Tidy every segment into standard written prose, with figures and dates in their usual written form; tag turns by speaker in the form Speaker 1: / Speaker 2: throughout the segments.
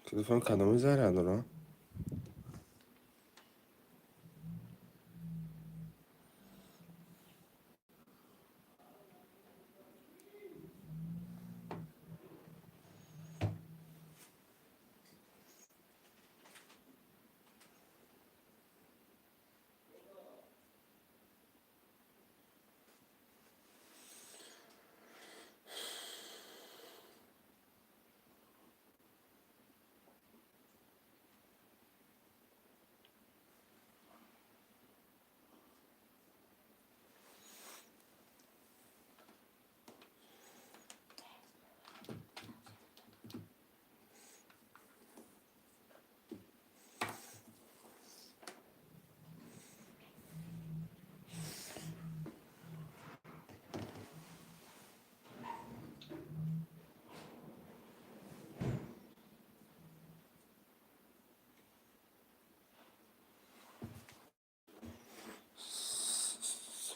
Speaker 1: Телефон кадоми заряд дорад?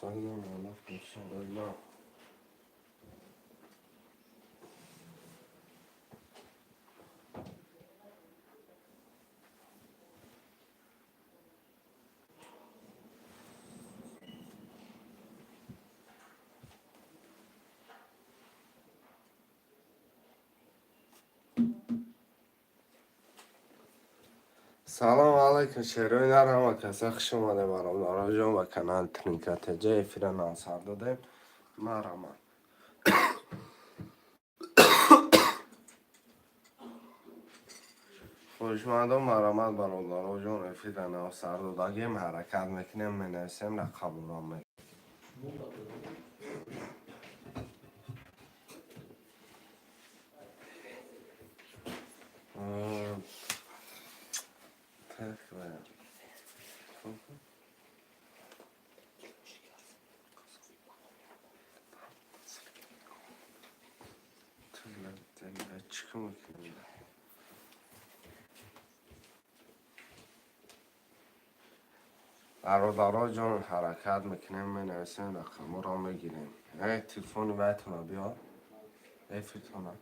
Speaker 1: Салом алайкум, салом. Салом алайкум, шерои нар, ҳама каса хуш омадем, бародароҷон, ба канали Тринка ТЖ. Эфира навсар додем. Марҳамат. Хушмандон, марҳамат, бародароҷон, эфира навсар додагем, ҳаракат мекунем, менависем, рақамро Так, бародаро ҷон, ҳаракат мекунем, менависем, рақаморо мегирем. Э, телефони вайтона биёр, эфиртона.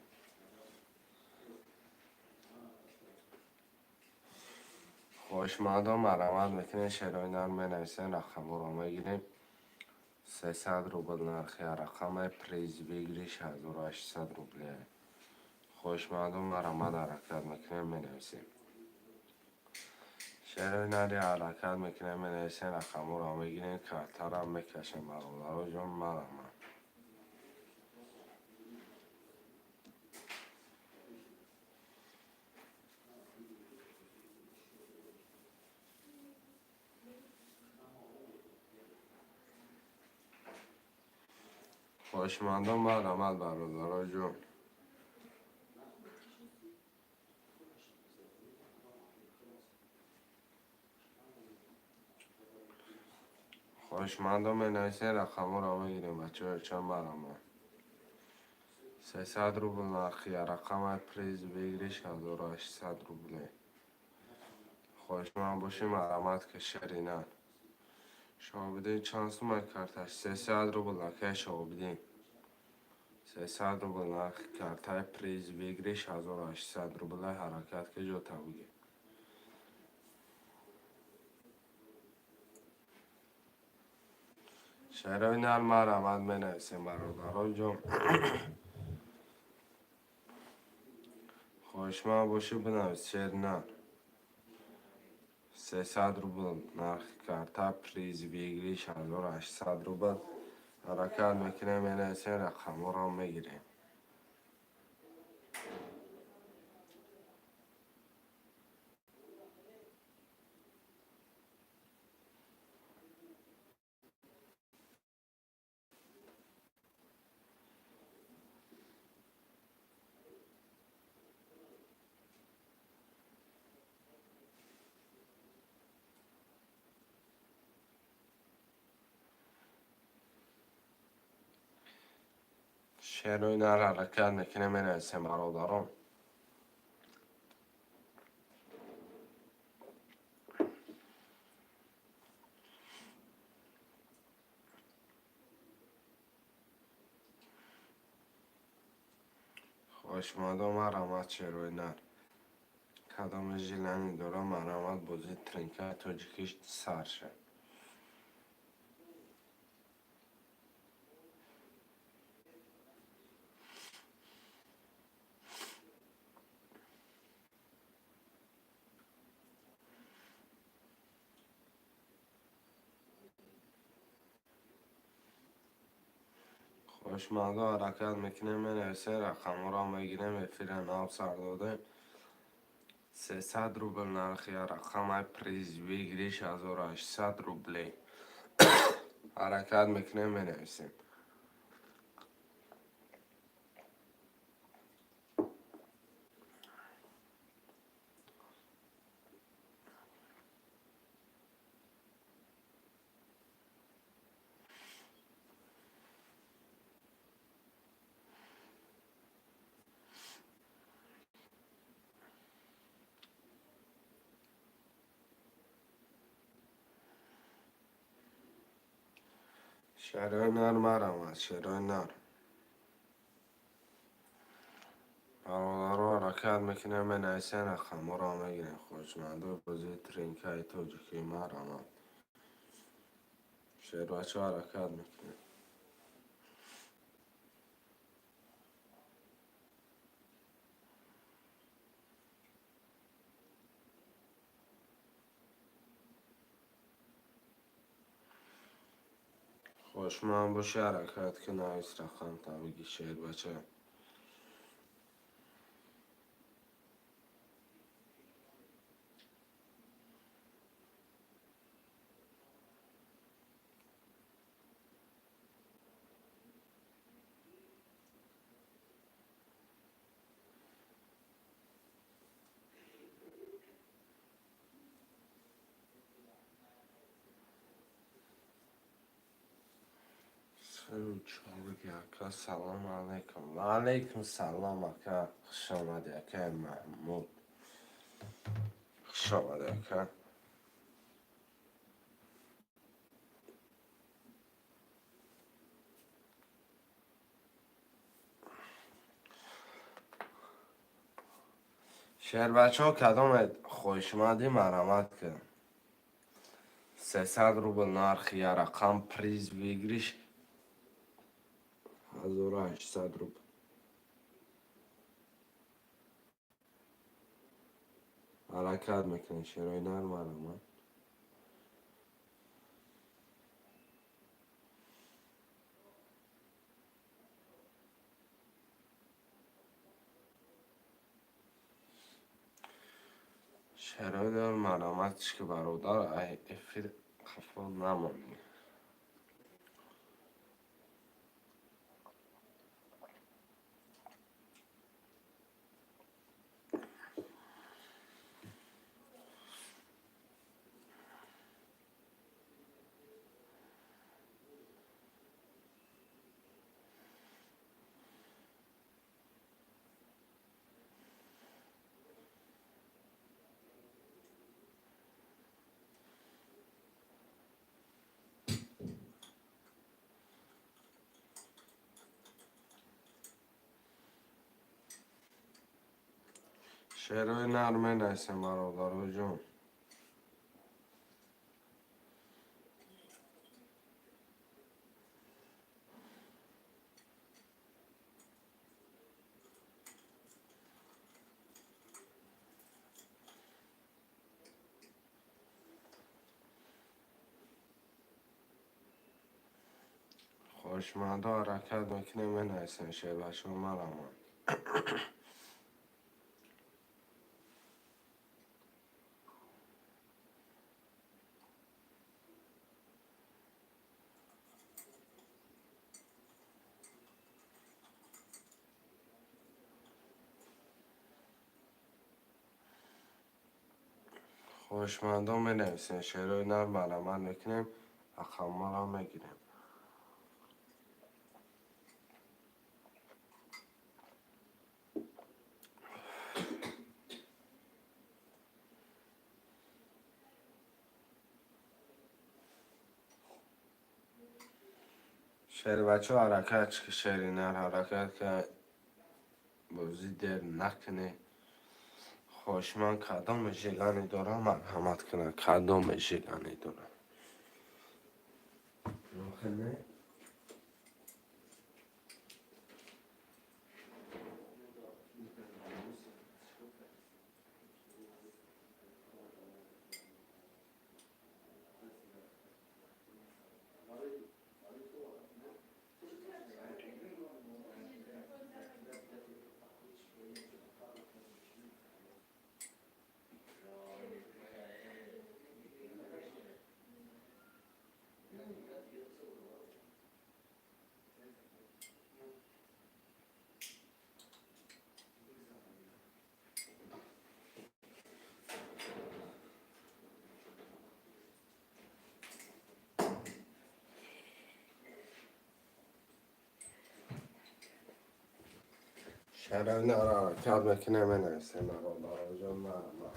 Speaker 1: Хоҳишмандон, марҳамат мекунем, шерои нар, менависем, рақаморо мегирем. 300 рубл нархи рақаме, приз выигрыш 1800 рубле. Хоҳишмандон, марҳамат, ҳаракат мекунем, менависем. Шерои нари, ҳаракат мекунем, менависем, рақаморо мегирем, картарам мекашем. Бародаро ҷон, марҳамат. Хоҳишмандон, марҳамат, бародаро ҷон. Хоҳишмандон, менависем, рақаморо мегирем. Бачаҳо, чанд, марҳамат. 300 рубл нархи рақамай, приз выигрыш 1800 рубле. Хоҳишманд бошем, марҳамат, ки шеринан. Шоҳобиддин, чанд сумай карташ? 300 рубл, акай Шоҳобиддин. 300 рубл нархи картаи, приз выигрыш 1800 рубле. Ҳаракат ки ҷота бугир. Шерои нар, марҳамат, менависем, бародаро ҷон. Хоҳишманд бошӣ, бинавис, шеринан. 300 рубл нархи карта, приз выигрыш 1800 рубл. Ҳаракат мекунем, менависем, рақамҳоро мегирем. Шерои нар, ҳаракат мекунем, менависем, бародарон. Хоҳишмандон, марҳамат, шерои нар. Кадоме желание дора, марҳамат, бозии тринкаи тоҷикӣ сар шад. Хоҳишмандо, ҳаракат мекунем, менависем, рақамҳоро мегирем. Эфира нав сар додем. 300 рубл нархи рақамай, приз выигрыш 1800 рублей. Ҳаракат мекунем, менависем. Шерои нар, марҳамат, шерои нар. Бародаро, ҳаракат мекунем, менависем, рақамҳоро мегирем. Хоҳишмандои бозии тринкаи тоҷикӣ, марҳамат. Шербачо, ҳаракат мекунем. Хоҳишманд бошӣ, ҳаракат ки, навис рақамта, биги, шербача. Сею чор ака, салому алайкум. Ва алайкум салом, ака, хуш омадӣ, акаи Маҳмуд, хуш омадӣ, ака. Шербачаҳо, кадоме хоҳишмандӣ, марҳамат кун. 300 рубл нархи я рақам, приз выигрыш 1800 рубл. Ҳаракат мекунем, шерои нар, марҳамат. Шерои нар, марҳамат, ки бародар, ай эфир хафо намонӣ. Шерои нар менависем, бародароҷон. Хоҳишмандо, ҳаракат мекунем, менависем, шербачаҳо, марҳамат. Хоҳишмандон, менависем, шерои нар, марҳамат мекунем, рақамҳоро мегирем. Шербачо, ҳаракат ки, шери нар, ҳаракат ка, бозӣ дер накунӣ. Хоҳишманд, кадоме желание дорам, марҳамат кунад. Кадоме желание дорам. Не? Шарои ҳаракат мекунем, менависем, бародароҷон, марҳамат.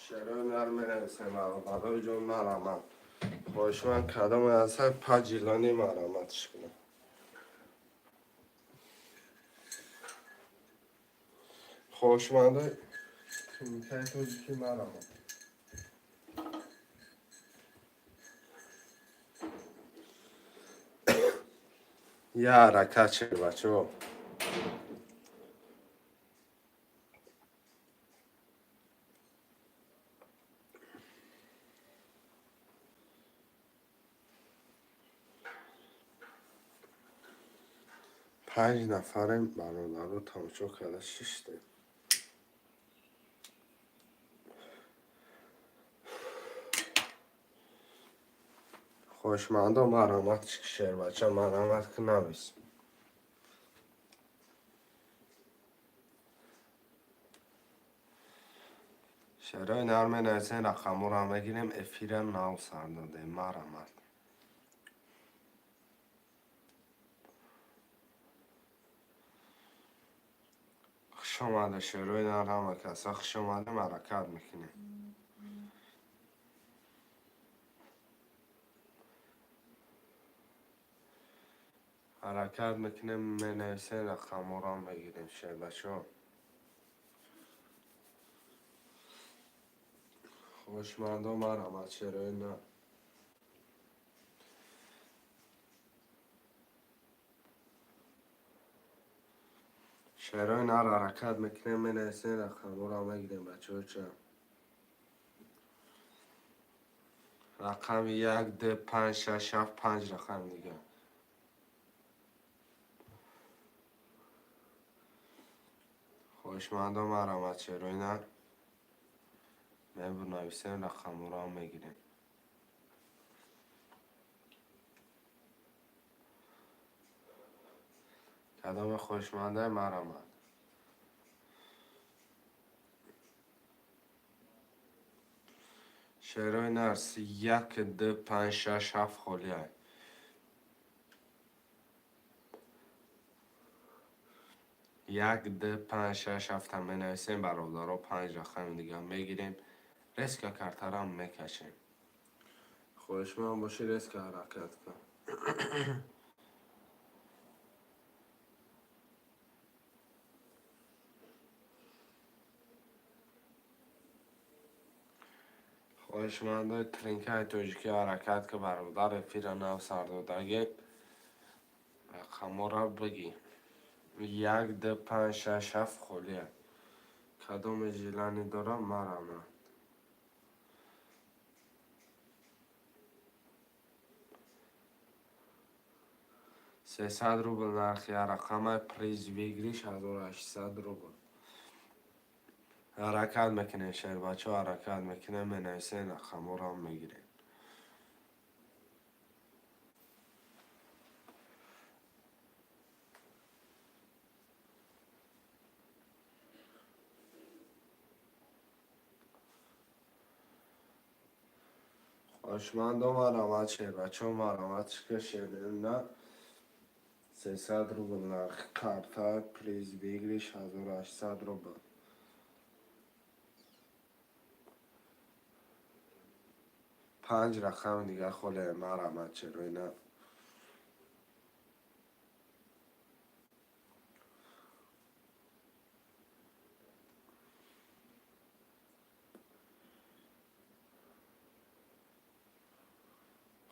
Speaker 1: Шарои нар менависем, бародароҷон, марҳамат. Хоҳишманд, кадоме ҳастад паҷилони, марҳаматш кунам. Хоҳишмандои кумитаи тоҷикӣ, марҳамат. Я ҳаракат шед, бачаҳо. Панҷ нафарем, бародаро, тамошо карда шиштем. Хоҳишмандо, марҳамат, шербача, марҳамат ки навис. Шерои нар менависем, рақамҳоро мегирем, эфира нав сар додем, марҳамат. Хуш омада, шерои нар, ҳама каса хуш омадем, ҳаракат мекунем. Ҳаракат мекунем, менависем, рақамҳоро мегирем, шербачаҳо. Хоҳишмандо, марҳамат, шерои нар. Шерои нар, ҳаракат мекунем, менависем, рақамҳоро мегирем, бачаҳо ча. Рақами як, ду, панҷ, шаш, ҳафт, панҷ рақам дигар. Хоҳишмандо, марҳамат, шерои нар. Мебунависем, рақамҳоро мегирем. Кадоме хоҳишманда, марҳамат. Шерои нар, як, ду, панҷ, шаш, ҳафт холиай. Як, ду, панҷ, шаш, ҳафта менависем, бародаро, панҷ рақами дигар мегирем. Резко картарам мекашем. Хоҳишманд бошӣ, резко ҳаракат кун. Хоҳишмандои тринкаи тоҷикӣ, ҳаракат ки, бародар, эфира нав сар додагӣ, рақамҳоро бигӣ. Як, ду, панҷ, шаш, ҳафт холия. Кадоме желание дорам, марҳамат. 300 рубл нархи як рақамай, приз выигрыш 1800 рубл. Ҳаракат мекунем, шербачаҳо, ҳаракат мекунем, менависем, рақамҳоро мегирем. Хоҳишмандо, марҳамат, шербачаҳо, марҳамат, ки шерна. 300 рубл нархи карта, приз выигрыш 1800 рубл. Панҷ рақами дигар холе, марҳамат, шерои нар.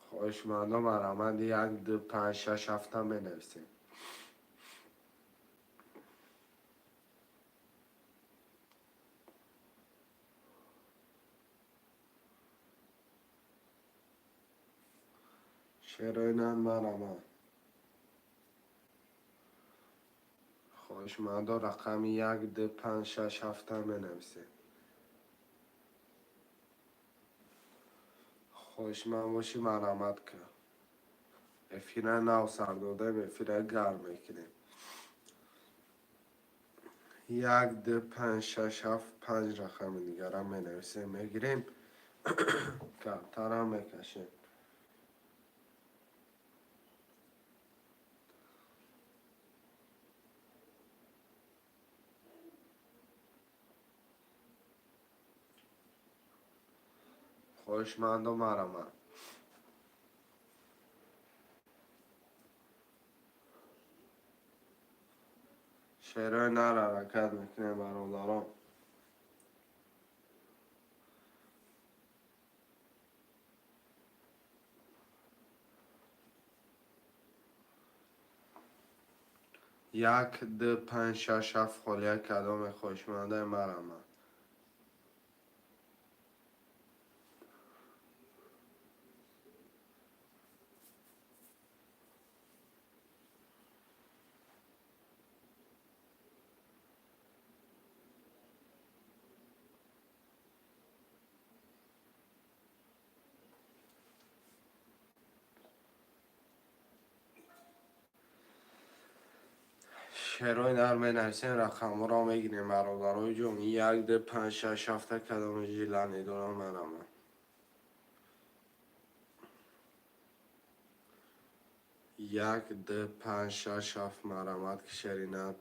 Speaker 1: Хоҳишмандо, марҳамат, як, ду, панҷ, шаш, ҳафта менависем. Шерои нар, марҳамат. Хоҳишмандо, рақами як, ду, панҷ, шаш, ҳафта менависем. Хоҳишманд бошӣ, марҳамат кун. Эфира нав сар додем, эфира гарм мекунем. Як, ду, панҷ, шаш, ҳафт, панҷ рақами дигарам менависем, мегирем, картарам мекашем. Хоҳишмандо, марҳамат. Шерои нар ҳаракат мекунем, бародарон. Як, ду, панҷ, шаш, ҳафт холия, кадоме хоҳишмандаи, марҳамат. Шерои нар менависем, рақамҳоро мегирем, бародарои ҷон. Як, ду, панҷ, шаш, ҳафта, кадоме желание дорам, марҳамат. Як, ду, панҷ, шаш, ҳафт, марҳамат, ки шери нар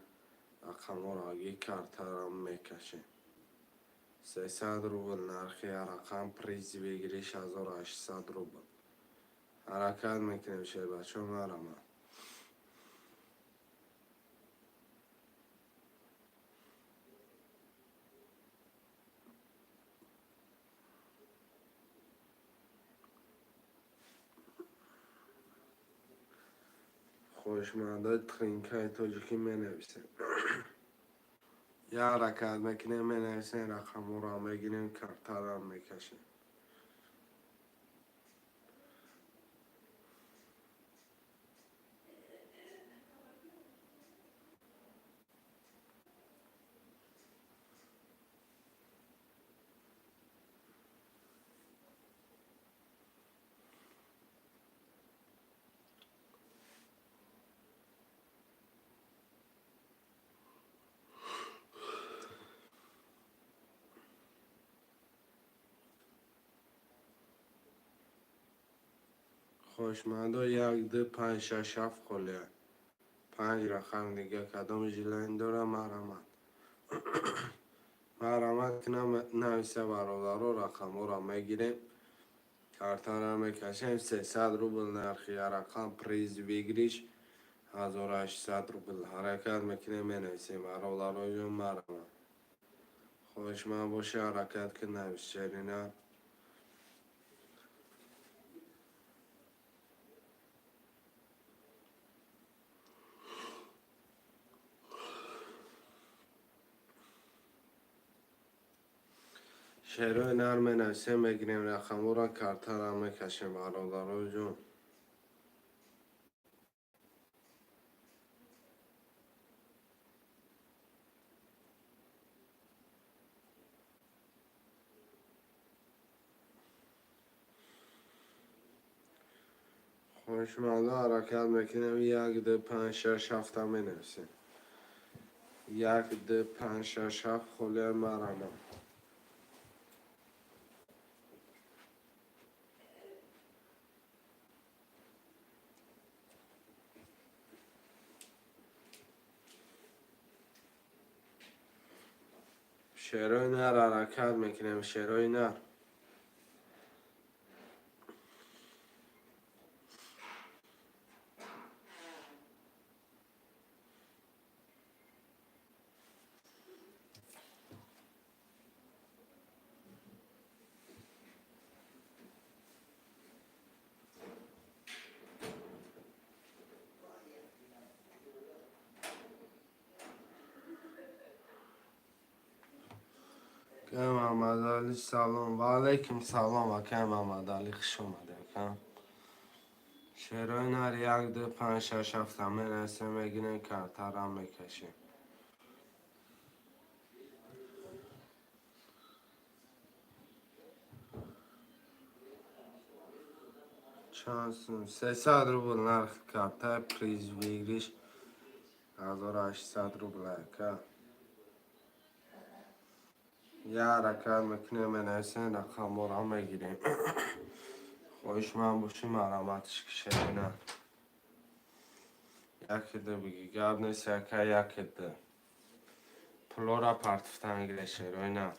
Speaker 1: рақамҳоро аги картарам мекашем. 300 рубл нархи рақам, приз выигрыш 1800 рубл. Ҳаракат мекунем, шербачо, марҳамат. Хоҳишмандои тринкаи тоҷикӣ, менависем. Як ҳаракат мекунем, менависем, рақамҳоро мегирем, картарам мекашем. Хоҳишмандо, як, ду, панҷ, шаш, ҳафт холия. Панҷ рақам дига кадом желание дора, марҳамат. Марҳамат кунам, нависа, бародаро, рақамҳоро мегирем, картаро мекашем. 300 рубл нархи рақам, приз выигрыш 1800 рубл. Ҳаракат мекунем, менависем, бародароҷон, марҳамат. Хоҳишманд боша, ҳаракат кун, навис, шери нар. Шерои нар менависем, мегирем рақамҳоро, картаро мекашем, бародароҷон. Хоҳишмандо, ҳаракат мекунем, як, ду, панҷ, шаш, ҳафта менависем. Як, ду, панҷ, шаш, ҳафт холия, марҳамат. Шерои нар ҳаракат мекунем, шерои нар. Ака Мамадали, салом. Ва алайкум салом, ака Мамадали, хуш омадӣ, ака. Шерои нар як, ду, панҷ, шаш, ҳафт менависем, мегирем, картарам мекашем. Чанд сум? 300 рубл нархи карта, приз выигрыш 1800 рубл, ака. Я ҳаракат мекунем, менависем, рақамҳоро мегирем. Хоҳишманд бошӣ, марҳаматиш ки шери нар. Яке ду бигӣ, гап нест, ака, яке ду. Пулора партифтан гире, шерои нар.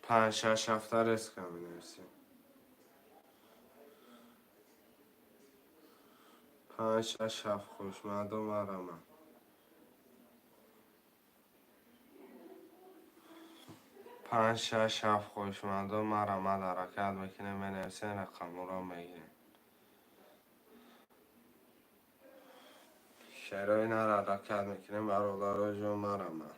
Speaker 1: Панҷ, шаш, ҳафта резко менависем. Панҷ, шаш, ҳафт, хушмандо, марҳамат. Панҷ, шаш, ҳафт, хоҳишмандо, марҳамат, ҳаракат мекунем, менависем, рақамҳоро мегирем. Шерои нар ҳаракат мекунем, бародаро ҷон, марҳамат.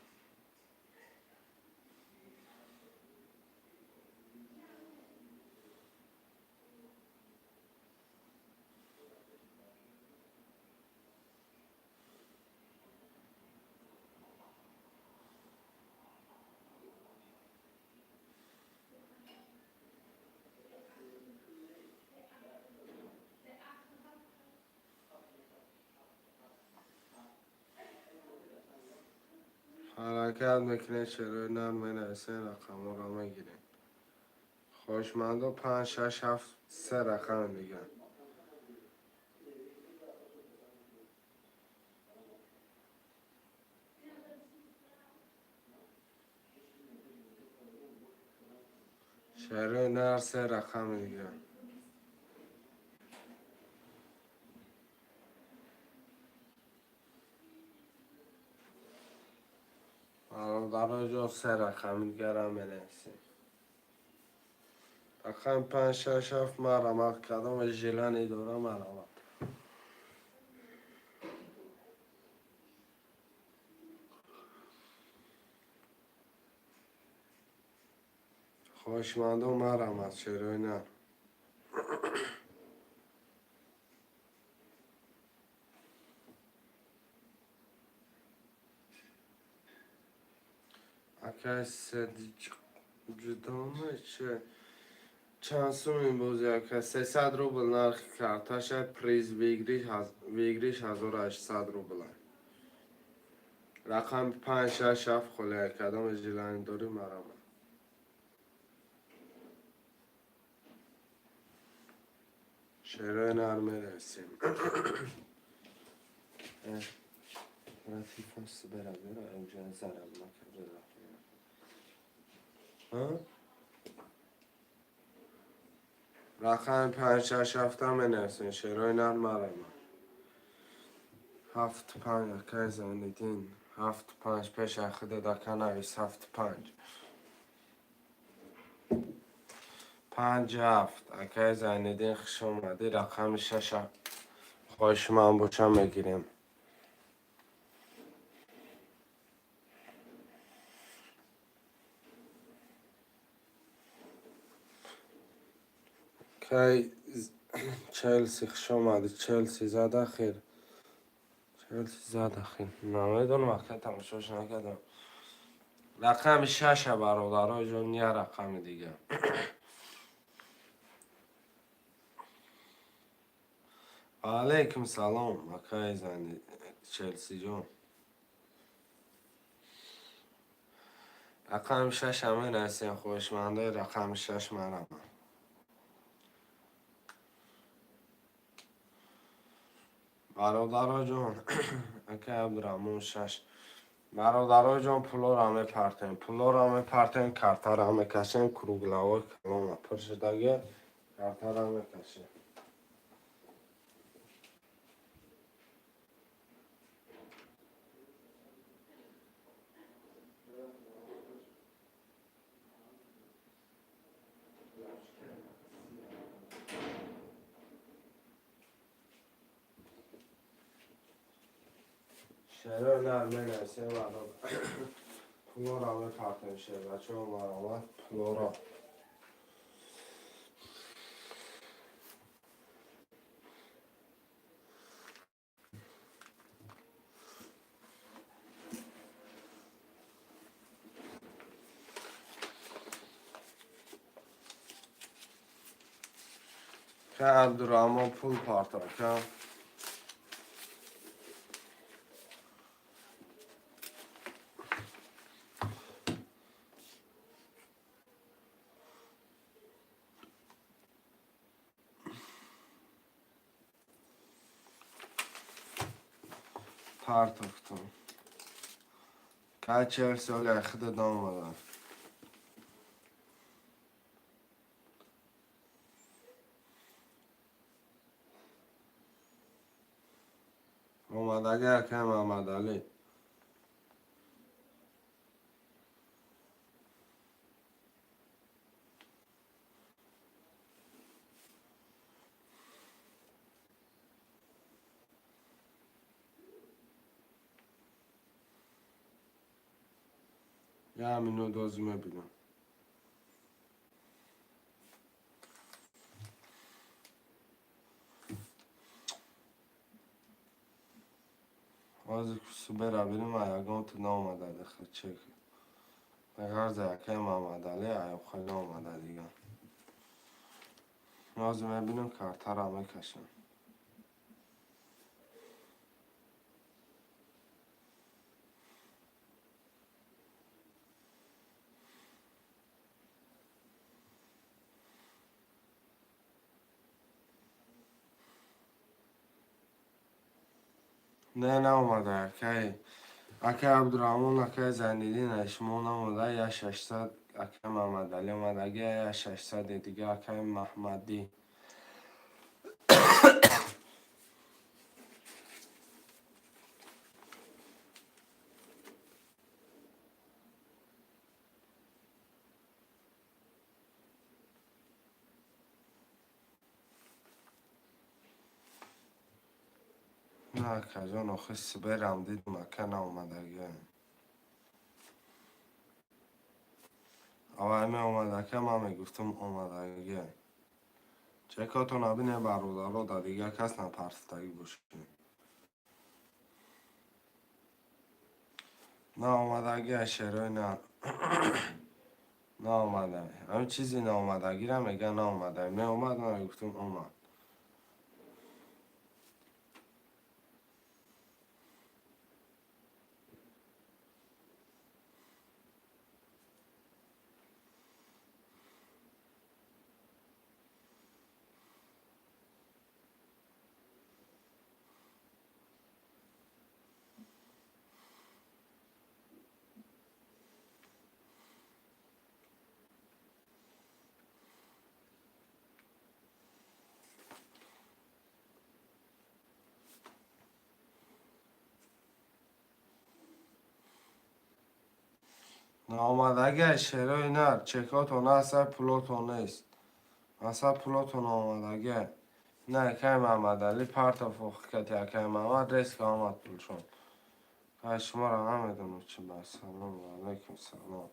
Speaker 1: Ҳаракат мекунем, шерои нар менависем, рақамҳоро мегирем. Хоҳишмандо, панҷ, шаш, ҳафт, се рақам дигар. Шерои нар се рақами дигар. Бародаро ҷон, се рақами дигарам менависем. Рақами панҷ, шаш, ҳафт, марҳамат, кадом желание дора, марҳамат. Хоҳишмандо, марҳамат, шерои нар. Акай ҷудома че? Чанд сум ин бози, ака? 300 рубл нархи карташа, приз выигрыш 1800 рубл. Рақами панҷ, шаш, ҳафт холия, кадом желание дорӣ, марҳамат. Шерои нар мерасем. Телефон бера, бера, инҷа зараб накарда. Рақами панҷ, шаш, ҳафта менависем, шерои нар, марҳамат. Ҳафт, панҷ, акай Зайниддин, ҳафт, панҷ, пеш худат, ака, навис ҳафт, панҷ. Панҷ, ҳафт, акай Зайниддин, хуш омадӣ. Рақами шаша хоҳишманд боша, мегирем. Кай Челси, хуш омадӣ. Челси зад ахир. Челси зад ахир. Намедонам, ака, тамошош накардам. Рақами шаша, бародаро ҷон, я рақами дигар. Ва алайкум салом, акай Зайни Челси ҷон. Рақами шаша менависем, хоҳишмандои рақами шаш, марҳамат. Бародаро ҷон, акай Абдураҳмон, шаш. Бародарои ҷон, пулоро мепартем, пулоро мепартем, картаро мекашем, кругловой калона пур шудаги, картаро мекашем. Шерои нар менависем, пулоро мепартем, шербачаҳо, марҳамат, пулоро. Ка Абдурахмон пул партов, ка. Партохтум. Ка 40 соли худат омада. Омадаги, акай Маҳмадалӣ. Як минут, ҳозир мебинам. Ҳозир бера бинам, ягон ту наомада чек. Ғарза, акай Маҳмадалӣ аюбхел наомада дигар. Ҳозир мебинам, картаро мекашам. Не, наомада, акай. Акай Абдурахмон, акай Зайниддин, шумо наомада, як 600 акай Маҳмадалӣ омадаги, як 600-и дига акай Маҳмадӣ. На, акаҷон, охи сиберам дидум, ака, наомадагӣ. Аввал меомад, ака, ман мегуфтам, омадагӣ. Чекотон бинем, бародаро, да дигар кас напарсидагӣ бошед. Наомадагӣ, шерои на. Наомада. Ҳамин чизи наомадагиро мегӯян наомада. Меомад, ман мегуфтам, омад. Наомадагӣ, шерои нар, чекотон ҳаста, пулотон нест. Масалан, пулотон омадагӣ. На, акай Маҳмадалӣ партов, охи кати акай Маҳмад резко омад пулшон. Ай, шуморо намедонам чӣ ба. Салом алайкум, салом.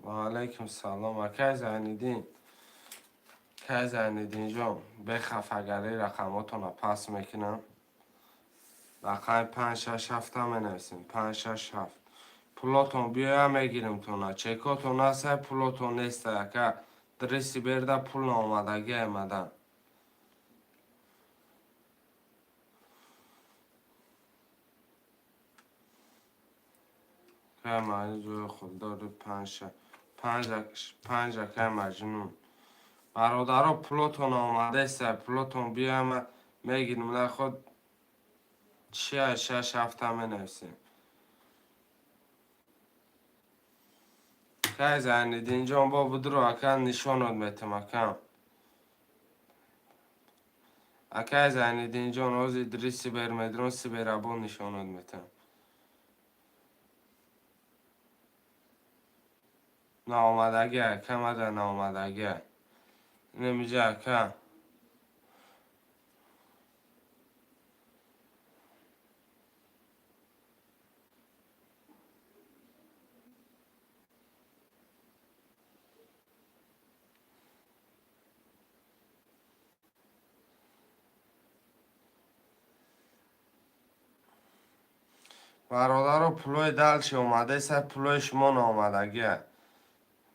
Speaker 1: Ва алайкум салом. Акай Зайниддин. Акай Зайниддинҷон, бехафагарӣ рақамотонро пас мекунам. Рақами 5, 6, 7 менависем. 5, 6, 7. Пулотон биёя, мегирим тона. Чекотон ҳаста, пулотон неста, ака. Дреси берда пул наомадагӣ аймадан. Акай Маҷнун худдори панҷ акай Маҷнун. Бародаро, пулотон омадеста, пулотон биёма мегирем. Наход чия шаш ҳафта менависем. Акай Зайниддинҷон, бо будро ака нишонот метам акам. Акай Зайниддинҷон, ҳози Идрис Сибер медрон Сиберабон нишонот метам. Наомадагӣ ака, мада наомадагӣ. Инамиҷа ака. Бародаро, пулои далчи омадеса, пулои шумо наомадагия.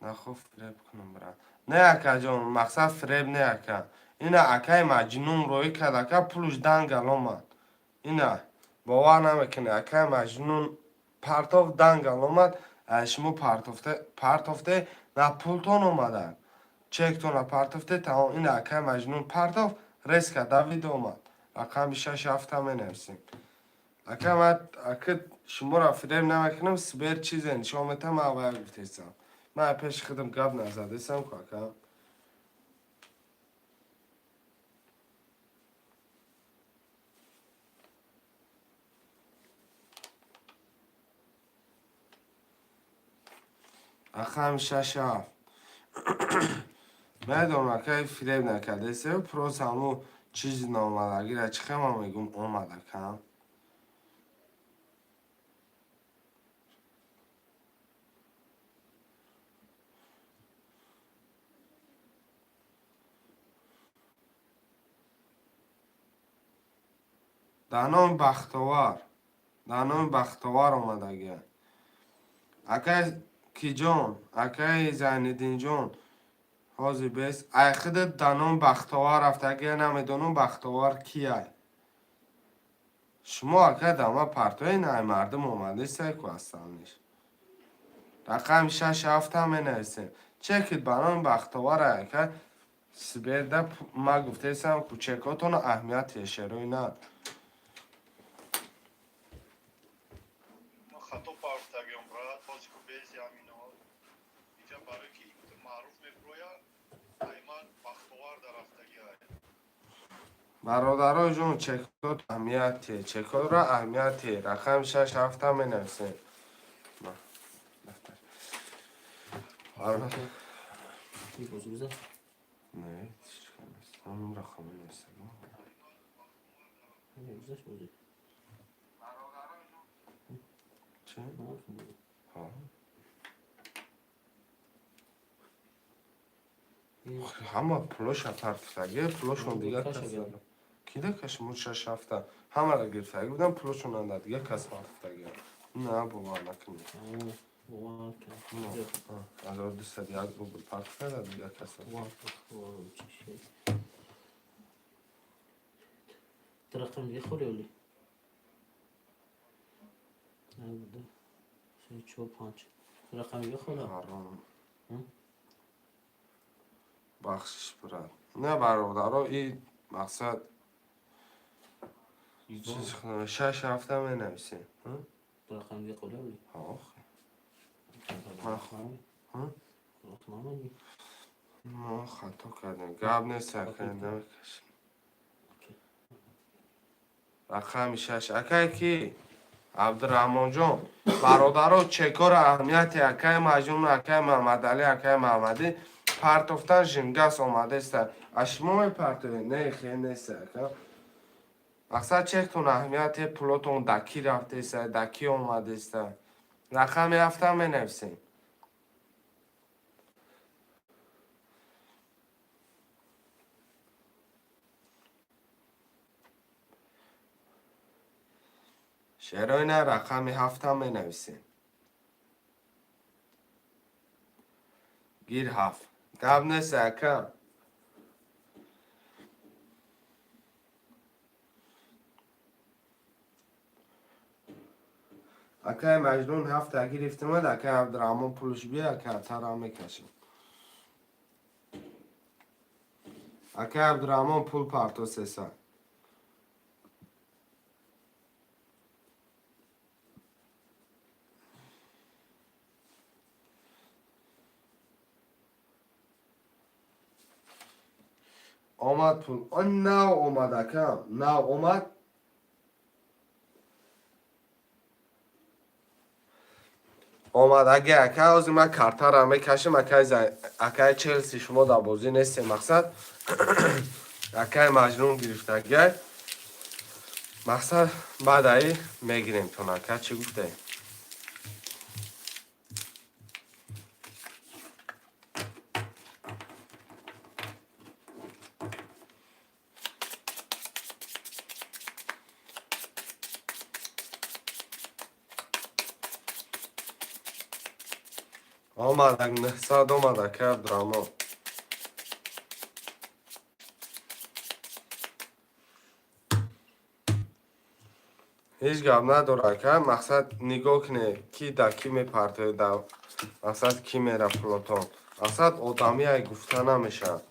Speaker 1: Нахо фиреб кунам брат. Не акаҷон, мақсад фиреб не ака. Ина акаи Маҷнун роӣ кард ака, пулуш дангал омад. Ина бовар намекунед, акаи Маҷнун партов дангал омад, шумо партофте на пултон омаданд. Чектона партофте тамом. Ина акаи Маҷнун партов резко давид омад. Рақами шаш ҳафта менависем. Ака ман ака шуморо фиреб намекунам, Сибер чизе нишон метам, ман аввал гуфтесам. Ман пеши худам гап назадесам ку ака. Рақами шаш ҳафт. Медонам ака фиреб накардесе, просто ҳамун чизи наомадагиро чӣ хел ман мегӯм омад ака. Дар номи Бахтовар, дар номи Бахтовар омадагия. Акай Киҷон, акай Зайниддинҷон, ҳозир бес ай худат дар номи Бахтовар рафтагия, намедонам Бахтовар кияй. Шумо ака дар ма партои най мардум омадесай ку асланиш. Рақами шаш ҳафта менависем. Чекит ба номи Бахтовар ака Сиберда ма гуфтесам ку чекотона аҳамияти шерои на.
Speaker 2: Хато партагиам брат, ҳозир ку бези ҳамино. Иҷа барои ки маъруф меброя, айман Бахтовар дар рафтагиай.
Speaker 1: Бародаро ҷон, чекот аҳамияте, чекотро аҳамияте. Рақами шаш ҳафта менависем. Не, ҳамун рақам менависем. Чӣ? Ҳа. Ҳама пулоша партифтагӣ, пулошон дигар кас дорад. Кида кашмуд шаш ҳафта ҳамаро гирифтагӣ будам, пулошон анда дигар кас партифтагӣ. На, бовар накунед. 1201 рубл партифтада дигар кас.
Speaker 3: Рақам дига холи оли? Як, ду, се, чор, панҷ. Рақам дига хола?
Speaker 1: Ҳаром. Бахшиш брат. Не бародаро, и мақсад чиз шаш ҳафта менависем.
Speaker 3: Рақам дига холи оли?
Speaker 1: Ҳа? Мо хато кардем. Гап нест ака, намекашем. Рақами шаш. Акай ки? Абдураҳмонҷон, бародаро, чекора аҳамияти акаи Маҷнун, акаи Маҳаммадалӣ, акаи Маҳаммадӣ партофтан жингас омадеста. А шумо мепартоед? Не, хел нест ака. Мақсад чектон аҳамияте, пулотон да кӣ рафтеста, да кӣ омадеста. Рақами ҳафта менависем. Шероина рақами ҳафта менависем. Гир ҳафт. Гап нест ака. Акай Маҷнун ҳафта гирифтимад, акай Абдураҳмон пулш бия, картара мекашем. Акай Абдураҳмон, пул парто, 300. Омад пул. Он нав омад, акам, нав омад. Омад аге, ака. Ҳозир ман картара мекашам, акай Челси. Шумо дар бозӣ нестем, мақсад, акай Маҷнун гирифтагиай, мақсад, баъдаи мегирем тон. Ака, чӣ гуфтем? Омад, 900 омад, ака Абдураҳмон. Ҳеҷ гап надора, ака. Мақсад, нигоҳ кунед, ки да кӣ мепартоед, да мақсад, кӣ мера пулотон. Мақсад, одамияй гуфта намешавад.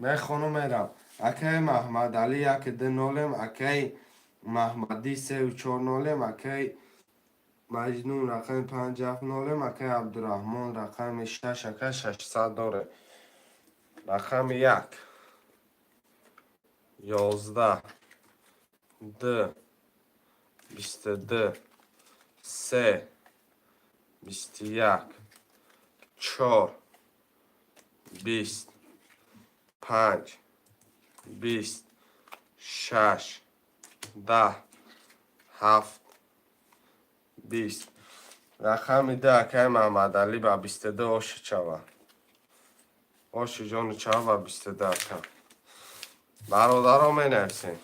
Speaker 1: Мехонум, мерам. Акаи Маҳмадалӣ, яки ду нолем, акаи Маҳмадӣ, сеу чор нолем, акаи Маҷнун, рақами панҷ ҳафт нолем, акаи Абдураҳмон, рақами шаш, ака, 600 доре. Рақами як, 11, д, 22, се, 21, чор, 20, панҷ, 20, шаш, 10, ҳафт, 20. Рақами ду, акаи Маҳмадалӣ, ба 22 оши чава. Оши ҷону чава ба 22, ака. Бародаро, менависем.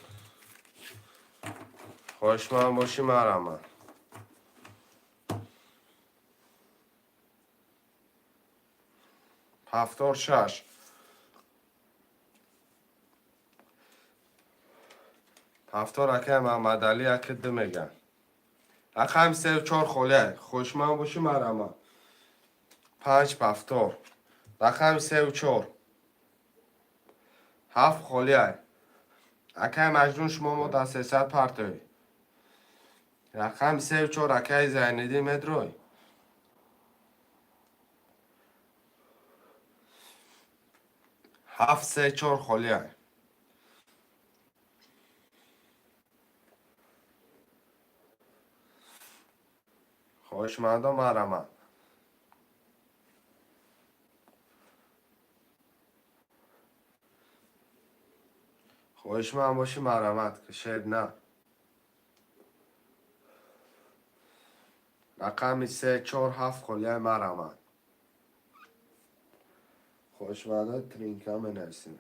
Speaker 1: Хоҳишманд бошӣ, марама. Ҳафтор шаш. Ҳафтор, акаи Маҳмадалӣ, яки ду меган. Рақами сеу чор холия. Хоҳишманд бошӣ, марама. Панҷ пафтор. Рақами сеу чор. Ҳафт холия. Акаи Маҷнун, шумо мо дар 300 партоӣ. Рақами сеу чор, акаи Зайниддин, медрой. Ҳафт, се, чор холия. Хоҳишмандо, марама. Хоҳишманд бошӣ, марҳамат, шер на. Рақами се, чор, ҳафт холияи, марҳамат. Хоҳишмандо, тринка менависем.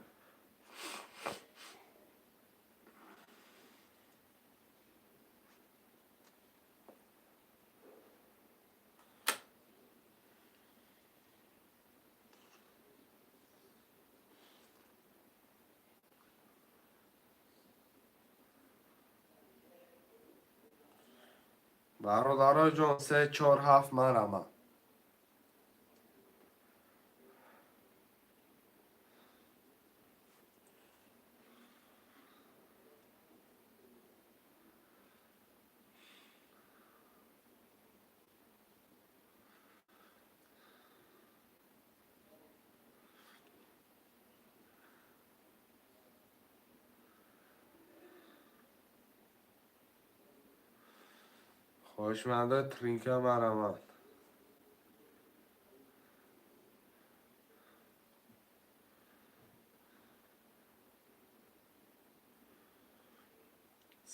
Speaker 1: Бародаро ҷон, се, чор, ҳафт, марҳамат. Хоҳишмандо, тринка, марҳамат.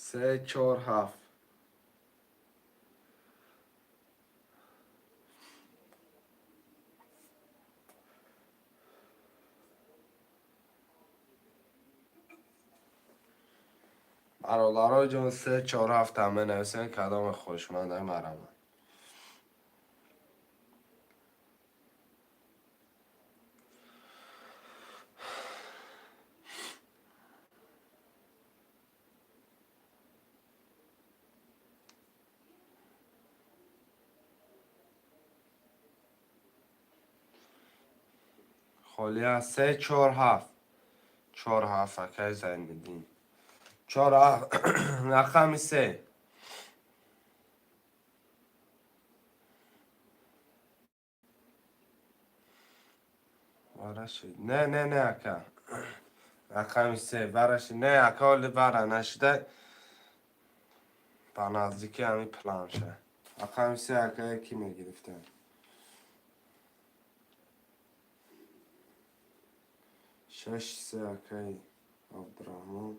Speaker 1: Се, чор, ҳафт. Бародаро ҷон, се, чор, ҳафт менависем. Кадоме хоҳишманда, марҳамат. Холия се чор ҳафт, чор ҳафт, акай Зайниддин, чор ҳафт, рақами се. Варашид, не, не, не, ака, рақами се варашид, не, ака, оли вара нашида, ба наздики ҳамин планша. Рақами се, ака, ки мегирифтем? Шаш се, акаи Абдураҳмон,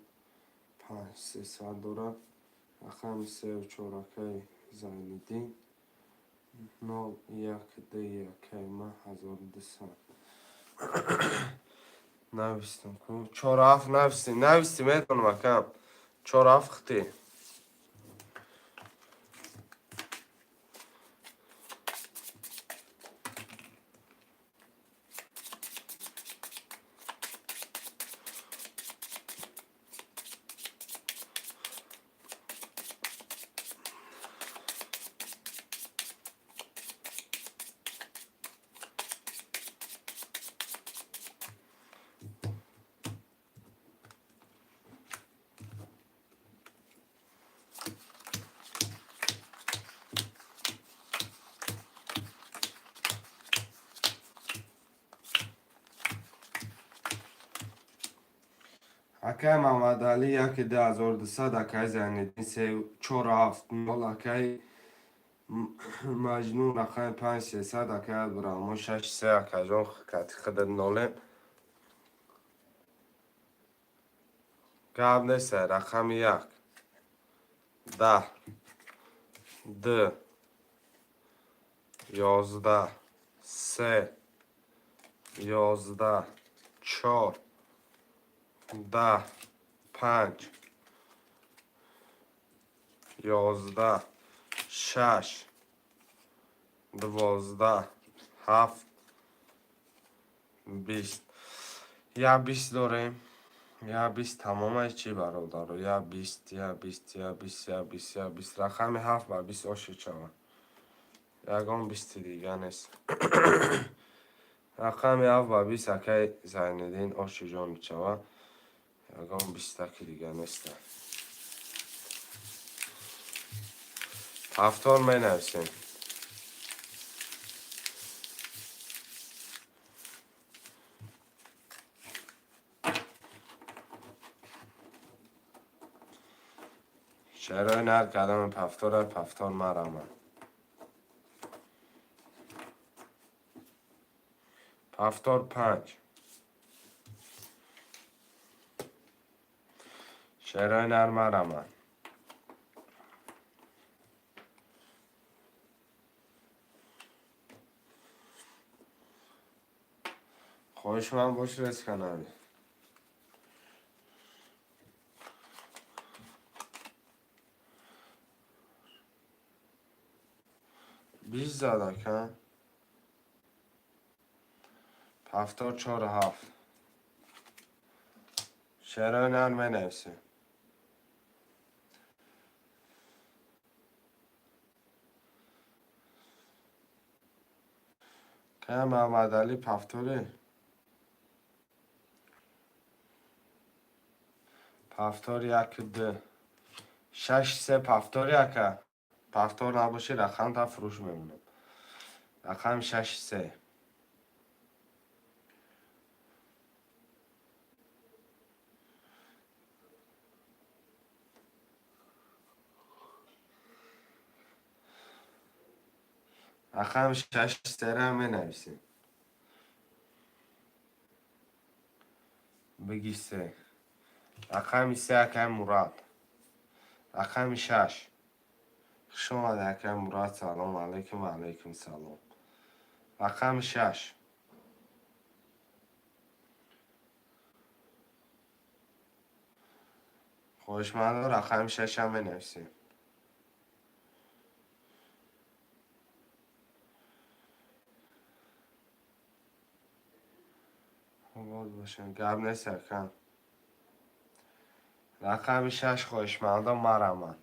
Speaker 1: панҷ сесад дорад. Рақами сеу чор, акаи Зайниддин, нол як ду, акаи ма, 1200. Навистам ку, чор ҳафт навистем, навистем, медонам, акам, чор ҳафт хити. Акай Мамадалӣ, яки 2200, акай Зайниддин, се чор ҳафт нол, акай Маҷнун, рақами панҷ сесад, акай Абдураҳмон, шаш се, акаҷон, кати худат нолем. Гап неста. Рақами як, 10, ду, 11, се, 11, чор, 10, панҷ, 11, шаш, 12, ҳафт, 20. Я 20 дорем, я 20 тамомаш чӣ, бародаро? Я 20, я 20, я 20, я 20, я 20. Рақами ҳафт ба 20 оши шавад, ягон бисти дига нест. Рақами ҳафт ба 20, акай Зайниддин, оши ҷон мешавад, ягон бистаки дига неста. Ҳафтор менависем. Шарои нар кадами пафтора пафтор марамад. Пафтор панҷ. Шерои нар марамад. Хоҳишманд бош, ресканави. 20 зад, ака. Пафтор чору ҳафт. Шерои нар менависем. Кая Маҳаммадалӣ, пафторӣ? Пафтор як ду шаш се, пафтори, ака. Пафтор набоши, рақам та фурӯш мемонам. Рақами шаш се. Рақами шаш сера менависем. Бигӣ се. Рақами се, акай Мурад. Рақами шаш. Хуш омадӣ, акай Мурад, салом алайкум, ва алайкум салом. Рақами шаш. Хоҳишмандо, рақами шашам менависем. Обод бошем, гап нест, ака. Рақами шаш, хоҳишмандо, марамад.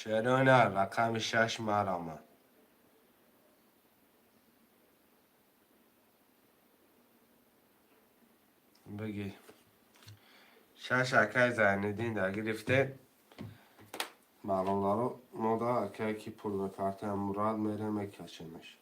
Speaker 1: Шерона, рақами 6 марама. Бигӣ. 6 акай Зайниддин да гирифте. Бародаро, мо да акае ки пул мепартоям, Мурад, мерем, мекашемаш.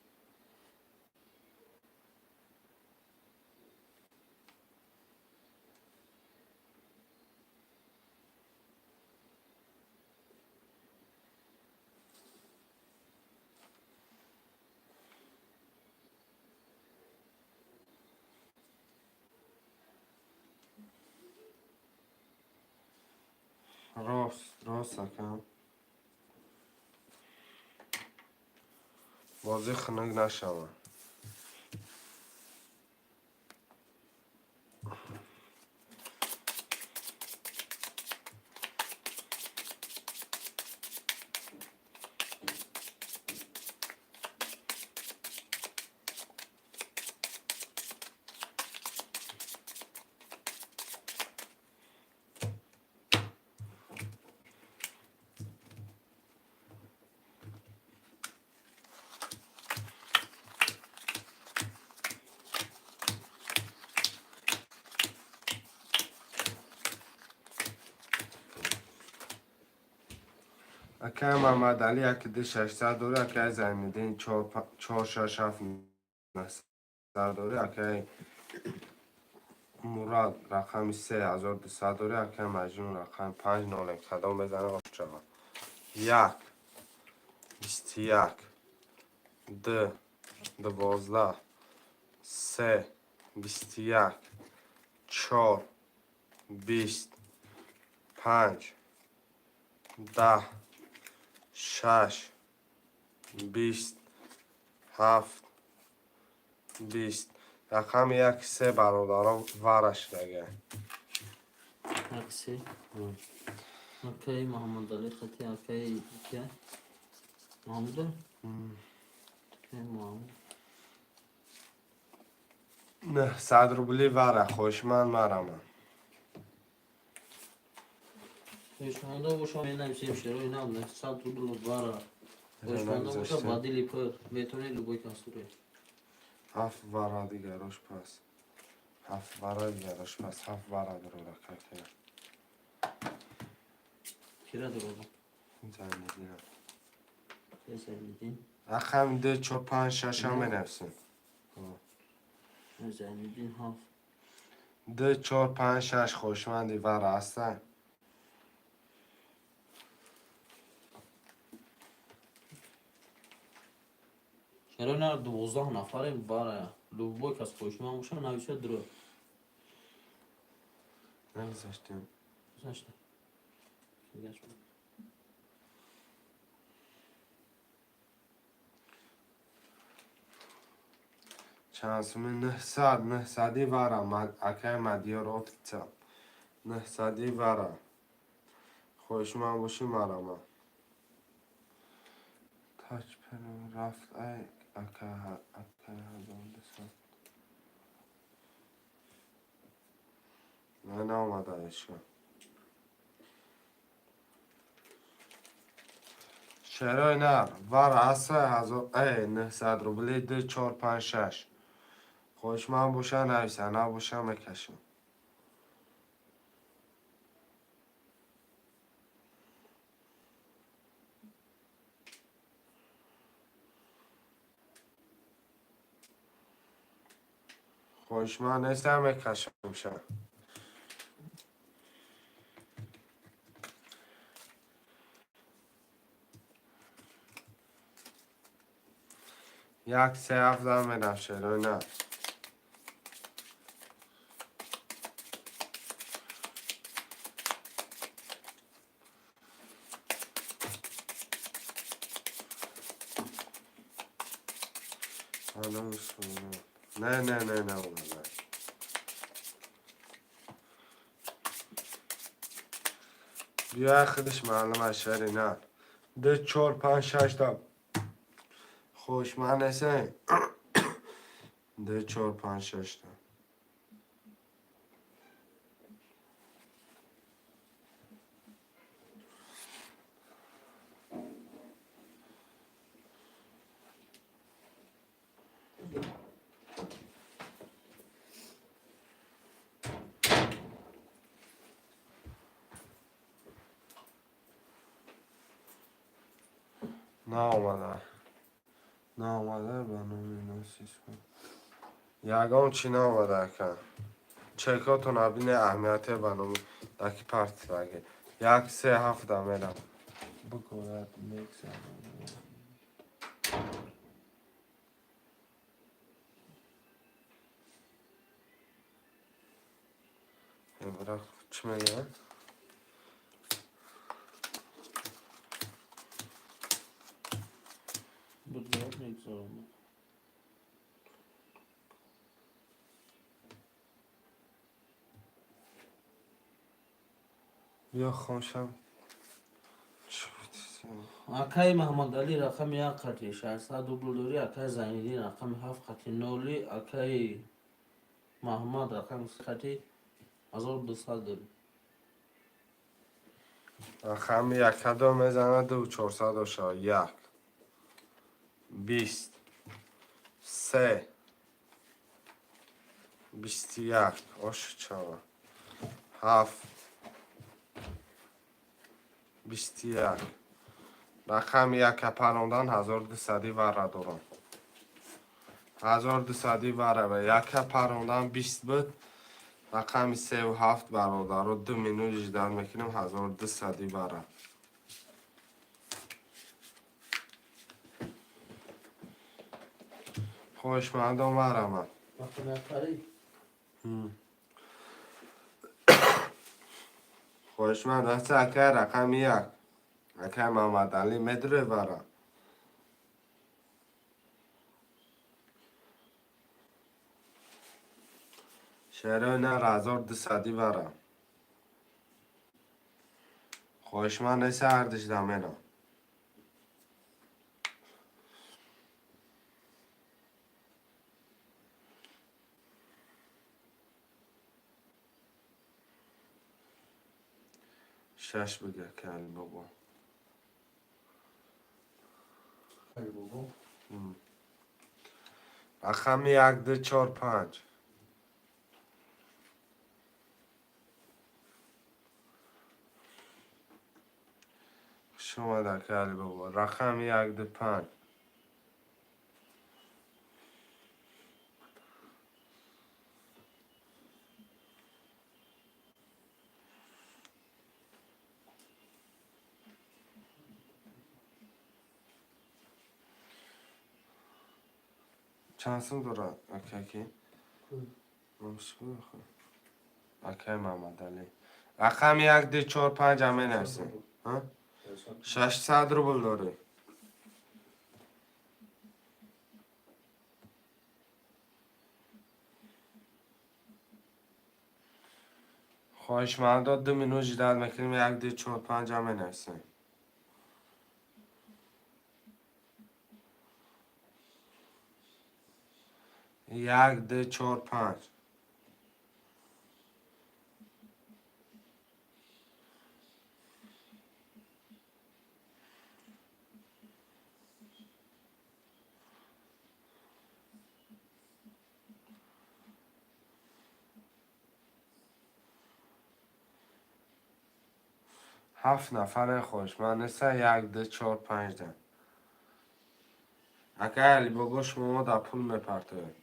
Speaker 1: Рост, рост, акам. Бозӣ хунук нашавад. Акай Мамадалӣ 1 2 600 дорӣ, акай Зайниддин 4 6 7 900 дорӣ, акай Мурад рақами 3200 дорӣ, акай Маҷнун рақами 5 0. Кадом мезана, оф шавад. 1, 21, 2, 12, 3, 21, 4, 20, 5, 10, 6, 20, 7, 20. Рақами 1, 3, бародаро, вара шудага.
Speaker 3: 1, 3. Акаи Муҳаммадалӣ қати акаи кия? Маҳмуда? Акаи Муҳаммад.
Speaker 1: 900 рубли вара, хоҳишманд марама.
Speaker 3: Хоҳишманда боша, менависем, шерои нав, 900 рубл вара. Хоҳишманда боша, ба дили пур метавонед любой кастуре.
Speaker 1: 7 вара, дигарош пас. 7 вара, дигарош пас. 7 вара дорора какая.
Speaker 3: Кира дорора?
Speaker 1: Зайниддин.
Speaker 3: Зайниддин.
Speaker 1: Рақами 2, 4, 5, 6 ҳам менависем.
Speaker 3: Зайниддин 7.
Speaker 1: 2, 4, 5, 6, хоҳишманди вара ҳастанд?
Speaker 3: Чаро на, 12 нафарем, вара. Любой кас хоҳишманд боша, нависа дуро.
Speaker 1: Нагузаштем.
Speaker 3: Гузашта. Гузашта.
Speaker 1: Чанд суми? 900, 900-и вара, акай Мадиёр офица. 900-и вара. Хоҳишманд бошӣ, марама. Тач рафт, ай акай 1200. Не, наомада ишка. Шерои нар, вара ҳаста 900 рубли, 2, 4, 5, 6. Хоҳишманд боша, нависа, набоша, мекашам. Хоҳишманд нестам, мекашам ша. 1, 3, 7 дам медам, шерои нар. Не, не, не, не, не. Биёя, худаш маълум аст, шери нар. 2, 4, 5, 6 та хоҳишманд нестем? 2, 4, 5, 6 та. Наомада. Наомада ба номи носис. Ягон чӣ наомада, ака. Чекотон абине, аҳамияте ба номи даки партидаги. Як се ҳафта мерам. Бигӯяд мегзарам. Брак чӣ мегӯяд?
Speaker 3: Бигӯяд мегзарам.
Speaker 1: Биё хомшам.
Speaker 3: Акаи Маҳмадалӣ рақами як қати 600 рубл дорӣ, акаи Зайниддин рақами ҳафт қати ноли, акаи Маҳмад рақами се қати 1200 дорӣ.
Speaker 1: Рақами якадо мезанад ду чорсадо шава. Як. Бист. Се. 21. Ош чава. Ҳафт. 21. Рақами яка парондан 1200 вара дорам. 1200 вара ва яка парондан бист буд. Рақами севу ҳафт бародаро 2 минут ждать мекунем 1200 вара. Хоҳишмандон марамад.
Speaker 3: Вақте нафарӣ?
Speaker 1: Хоҳишманд аст акай рақами як. Акай Мамадалӣ медуре вара. Шерои нар 1200 вара. Хоҳишманд нест ҳардиш дамерам. Шаш бига кали бобо.
Speaker 3: Али бобо.
Speaker 1: Рақами як ду чор панҷ. Хуш омад ака Али бобо. Рақами як ду панҷ. Чанд сум дорад акаки? Акаи Мамадалӣ. Рақами як ду чор панҷ ам менависем. 600 рубл дорӣ. Хоҳишмандо 2 минут ждать мекунем як ду чор панҷ ам менависем. Як ду чор панҷ. Ҳафт нафаре хоҳишманд неста як ду чор панҷ да. Акай Алибобо шумо да пул мепартоед.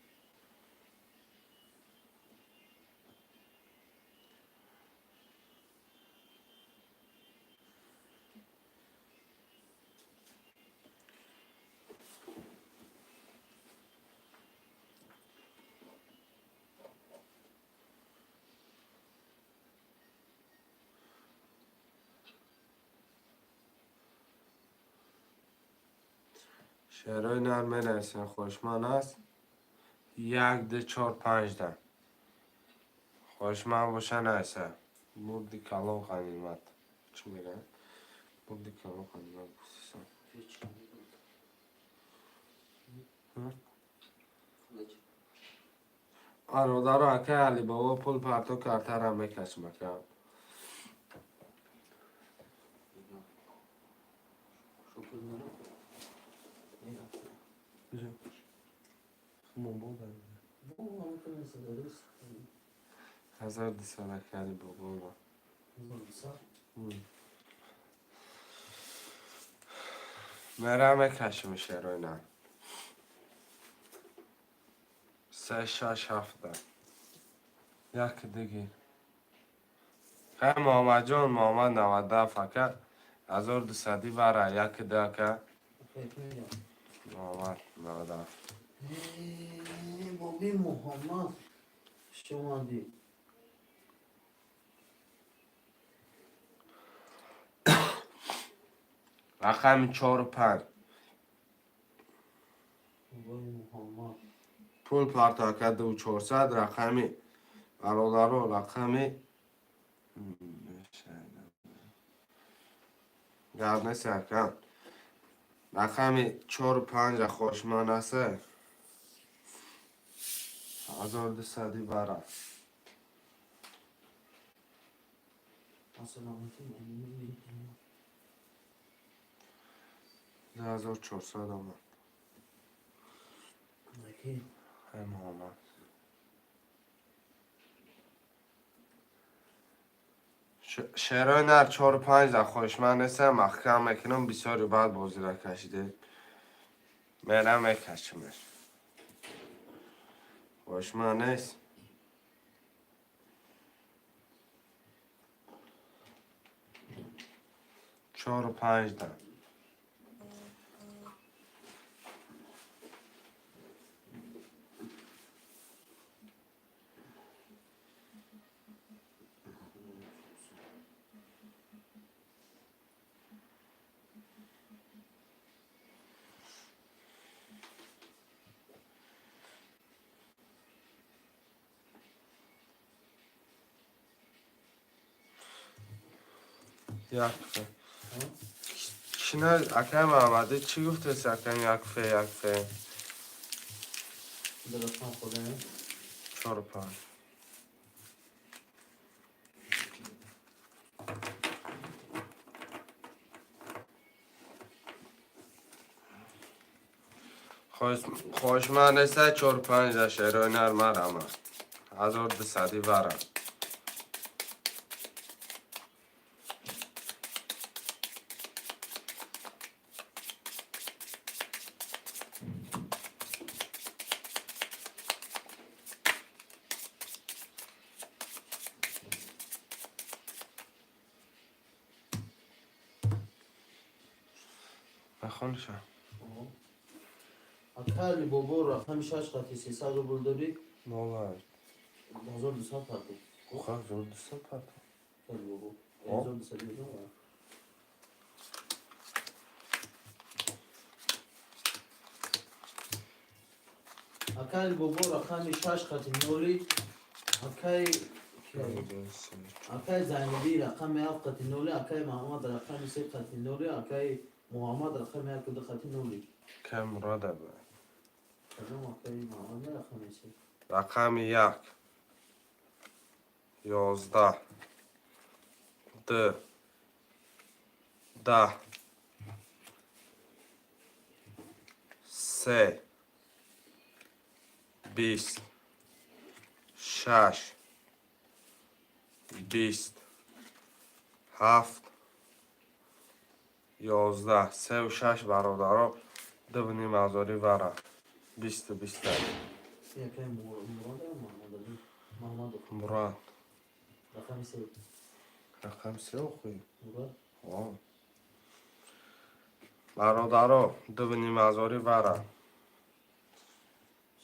Speaker 1: Шерои нар менависем хоҳишманд аст. Як ду чор панҷ да. Хоҳишманд боша нависа. Бурди калон ғанимат. Чӣ мегӯянд? Бурди калон ғанимат гуфтисан. Бародаро акай Алибобо пул парто картара мекашем ака. 1200 акай Алибобо. Мера мекашим шероина. Се, шаш, ҳафта. Як дигир. Хай, Муҳаммадҷон, Муҳаммад 97 ака. 1200 вара, як ду ака. Муҳаммад 97.
Speaker 3: Боби Муҳаммад, шумадӣ.
Speaker 1: Рақами чору панҷ.
Speaker 3: Боби Муҳаммад.
Speaker 1: Пул парто ака, 2400 рақами бародаро, рақами гап нест ака. Рақами чору панҷа хошман асе. 1200 вара.
Speaker 3: Ассалому алайкум.
Speaker 1: 2400 омад.
Speaker 3: Аки.
Speaker 1: Ҳай, Муҳаммад. Шерои нар чору панҷ хоҳишманд нестам, маҳкам мекунам, бисёри баъд бозира кашиде. Мерам мекашимеш. Хоҳишманд нест. Чору панҷда. Як фе. Кина акай Муҳаммадӣ чӣ гуфтест, акай, як фе, як фе?
Speaker 3: Дурустан худем.
Speaker 1: Чору панҷ. Хоҳишманд неста чору панҷ шерои нар марама. 1200 вара. Нахонша.
Speaker 3: Акали бобо рақами шаш қати 300 рубл дорӣ.
Speaker 1: Нолай.
Speaker 3: 1200 парту.
Speaker 1: 1200 парту.
Speaker 3: Акали бобо.
Speaker 1: О.
Speaker 3: 1200 мезанам. Акали бобо рақами шаш қати ноли. Акай акай Зайнидӣ рақами ҳафт қати ноли, акай Маҳмад рақами се қати ноли, акай Муҳаммад рақами яку ду қати ноли.
Speaker 1: Кай Мурада б.
Speaker 3: Кадом акай Муҳаммад рақами се?
Speaker 1: Рақами як. 11. Ду. 10. Се. 20. Шаш. 20. Ҳафт. 11. Севу шаш бародаро дувним ҳазорӣ вара. Бисту биста.
Speaker 3: Акай Мурада Маҳмадалӣ? Маҳмадов.
Speaker 1: Мурад.
Speaker 3: Рақами се.
Speaker 1: Рақами се охӯй.
Speaker 3: Мурад.
Speaker 1: О. Бародаро дувним ҳазорӣ вара.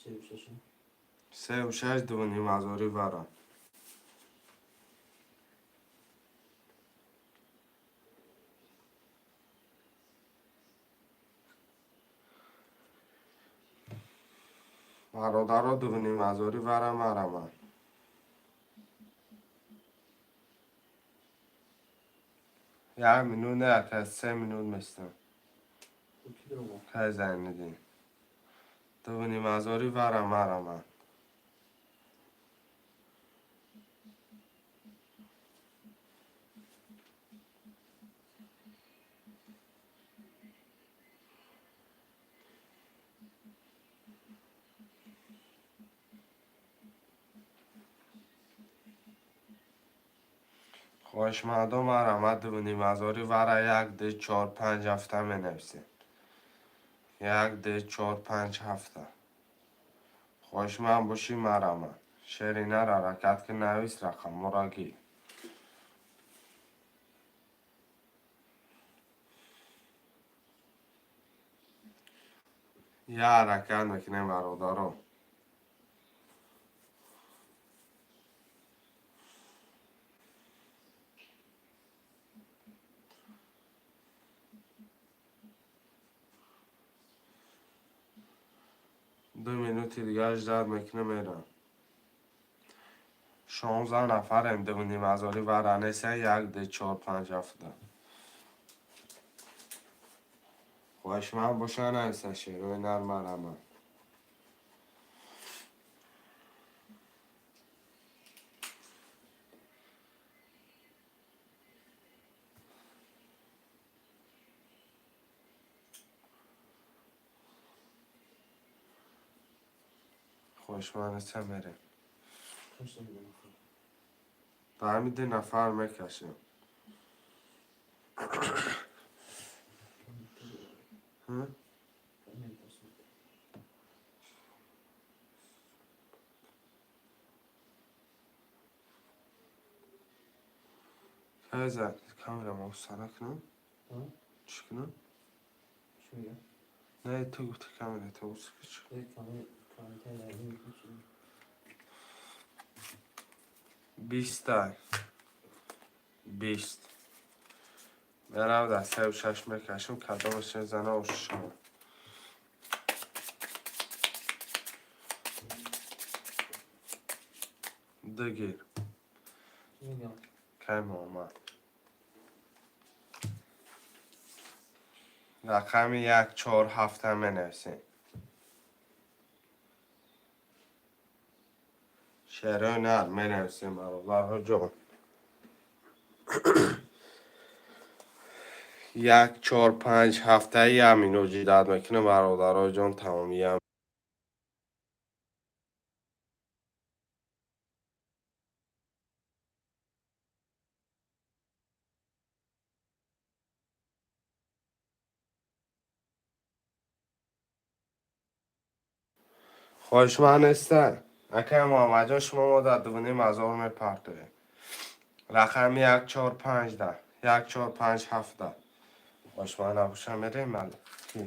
Speaker 3: Севу шаш.
Speaker 1: Севу шаш дувним ҳазорӣ вара. Бародаро дувним ҳазорӣ вара марама. Як минут не, ака, 3 минут местам.
Speaker 3: Ки дурума?
Speaker 1: Кай Зайниддин. Дувним ҳазорӣ вара марама. Хоҳишмандо марама дувним ҳазорӣ вара як, ду, чор, панҷ ҳафта менависем. 1, 2, 4, 5, 7. Хоҳишманд бошӣ, марама. Шери нар, ҳаракат ки, навис рақамҳоро, гир. Я ҳаракат мекунем, бародаро. 2 минути дига ждать мекунем, мерам. 16 нафарем, 2,5 ҳазорӣ вара неста. Як, ду, чор, панҷ, ҳафта. Хоҳишманд боша, нависа, шерои нар, марама. Хоҳишманд неста, мерем. Ба ҳамин ду нафар мекашем. Ҳм? Кайза камера мавсара кунам? Чӣ кунам? Не, ту гуфти, камера ту чӣ? Биста 20 мерав, дар сеу шаш мекашем, кадомаш мезана, ошишам. Дигир. Кай Муҳаммад, рақами як, чор, ҳафта менависем. Шерои нар менависем, бародарҳо ҷон. Як, чор, панҷ, ҳафтаи як минут ждать мекунем, бародарҳо ҷон, тамоми як. Хоҳишманд нестан, акай Муҳаммадҷон? Шумо мо дар 2,5 ҳазор мепартоем. Рақами як, чор, панҷ, да, як, чор, панҷ, ҳафта. Хоҳишманд набоша, мерем. Бале, ки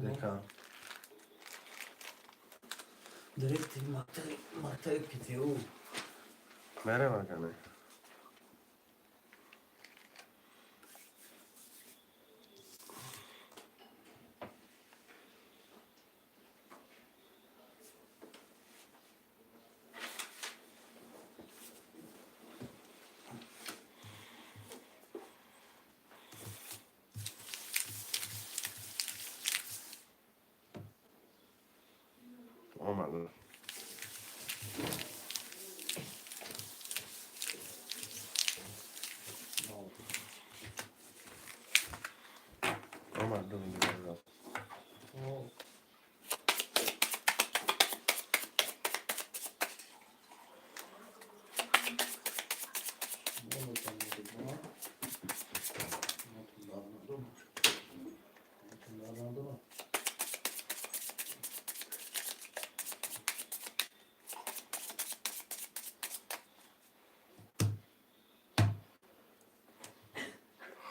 Speaker 1: декам.
Speaker 3: Директори мактаби ПТУ.
Speaker 1: Мерем, акане. Омада. Омад 2,5 ҳазор.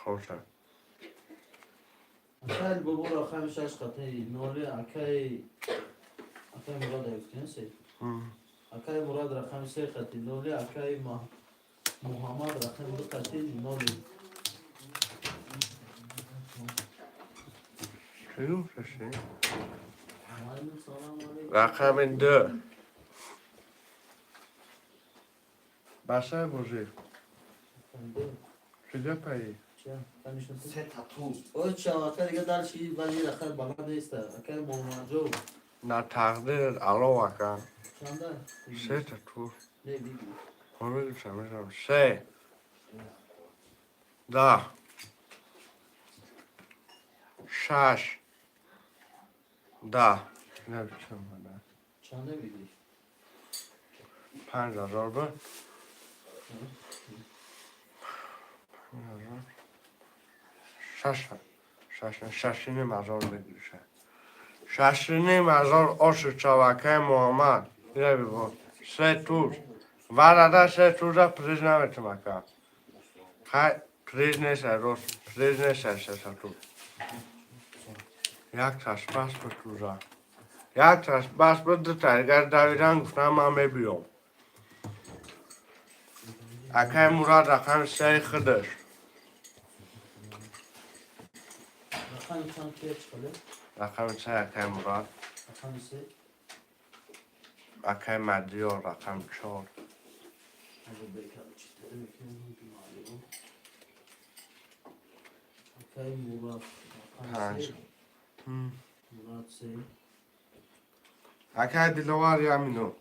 Speaker 1: Хоша.
Speaker 3: Акай бобо, рақами шаш қатъи ноли. Акай Мурад гуфтем, се. Акай Мурад, рақами се қатъи ноли. Акай Муҳаммад, рақами ду қатъи ноли.
Speaker 1: Чӣ гуфташи?
Speaker 3: Салом алейкум.
Speaker 1: Рақами ду. Башай божӣ. Чӣ гапаи?
Speaker 4: Се тату.
Speaker 3: Ой, ча, акай, дига дарши баъзи рақам баланд неста. Акай Муҳаммадҷон.
Speaker 1: На тақдир ало, ака.
Speaker 3: Чанда?
Speaker 1: Се тату.
Speaker 3: Не, биги.
Speaker 1: Мешам се. Да. Шаш. Да. Набичам.
Speaker 3: Чанда биги?
Speaker 1: 5 ҳазор буд. 5 ҳазор. Шаш. 6,5 ҳазор выигрыша. 6,5 ҳазор оши чавакаи Муҳаммад. Ира бибо. Се туз. Варада се туза приз наметум, ака. Хай, приз неса, рост. Приз неса сеса туз. Як таш бас ба туза. Як таш бас ба дута. Агар давидан гуфтам, ман мебиём. Акаи Мурад, рақами сеи худаш.
Speaker 3: Рақами чанд ки чиқале?
Speaker 1: Рақами се акаи Мурад.
Speaker 3: Рақами се.
Speaker 1: Акаи Мадиёр, рақами чор.
Speaker 3: Ҳазор бека читаре мекунем маълум. Акаи Мурад рақами
Speaker 1: Панҷ.
Speaker 3: се. Мурад се.
Speaker 1: Акаи Диловар, ямино.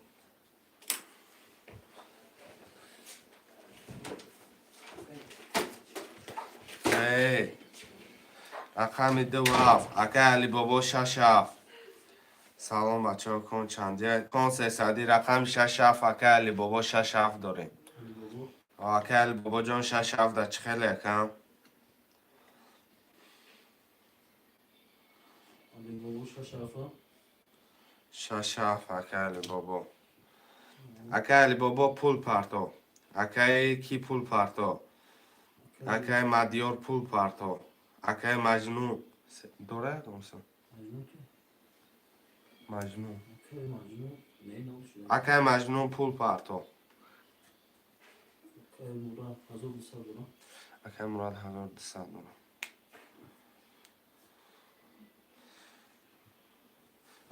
Speaker 1: Эй, рақами ду ҳафт. Акаи Алибобо, шаш ҳафт. Салом, бачаҳо, кон чандия? Кон сесадӣ, рақами шаш ҳафт, акаи Алибобо, шаш ҳафт дорем.
Speaker 3: Алибобо.
Speaker 1: Акаи Алибобоҷон, шаш ҳафт да чӣ хеле, акам?
Speaker 3: Алибобо шаш ҳафта.
Speaker 1: Шаш ҳафт, акаи Алибобо. Акаи Алибобо, пул парто. Акаи ки пул парто? Акаи Мадиёр, пул парто. Акаи Маҷнун дора ядомса?
Speaker 3: Маҷнун ки?
Speaker 1: Маҷнун.
Speaker 3: Акаи Маҷнун не ном шуда.
Speaker 1: Акаи Маҷнун, пул парто.
Speaker 3: Акаи Мурад 1200 дора.
Speaker 1: Акаи Мурад 1200 дора.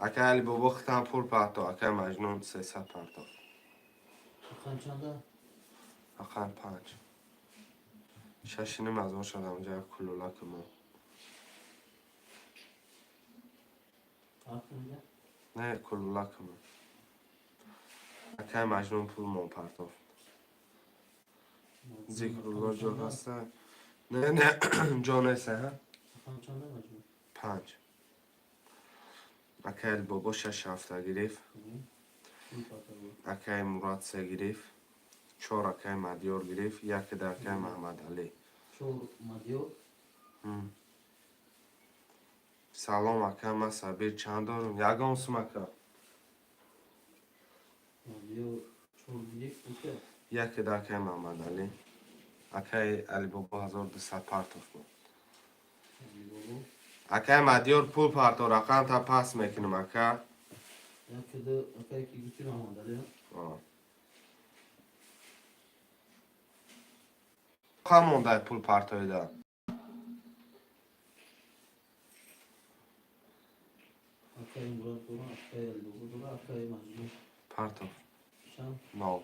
Speaker 1: Акаи Алибобо, хитам пул парто. Акаи Маҷнун 300 парто.
Speaker 3: Рақам чанда?
Speaker 1: Рақам панҷ. 6,5 ҳазор шудам ҷа кулулаки мо.
Speaker 3: Ҳафт мега?
Speaker 1: Не, кулулаки мо. Акаи Маҷнун пул мон партофт. Зикрулло ҷо ҳаста? Не, не, ҷо неста, ҳа?
Speaker 3: Рақам чанда, Маҷнун?
Speaker 1: Панҷ. Акаи Алибобо шаш ҳафта гирифт.
Speaker 3: Пул парта буд.
Speaker 1: Акаи Мурад се гирифт. Чор акаи Мадиёр гирифт. Яке да акаи Маҳаммадалӣ.
Speaker 3: Чор Мадиёр.
Speaker 1: Салом, ака, ман Сабир, чанд дорум? Ягон сум, ака.
Speaker 3: Мадиёр чор гирифт. Ука.
Speaker 1: Яке да акаи Маҳаммадалӣ. Акаи Алибобо 1200 партофт буд.
Speaker 3: Алибобо.
Speaker 1: Акаи Мадиёр, пул парто, рақамта пас мекунем, ака.
Speaker 3: Яке да акаи ки гуфти, Маҳаммадалӣ.
Speaker 1: О. Қа мондай пул партоида.
Speaker 3: Акаи Мурад дора, акаи Алибобо дора, акаи Маҷнун.
Speaker 1: Партоф.
Speaker 3: Чанд?
Speaker 1: Нол.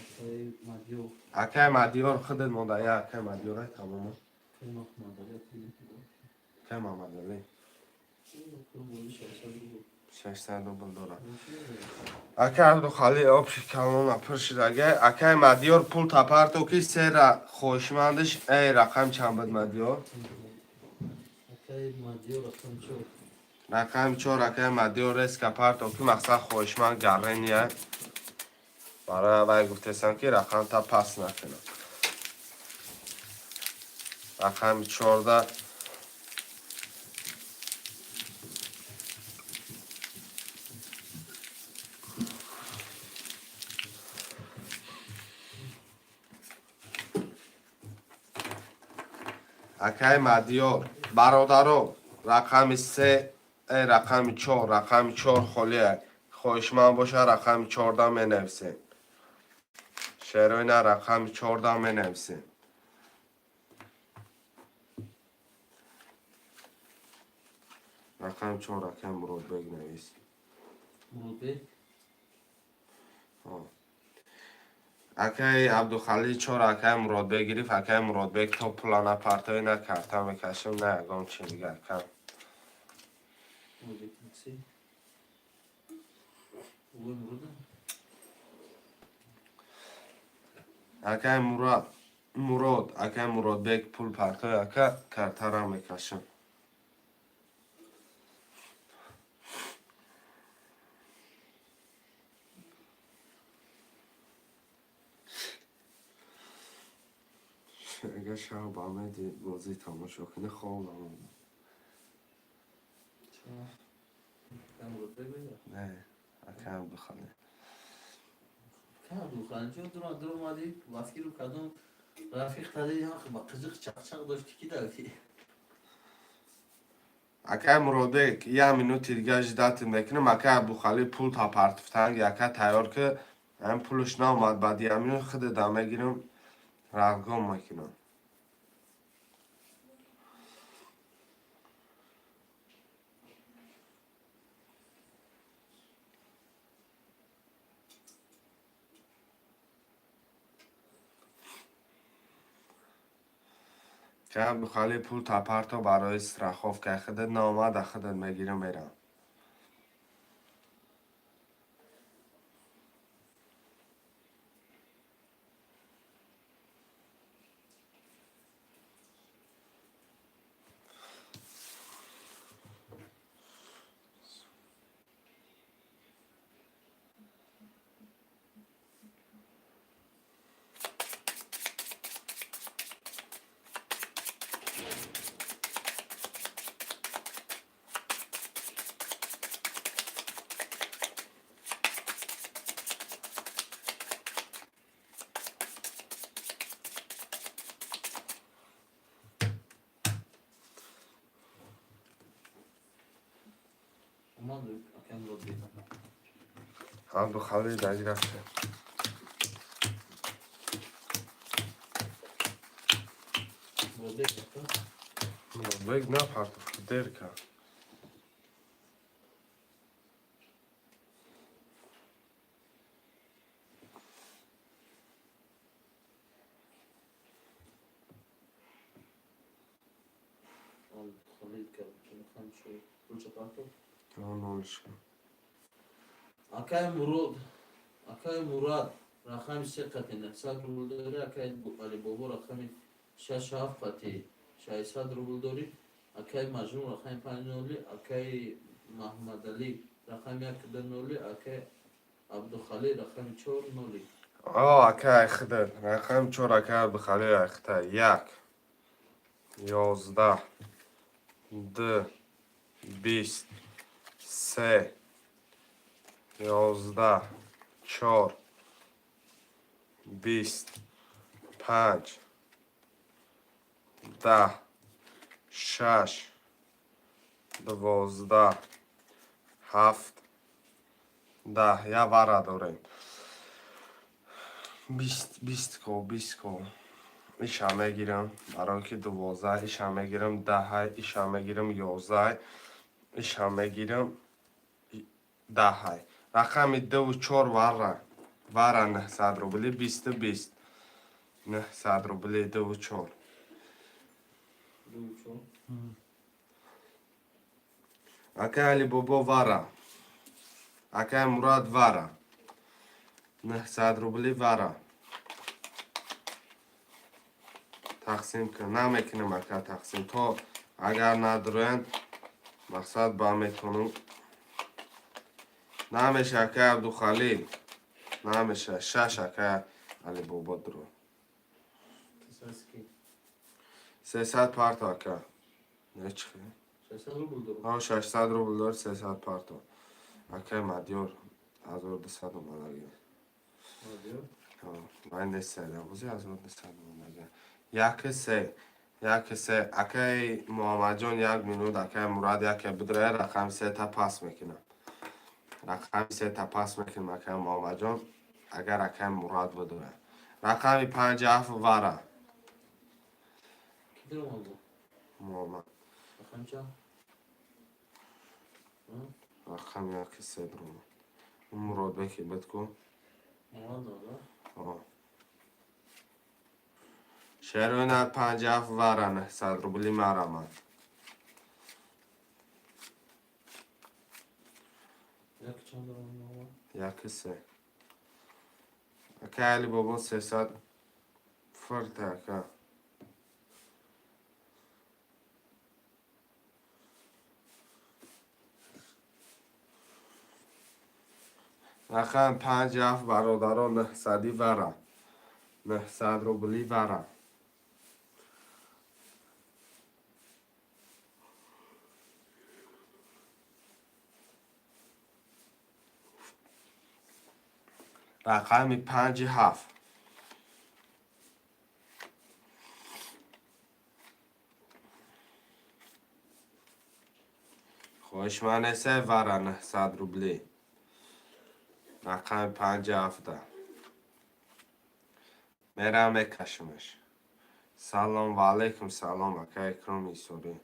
Speaker 3: Акаи Мадиёр.
Speaker 1: Акаи Мадиёр, худат монда, я акаи Мадиёрай, тамома.
Speaker 3: Акаи Маҳаммадалӣ, акаи
Speaker 1: Акаи Маҳаммадалӣ.
Speaker 3: Акаи 600 рубл.
Speaker 1: 600 рубл дорад. Акаи Абдухалил, общий калона пур шудага. Акаи Мадиёр, пул тапарто, ки сера хоҳишмандиш. Эй, рақам чанд буд, Мадиёр?
Speaker 3: Акаи Мадиёр рақам чор.
Speaker 1: Рақами чор, акаи Мадиёр, резко парто, ки мақсад хоҳишманд гаррения. Барои вай гуфтесам, ки рақамта пас накунам. Рақами чорда. Акаи Мадиёр, бародаро, рақами се, рақами чор, рақами чор холия. Хоҳишманд боша, рақами чорда менависем. Шероина, рақами чорда менависем. Рақами чор, акаи Муродбек, навис.
Speaker 3: Муродбек.
Speaker 1: Ҳо. Акаи Абдухалил чор, акаи Муродбек гирифт. Акаи Муродбек, то пула напартои, на карта мекашем, на ягон чи дига, ака.
Speaker 3: Муродбек такси. Ой, Мурод.
Speaker 1: Акаи Мурод, Мурод, акаи Муродбек, пул партои, ака, картара мекашем. Мега шаб ба меди бозӣ тамошо кунӣ, хоб намонам. Не, ака Абдухалил.
Speaker 3: Абдухалил чо дуромадӣ, васкиру кадом рафиқ тади ба қиҷиқ чақчақ дошти, ки давти?
Speaker 1: Акай Муродбек, як минути дига ждать мекунем. Акай Абдухалил пул тапартуфтанг, яка тайёр ки ҳам пулш наомад, баъди як минут худе да мегирам, разгон мекунам. Акай Абдухалил, пул тапарто барои страховка, худат наомада, худат мегирам, мерам.
Speaker 3: Омад акай Муродбек.
Speaker 1: Абдухалил дагирафта.
Speaker 3: Муродбек ака.
Speaker 1: Муродбек напартофт, дер кард.
Speaker 3: Абдухалил ка пулча партофт.
Speaker 1: Нолишка.
Speaker 3: Акай Мурод, акай Мурад рақами се қати 900 рубл дорӣ, акай Алибобо рақами шаш ҳафт қати 600 рубл дорӣ, акай Маҷнун рақами панҷ ноли, акай Маҳмадалӣ рақами як ду ноли, акай Абдухалил рақами чор ноли.
Speaker 1: О, акай худат рақами чор, акай Абдухалил айхта. Як, 11, ду, 20, се, 11, чор, 20, панҷ, 10, шаш, 12, ҳафт, 10. Як вара дорем. 20, 20 ко, 20 ко. Иша мегирам, барои ки 12, иша мегирам, даҳай, иша мегирам, 11, иша мегирам, даҳай. Рақами дуву чор вара. Вара 900 рубли, бисту бист. 900 рубли, дуву чор.
Speaker 3: Дуву чор.
Speaker 1: Акай Алибобо вара. Акай Мурад вара. 900 рубли вара. Тақсим кун. Намекунам, ака, тақсим. То агар надроянд, мақсад ба метонам. Намеша, акай Абдухалил. Намеша. Шаш, акай Алибобо дро.
Speaker 3: Саски.
Speaker 1: 300 парто, ака. Нечихе?
Speaker 3: 600 рубл дорам.
Speaker 1: Ҳа, 600 рубл дори, 300 парто. Акай Мадёр 1200 омадаги.
Speaker 3: Мадёр.
Speaker 1: Ман нестадам. Бози 1200 омадаги. Яки се. Яки се. Акай Муҳаммадҷон, як минут, акай Мурад яке бидроя, рақами сета пас мекунам. Рақами сета пас мекунам, акай Муҳаммадҷон, агар акай Мурад бидроя. Рақами панҷ ҳафт вара.
Speaker 3: Ки даромад бу?
Speaker 1: Муҳаммад.
Speaker 3: Рақами чанд?
Speaker 1: Рақами яки се даромад. Муродбеки бид ку.
Speaker 3: Мурад дорад?
Speaker 1: О. Шероина панҷ ҳафт вара 900 рубли марамад.
Speaker 3: Як чанд даромад Муҳаммад?
Speaker 1: Яки се. Акай Алибобо 300 фырта, ака. Рақам панҷ ҳафт, бародарон, нӯҳсади вара. 900 рубли вара. Рақами панҷи ҳафт. Хоҳишманд нестай вара 900 рублӣ. Рақами панҷи ҳафта. Мерам мекашимаш. Салом ва алайкум салом, ака Икроми Исорӣ.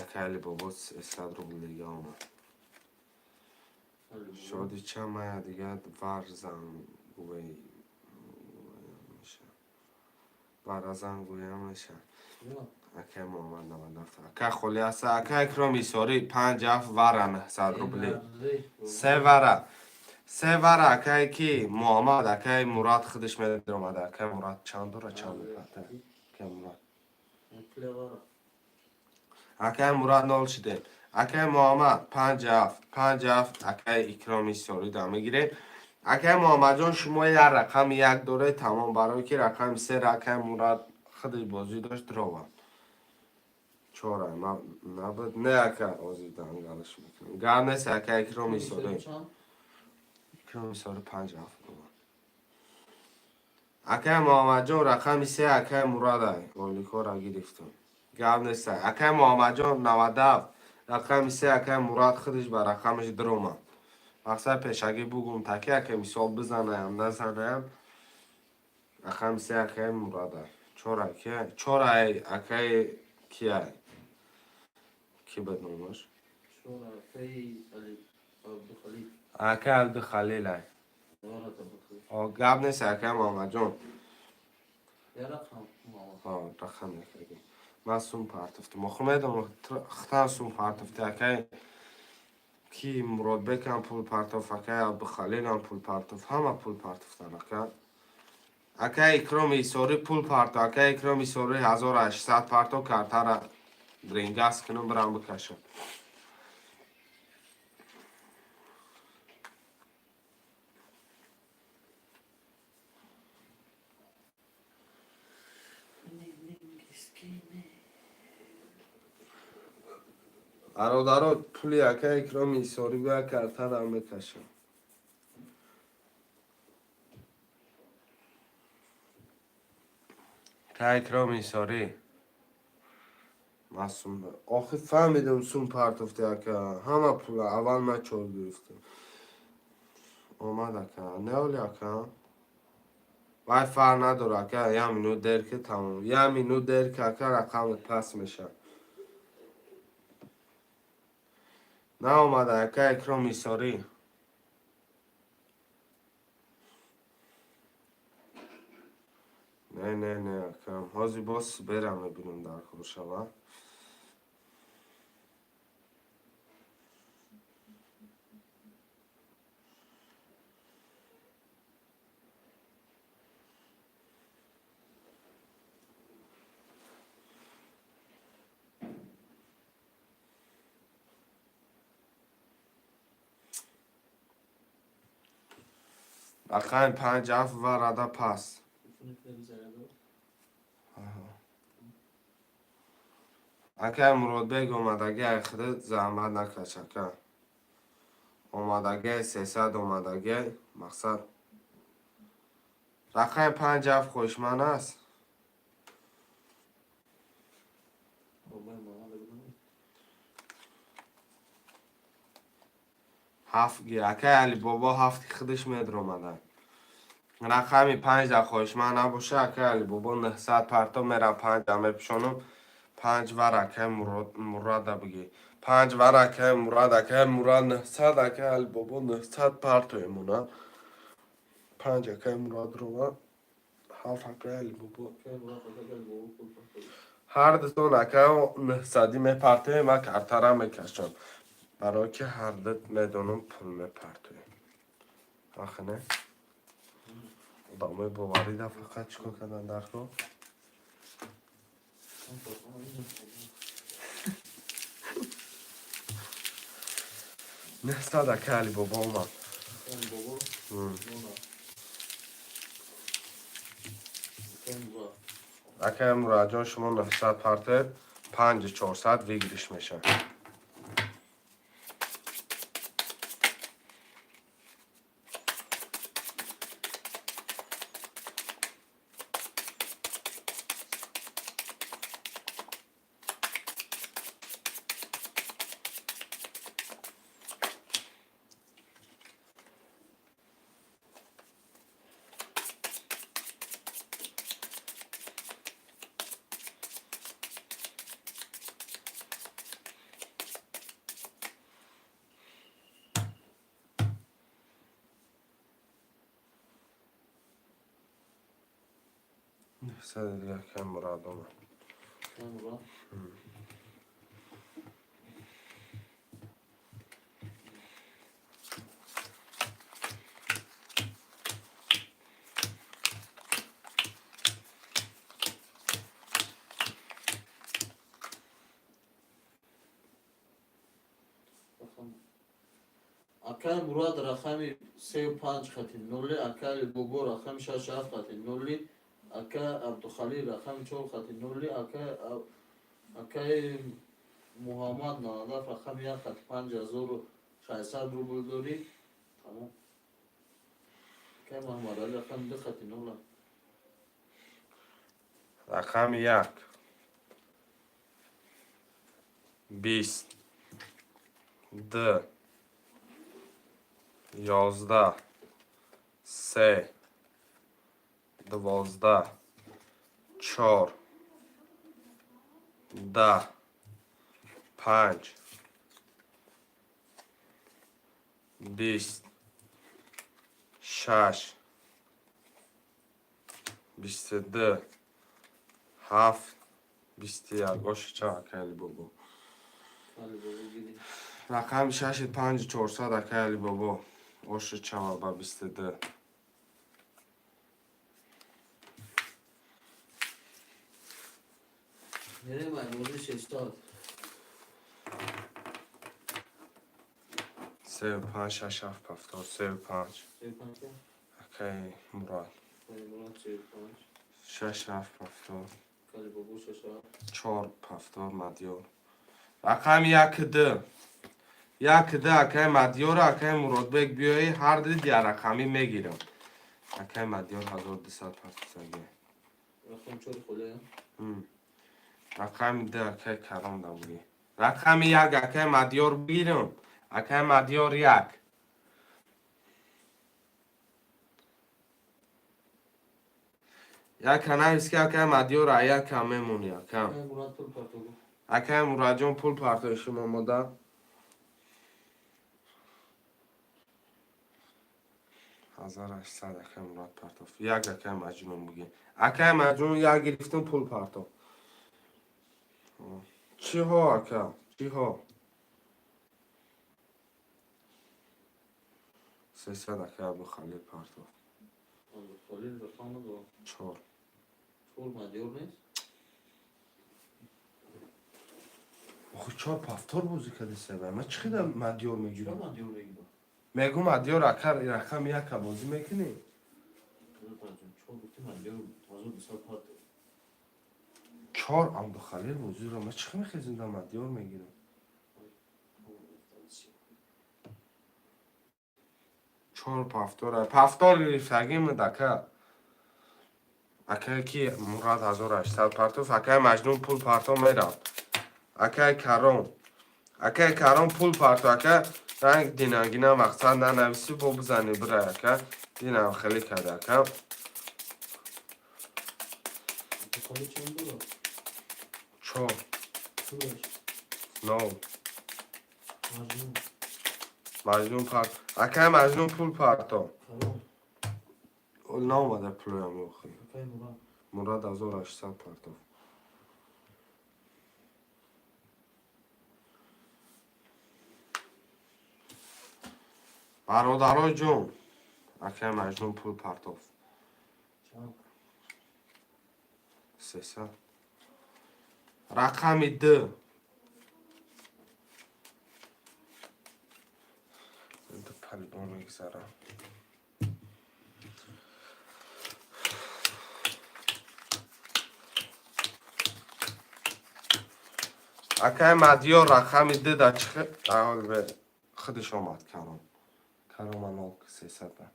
Speaker 1: Ака Алибобо 300 рубл дига омад. Шоди чанд мая дига варазан гӯям меша. Акай Муҳаммад 97. Ака холӣ аста. Ака Икроми Исорӣ панҷ ҳафт вара 900 рублӣ. Се вара. Се вара акай ки Муҳаммад, акай Мурад худаш медаромада. Акай Мурад чанд дора, чанд мепарта? Акай Мурад. Акай Мурад нол шидем. Акай Муҳаммад панҷ ҳафт, панҷ ҳафт акай Икроми Исорӣ да мегирем. Акай Муҳаммадҷон, шумо як рақами як доред, тамом, барое ки рақами сера акай Мурад худаш бозӣ дошт, ровад. Чора набуд. Не, ака, ҳозир дангалаш мекунам. Гап нест, ака Икроми Исорӣ. Икроми Исорӣ панҷ ҳафт бобо. Акай Муҳаммадҷон, рақами се акай Мурада оликора гирифтам. Гап нест. Акай Муҳаммадҷон 97 рақами се акай Мурад худаш ба рақамаш даромад. Мақсад пешагӣ бугум таки акай мисол бизанаям, назанаям. Рақами се акай Мурада. Чора ки чора акай кияй? Ки буд номаш?
Speaker 3: Чора акай Абдухалил.
Speaker 1: Акай Абдухалил ай. О, гап нест, акай Муҳаммадҷон. Рақам якаги. Ман сум партофтам. Охир медонам, хитан сум партофти. Акай ки Муродбекам пул партофт, акай Абдухалилам пул партофт, ҳама пул партофтан ака. Акай Икроми Исорӣ пул партофт, акай Икроми Исорӣ 1800 партофт, картара дрингас кунам, бирам бикашам. Бародаро, пули акай Икроми Исорӣ бия, картара мекашам. Акай Икроми Исорӣ. Ман сум охир фаҳмидам, сум партофти ака. Ҳама пула аввал ман чор гирифтам. Омад ака. Не оли ака. Вай фарқ надора ака, як минут дер ки тамом. Як минут дер ки ака рақамат паст мешавад. Наомада ака Икроми Исорӣ. Не, не, не, ака. Ҳозир боз берам мебинам дар кор шава. Рақами панҷ ҳафт ва рада пас. Акай Муродбек омадагӣ, ай худат заҳмат накаш, ака. Омадагӣ 300 омадагӣ, мақсад. Рақами панҷ ҳафт хоҳишманд аст? Ҳафт ги акай Алибобо ҳафти худаш медаромада. Рақами панҷ дар хоҳишманд набоша, акай Алибобо 900 парто мерам, панҷа мепӯшонам. Панҷ вар акай Мурада бигӣ. Панҷ вар акай Мурад, акай Мурад 900, акай Алибобо 900 парто эмона. Панҷ акай Мурад рова, ҳафт акай Алибобо. Ҳар дутон акай 900-ӣ мепартоем, ман картара мекашам. Барое ки ҳар ду медонам пул мепартоем. Охи не? Одамои боварида фақат чӣ кор кардан дар кор? 900 акай Алибобо омад. Акай Мурадҷон, шумо 900 партоед, панҷи 400 выигрыш мешавад. 900 дига акай Мурад омад.
Speaker 3: Акай Мурад. Акай Мурад рақами сею панҷ хати ноли, акай Бобо рақами шашу ҳафт хати ноли, акай Абдухалил рақами чор хати ноли, акай Муҳаммад 97 рақами як хати 5600 рубл дорӣ. Тамом. Акай Муҳаммадалӣ рақами ду хати нола.
Speaker 1: Рақами як, 20, д, 11, се, 12, чор, 10, панҷ, 20, шаш, 22, ҳафт, 21. Оши ча, акай Алибобо?
Speaker 3: Алибобо гиди.
Speaker 1: Рақами шаши 5400, акай Алибобо. Оши чава ба 22.
Speaker 3: Мерем аймози 600.
Speaker 1: Сею панҷ, шаш, ҳафт, 70, сею панҷ.
Speaker 3: Сею панҷ ка?
Speaker 1: Акай Мурад.
Speaker 3: Акай Мурад сею панҷ.
Speaker 1: Шаш, ҳафт, 70.
Speaker 3: Акай Алибобо шаш ҳафт.
Speaker 1: Чор, 70, Мадёр. Рақами як, д, як, д, акай Мадёр. Акай Муродбек, биёи, ҳар ди диарақамӣ мегирам. Акай Мадёр 1200 партисаги.
Speaker 3: Рақами чори холия.
Speaker 1: Рақами д, акай Каром дабуги. Рақами як, акай Мадёр, бигирам. Акай Мадёр, як. Яка навис, ки акай Мадёр яка мемонӣ, ака.
Speaker 3: Акай Мурад пул партогу.
Speaker 1: Акай Мурадҷон, пул партои шумо омода. 1800 акай Мурад партоф. Як, акай Маҷнун буги. Акай Маҷнун, як гирифтум, пул партоф. Чиҳо, ака, чиҳо? 300, акай Абдухалил партоф.
Speaker 3: Абдухалил рақам надорам.
Speaker 1: Чор.
Speaker 3: Чор Мадёр нест?
Speaker 1: Охи, чор повтор бозӣ карди себа. Ман чӣ қида Мадёр
Speaker 3: Чиро
Speaker 1: мегирам?
Speaker 3: Мадёр мегирам?
Speaker 1: Мегӯ, Мадёр, ака, рақами яка бозӣ мекунӣ?
Speaker 3: Чор гуфти, Мадёр 1200 партоф.
Speaker 1: Чор Абдухалил бозиро ман чӣ мехезим, да Мадёр мегирам? Чор повтора, повтор гирифтагим, ака. Акае ки Мурад 1800 партоф, акаи Маҷнун пул парто мерафт. Акаи Каром, акаи Каром, пул парто, ака. Ранг динангина мақсад нанависи, бо бизани бирай, ака. Динам хеле карда, ака.
Speaker 3: Абдухалил чанд дорад?
Speaker 1: Чор.
Speaker 3: Пулаш?
Speaker 1: Нол.
Speaker 3: Маҷнун?
Speaker 1: Маҷнун парт, акаи Маҷнун, пул парто.
Speaker 3: Каром?
Speaker 1: Наомада пулоям охи.
Speaker 3: Акай Мурад?
Speaker 1: Мурад 1800 партоф. Бародарои ҷон, акаи Маҷнун пул партоф.
Speaker 3: Чанд?
Speaker 1: 300. Рақами д. Ду палибон мегзарам. Акаи Мадиёр, рақами д да чӣ худаш омад. Каром, Карома нол 300.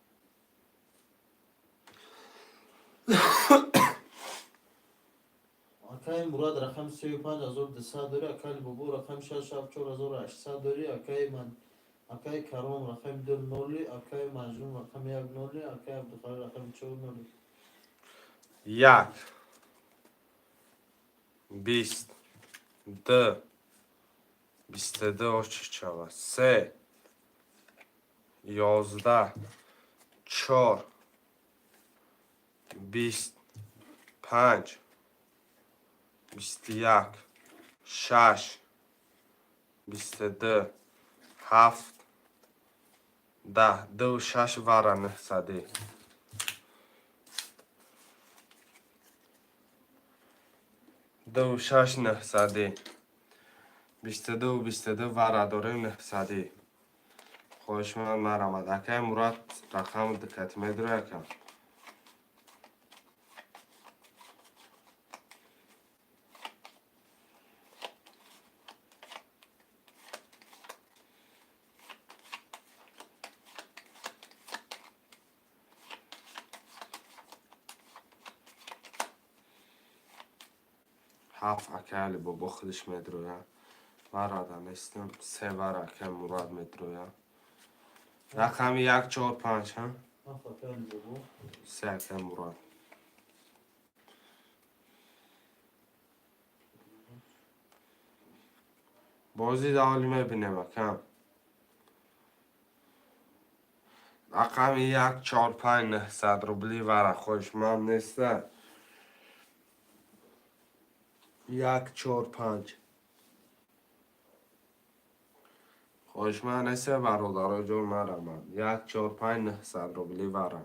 Speaker 3: Акаи Мурад рақами сею панҷ 1200 дорӣ, акаи Бобо рақами шаш ҳафт 4800 дорӣ, акаи Каром рақами ду ноли, акаи Маҷнун рақами як ноли, акаи Абдухалил рақами чор ноли.
Speaker 1: Як, 20, д, 22, очи чава, се, 11, чор, 20, Панҷ, 21, шаш, 22, ҳафт, 10. Ду шаш вара 900-ӣ. Ду шаш 900-ӣ. 22, 22 вара дорем 900-ӣ. Хоҳишманд, марамад. Акай Мурад, рақами диккати медура, ака. Ҳафт акай Алибобо худаш медроя. Варада нестам. Се вара акай Мурад медроя. Рақами як, чор, панҷ, ҳа?
Speaker 3: Ҳафт акай Алибобо.
Speaker 1: Се акай Мурад. Бозӣ даволи мебинем, акам. Рақами як, чор, панҷ, 900 рубли вара хоҳишманд неста. Як, чор, панҷ. Хоҳишманд неста, бародаро ҷон, марамад. Як, чор, панҷ, 900 рубли вара.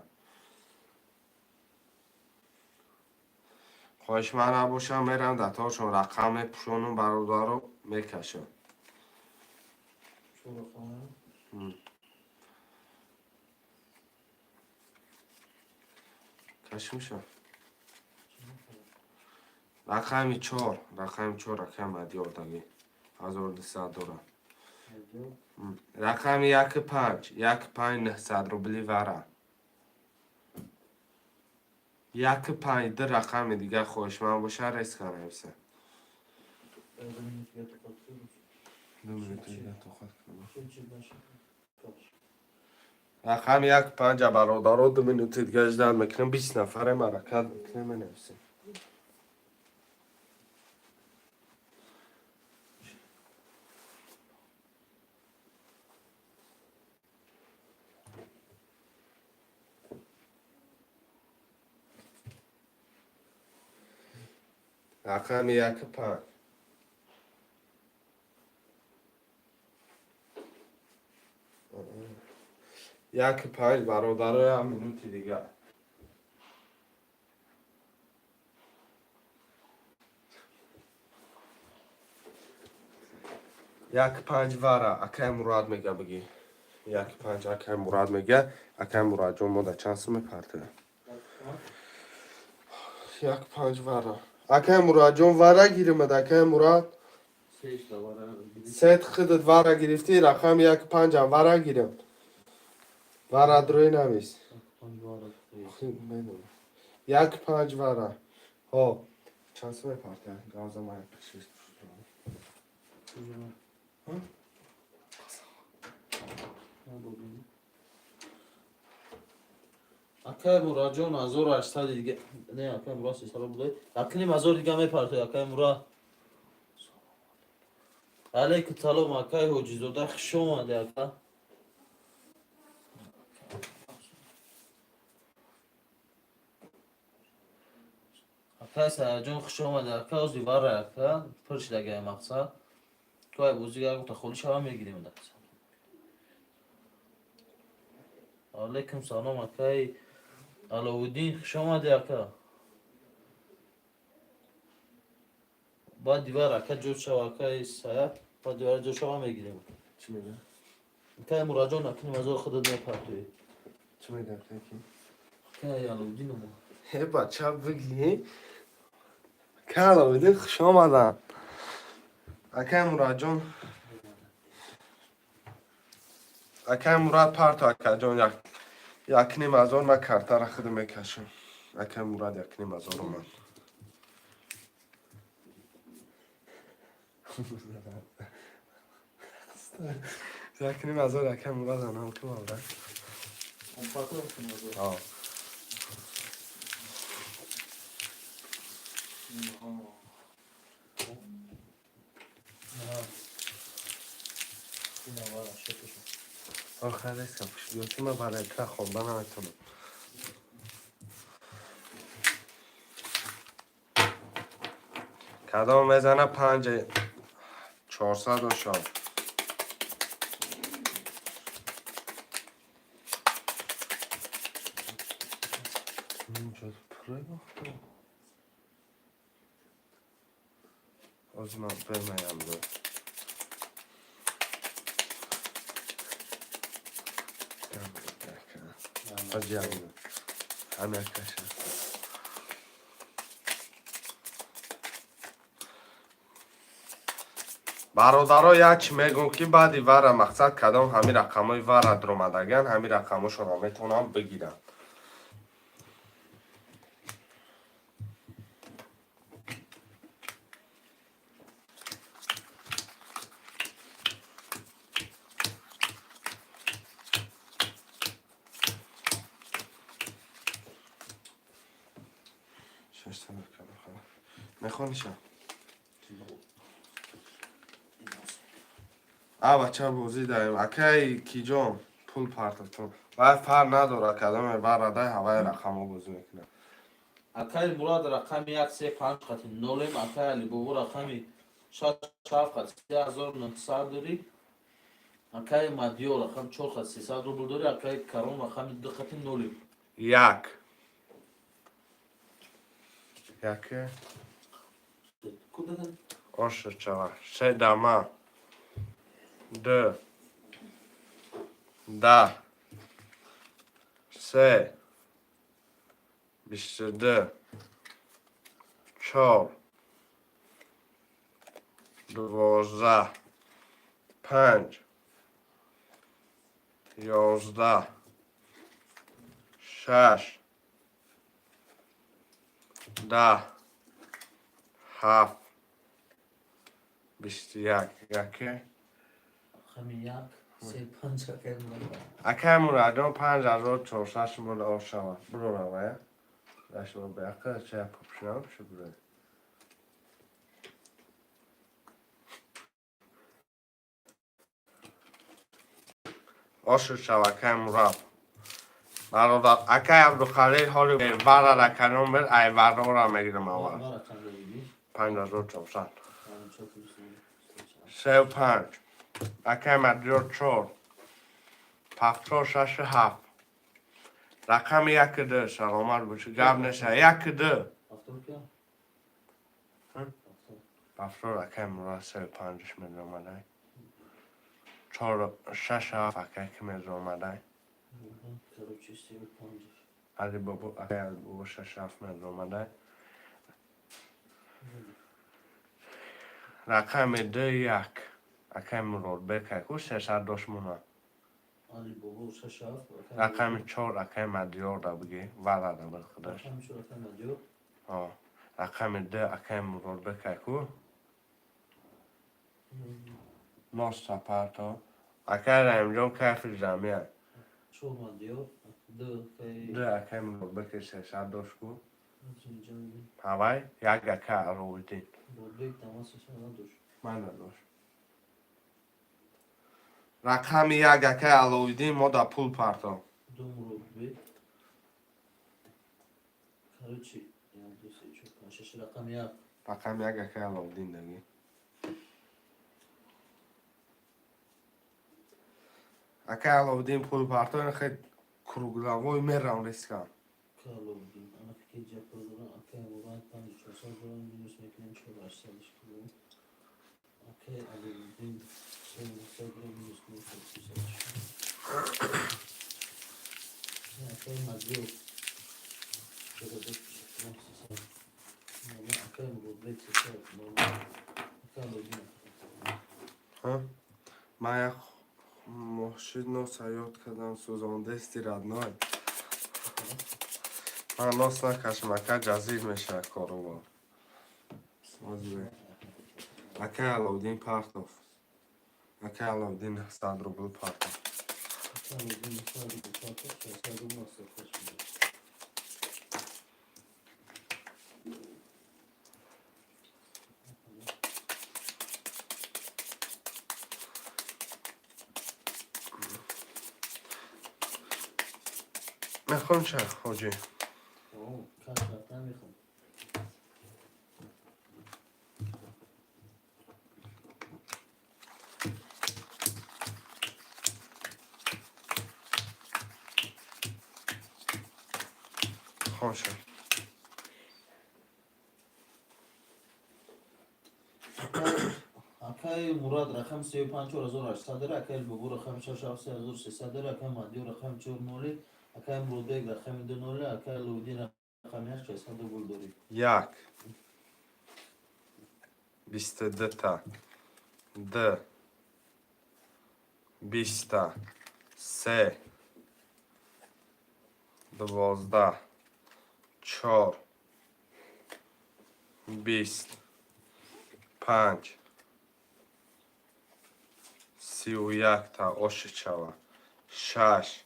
Speaker 1: Хоҳишманд набошам, мерам даторшон рақам мепӯшонам, бародаро, мекашам.
Speaker 3: Чор рақам.
Speaker 1: Кашимша. Рақами чор, рақами чор, рақами Мадиёрдагӣ. 1200 дора. Рақами яки панҷ, як панҷ, 900 рубли вара. Яки панҷ, ду рақами дигар хоҳишманд боша, резко нависа. Ду минути дигар тоқат кунам. Рақами як панҷа, бародаро, 2 минути дигар ждать мекунем, 20 нафарем, ҳаракат мекунем, менависем. Рақами яки панҷ. Яки панҷ, бародаро, як минути дигар. Як панҷ вара, акай Мурад мега бигӣ. Як панҷ акай Мурад мега. Акай Мурадҷон, мо да чанд сум мепартоем? Як панҷ вара. Акай Мурадҷон, вара гиримад, акай Мурад. Сет худат вара гирифтӣ, рақами як панҷам вара гирим. Вара дрои навис. Як панҷ вара. Ҳо, чанд сум мепартоем? Гавза мая пешиш. Ҳа?
Speaker 3: Акай Мурадҷон, 1800 дига. Не, акай Мурад 300 рубл. Акним ҳазор дига мепартояд, акай Мурад. Алейкум салом, акай Ҳоҷизода, хуш омадӣ, ака. Акай Саяҷон, хуш омадӣ, ака, ози вара, ака, пур шидагай мақсад. Ку ай бозига як гуфта холӣ шава мегирем. Алейкум салом, акай Аловуддин, хуш омадӣ, ака. Баъд дивар, ака, ҷо шава, акай Саят, баъд дивар ҷо шава мегирем.
Speaker 1: Чӣ мега?
Speaker 3: Акай Мурадҷон, акним ҳазор худат мепартоӣ.
Speaker 1: Чӣ мега, акай?
Speaker 3: Акай Аловуддин омад.
Speaker 1: Э, бача, бигӣ. Акай Аловуддин, хуш омадан. Акай Мурадҷон. Акай Мурад, парто, акаҷон, як якним ҳазор, ман картара худам мекашам. Акай Мурад якним ҳазор омад. Якним ҳазор акай Мурад анам ки мавра. Ҳо. Охир резко пушт ман барои экран хонда наметавонам. Кадом мезана 5400 ошо. Ҳозир ман бемаям ду. Ҳам якаша. Бародаро, як чи мегӯм, ки баъди вара мақсад кадом ҳамин рақамҳои вара дуромадаган, ҳамин рақамҳошонро метавонам бигирам. Мехониша? А бача, бозӣ даем. Акай киҷон, пул партофтон. Вай фарқ надорад, кадоме варадай, ҳаваи рақамҳо бозӣ мекунад.
Speaker 3: Акаи Мурад, рақами як, се, панҷ қати нолем. Акаи Алибобо, рақами шаш, ҳафт қати 3900 дорӣ. Акаи Мадиё, рақами чор қати 300 рубл дорӣ. Акаи Каром, рақами ду қати нолем.
Speaker 1: Як. Яке? Оша чава. Се дама. Д. Да. Се. 22. Чор. 12. Панҷ. 11. Шаш. 10. Ҳафт. 21. Яке?
Speaker 3: Рақами як, се, панҷ, акаи Мурад.
Speaker 1: Акай Мурадҷон, 5400 шуморо ошава. Буроравая. Дашмо бияқа чая пупшинам шу бура. Ошу шава, акай Мурад. Бародар, акай Абдухалил, ҳоли варара канон бир, ай варора мегирам аввал.
Speaker 3: Вара чанд дорӣ?
Speaker 1: 5400.
Speaker 3: Панҷ, чор,
Speaker 1: Сеу панҷ. Акай Мадиёр, чор. Пахчор, шашу ҳафт. Рақами яку ду, саломат бошӣ. Гап неша. Яку ду.
Speaker 3: Ҳафтор кия?
Speaker 1: Ҳм?
Speaker 3: Ҳафтор.
Speaker 1: Ҳафтор акай Мурад сеу панҷаш медомадай. Чор шашу ҳафт акай ки медомадай.
Speaker 3: Короче, сеу панҷ.
Speaker 1: Алибобо, акай Алибобо, шашу ҳафт медомадай. Рақами ду, як. Акай Муродбек ку 300 дошт мона.
Speaker 3: Алибобо шаш ҳафт.
Speaker 1: Рақами чор акай Мадиёрда бигӣ. Варада бир худаш.
Speaker 3: Рақами чор акаи Мадиёр.
Speaker 1: О. Рақами ду акай Муродбек ку. Носта парто. Акай Раҳимҷон, кайфи ҷамъият.
Speaker 3: Чор Мадиёр. Ду акаи
Speaker 1: Ду акай Муродбеки 300 дошт ку. Ҳавай як акай Аловиддин.
Speaker 3: Муродбек тамос 300 надошт.
Speaker 1: Ман надошт. Рақами як акай Аловиддин мо да пул парто.
Speaker 3: Ду Муродбек. Короче, як, ду, се, чор, панҷ, шаш, рақами як.
Speaker 1: Рақами як акай Аловиддин даги. Акай Аловиддин пул парто, хел кругловой мерам рискам.
Speaker 3: Аловиддин. Ана ки ҷа пул дорам, акаи Мурад 5400 дорам, минус мекунем чор ҳаштсадаш кило. Акаи Аловиддин се 900 дорам, минус кунем чор сесадаш. Акаи Мадиёр чор 300. Акаи Муродбек 300. Акаи Аловиддин.
Speaker 1: Ман як мошин носа ёд кардам, сӯзондести, родной. Ман нос накашам, ака, ҷазир мешавад корубор. Акай Аловиддин партов. Акай Аловиддин 100 рубл партов.
Speaker 3: Акаи Аловиддин 100 рубл партов, 600 рубл астафаш мешавад.
Speaker 1: Мехоҳем ча, ҳоҷӣ?
Speaker 3: О, каш рафта мехоҳам.
Speaker 1: Хонша.
Speaker 3: Акаи Мурад рақами 35 4800 дора, акаи Бобо рақами 6 7 3300 дора, акаи Мадиёр рақами 4 0, акаи Муродбек рақами 2 0, акаи Аловиддин рақами 8 600 рубл дорӣ.
Speaker 1: Як, 22-та, д, 20-та, се, 12, чор, 20, панҷ, 31-та ошичава, шаш,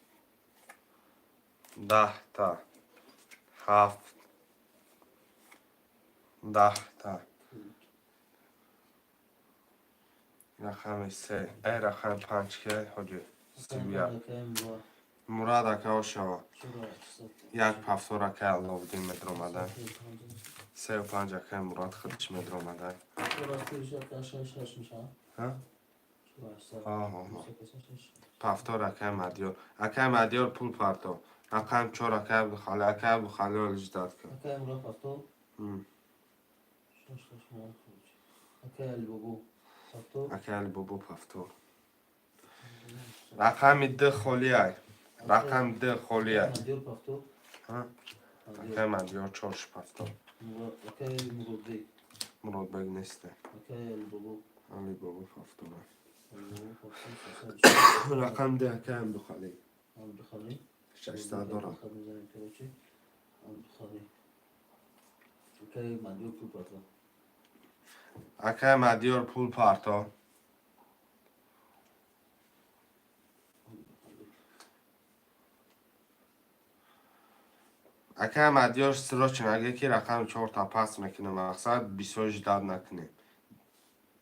Speaker 1: 10-та, ҳафт, 10-та, рақами се, рақами панҷ ки ҳоҷи, 31.
Speaker 3: Акаи Мурод.
Speaker 1: Мурад ака ошава.
Speaker 3: 4800.
Speaker 1: Як пафтор акай Алловдин медромада, сею панҷ акай Мурад худш медромада.
Speaker 3: 4 6 6 мешавад.
Speaker 1: Ҳа?
Speaker 3: 4800.
Speaker 1: Аҳо. Пафтор акай Мадиёр. Акай Мадиёр, пул парто. Рақами чор акай Абдухали. Акай Абдухали, ждать кун.
Speaker 3: Акаи Мурод пафтор. 6 6 мол. Акаи Алибобо пафтор.
Speaker 1: Акай Алибобо пафтор. Рақами д холиай, рақами д холиай.
Speaker 3: Мадиёр пафтор.
Speaker 1: Ҳа? Акай Мадиёр чорш пафтор.
Speaker 3: Акаи Муродбек.
Speaker 1: Муродбек несте.
Speaker 3: Акаи Алибобо.
Speaker 1: Алибобо пафтора.
Speaker 3: Алибобо пафтор.
Speaker 1: Рақами д акай Абдухали.
Speaker 3: Абдухали.
Speaker 1: 600 дорам.
Speaker 3: Мезанем, короче. Абдухали. Акаи Мадиёр пул парто.
Speaker 1: Акай Мадиёр, пул парто.
Speaker 3: Абдухали.
Speaker 1: Акай Мадиёр, срочно аге ки рақами чорта пас мекунем, мақсад бисёр ждать накунем,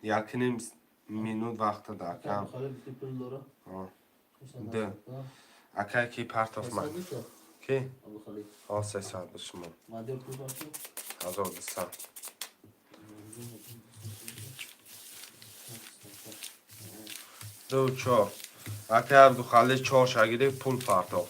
Speaker 1: якним минут вақта да
Speaker 3: Акаи
Speaker 1: акам.
Speaker 3: Абдухали гуфти пул дора.
Speaker 1: Ҳо.
Speaker 3: 600.
Speaker 1: Д. Акай ки партоф ма?
Speaker 3: 600 мешавад.
Speaker 1: Ки?
Speaker 3: Абдухали.
Speaker 1: Ҳо, 300 ба шумо.
Speaker 3: Мадиёр пул парто.
Speaker 1: 1200. Ду чор акай Абдухали чор шагиди, пул партоф.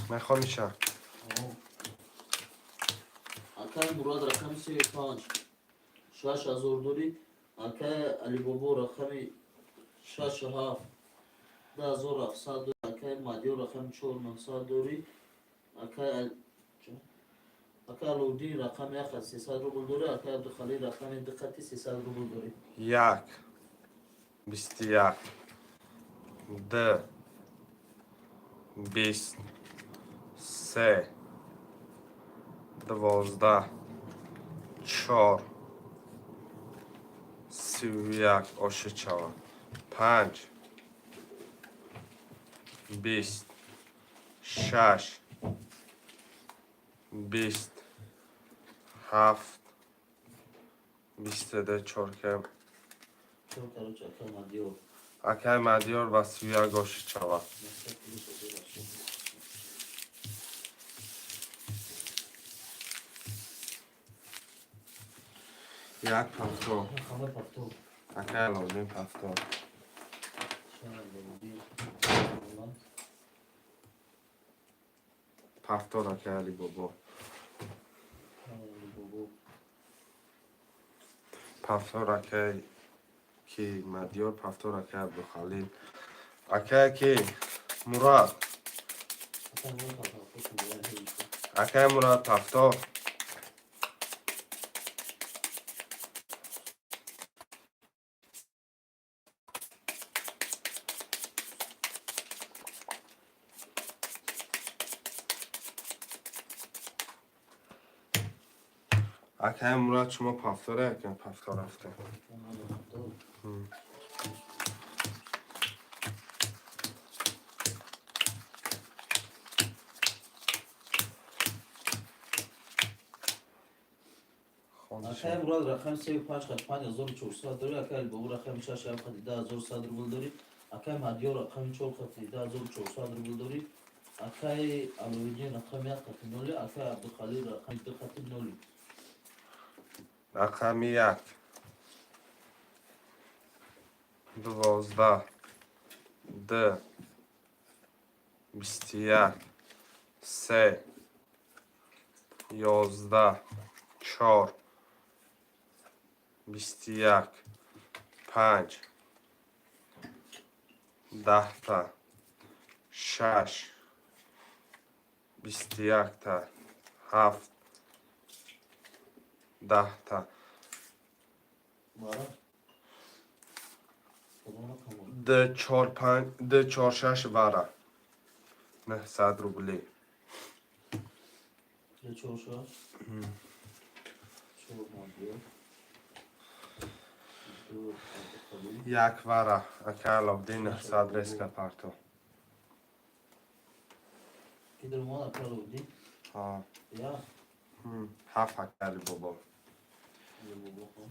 Speaker 1: Мехониша.
Speaker 3: Акаи Мурод рақами 35 6000 дорӣ. Акаи Алибобо рақами шашу ҳафт 2700 дорӣ. Акаи Мадиёр рақами чор 900 дорӣ. Акаи Аловуддин рақами як қати 300 рубл дорӣ. Акаи Абдухалил рақами ду қати 300 рубл дорӣ.
Speaker 1: Як, 21, д, 20, се, 12, чор, 31 ошичава, панҷ, 20, шаш, 20, ҳафт, 22, чор ки.
Speaker 3: Чор, короче, акаи Мадиёр.
Speaker 1: Акай Мадиёр ба 31 ошичава.
Speaker 3: 900 плюс 1800.
Speaker 1: Як пафтор.
Speaker 3: Ҳама пафтор.
Speaker 1: Акай Аловуддин пафтор.
Speaker 3: Шаҳр Аловуддин.
Speaker 1: Пафтор акай Алибобо.
Speaker 3: Алибобо.
Speaker 1: Пафтор акай ки Мадиёр, пафтор акай Абдухалил, акай ки Мурад.
Speaker 3: Акаи Мурод пафтор.
Speaker 1: Акай Мурад пафтор. Акай Мурад, шумо пафторе, акай пафтор рафте.
Speaker 3: Пафтор. Акай Мурад рақами сею панҷ хат 5400 дорӣ, акай Алибобо рақами шаш ҳафт хати 10100 рубл дорӣ, акай Мадиёр рақами чор хати 10400 рубл дорӣ, акай Аловиддин рақами як хати ноли, акай Абдухалил рақами ду хати ноли.
Speaker 1: Рақами як, 12, д, 21, се, 11, чор, 21, панҷ, 10-та, шаш, 21-та, ҳафт, 10-та.
Speaker 3: Бара? Кадом рақам буд?
Speaker 1: Д, чор, панҷ, д, чор, шаш, вара, 900 рубли.
Speaker 3: Ду чор шаш? Чор Мадиёр. Ду Абдухалил.
Speaker 1: Як вара, ака Аловдин, 900 резко парто.
Speaker 3: Ки даромад, акай Аловиддин?
Speaker 1: Ҳа.
Speaker 3: Я?
Speaker 1: Ҳафт, ака Алибобо.
Speaker 3: Алибобо, хоб.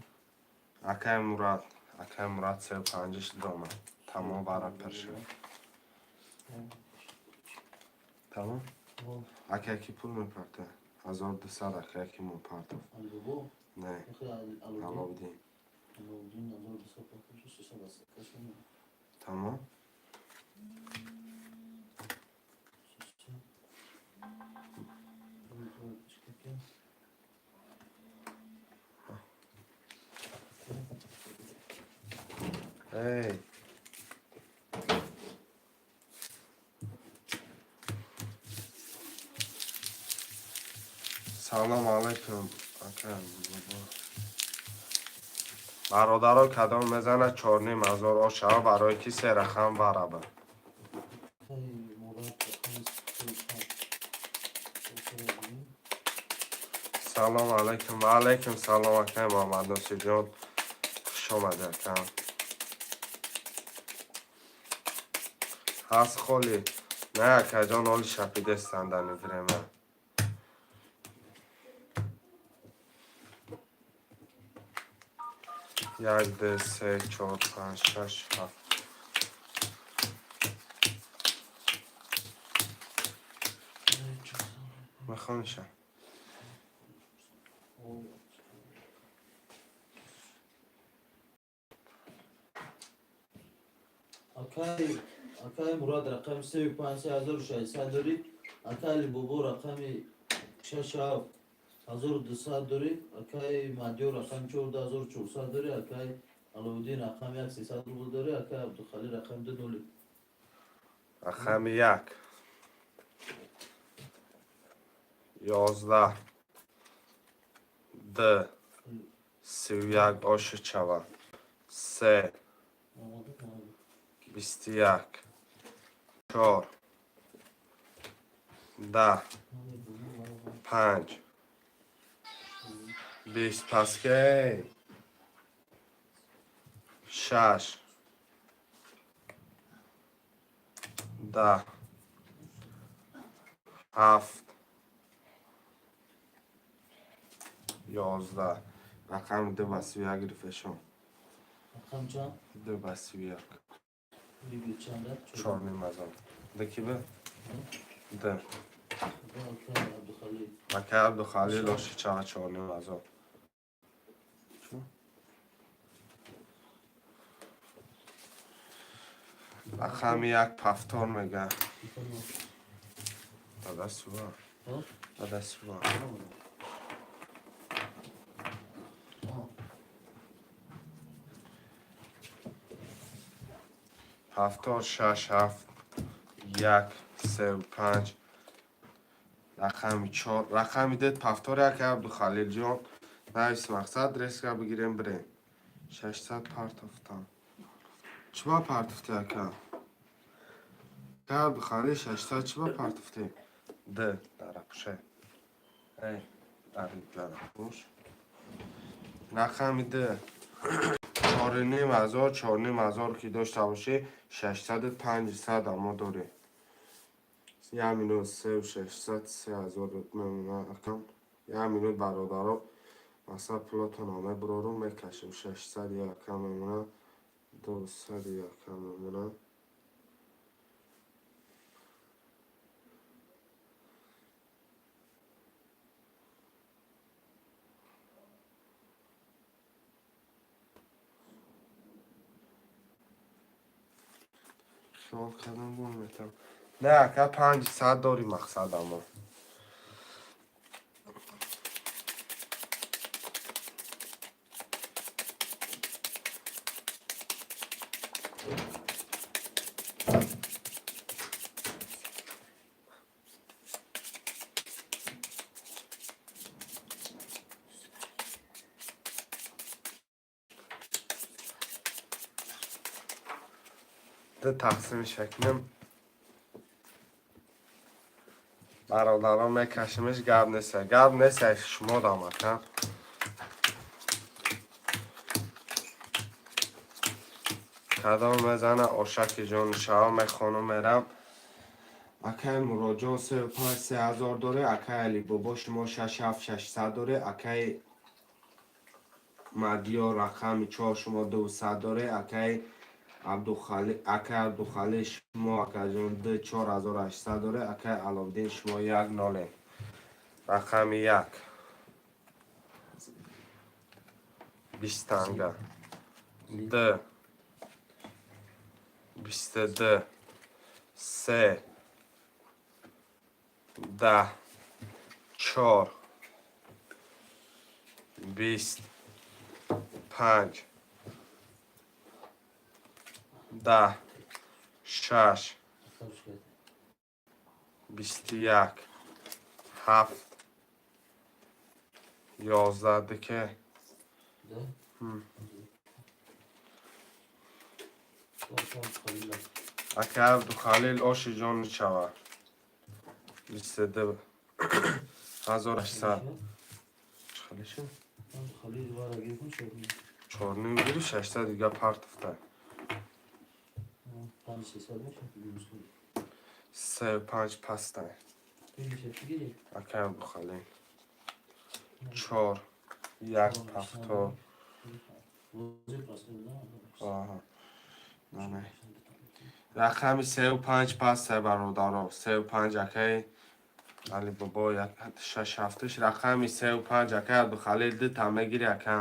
Speaker 1: Акай Мурад, акай Мурад сею панҷиш дома, тамом, вара пир шуд. Тамом.
Speaker 3: Хоб.
Speaker 1: Акай ки пул мепарта? 1200, акай ки мо партов.
Speaker 3: Алибобо?
Speaker 1: Не.
Speaker 3: Охи Аловиддин?
Speaker 1: Аловдин.
Speaker 3: Аловиддин 1200 партов, 300 аст. Кашон.
Speaker 1: Тамом.
Speaker 3: 300. Ду, ду, чӣ ка?
Speaker 1: Эй, салом алайкум, ака бобо. Бародаро, кадом мезана 4500 ошава, барои ки се рақам вараба.
Speaker 3: Акай Мурад рақами сею панҷ. Чор.
Speaker 1: Салом алайкум, ва алайкум салом, акай Муҳаммадносирҷон, хуш омадӣ, акам. Ҳаст холи? Не, акаҷон, оли шапидестан дани время. Як, ду, се, чор, панҷ, шаш, ҳафт. Мехониша?
Speaker 3: О. Акай Мурад рақами сею панҷ 3600 дорӣ, акай Алибобо рақами шаш ҳафт 1200 дорӣ, акай Мадиёр рақами чор 1400 дорӣ, акай Аловиддин рақами як 300 рубл дорӣ, акай Абдухалил рақами ду ноли.
Speaker 1: Рақами як, 11, д, 31 ошичава, се, 21, чор, 10, панҷ, 20, паскей, шаш, 10, ҳафт, 11. Рақами ду ба 31 гирифтешон.
Speaker 3: Рақам чанд?
Speaker 1: Ду ба 31.
Speaker 3: Лиги чанда?
Speaker 1: 4500. Д ки б д?
Speaker 3: Акай Абдухалил.
Speaker 1: Акай Абдухалил оши чава, 4500. Рақами як повтор мега. Дадасува, дадасува.
Speaker 3: Ҳо.
Speaker 1: Повтор: шаш, ҳафт, як, сеу панҷ. Рақами чор, рақами дед повтор. Як, Абдухалилҷон, навис, мақсад резко бигирем, бирем. 600 партофтам. Чиба партофти, ака? Ака Абдухалил, 600 чиба партофти? Д дарапуше, эй, дарапуш. Рақами д чор. 4,5 ҳазор, 4,5 ҳазор ки дошта бошӣ, 600, 500 амо дорӣ. Як минут, сеу 600, 3 ҳазор мемона, акам. Як минут, бародаро, масалан, пулотонро мебурорум, мекашем. 600 якам мемона, 200 якам мемона. Хиёл кардам, бо метавон. Не, ака, 500 дорӣ, мақсадамо. Ду тақсими шакнем, бародарон, мекашимиш, гап неста, гап неста, шумо дам, ака. Кадом мезана, ошаки ҷони шава, мехонум, мерам. Акаи Муроҷон, сеу панҷ, 3 ҳазор доре. Акаи Алибобо, шумо шаш, ҳафт, 600 доре. Акаи Мадиёр, рақами чор, шумо 200 доре. Акаи Абдухалил, шумо, акаҷон, ду, 4800 доре. Акаи Аловиддин, шумо як ноле, рақами як, 20 танга, д, 22, се, 10, чор, 20, панҷ, 10, шаш, 21, ҳафт, 11, дике.
Speaker 3: Да?
Speaker 1: Ака Абдухалил, оши ҷон шава, 22 800. Чӣ? Чорним гири, 600 дига партофта. Се, панҷ пастай. Ака Абдухалил, чор, як, ҳафтод. Аҳа. Не. Рақами сеу панҷ пастай, бародаро, сеу панҷ. Акаи Алибобо, як, шаш, ҳафташ, рақами сеу панҷ. Акаи Абдухалил, дута мегири, ака,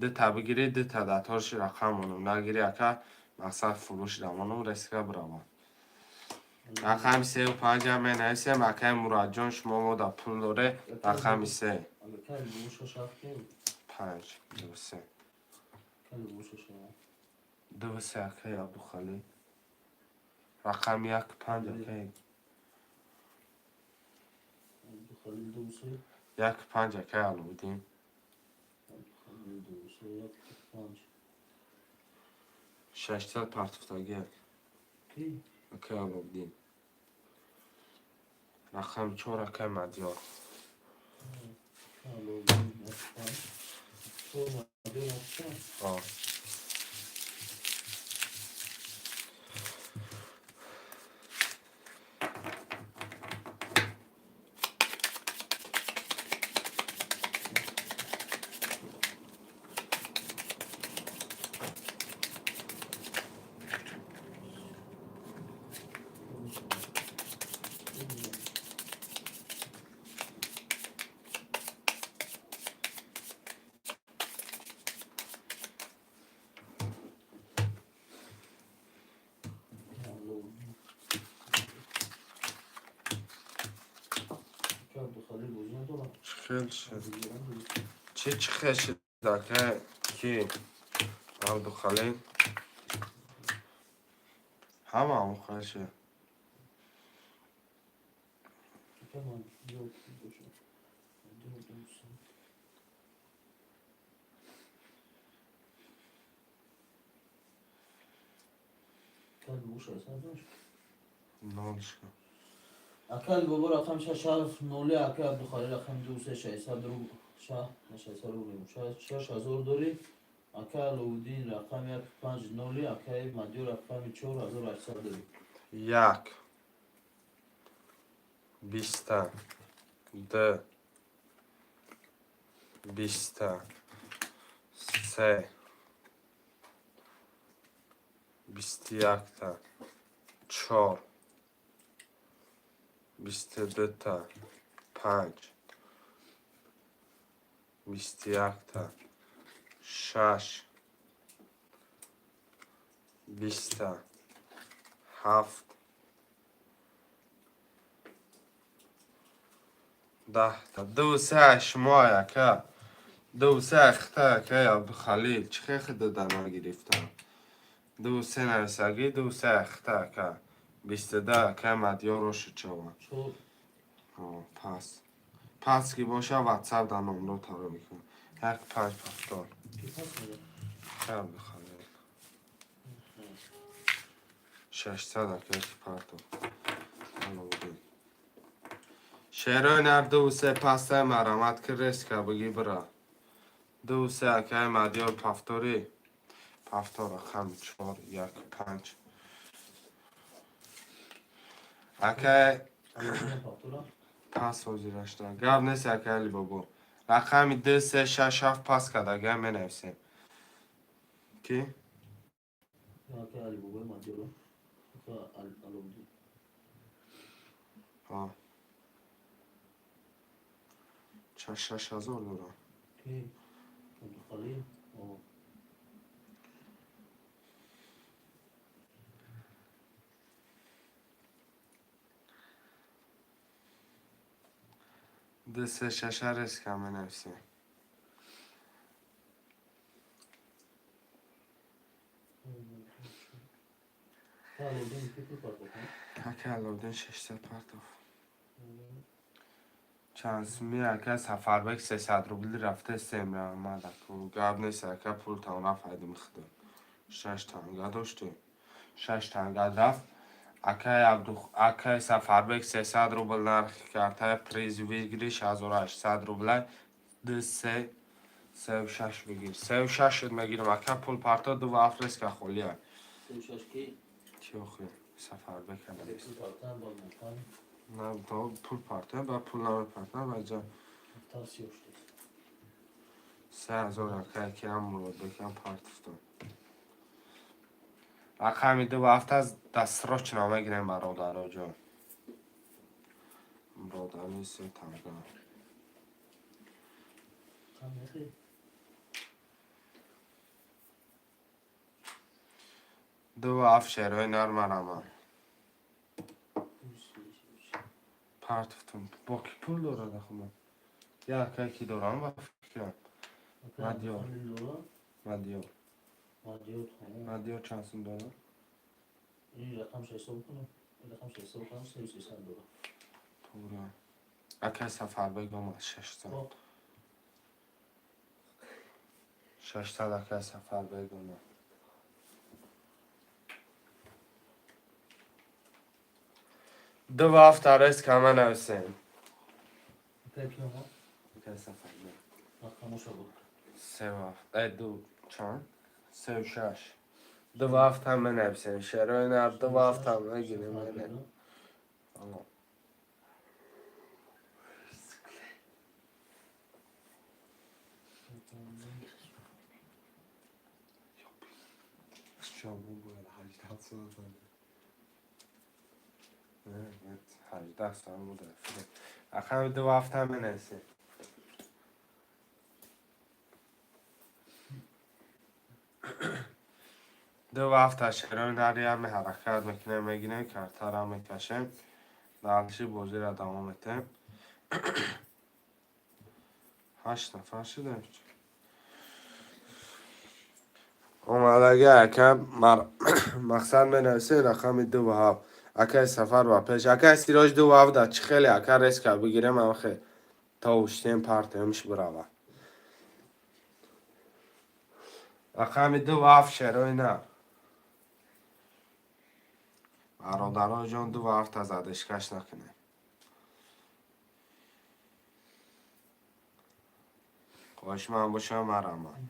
Speaker 1: дута бигири, дута даторши рақам монум, нагири, ака, мақсад, фурӯш рамонум, резко биравад. Рақами сеу панҷам менависем. Акаи Мурадҷон, шумо мода пул доре, рақами се, панҷ, ду, се, ду, се. Акаи Абдухалил, рақами як, панҷ, акаи як, панҷ. Акаи Аловиддин. 600 партофтагӣ, акаи Аловиддин. Рақами чор, акаи Мадиёр. О. Чӣ хел шуд? Чӣ хел шуд, ака? Ки Абдухалил, ҳама он хел шуд.
Speaker 3: Tamam, yok. Dördüncüsü. Кал 600 дошт.
Speaker 1: Нолшка.
Speaker 3: Акал бобо, рақам шаш, ҳафт, ноли. Ака Абдухалил, рақам ду, се, 600 рубл, ша, на, 600 рубл, 6000 дорӣ. Акай Аловуддин рақами 150, акай Мадёр рақами 4800 дорӣ.
Speaker 1: Як, биста, ду, биста, се, 21та, чор, 22та, панҷ, 21та, шаш, 20та, ҳафт, 10та. Ду, се, шумо, ака. Ду, се, хта, акай Абдухалил. Чӣ хел хида нагирифтам? Ду, се нависагӣ, ду, се, хта, ака. 22, акай Мадёр рошучова.
Speaker 3: Чор.
Speaker 1: Пас. Пас ки боша, ватсап дар номро таро мекунам. Як, панҷ, ҳафтод.
Speaker 3: Ки пас медод?
Speaker 1: Акай Абдухалил. 600, акай, ки партов. Аловуддин. Шерои нар, ду, се, пастай марамат ки резко бигӣ бира. Ду, се, акай Мадёр пафторӣ. Пафтор рақами чор, як, панҷ. Акай
Speaker 3: Аловуддин пафтора?
Speaker 1: Пас ҳозирашта. Гап нест, акай Алибобо. Рақами ду, се, шаш, ҳафт пас кард, агар менависем. Ки?
Speaker 3: Акай Алибобои Мадёро? Ака Аловуддин.
Speaker 1: Ҳа. 6000 дорам.
Speaker 3: Ки? Абдухалил? О.
Speaker 1: Ду, се, шаша резко менависем.
Speaker 3: Аловуддин ки пул партофт?
Speaker 1: Акай Аловуддин 600 партофт. Чанд суми, ака Сафарбек 300 рубли рафта сем раҳмат, аку. Гап нест, ака, пултон рафт, айдим худо. Шаш танга доштем. Шаш танга рафт. Акай Абду, акай Сафарбек 300 рубл нархи картаи приз выигрыш 1800 рублай. Ду, се, сеу шаш бигир. Сеу шаш шуд, мегирам. Ака, пул парто, ду ва ҳафт резко холия.
Speaker 3: Сеу шаш ки?
Speaker 1: Ки охи? Сафарбек ҳанавист.
Speaker 3: Пул партан ба мукан.
Speaker 1: На, то пул партоя, ба пул намепартам, ва ҷа
Speaker 3: Тарси ёштест.
Speaker 1: 3000, акай киам Муродбекам партифтам. Рақами ду ҳафта дастрочно мегирем, бародароҷон. Муродали се танга.
Speaker 3: Кам мехе?
Speaker 1: Ду ҳафт, шерои нар, мараман. Партифтам. Бо ки пул дорад ахума? Я акай ки дорам ба фикрам. Мадёр. Мадёр.
Speaker 3: Мадёр тамом.
Speaker 1: Мадёр чанд сум дорад?
Speaker 3: Ин рақамша ҳисоб кунам. Ин рақамша ҳисоб кунам, 3300 дорад.
Speaker 1: Тура. Акай Сафарбек омад 600.
Speaker 3: Хоб.
Speaker 1: 600, акай Сафарбек омад. Ду ҳафта резко менависем.
Speaker 3: Акай ки омад?
Speaker 1: Акай Сафарбек.
Speaker 3: Рақамоша буд.
Speaker 1: Се ҳафт. Э, ду чанд? Сеу шаш. Ду ҳафта менависем. Шерои нар, ду ҳафта мегирем. Менависем. Ало. Шомо бояд 18 сол зад. Не, 18 сол буда. Рақами ду ҳафта менависем. Ду ҳафта, шерои нари, ҳаме ҳаракат мекунем, мегирем, картара мекашем. Дальше бозиро давом метем. Ҳашт нафар шудем. Омадаги, ака, мақсад менависем рақами ду ва ҳафт. Акай Сафар ба пеш. Акай Сироҷ, ду ва ҳафт да чӣ хеле, ака, резко бигирем, амхе то уштем партиямш бирава. Рақами ду ва ҳафт, шерои нар. Бародароҷон, ду ва ҳафта задишкаш накунем. Хоҳишманд бошам, марамад.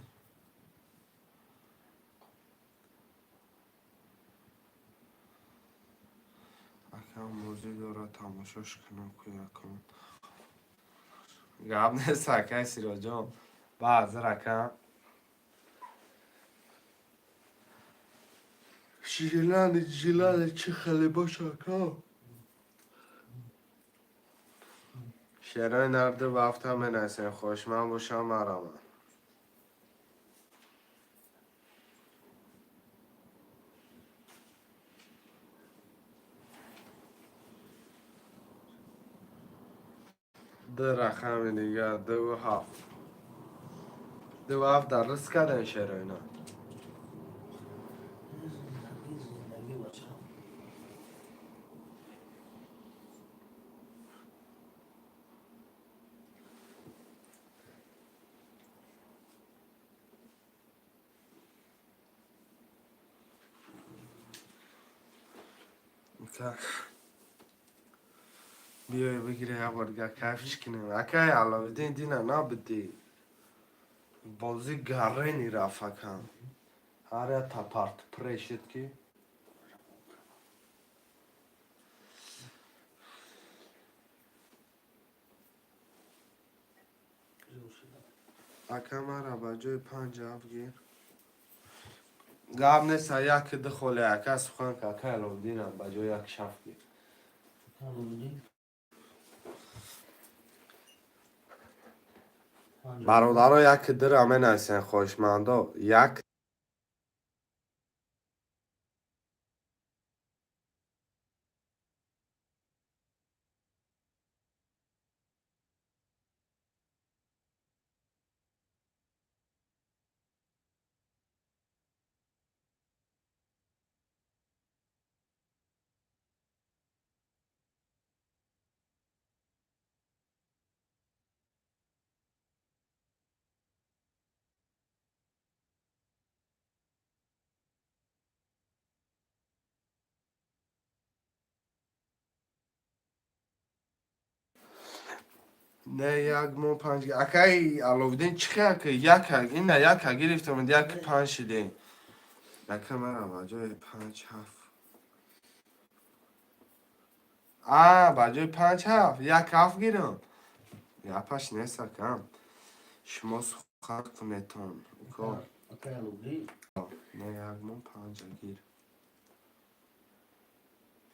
Speaker 1: Акам бозӣ дорад, тамошош кунам ку якун. Гап нест, акай Сироҷон. Баъзир, акам. Жилани, жилани, чӣ хеле бош, акам. Шерои нарду вафта менасем, хошман бошам мараман. Ду рақами дигар, дуву ҳафт. Дуву ҳафт дар риск кардем шероина.
Speaker 4: Зиндагӣ, зиндагӣ, бача.
Speaker 1: Так. Биёй бигире, як бор дигар кайфш кунем. Акай Алловиддин, дина набудӣ. Бозӣ гарени рафт, акам. Ҳар як тапарт прешид ки. Ака, мара ба ҷои панҷ ҳафт гир. Гап нест, як ду холе, ака, сухан ка, акай Алловиддинам ба ҷои як шафт гир.
Speaker 4: Алловиддин.
Speaker 1: Бародаро, як дира менависен, хоҳишмандо, як. Не, як мо панҷ. Акай Алловиддин, чӣ ка як ина як гирифтам, як панҷ шидем. Ака, мара ба ҷои панҷ ҳафт. А, ба ҷои панҷ ҳафт, як ҳафт гирам. Гапаш нест, акам. Шумо сухан кунетон. Уко.
Speaker 4: Акай Алловиддин.
Speaker 1: Не, як мо панҷ гир.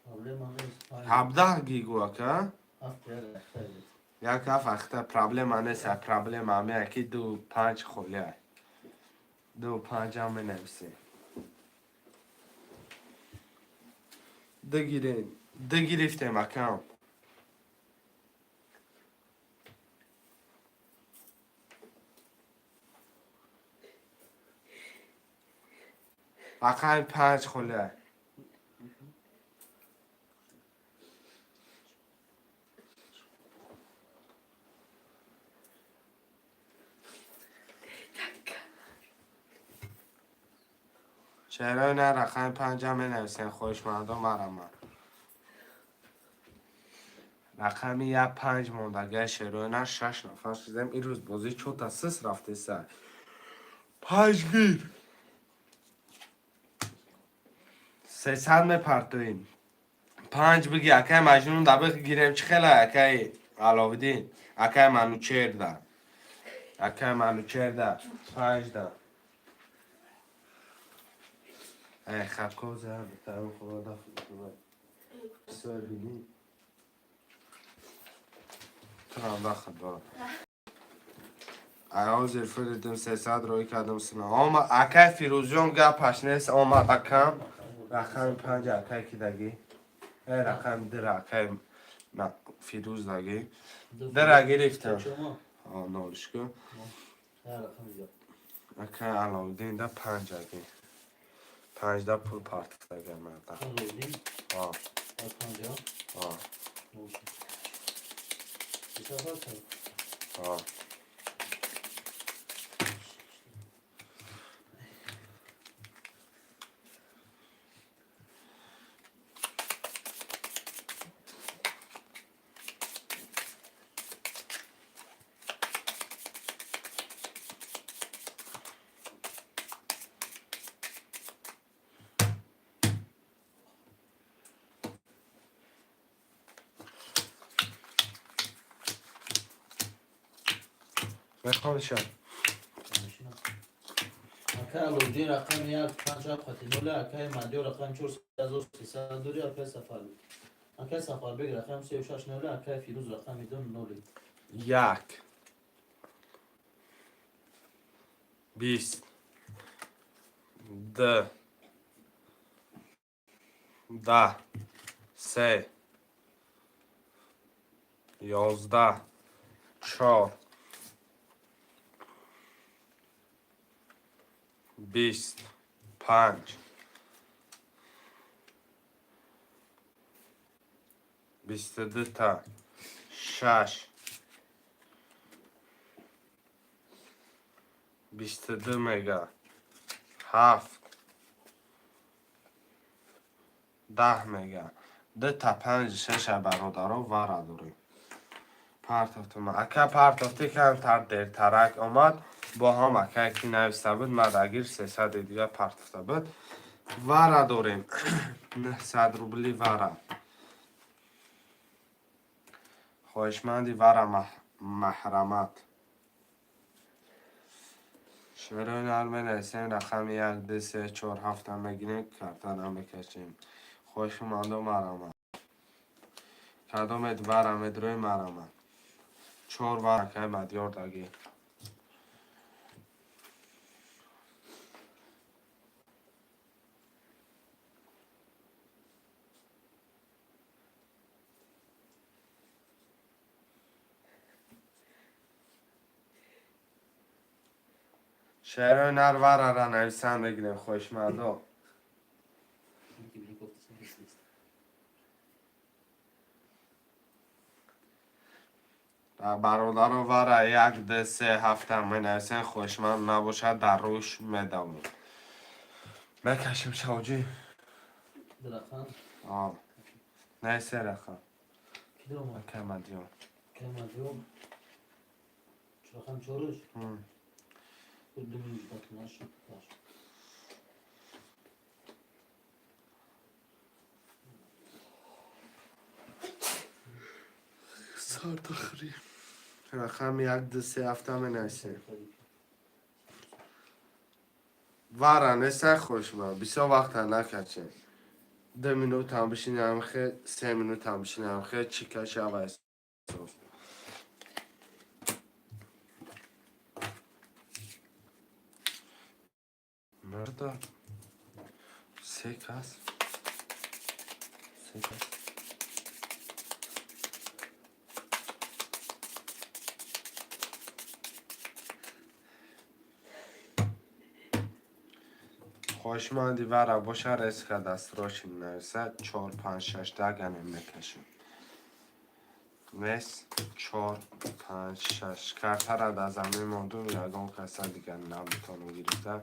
Speaker 4: Проблема нест.
Speaker 1: 17 гигу, ака?
Speaker 4: Ҳафт як ахта.
Speaker 1: Як ҳафт ахта проблема нест, проблема ҳамея ки ду панҷ холия. Ду панҷам менависем. Ду гирем. Ду гирифтем, акам. Рақами панҷ холия. Чаро на рақами панҷам менависем, хоҳишмандо, мараман. Рақами як панҷ мондагай, шерои на, шаш нафар шудем. Ирӯз бозӣ чота сис рафтеса. Панҷ гир. 300 мепартоем. Панҷ биги, акай Маҷнун, да бигирем, чӣ хела, акай Аловиддин, акай Манучерда. Акай Манучерда панҷ да. Эй, хакоза, битарам худо даф. Бини. Турам дахт дорад. Ай ҳозир фиридим 300 рӯй кардам сина. Ома, акай Фирӯзҷон, гапаш нест, омад, акам. Рақами панҷ акай кидагӣ? Э, рақами дира акай Фирӯз дагӣ. Дира гирифтам. О, нолишку. Акай Аловиддин да панҷ агӣ. Панҷда пул партифтага марда. О. О. О. Мехонишам.
Speaker 3: Акай Алоуддин рақами як панҷ ҳафт қати ноле, акай Мадиёр рақами чор 3300 дори, акай Сафарбек. Акай Сафарбек рақами сею шаш ноле, акай Фирӯз рақами ду ноле.
Speaker 1: Як, 20, д, 10, се, 11, чор, 20, панҷ, 22-та, шаш, 22 мега, ҳафт, 10 мега, дута, панҷ, шаша. Бародаро, вара дорем, партофтум, ака, партофти. Камтар дертарак омад. Бо ҳам акае ки нависта буд, мадагир 300-и дига партофта буд. Вара дорем, 900 рубли вара. Хоҳишманди вара, маҳрамат. Шерои нар менависем, рақами як, ду, се, чор, ҳафта мегирем, картара мекашем. Хоҳишмандо, марамат. Кадомед вара медрои, марамат. Чор вара акай Мадёр дагӣ. Шерои нар варара нависан мегирем, хоҳишмандо.
Speaker 3: Ки бини кофтаси нест.
Speaker 1: Бародаро, вара як, ду, се, ҳафта менависем. Хоҳишманд набошад, дар рӯш медавем, мекашем, шавҷӣ.
Speaker 3: Ду рақам.
Speaker 1: Не, се рақам.
Speaker 3: Ки даромад?
Speaker 1: Акай Мадиён.
Speaker 3: Акай Мадиёр. Рақами чораш? Ду минут ждать наш. Наш.
Speaker 1: Сардахри. Рақами як, ду, се, ҳафта менависем. Вара неста, хушма. Бисёр вақта накачем. 2 минутам бишинам хе, 3 минутам бишинам хе, чӣ кашава соф. Марда. Се кас. Се кас. Хоҳишманди вара боша, резко дастрочи нависа. Чор, панҷ, шаш, даганем мекашем. Нес, чор, панҷ, шаш. Картара дар замин мондум, ягон каса дигар наметонам гирифта.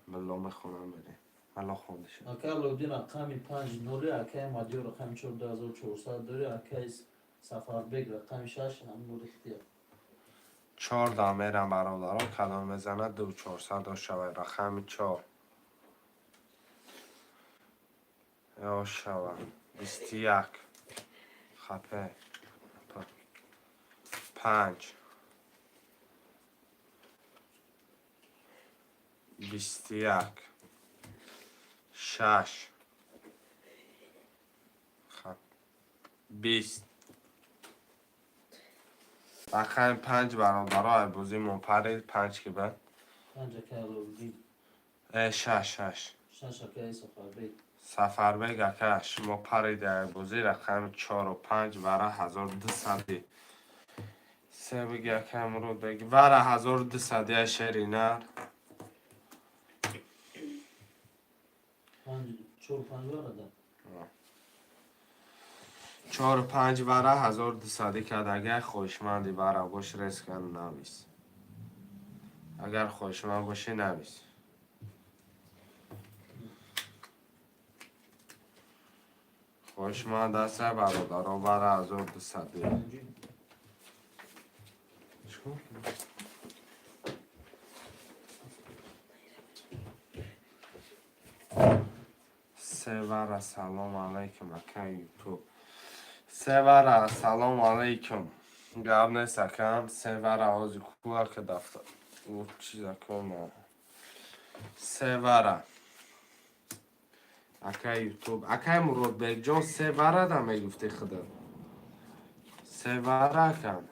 Speaker 1: Милло мехонам, берем. Милло хонда шуд.
Speaker 3: Акай Алоуддин рақами панҷ ноле, акай Мадиёр рақами чор 2400 дори, акай Сафарбек рақами шаш ҳам ноли хития.
Speaker 1: Чор да мерам, бародаро, кадом мезанад, ду чорсад шавад. Рақами чор. Ё шава. 21. Хапе. Панҷ. 21. Шаш. Хап. 20. Рақами панҷ, бародаро, ай бозимон парид. Панҷ ки ба?
Speaker 3: Панҷ акай Алоуддин.
Speaker 1: Э, шаш, шаш.
Speaker 3: Шаш акай Сафарбек.
Speaker 1: Сафарбек ака, шумо париди ай бозӣ. Рақами чору панҷ, вара 1200-и. Се биги, ака Мурод беги. Вара 1200-и, ай шери нар.
Speaker 3: Панҷ, чор, панҷ вара да.
Speaker 1: Чору панҷ вара 1200-и кард. Агар хоҳишманди вара бош, резко навис. Агар хоҳишманд бошӣ, навис. Хоҳишманд аста, бародаро, вара 1200-и.
Speaker 3: Панҷи.
Speaker 1: Чикор кунам? Севара, салом алайкум, ака Ютуб. Севара, салом алайкум. Гап нест, акам, севара ҳози куака дафта чиза кона. Севара. Акай Ютуб, акай Муродбекҷон, севара да мегуфти худо. Севара, акам.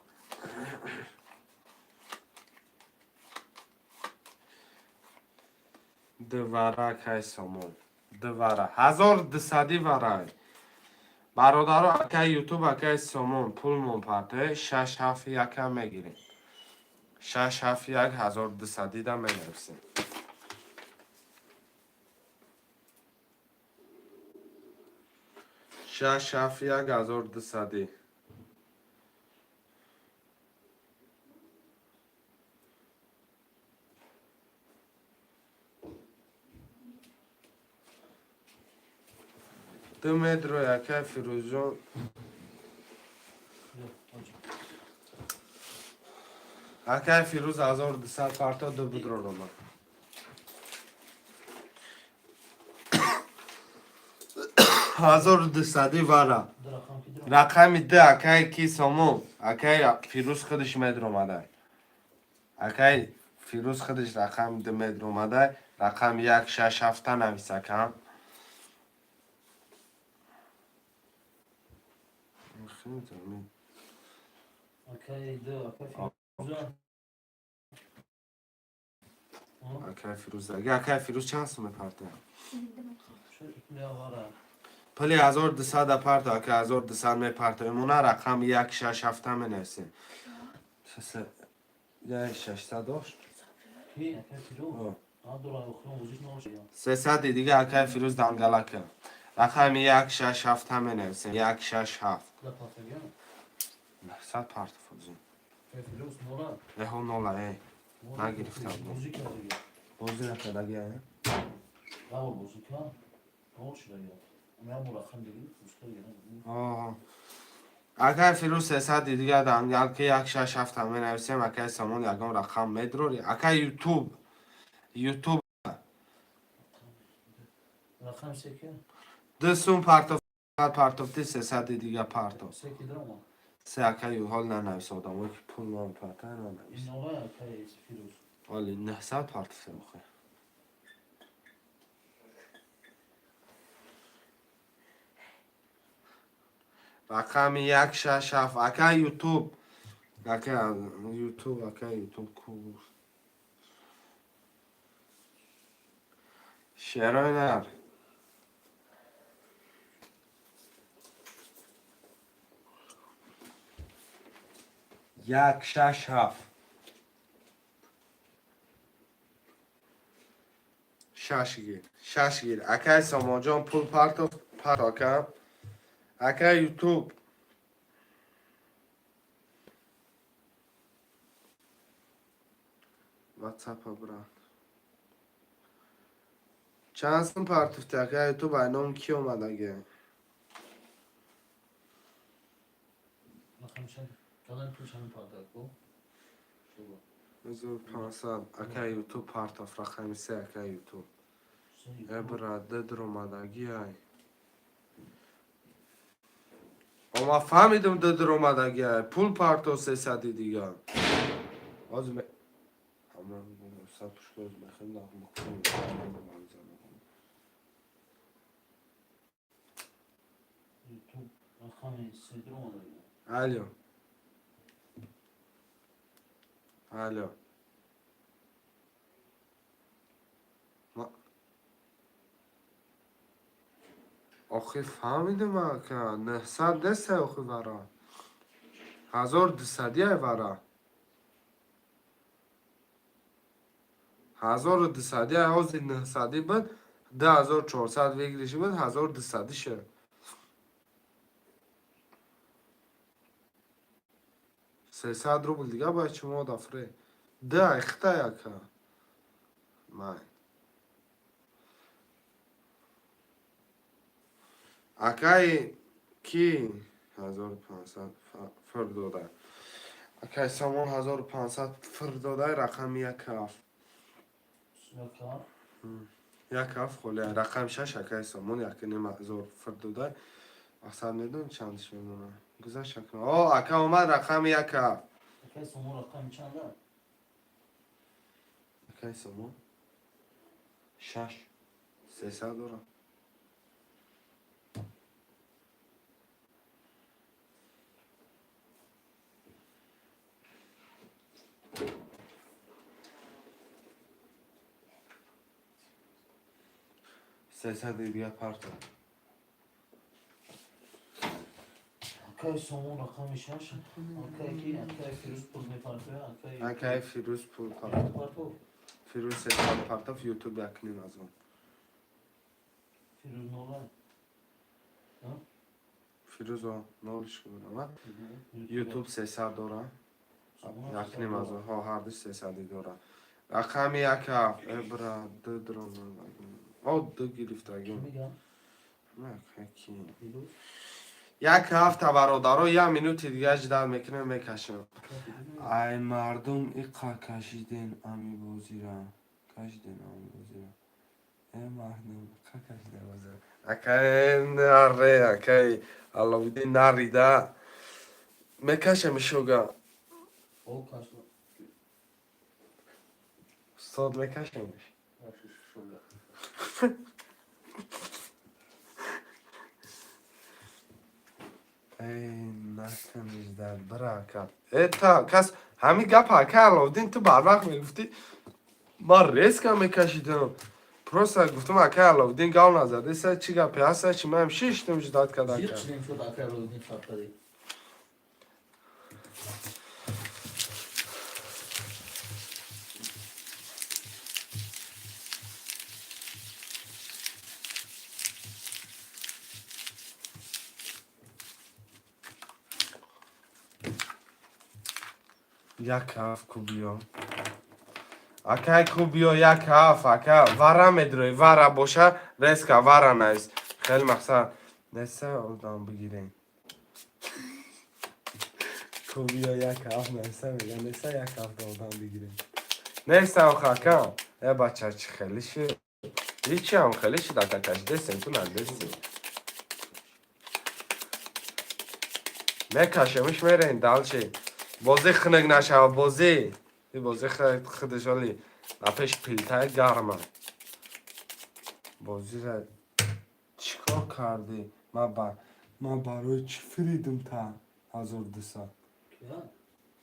Speaker 1: Дувара, акай Сомон. Дувара. 1200 варай. Бародаро, акай Ютуб, акай Сомон, пулмон парте, шаш ҳафт якам мегирем. Шаш ҳафт як 1200 да менависем. Шаш ҳафт як 1200. Ду метро, акай Фирӯзҷон. Акай Фирӯз 1200 парто, ду будро рома. 1200 вара. Рақами д, акай ки Сомон, акай Фирӯз худаш медромадай. Акай Фирӯз худаш рақами д медромадай. Рақами як шаш ҳафта навис, акам.
Speaker 3: Акай д, акай Фирӯза.
Speaker 1: Акай Фирӯз, акай Фирӯз чанд сум мепарта?
Speaker 3: Вара.
Speaker 1: Пули 1200 парто, ака, 1200 мепарто. Имона рақам як шаш ҳафта менависем. Як 600 дошт?
Speaker 3: Ки? Акай Фирӯз? Надора, охирон бозиш набошад.
Speaker 1: 300 дига, акай Фирӯз, дангалака. Рақами як шаш ҳафта менависем. Як шаш ҳафт.
Speaker 3: Да партаган.
Speaker 1: 900 парто фозин.
Speaker 3: Акай Фирӯз нола.
Speaker 1: Эҳо нола, э. Нагирифтам.
Speaker 3: Бозӣ кардага.
Speaker 1: Бозӣ накардаги, э?
Speaker 3: Давор бозӣ кард. Нол шудага. Ман бо рақам дига пуста гирам.
Speaker 1: Оҳо. Акай Фирӯз 300 дига дангал ки як шаш ҳафта менависем, акай Сомон ягон рақам медрори. Акай Ютуб. Ютуб.
Speaker 3: Рақам секи?
Speaker 1: Ду сум партоф, партофти, 300 дига партоф.
Speaker 3: Секи драма.
Speaker 1: Се, акай, ҳол нанавис, одамое ки пул намепарта нанавис.
Speaker 3: Нола, акай Фирӯз.
Speaker 1: Оли 900 партофте охе. Рақами як шаш ҳафт, акай Ютуб. Акай Ютуб, акай Ютуб ку. Шерои нар. Як шаш ҳафт. Шаш гир. Шаш гир. Акай Сомонҷон пул партоф, парто, ака. Акай Ютуб. WhatsApp брат. Чанд сум партофти, акай Ютуб, айном ки омадаге?
Speaker 3: Рақам чанд? Кадан пул чанд партаг ко? Шуба.
Speaker 1: 1500, акай Ютуб партоф, рақами се, акай Ютуб. Э, брат, дедр омадаги ай. Ома фаҳмидум, дедр омадаги ай. Пул партоф 300 дига. Ҳозир ме ҳамон сатушка мехем нағма.
Speaker 3: Ютуб рақами се дромадаги.
Speaker 1: Алло. Алло. Охи фаҳмидум, ака, 900 неста охи вара. 1200 ай вара. 1200 ай, ҳозир 900 буд, 2400 выигрыш буд, 1200 шуд. 300 рубл дига бояд шумо дафре. Д ай хитай, ака. Май. Акай ки 1500 фир дода. Акай Сомон 1500 фир дода, рақами як ҳафт.
Speaker 3: Яка.
Speaker 1: Як ҳафт холи, рақами шаш, акай Сомон 1500 фир дода. Мақсад медонӣ чандш мемонад? Гузашт. О, ака омад рақами 1 7.
Speaker 4: Акай Сомон рақами чанда?
Speaker 1: Акай Сомон 6 300 дорам. 300 дига парто.
Speaker 4: Акай Сомон рақами 6. Акай ки? Акай Фирӯз пул мепартоя? Акай
Speaker 1: Акай Фирӯз пул парто.
Speaker 4: Партов.
Speaker 1: Фирӯз 300 партов, Ютуб 1,5 азон.
Speaker 4: Фирӯз нола.
Speaker 1: Фирӯз нолиш кунам. Ютуб 300 дора. 1,5 азон. Ҳо, ҳарду 300 дора. Рақами 1 7. Э, бра, ду дрон. О, ду гирифтагим.
Speaker 4: Мегам?
Speaker 1: Ки?
Speaker 4: Фирӯз.
Speaker 1: 1 ҳафта, бародаро, як минути дига ждать мекунем, мекашем. Ай мардум, иқа кашиден ами бозира. Кашиден ами бозира. Э, мардум, иқа кашиден бозира. Акай наре, акай Аллоуддин нарида. Мекашем ишога.
Speaker 4: О, кашла.
Speaker 1: Устод, мекашемш.
Speaker 4: Шога.
Speaker 1: Эй, накун ждать, бира, ака. Э, та, кас ҳамин гапа, ака Аллоуддин, ту барвақт мегуфтӣ, ман резко мекашидам. Просто гуфтам, ака Аллоуддин гав назадеса, чӣ гапе ҳаста, чи маам шиштам ждать карда.
Speaker 4: Зиқ шидем шуд, акай Аллоуддин хапкади.
Speaker 1: 1 ҳафт кубиё. Акай кубиё 1 ҳафт, ака вара медрои, вара боша, резко вара найс. Хеле мақсад неса одам бигирем. Кубиё 1 ҳафт неса мега, неса 1 ҳафт одам бигирем. Нестам ака. Э, бача, чӣ хеле шид. Ҳичиам хеле шид, ака, кашидесем, ту надесем. Мекашемиш, мерем дальше. Бозӣ хунук нашава, бозӣ. И бозӣ худаш оли на пеш плитаи гарма. Бозира чӣ кор кардӣ? Ман барои чӣ фиридум та 1200?
Speaker 4: Кия?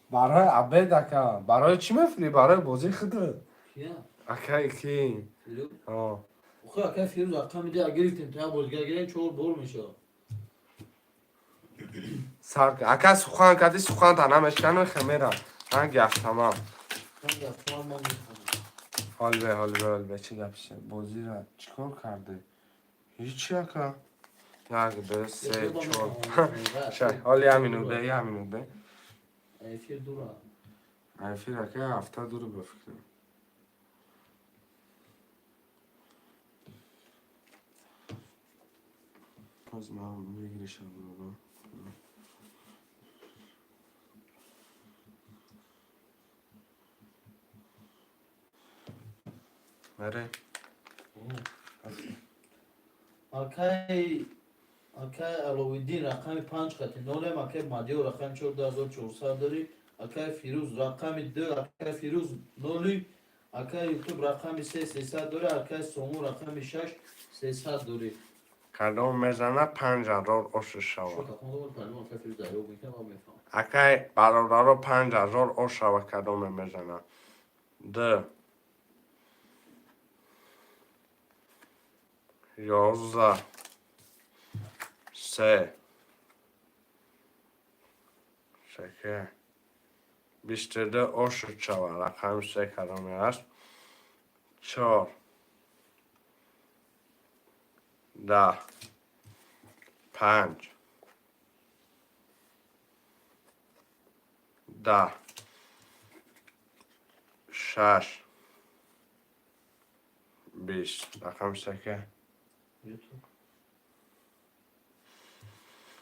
Speaker 1: Барои абед, ака. Барои чӣ мефирӣ? Барои бозии худат.
Speaker 4: Кия?
Speaker 1: Акай ки?
Speaker 4: Фирӯз.
Speaker 1: О.
Speaker 4: Охи, акай Фирӯз рақами 2 гирифтем, та бозига гирем, чор бор мешавад.
Speaker 1: Сар ака, сухан кардӣ, суханта намешканӣ, хемера. Ранги автомат.
Speaker 4: Ранги автомат ман мехонам.
Speaker 1: Ҳолбе, ҳолбе, ҳолбе, чӣ гап шид? Бозира чӣ кор кардӣ? Ҳичи, ака. Як, ду, се, чор. Шай, ҳоли як минут бе, як минут бе.
Speaker 4: Эфир дура.
Speaker 1: Эфир, ака, ҳафта дуру ба фикрам. Боз ман выигрыша буду. Мере.
Speaker 4: Акай Аловиддин рақами 5 қати нолем, акай Мадиё рақами 4400 дорӣ, акай Фирӯз рақами 2, акай Фирӯз ноли, акай Ютуб рақами 3 300 дорӣ, акай Сомон рақами 6 300 дорӣ.
Speaker 1: Кадом мезана, 5000 оши шава.
Speaker 4: Шо такон дор, акай Фирӯз дарёб мекунам ва мефаҳмам.
Speaker 1: Акай бародаро, 5000 ош шава, кадоме мезана. Д. 11. Се. Шеке. 22 оши шава. Рақами 3 кадоме аст? Чор. 10. 5. 10. 6. 20. Рақами се ке?
Speaker 4: Ютуб.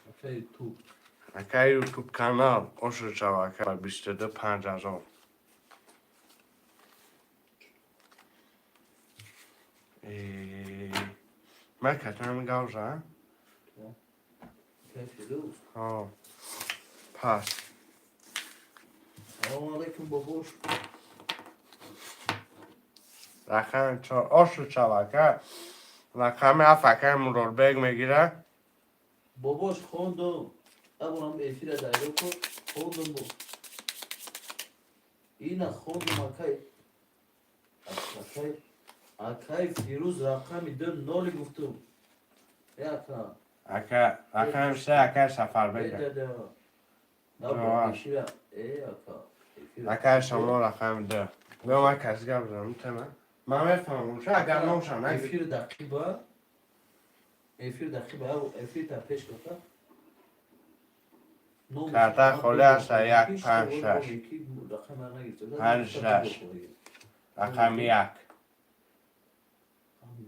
Speaker 4: Акай Ютуб.
Speaker 1: Акай Ютуб канал оши шава, ака 22 5000. Ман катам гавжа?
Speaker 4: Акай Фирӯз.
Speaker 1: Ҳо. Пас.
Speaker 3: Салому алейкум, бобош.
Speaker 1: Рақами чор ошу шава, ака. Рақами ҳафт акаи Муродбек мегира.
Speaker 3: Бобош, хондум. Абонам эфира дайро ку, хондум бо. Ина хондум, акай. Акай, акай Фирӯз, рақами ду ноли гуфтум. Э, ака.
Speaker 1: Ака, рақами се акаи Сафарбек.
Speaker 3: Э,
Speaker 1: Ҷавоб.
Speaker 3: эфира. Э, ака. Эфира.
Speaker 1: Акаи шумо рақами ду. Биё, ман каси гап занам тема. Ман мефаҳмам, ша агар номшам нагир.
Speaker 3: Эфир дақиба. Эфир дақиба, эфир та пеш гуфта.
Speaker 1: Карта холи аста, як, панҷ, шаш. Панҷ, шаш. Рақами як.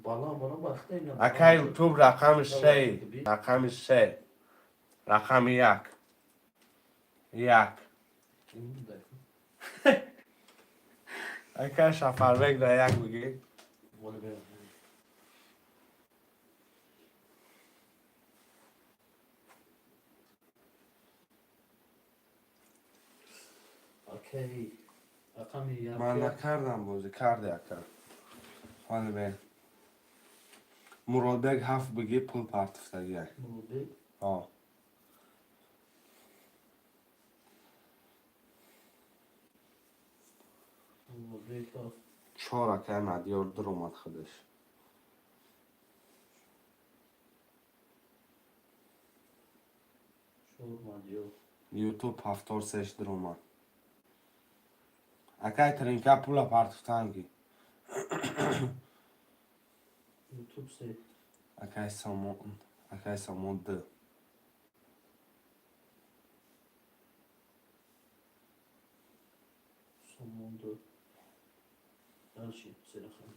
Speaker 3: Балан балан бахта ина.
Speaker 1: Акаи Ютуб рақами се. Рақами се. Рақами як. Як. Акаи Сафарбек да як бигӣ.
Speaker 3: Акай рақами як.
Speaker 1: Ман накардам, бозӣ карди, ака. Ҳоли бе. Муродбек ҳафт бигӣ, пул партифтагия.
Speaker 3: Муродбек.
Speaker 1: Ҳо.
Speaker 3: Муродбек ҳафт.
Speaker 1: Чор акаи Мадиёр дуромад худаш.
Speaker 3: Чор Мадиёр.
Speaker 1: Ютуб ҳафтор сеш дуромад. Акаи Тринка пула партифтан ки.
Speaker 3: Ютуб се.
Speaker 1: Акаи Сомон, акаи Сомон д.
Speaker 3: Сомон ду. Дальше се рақам.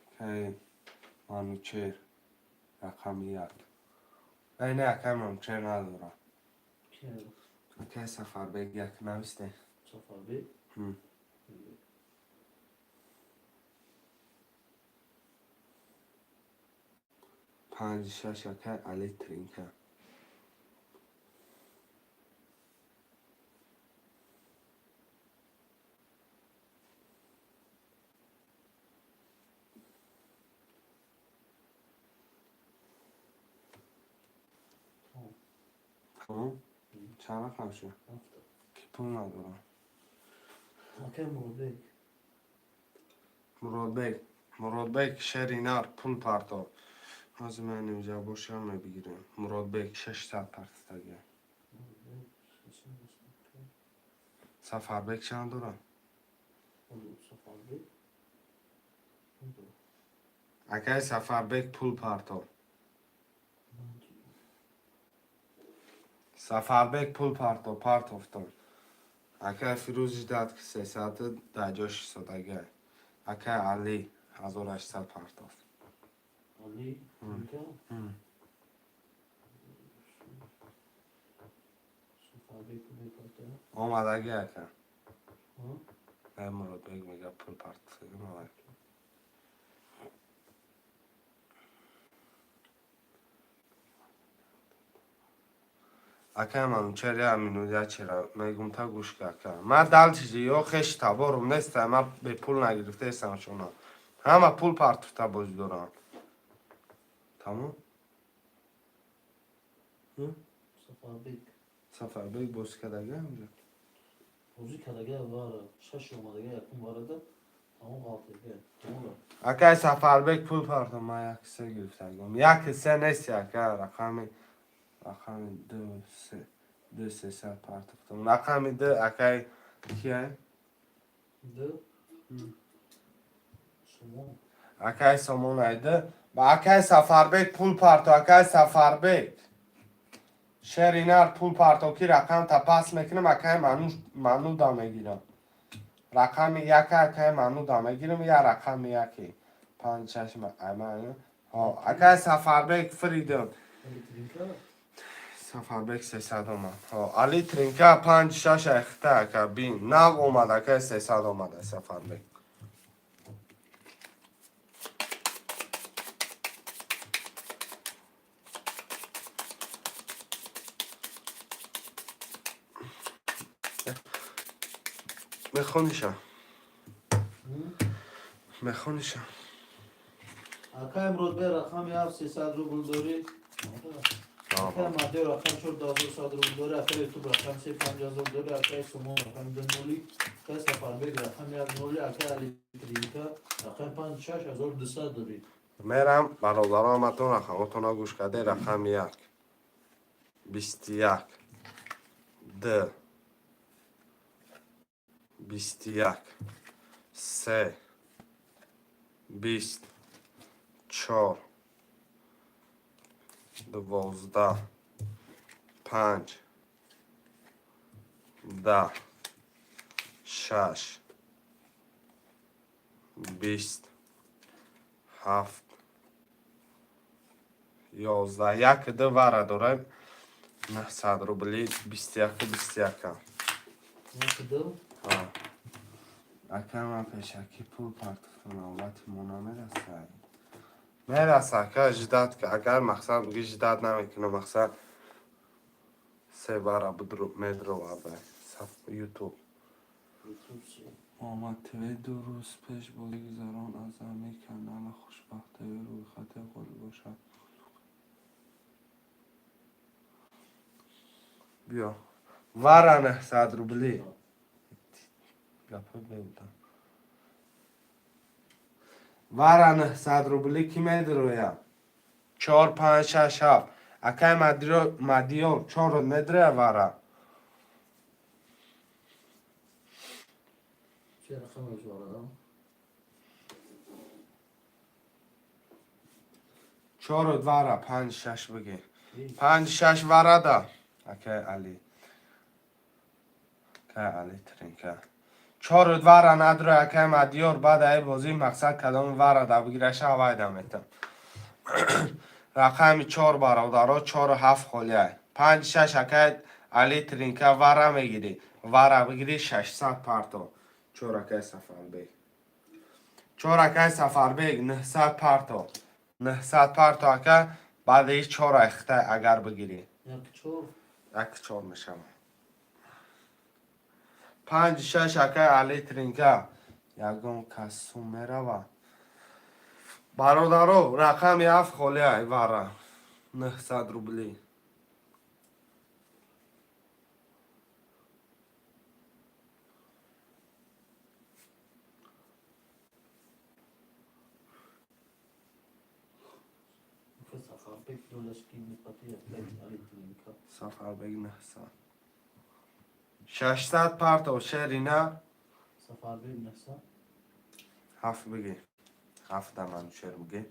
Speaker 1: Акаи Манучер рақами як. Ай, не, акаи Манучер надора.
Speaker 3: Ки надора?
Speaker 1: Акаи Сафарбек як нависте.
Speaker 3: Сафарбек.
Speaker 1: Ҳм. Панҷ шаш акаи Али Тринка.
Speaker 3: Тамом.
Speaker 1: Тамом? Чанд рақам шуд?
Speaker 3: Ҳафта.
Speaker 1: Ки пул надорам.
Speaker 3: Акай Муродбек.
Speaker 1: Муродбек. Муродбек шери нар пул парто. Ҳозир ман инҷа бошам, мебигирем. Муродбек 600 партифтагия.
Speaker 3: Муродбек. 685.
Speaker 1: Сафарбек чанд дорам?
Speaker 3: Сафарбек.
Speaker 1: Акаи Сафарбек пул парто. Сафарбек пул парто, партофтон. Акаи Фирӯзи дад ки сесаду дар ҷош истодагиай. Акаи Али 1800 партофт.
Speaker 3: Али. Тринка. Сафарбек мепарта.
Speaker 1: Омадаги, ака.
Speaker 3: Ҳа?
Speaker 1: Ай, Муродбек мега пул партофтаги мавай. Акаи Манучер, я минут, я чера мегум, та гӯш ка, ака. Ман дал чизи ё хеши таборум неста, ман бепул нагирифтаестам шуна. Ҳама пул партофта бозӣ дорам. Тамом?
Speaker 3: Сафарбек.
Speaker 1: Сафарбек бозӣ кардага ҳамҷо?
Speaker 3: Бозӣ кардага вара. Шаш омадага якум варада. Тамом ғалтага. Тамом.
Speaker 1: Акаи Сафарбек пул парто, ман як се гирифтагам. Як се нести, ака, рақами ду се ду сесад партофтам. Рақами ду акаи кия?
Speaker 3: Ду. Сомон.
Speaker 1: Акаи Сомон айда. Ба акаи Сафарбек пул парто, акаи Сафарбек. Шери нар пул парто ки рақам та пас мекунам, акаи Мануда мегирам. Рақами яка акаи Мануда мегирам, я рақами яки. Панҷ шаш ма. Ҳо, акаи Сафарбек фиридам.
Speaker 3: Али Тринка.
Speaker 1: Сафарбек 300 омад. Ҳо, Али Тринка панҷ шаш айхта, ака, бин. Нав омад, акаи 300 омада Сафарбек. Мехониша. Мехониша.
Speaker 4: Акай Муродбек рақами ҳафт 300 рубл дорӣ. Акай Мадиёр рақами чор 2100 рубл дорӣ. Акай Ютуб рақами се 5000 дорӣ. Акай Сумон рақами ду ноли. Акай Сафарбек рақами як ноли. Акай Али Тринка рақами панҷ 6200 дорӣ.
Speaker 1: Мерам, бародаро, ҳаматон рақамотонро гӯш карде. Рақами як, 21, д, 21, се, 20, чор, 12, панҷ, 10, шаш, 20, ҳафт, 11. Як ду вара дорем, 900 рубли, 21-у 21-а.
Speaker 4: Як ду.
Speaker 1: Ака, ман пешакӣ пул партофтам, навбати мо намерасад. Мераса, ака, ждать. Агар мақсад биги, ждать намекунам. Мақсад се бара медроварда Ютуб.
Speaker 4: Ютуб се.
Speaker 1: Муҳаммад ТВ 2 рӯз пеш бозӣ гузарон аз ҳамин канала Хушбахт ТВ рӯйхати ғолиб бошад. Биё, вара 900 рубли гапа беудам. Вара 900 рубли ки медроя? Чор, панҷ, шаш, ҳафт. Акай Мадиёр, чорро медроя вара?
Speaker 4: Че рақамаш варадам?
Speaker 1: Чору вара, панҷ, шаш бигӣ. Панҷ, шаш варада, акай Али. Акай Али Тринка, чору вара надроя, акай Мадиёр. Баъд аи бозӣ мақсад кадоми варада бигираша, ҳавайда метам. Рақами чор, бародаро, чору ҳафт холиай. Панҷ, шаш, акай Али Тринка, вара мегирӣ. Вара бигирӣ, 600 парто. Чор, акай Сафарбек. Чор, акай Сафарбек, 900 парто. 900 парто, ака. Баъди чор айхта агар бигирӣ.
Speaker 4: Як чор.
Speaker 1: Як чор мешавад. Панҷ, шаш, акай Али Тринка. Ягон кас сум мерава, бародаро. Рақами ҳафт холиай. Вара 900 рубли.
Speaker 4: Акай Сафарбек долашки миқати, акай Али Тринка.
Speaker 1: Сафарбек 900, 600 парто, шерина.
Speaker 4: Сафарбек 900.
Speaker 1: Ҳафт бигӣ. Ҳафта Манучер бигӣ.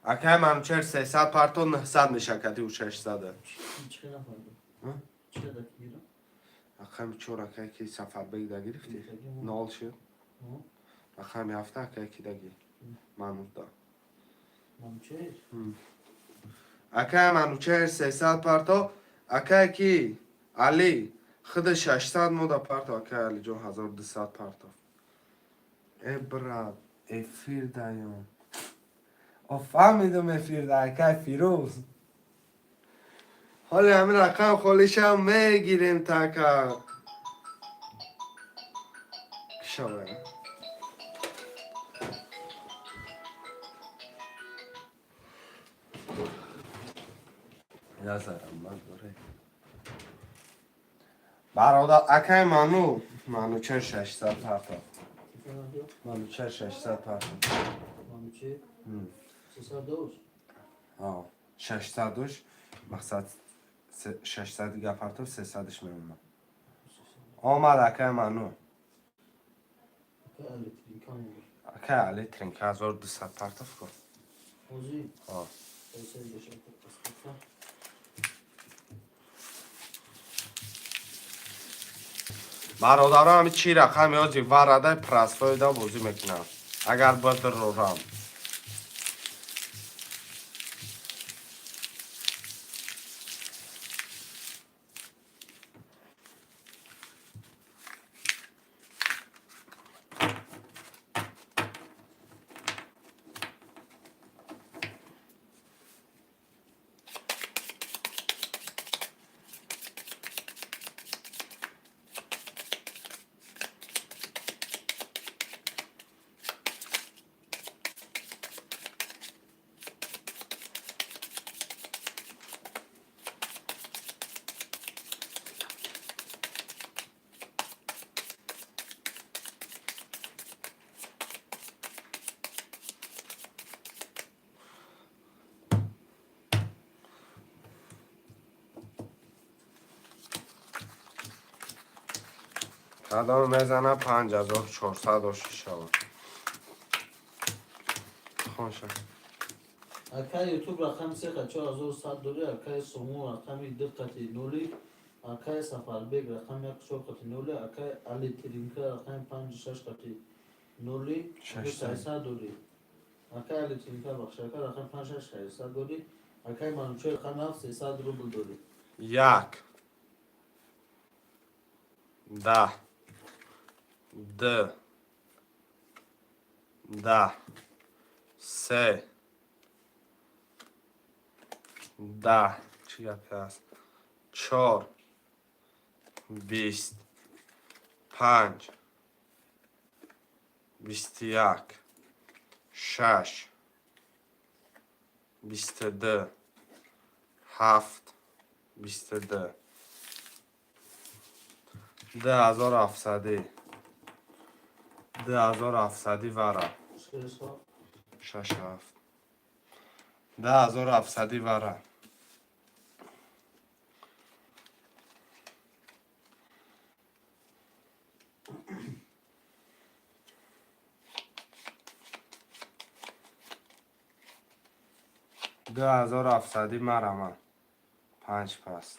Speaker 1: Акай Манучер, 300 парто, 900 мешакати ӯ 600.
Speaker 4: Чӣ нафаҳмидам?
Speaker 1: Ҳа?
Speaker 4: Чӣ даки гирам?
Speaker 1: Рақами чор, акай ки Сафарбек да гирифтӣ, нол шуд. Рақами ҳафта, акай ки даги Мануда.
Speaker 4: Манучер.
Speaker 1: Акай Манучер, 300 парто. Акай ки Али худа 600 мода парто. Акай Алиҷон, 1200 парто. Э, брат, эфир даём. О, фаҳмидум, эфир да, акай Фирӯз. Ҳоли ҳамин рақам холишам мегирем така. Кишава. Язарам ман доре. Бародар, акай Ману, Манучер 600 парто. Манучер 600 парто.
Speaker 4: Манучер 300.
Speaker 1: А, 600-уш, мақсад 600 дига парто, 300-ш мемонад. Омад, акай Ману.
Speaker 4: Акай Али Тринка мегир.
Speaker 1: Акай Али Тринка, 1200 партов кун.
Speaker 4: Ҳозир.
Speaker 1: А.
Speaker 4: Пасай бошад паспорта.
Speaker 1: Бародаро, ҳами чӣ рақами ҳози варадай прасфоида бозӣ мекунам. Агар бадрорам. Кадом мезана, 5400 оши шавад. Хонша.
Speaker 4: Акай Ютуб рақами се қати 4100 дорӣ, акай Сомон рақами ду қати ноли, акай Сафарбек рақами як чор қати ноли, акай Али Тиринка рақами панҷу шаш қати ноли, 600 дорӣ. Акай Али Тиринка, бахш, акай рақами панҷ шаш 600 дорӣ, акай Манучер рақами ҳафт 300 рубл дорӣ.
Speaker 1: Як, 10, ду, 10, се, 10. Чӣ гапе аст? Чор, 20, панҷ, 21, шаш, 22, ҳафт, 22, 2700-ӣ, 2700-ӣ вара. Шаш, ҳафт, 2700-ӣ вара. 2700-ӣ марама. Панҷ паст.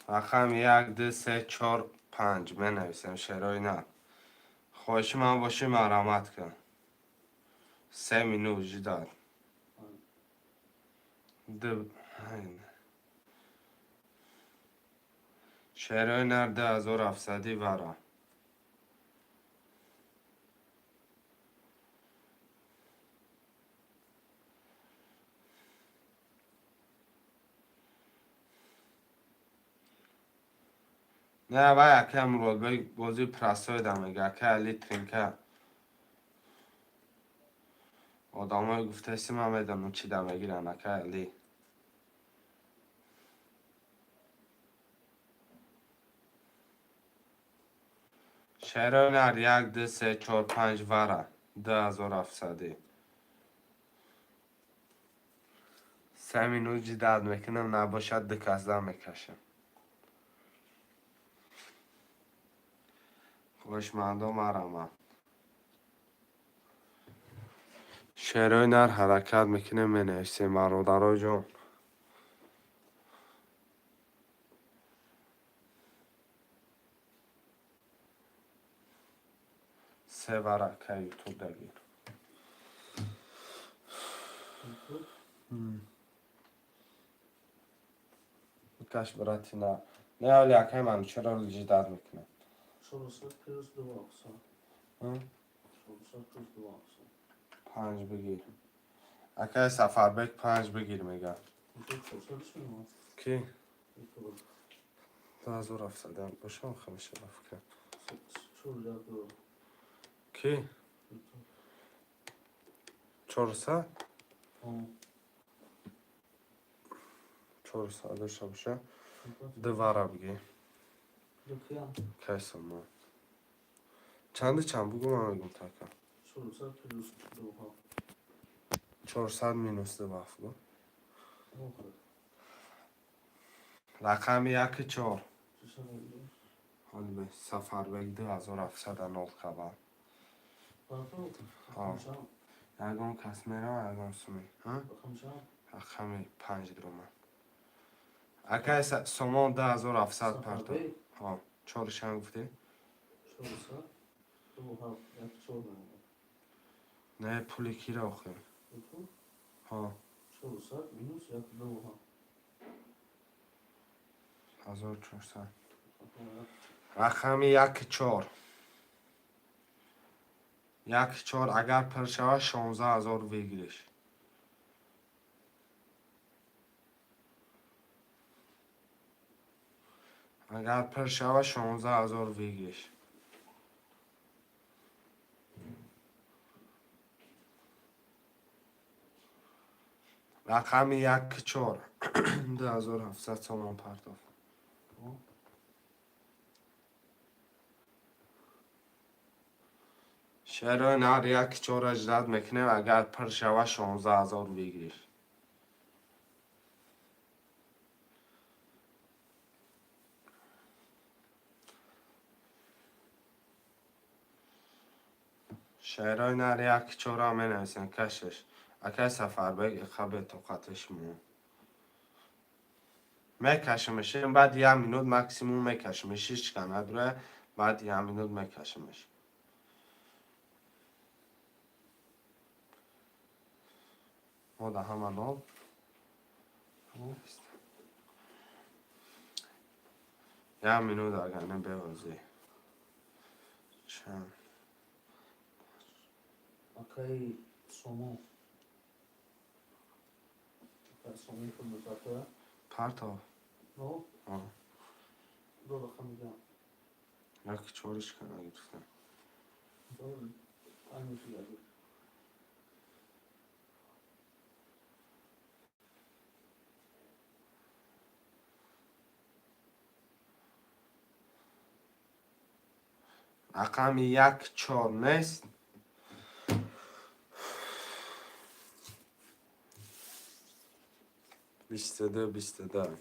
Speaker 1: Рақами як, ду, се, чор, панҷ менависем, шерои нар. Хоҳиши ман бошӣ, марҳамат кун. 3 минут ждать. Ду. Шерои нар, 2700-ӣ вара. Не, вай акай Муродбек бозии простой да мега, акай Али Тринка. Одамое гуфтаси, ман медонам, чӣ да мегиранд, акай Али. Шерои нар, як, ду, се, чор, панҷ, вара. 2700-ӣ. 3 минут ждать мекунам, набошад, ду касда мекашам. Хоҳишмандо, марҳамат. Шерои нар, ҳаракат мекунем, менависем, бародарои ҷон. Се вара, акай Ютуб дагир. Бикаш, брати, на. Не, оли акай Манучеро ждать мекунам.
Speaker 4: 400 плюс 2 700. 400 плюс 2 700.
Speaker 1: Панҷ бигир. Акай Сафарбек, панҷ бигир, мега. Ки? 2700 бошам, хамеша фикр. Ки? 400? 400 дошта боша. Ду вара бигир. Кай сомон? Чанду чанд, бугу, ман мегум така. 400 минус ду ҳафт бу. Рақами яки чор. Ҳоли Сафарбек 2700 нол кабал. Ягон кас мерава, ягон суми. Рақами панҷ дуромад. Акай Сомон, 2700 парто. Чору чанд гуфтӣ? Не, пули киро охир? Ҳо. 1400. Рақами яки чор. Яки чор агар пур шавад, 16 000 выигрыш. Агар пур шавад, 16 000 выигрыш. Рақами яки чор. 2700 сомон партофт. Шерои нар, яки чора ждать мекунем, агар пур шавад, 16 000 выигрыш. Шерои нар як чора менависен, кашеш. Акай Сафарбек, иқа бетоқати шумо. Мекашимеш, баъд як минут максимум мекашимеш, ҳеч ка надура, баъд як минут мекашимеш. Мо да ҳама нол. Як минут агар не бевозӣ. Чанд?
Speaker 4: Акаи Сомон. Акаи Сомон пул мепартояд?
Speaker 1: Партов.
Speaker 4: Но?
Speaker 1: А.
Speaker 4: Ду рақам мегӯям.
Speaker 1: Як чориш ка нагирифтам.
Speaker 4: Панҷ минути.
Speaker 1: Рақами як чор нест. 22, 22.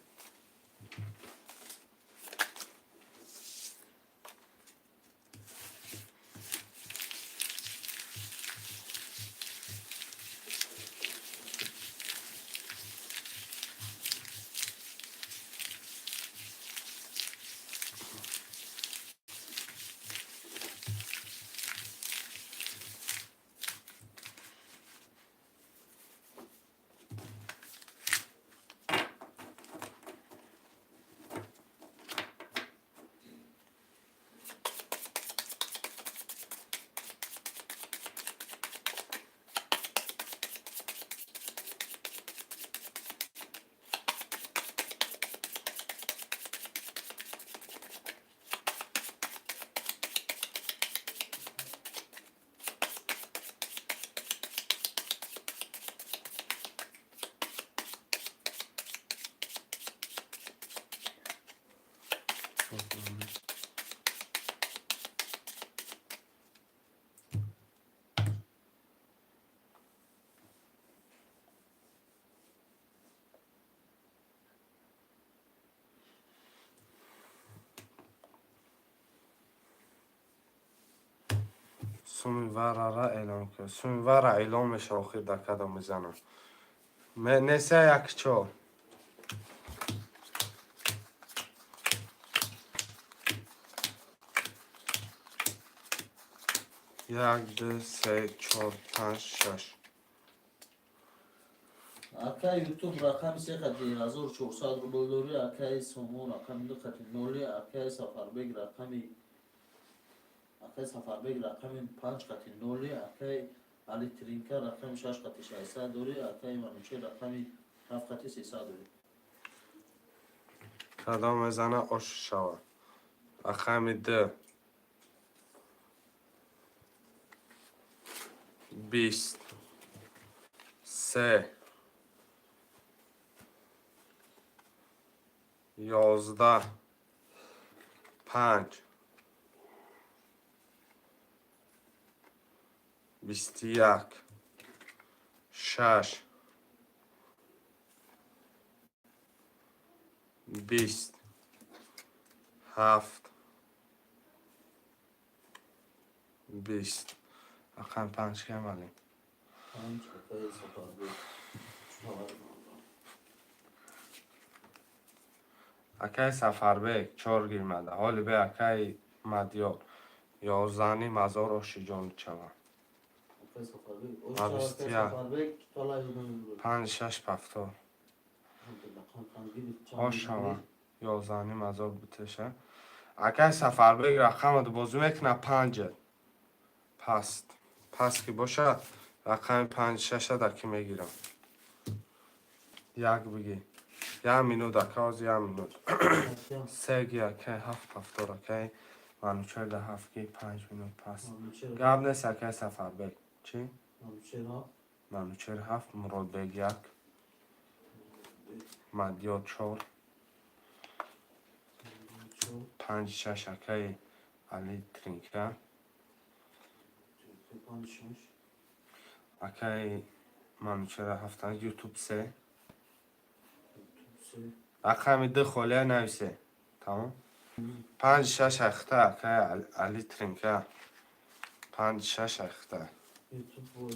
Speaker 1: Суми варара эълон кун. Суми вара эълон меша, охир дар кадом мезанам. Неса як чор. Як, ду, се, чор, панҷ, шаш.
Speaker 4: Акаи Ютуб рақами се қати 1400 рубл дорӣ, акаи Сомон рақами ду қати ноли, акаи Сафарбек рақами панҷ қати ноли, акаи Али Тринка рақами шаш қати 600 дорӣ, акаи Манучер рақами ҳафт қати 300 дорӣ.
Speaker 1: Кадом мезана, ош шава. Рақами ду. 20. Се. 11. Панҷ. 21. Шаш. 20. Ҳафт. 20. Рақами панҷ кам, Али?
Speaker 4: Панҷ акаи Сафарбек. Чор.
Speaker 1: Акаи Сафарбек чор гирмада. Ҳоли бе акаи Мадёр. 11,5 ҳазор ошиҷон чава.
Speaker 4: Акаи Сафарбек.
Speaker 1: А,
Speaker 4: Ош
Speaker 1: бист
Speaker 4: акаи
Speaker 1: як.
Speaker 4: Сафарбек талай рубл.
Speaker 1: Панҷ, шаш, пафтор. Ош шава. 11,5 ҳазор бутеша. Акаи Сафарбек рақамат бозӣ мекуна панҷа. Паст. Паст ки боша, рақами панҷ шаша дар ки мегирам. Як бигӣ. Як минут, ака, ҳозир як минут. Се ги, акаи, ҳафт ҳафтор, акаи Манучер да ҳафт ги, 5 минут пас. Гап нест, акаи Сафарбек. Чӣ? Манучер ҳафт, Муродбек як, Мадёр чор, панҷ шаш, акаи Али Тринка, акаи Манучера ҳафта, Ютуб се, рақами ду холия нависе. Тамом? Панҷ шаш ахта, акаи Али Тринка. Панҷ шаш ахта.
Speaker 3: Ютуб бой.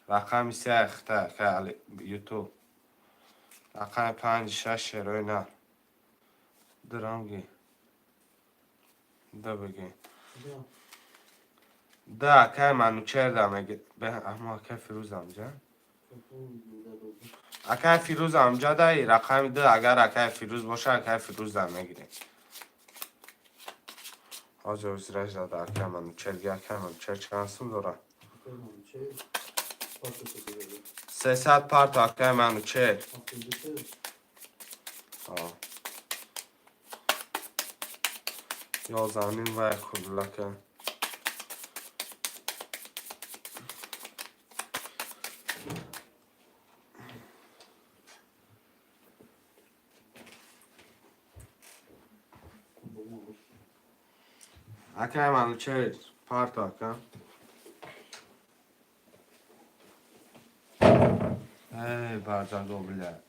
Speaker 1: Рақами се ахта, ака Ютуб. Рақами панҷ шаш шерои нар. Драмги. Да бигин.
Speaker 3: Да.
Speaker 1: Да, акай Манучер да меги. Аммо акай Фирӯз амҷа. Акай Фирӯз амҷа дай рақами ду, агар акай Фирӯз боша, акай Фирӯз да мегирем. Ҳозир узраш дада акай Манучер, ги акай Манучер чанд сум дора?
Speaker 3: Акай Манучер. Пасоса дорад.
Speaker 1: 300 парто, акай Манучер.
Speaker 3: 73.
Speaker 1: А. 11 ним ва як хурдулака. Акай Манучер, парто, ака. Эй, барзаго, бля.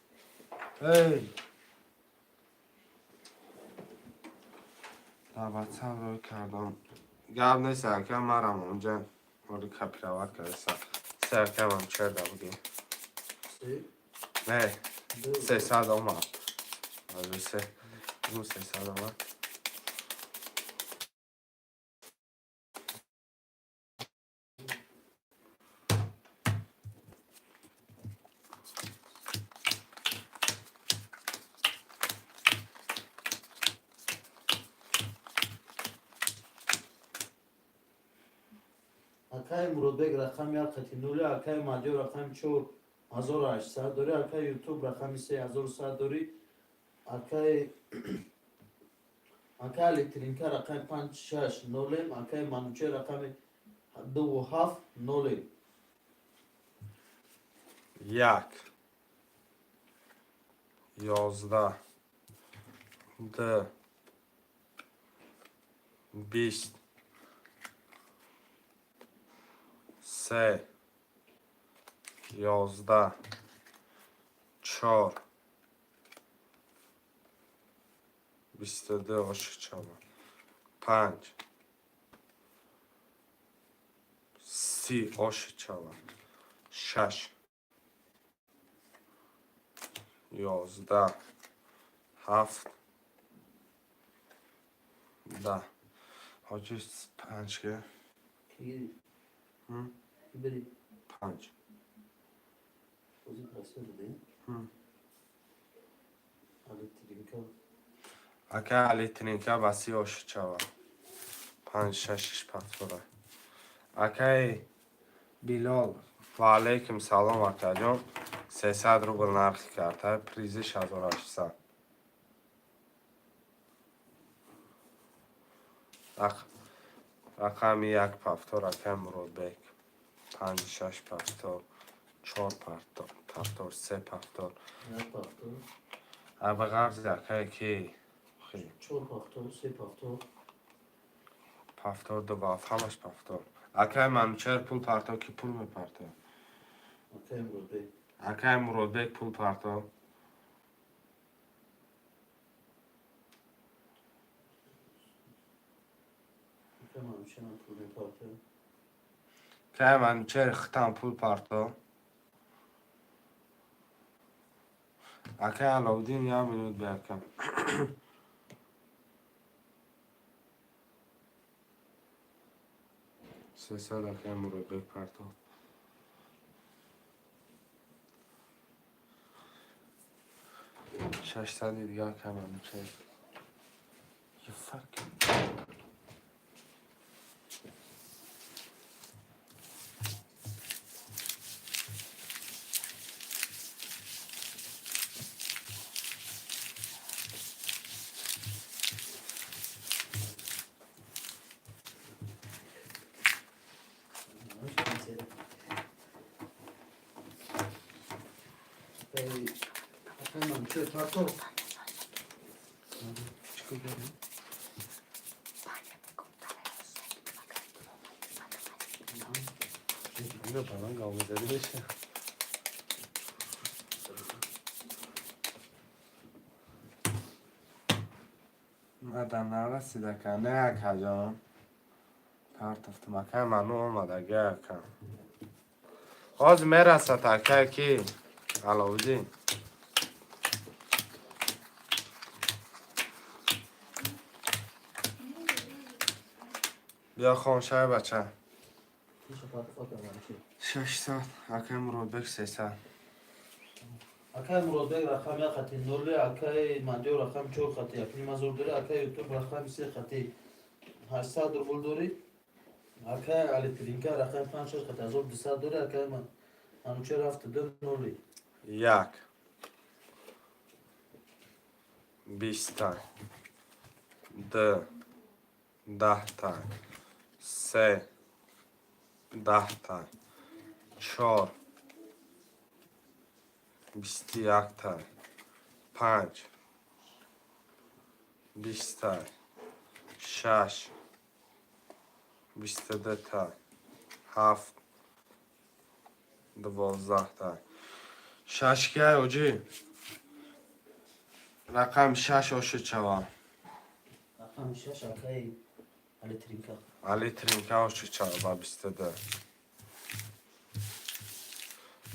Speaker 1: Эй! Дар ватсап рӯй кардам. Гап нест, ака, марам онҷа оли копировать кардаса. Се, ака Манучер да буги.
Speaker 3: Се.
Speaker 1: Не,
Speaker 3: Ду.
Speaker 1: 300 омад. Ҳозир се. Ну, 300 омад.
Speaker 3: Акай Муродбек рақами як қати нули, акай Мадиё рақами чор 1800 дорӣ, акай Ютуб рақами се 1100 дорӣ, акай Электринка рақами панҷ шаш нолем, акай Манучер рақами дуву ҳафт нолем.
Speaker 1: Як. 11. Ду. 20. Се. 11. Чор. 22 ошиқ. Панҷ. 30 ошиқ. Шаш. 11. Ҳафт. 10. Ҳоҷи панҷ ки?
Speaker 3: Ки
Speaker 1: М?
Speaker 3: Бери.
Speaker 1: Панҷ.
Speaker 3: Бози просил додем.
Speaker 1: М.
Speaker 3: Электринка.
Speaker 1: Ака Электринка ба 30 ошиқ. Панҷ шашиш пафтора. Акай Билол, ва алейкум салом, акаҷон. 300 рубл нархи карта, призиш 1800. Рақами як пафтор, акай Муродбек. Панҷ шаш пафтор, чор пафтор, се пафтор.
Speaker 3: Як пафтор.
Speaker 1: Аба ғарзи акай ки?
Speaker 3: Чор пафтор, се пафтор.
Speaker 1: Пафтор ду баф, ҳамаш пафтор. Акай Манучер пул парто, ки пул мепарто?
Speaker 3: Акай Муродбек.
Speaker 1: Акай Муродбек пул парто.
Speaker 3: Акай Манучерам пул мепарто.
Speaker 1: Акай Манучер хитам пул парто. Акай Аловдин, як минут бе, ака. 300 акай Муродбек парто. 600 дига, акай Манучер. You fucking.
Speaker 3: Акай Манучер парто.
Speaker 1: Чӣ кардем? Ино ба ман говмезадӣ меша. Мада нарасид, ака, не, акаҷон. Партофтум, акай ману омад, ага, ака. Ҳозир мерасад, акай ки Аловуддин. Биё хон, шай бача. 600, акай Муродбек 300.
Speaker 4: Акай Муродбек рақами як хати ноли, акай Мандиёр рақами чор хати 1500 дорӣ, акай Ютуб рақами се хати 800 рубл дорӣ, акай Алитринка рақами панҷ шаш хати 1200 дорӣ, акай Манучер ҳафту ду ноли.
Speaker 1: Як. Биста. Ду. Даҳта. Се. Даҳта. Чор. 21-та. Панҷ. 20-та. Шаш. 22-та. Ҳафт. 12-та. Шаш киай, оҷӣ? Рақами шаш ошуд шава.
Speaker 4: Рақами шаш акай Алитринка.
Speaker 1: Алитринка ошуд шава ба 22.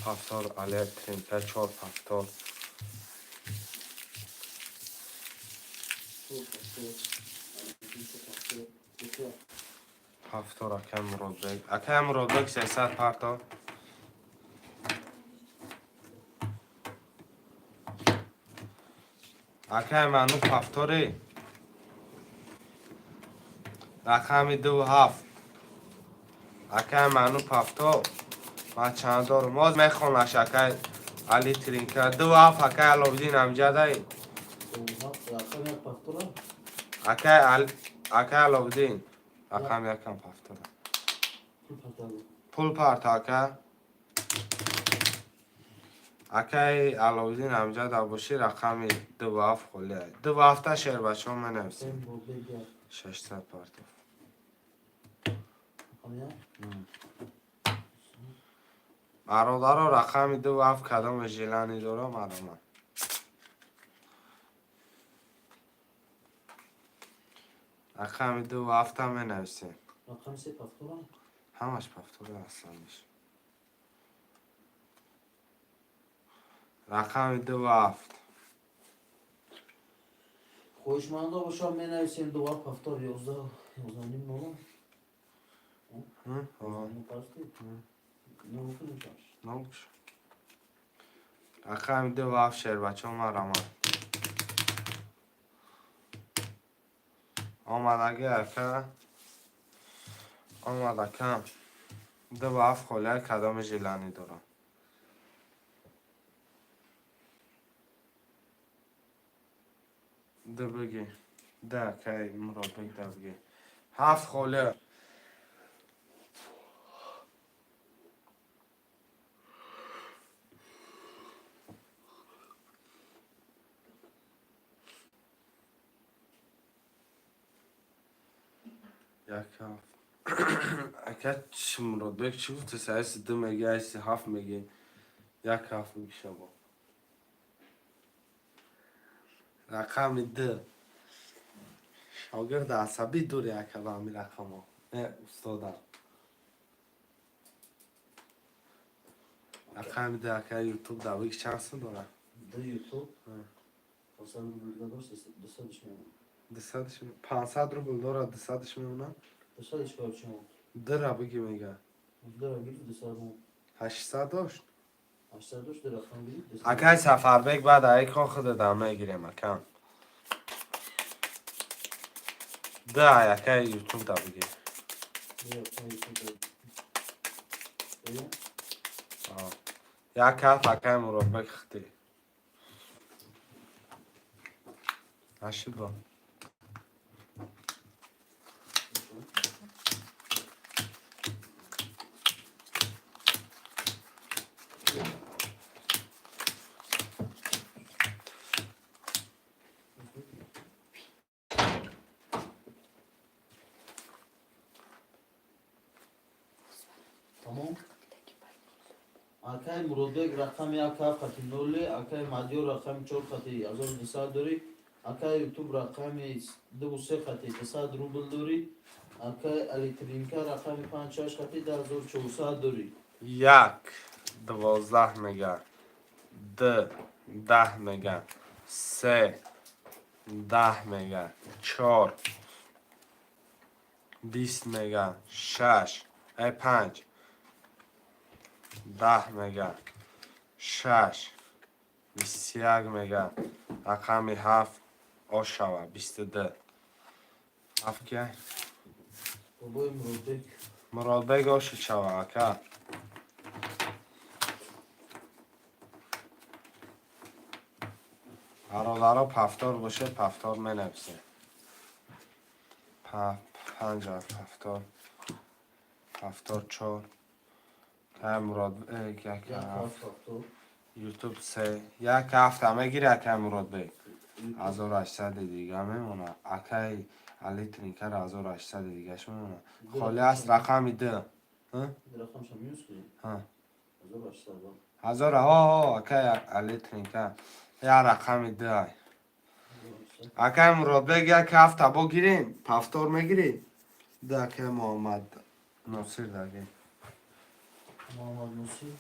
Speaker 1: Повтор Алитринка чор повтор.
Speaker 4: Чор повтор. Алитринка повтор. Бисёр.
Speaker 1: Повтор акай Муродбек. Акай Муродбек 300 парто. Акай ману повтори. Рақами ду ҳафт. Акай ману повтор. Ман чанд дорум? Боз мехонаш акай Алитринка. Ду ҳафт акай Аловиддин амҷадай.
Speaker 4: Ду ҳафт рақами як повтора?
Speaker 1: Акай Аловиддин. Рақами якам повтора.
Speaker 4: Пул парта.
Speaker 1: Пул парта ака. Акай Аловиддин амҷада бошӣ рақами ду ҳафт холия. Ду ҳафта шербачаҳо менависем.
Speaker 4: Акай Муродбек як.
Speaker 1: 600 партов.
Speaker 4: Рақами як?
Speaker 1: Бародаро, рақами ду ҳафт кадоме желание дорам, маромад. Рақами ду ҳафта менависем.
Speaker 4: Рақами се повтора?
Speaker 1: Ҳамаш повтора асланиш. Рақами ду ҳафт.
Speaker 4: Хоҳишмандо бошам менависем ду ҳафт повтор 11 11 ним нола.
Speaker 1: Ҳм? Ҳо.
Speaker 4: Ним парсти? Нол кунем шаш.
Speaker 1: Нол куш. Рақами ду ҳафт шербачаҳо маромад. Омадаги ака. Омад ака. Ду ҳафт холия кадоме желание дорам. Ду бигӣ. Да акай Муродбек да бигӣ. Ҳафт холия. Як ҳафт. Ака чӣ Муродбек чӣ гуфтеси? Айси ду мегӣ, айси ҳафт мегӣ. Як ҳафт мегӣ шабо. Рақами ду. Шогирди асабӣ дури ака ба ҳамин рақамҳо. Не, устодам. Рақами ду ака Ютуб да бигӣ чанд сум дорад?
Speaker 4: Ду Ютуб? 500 рубл дошт, дусадаш мемонад.
Speaker 1: Дусадаш 500 рубл дорад, дусадаш мемонад?
Speaker 4: Дусадаш короче мемонад.
Speaker 1: Дира бигӣ мега.
Speaker 4: Дира гирифт дусад мемонад.
Speaker 1: 800 дошт?
Speaker 4: 800 дошт, дира рақам гирифт дусад.
Speaker 1: Акай Сафарбек баъд ай кон худада мегирем акам. Да, акай Ютуб да бигӣ.
Speaker 4: Ду рақам Ютуб да. Бигем?
Speaker 1: Як ҳафт акай Муродбек хитӣ. Нашуд бо.
Speaker 4: Тамом. Акай Муродбек рақами як ҳафт хати ноли, акай Мадиёр рақами чор хати 1200 дорӣ, Акай Ютуб рақами 2 се қати 200 рубл дорӣ. Акай Алитринка рақами 5 6 қати 1400 дорӣ.
Speaker 1: Як 12 мега, д 10 мега, се 10 мега, чор 20 мега, шаш 5 10 мега, шаш 21 мега, рақами ҳафт ошава 22, ҳафт кия?
Speaker 4: Бобои Муродбек.
Speaker 1: Муродбек оши шава, ака. Бародаро, повтор боше, повтор менависе. Панҷ повтор, повтор чор. Кай Мурод як
Speaker 4: Як
Speaker 1: ҳафт.
Speaker 4: Ҳафт повтор.
Speaker 1: Ютуб се, як ҳафта мегири, акай Муродбек. 1800 дига мемона. Акай Али Тринкар 1800 дигаш мемона. Холӣ аст рақами д.
Speaker 4: Рақамша минус кунем.
Speaker 1: Ҳа.
Speaker 4: 1800 ба.
Speaker 1: Ҳазор, ҳо, акай Али Тринкар як рақами д ай. Акай Муродбек, як ҳафта бо гирем, повтор мегирӣ? Д акай Муҳаммад Носир даги.
Speaker 4: Муҳаммад Носир.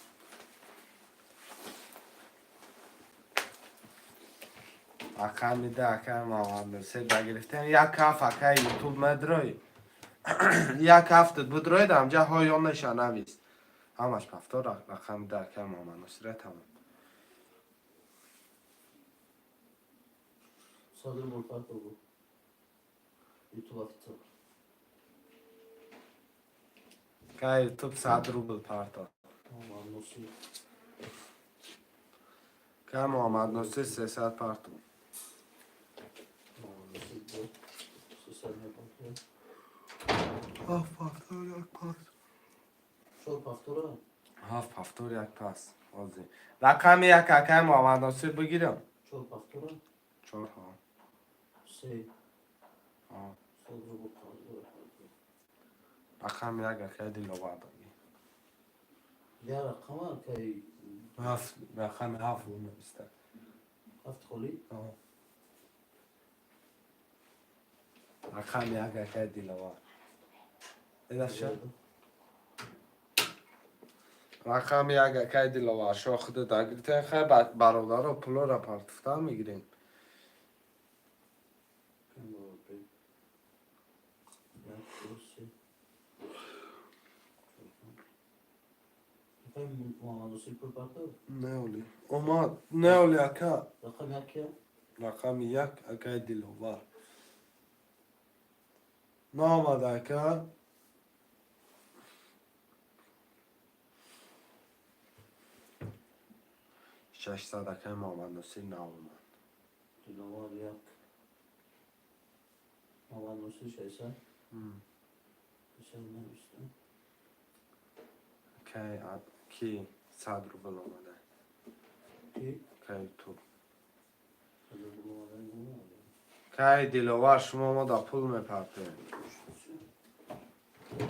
Speaker 1: Рақами д акай Муҳаммад Носир дагирифтем. Як ҳафт, акай Ютуб медрои. Як ҳафтат будроид, амҷа ҳо ё неша навис. Ҳамаш повтор, рақами д акай Муҳаммад Носира, тамом.
Speaker 4: 100 рубл партов буд. Ютуб официал.
Speaker 1: Акай Ютуб 100 рубл парто.
Speaker 4: Муҳаммад Носир.
Speaker 1: Акай Муҳаммад Носир 300 парто.
Speaker 4: Муҳаммад Носир бо 300 мепартояд.
Speaker 1: Ҳафт повтор, як пас.
Speaker 4: Чор повтора.
Speaker 1: Ҳафт повтор, як пас. Ҳозир. Рақами як акай Муҳаммад Носир бигирам.
Speaker 4: Чор повтора.
Speaker 1: Чор, ҳо.
Speaker 4: Се.
Speaker 1: Ҳо.
Speaker 4: 100 рубл қарз дорад.
Speaker 1: Рақами як акай Диловар даги.
Speaker 4: Я рақама акай.
Speaker 1: Ҳафт, рақами ҳафт нависта.
Speaker 4: Ҳафт холӣ.
Speaker 1: Ҳо. Рақами як акай Диловар. Эдаша? Рақами як акай Диловар. Шо худат дагиртен, хай бародаро, пулора партуфтан мегирем.
Speaker 4: Муродбек. Як, ду, се. Чор, панҷ. Акай Муҳаммад Носир пул партов?
Speaker 1: Неоли. Омад. Неоли ака.
Speaker 4: Рақами як кия?
Speaker 1: Рақами як акай Диловар. Наомад, ака. 600 акай Муҳаммад Носир наомад.
Speaker 4: Диловар як. Муҳаммад Носир 600. 600 нависта.
Speaker 1: Акай ки 100 рубл омада.
Speaker 4: Ки?
Speaker 1: Акай Ютуб.
Speaker 4: 100 рубл омада, омада.
Speaker 1: Кай Диловар, шумо мо да пул мепартоем.
Speaker 4: Телефон.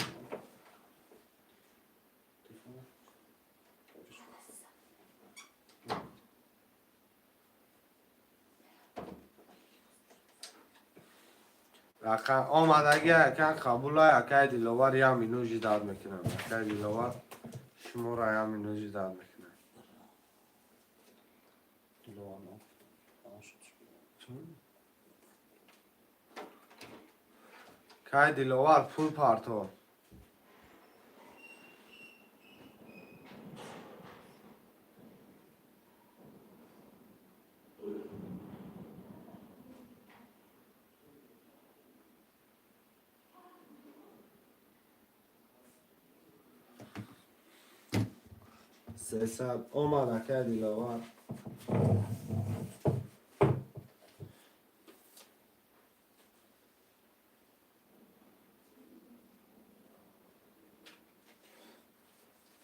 Speaker 1: Рақам омадаги акай қабулай, акай Диловар, як минут ждать мекунам. Акай Диловар, шуморо як минут ждать мекунам.
Speaker 4: Диловар но. Тамом шуд.
Speaker 1: Кай Диловар, пул парто. 300 омад, акай Диловар.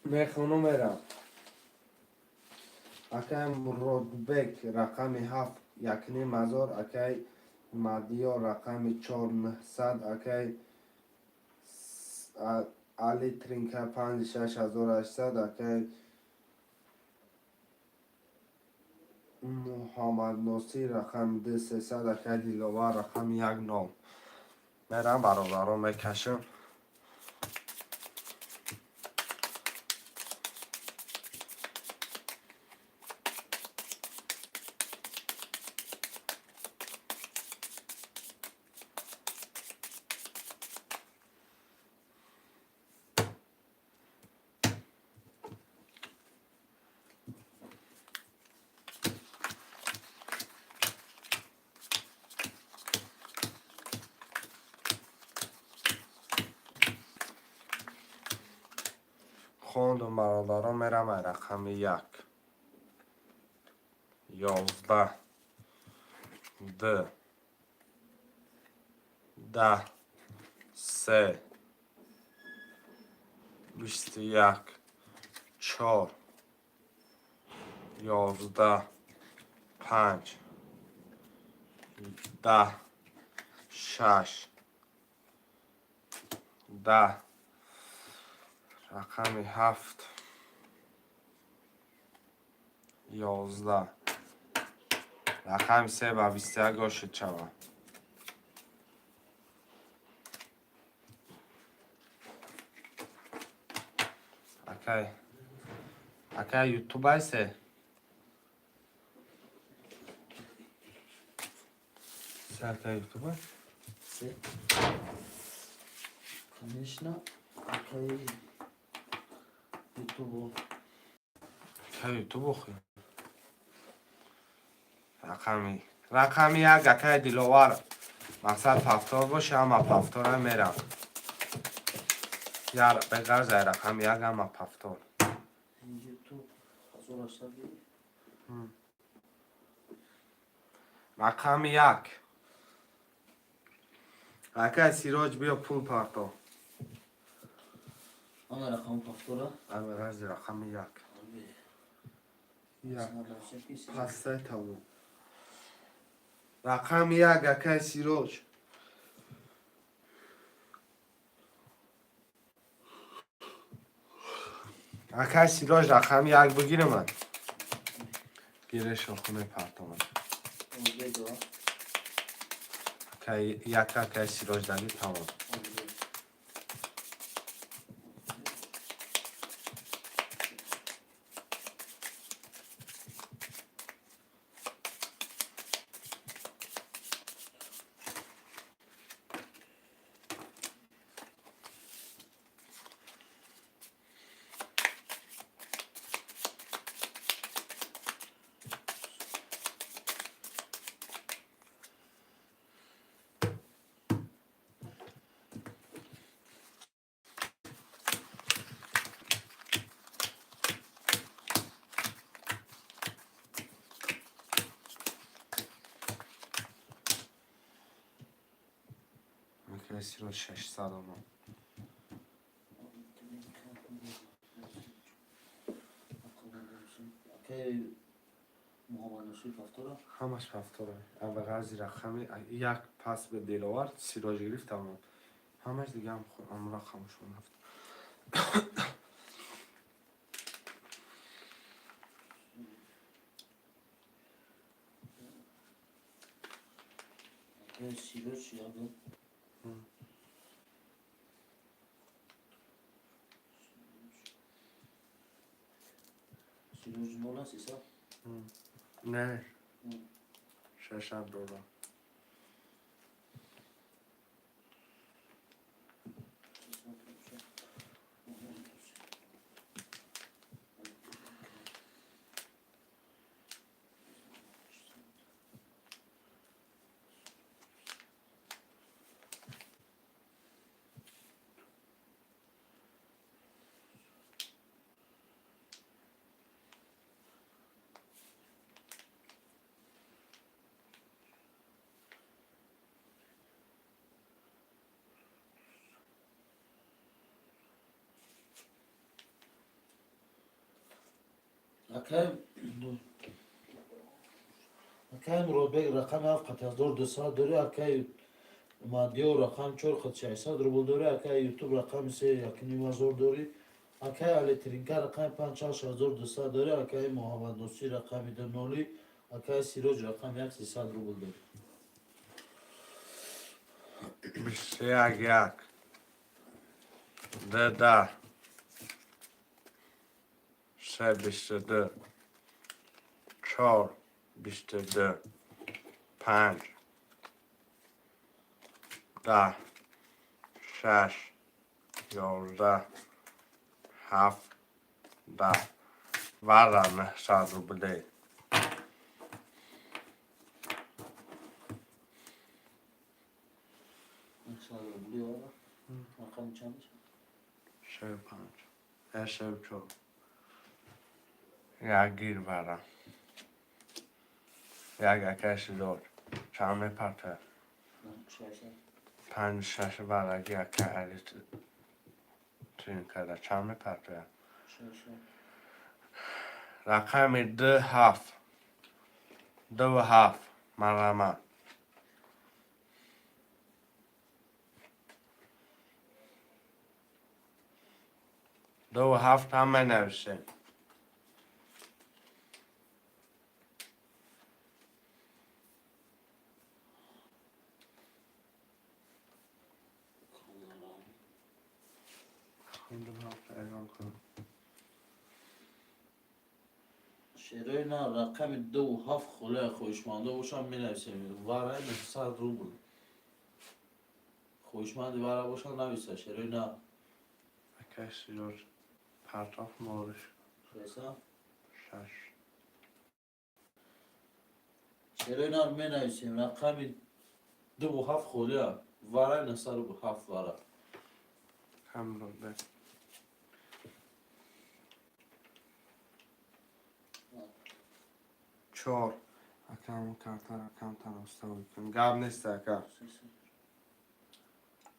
Speaker 1: Мехону мерам. Акай Муродбек рақами ҳафт 1500, акай Мадиёр рақами чор 900, акай Али Тринка панҷ 6800, акай Муҳаммад Носир рақами ду, 300. Акай Диловар рақами як, нол. Мерам, бародарон, мекашам. Хондум, бародарон. Мерам ай рақами як: 11, д, 10, се, 21, чор, 11, панҷ, 10, шаш, 10, рақами ҳафт, 11, рақами се ба 21 ошид шавад. Акай Ютуб айсе. Се, акай Ютуб ай.
Speaker 3: Се. Конечно, акай Ютубу.
Speaker 1: Акай Ютуб охи. Рақами як, акай Диловар. Мақсад повтор боша, ама повтора мерам. Яр беғарз ай рақами як ама повтор.
Speaker 3: Ютуб 1800.
Speaker 1: Рақами як. Акай Сироҷ, биё, пул парто.
Speaker 3: Ана рақами повтора.
Speaker 1: Ама ғарзи рақами як. Як. Пастай тамом. Рақами як, акай Сироҷ. Акай Сироҷ, рақами як бигирам ман. Гире шохуне партомам. Акай як, акай Сироҷ даги, тамом. Акай Сироҷ, 600 омад.
Speaker 3: Акай Муҳаммад Носир повтора.
Speaker 1: Ҳамаш повтора. Ава ғарзи рақами як пас ба Диловар, Сироҷ гирифт, тамом. Ҳамаш дига ҳам рақамшон рафт.
Speaker 3: Акай Сироҷ як. Сироҷ нола 300.
Speaker 1: Не. 600 доллар.
Speaker 4: Акай Муродбек рақами ҳафт қат 1200 дорӣ, акай Мадиёр рақами чор қат 600 рубл дорӣ, акай Ютуб рақами се 1500 дорӣ, акай Алитринка рақами панҷ 6200 дорӣ, акай Муҳаммад Носир рақами ду ноли, Акай Сироҷ рақами як 300 рубл дорӣ.
Speaker 1: 21 як. Д 10. Се 22. Чор 22. Панҷ. 10. Шаш. 11. Ҳафт. 10. Вара 900 рублей.
Speaker 4: 900 рубли вара. Рақами чанд мешавад?
Speaker 1: Се панҷ. Се чор. Як гир вара. Як акай Сироҷ. Чанд мепартояд?
Speaker 4: 600.
Speaker 1: Панҷ шаш вараги акай Али тринкада. Чанд мепартояд?
Speaker 4: 600.
Speaker 1: Рақами ду ҳафт. Дуву ҳафт. Марама. Дуву ҳафт ҳам менависем. Эълон кун.
Speaker 4: Шерои на рақами дуву ҳафт холия хоҳишмандо бошам менависем. Вараи 900 рубл. Хоҳишманди вара бошам нависа. Шерои на.
Speaker 1: Акай Сироҷ партоф мориш.
Speaker 4: 600.
Speaker 1: Шаш.
Speaker 4: Шерои на менависем. Рақами дуву ҳафт холия. Вараи 900 рубл ҳафт вара.
Speaker 1: Ҳамроҳ. Чор. Акам карта рақам уставӣ кун. Гап нест ака.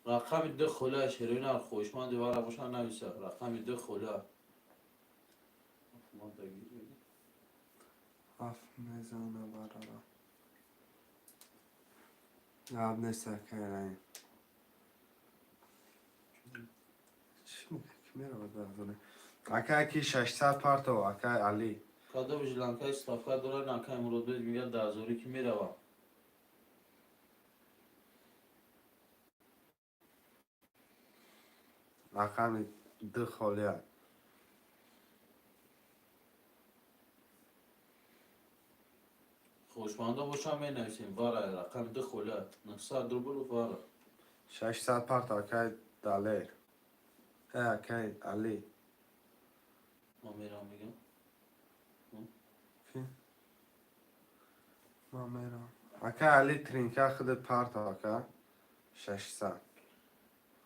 Speaker 4: Рақами ду холия шерои на хоҳишманди вара бошам нависа. Рақами ду холия.
Speaker 1: Ҳафт мезана варара. Гап нест ака Раҳим. Чӣ мега? Ки меравад баъзане? Ака ки 600 партов, акай Али.
Speaker 4: Кадом жиланкаи ставка дорад, акай Муродбек мегӯяд даҳазорӣ ки меравам.
Speaker 1: Рақами ду холия.
Speaker 4: Хоҳишмандо бошам менависем. Вара рақами ду холия. 900 рубл вара.
Speaker 1: 600 партов, акай Далер. Акай Али.
Speaker 4: Ман меравам мегӯям.
Speaker 1: Ки? Ман меравам. Акай Али тринка худат партов, ака. 600.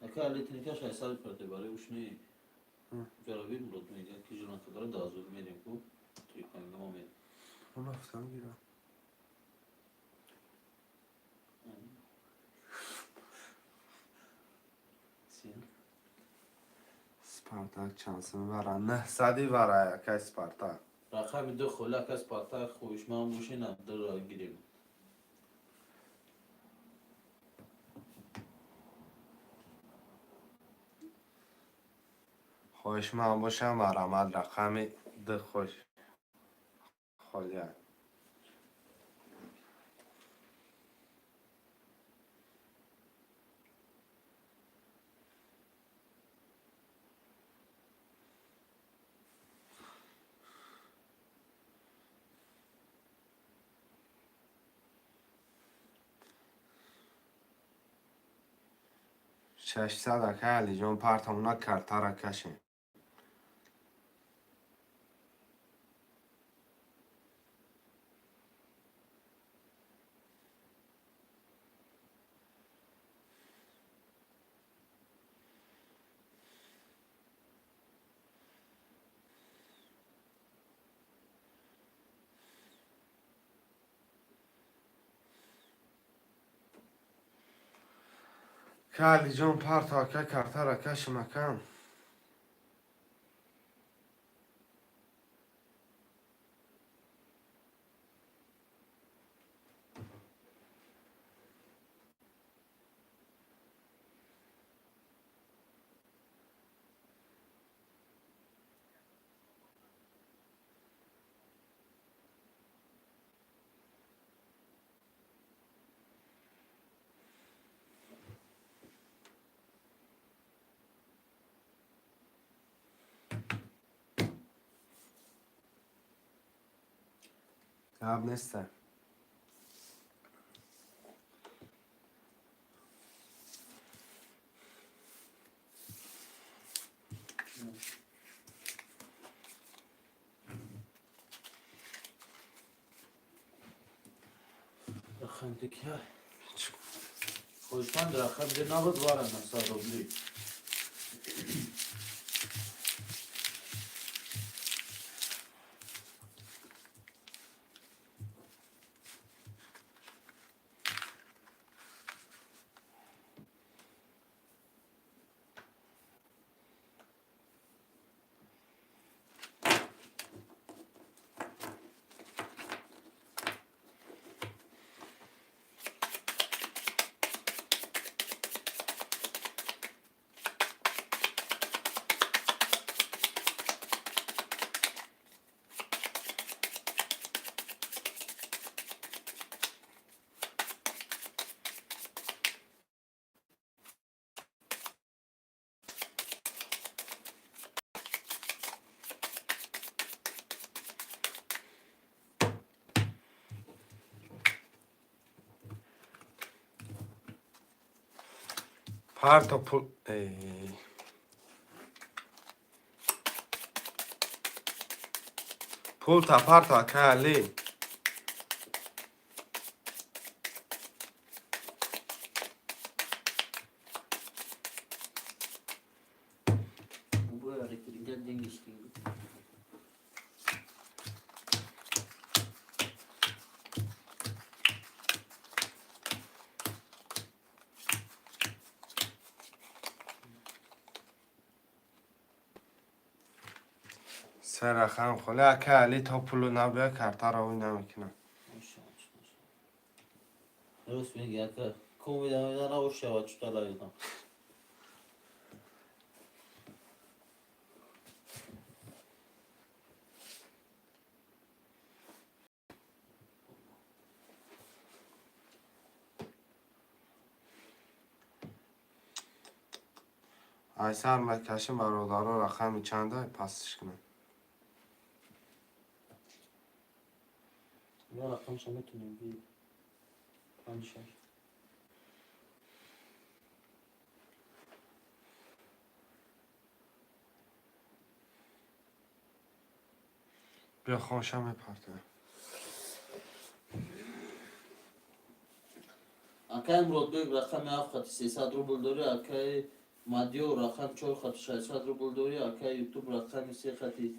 Speaker 4: Ака Али тринка 600 парте барои ушни. Ҷараби Мурод мегӯяд ки жиланка дорад даҳазорӣ мерем ку. Тринка мегӯям ман мерем.
Speaker 1: Ман рафтам гирам. Спартак чанд сум вара? 900 вара акай Спартак.
Speaker 4: Рақами ду холия ака Спартак хоҳишманд бошед на дура гирем.
Speaker 1: Хоҳишманд бошам марҳамат рақами ду хош холия. 600 акай Алиҷон партовна картара кашем. Ка Алиҷон парто ака картара кашем акам. Гап неста.
Speaker 4: Рақами ду кия? Хоҳишманд, рақами ду набуд, вара 900 рубли.
Speaker 1: Парто пул. Эй. Пулта парто, акай Али.
Speaker 3: Бо электрика деньги скинь.
Speaker 1: Се рақам холи, акай Али, то пулу набиёй, картаро ӯй намекунам.
Speaker 3: Маша, маша, маша. Рост меги, ака. Ком видам, видам, набошава, чу талабидам.
Speaker 1: Айсар мекашим, бародаро, рақами чанда пастиш кунам?
Speaker 3: Я рақамша метонем би панҷ шаш.
Speaker 1: Биё, хонша мепартоем.
Speaker 3: Акай Муродбек рақами ҳафт хати 300 рубл дорӣ, акай Мадиёр рақами чор хати 600 рубл дорӣ, акай Ютуб рақами се хати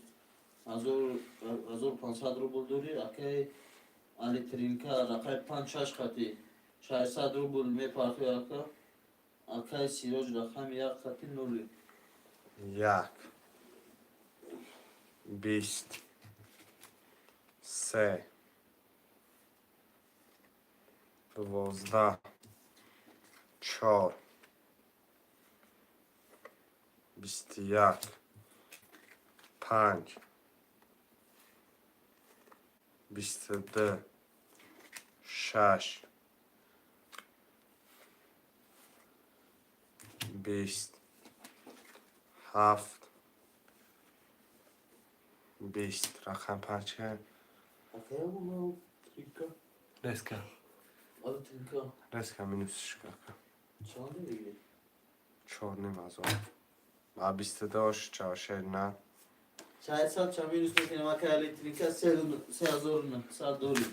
Speaker 3: 1500 рубл дорӣ, акай Алитринка рақами панҷ шаш хати 600 рубл мепартои ака, акай Сироҷ рақами як хати нули.
Speaker 1: Як, 23, 12, 4, 21, 5, 22, 6, 20, 7, 20. Рақам панҷ ка?
Speaker 3: Акай Тринка.
Speaker 1: Резка.
Speaker 3: Али Тринка.
Speaker 1: Резка минусиш кака.
Speaker 3: Чанд дигӣ?
Speaker 1: 4,5 ҳазор. Ба 22-ош чавшер на.
Speaker 3: 600 ча минус мекунем, акай Али Тринка, 3900 дорӣ.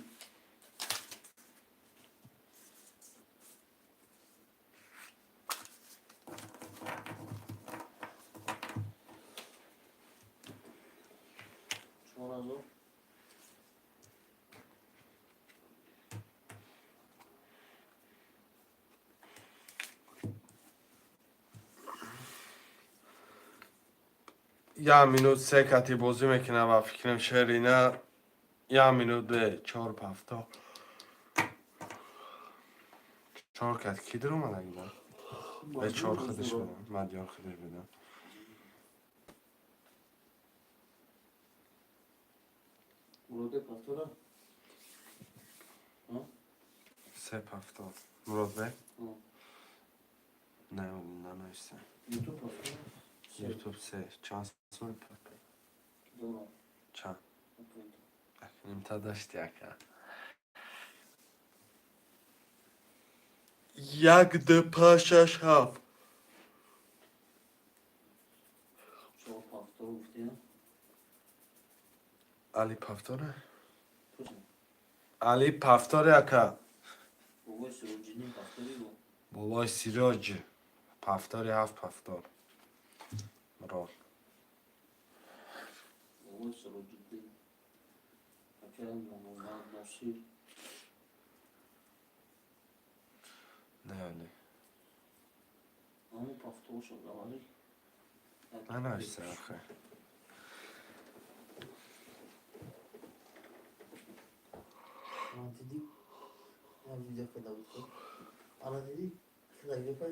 Speaker 3: 4000.
Speaker 1: Як минут се кати бозӣ мекунам ва фикрам шерина як минут бе чор пафто. Чор кат ки даромадаги ба? Бе чор худаш бидам. Мадёр худаш бидам.
Speaker 3: Муроде пафтора?
Speaker 1: Се пафто. Муродбек?
Speaker 3: Ҳо.
Speaker 1: Не, нанависем.
Speaker 3: Ютуб пафтора?
Speaker 1: Ютуб се. Чанд сол?
Speaker 3: Дорам.
Speaker 1: Чанд?
Speaker 3: Акай.
Speaker 1: Ака. Нимта дошти, ака. Як, ду, панҷ, шаш, ҳафт.
Speaker 3: Чор пафтор гуфтия.
Speaker 1: Али пафтора? Али пафтори, ака.
Speaker 3: Бобои Сироҷиддин пафтори бу.
Speaker 1: Бобои Сироҷ. Пафтори ҳафт пафтор. Мурод.
Speaker 3: Бобои Сироҷиддин. Акай Муҳаммад Носир.
Speaker 1: Не, Али.
Speaker 3: Ҳамун пафторшо говори.
Speaker 1: Нанависта, ахе.
Speaker 4: Ана дидӣ? Я видео када буд. Ана дидӣ? Када гапа.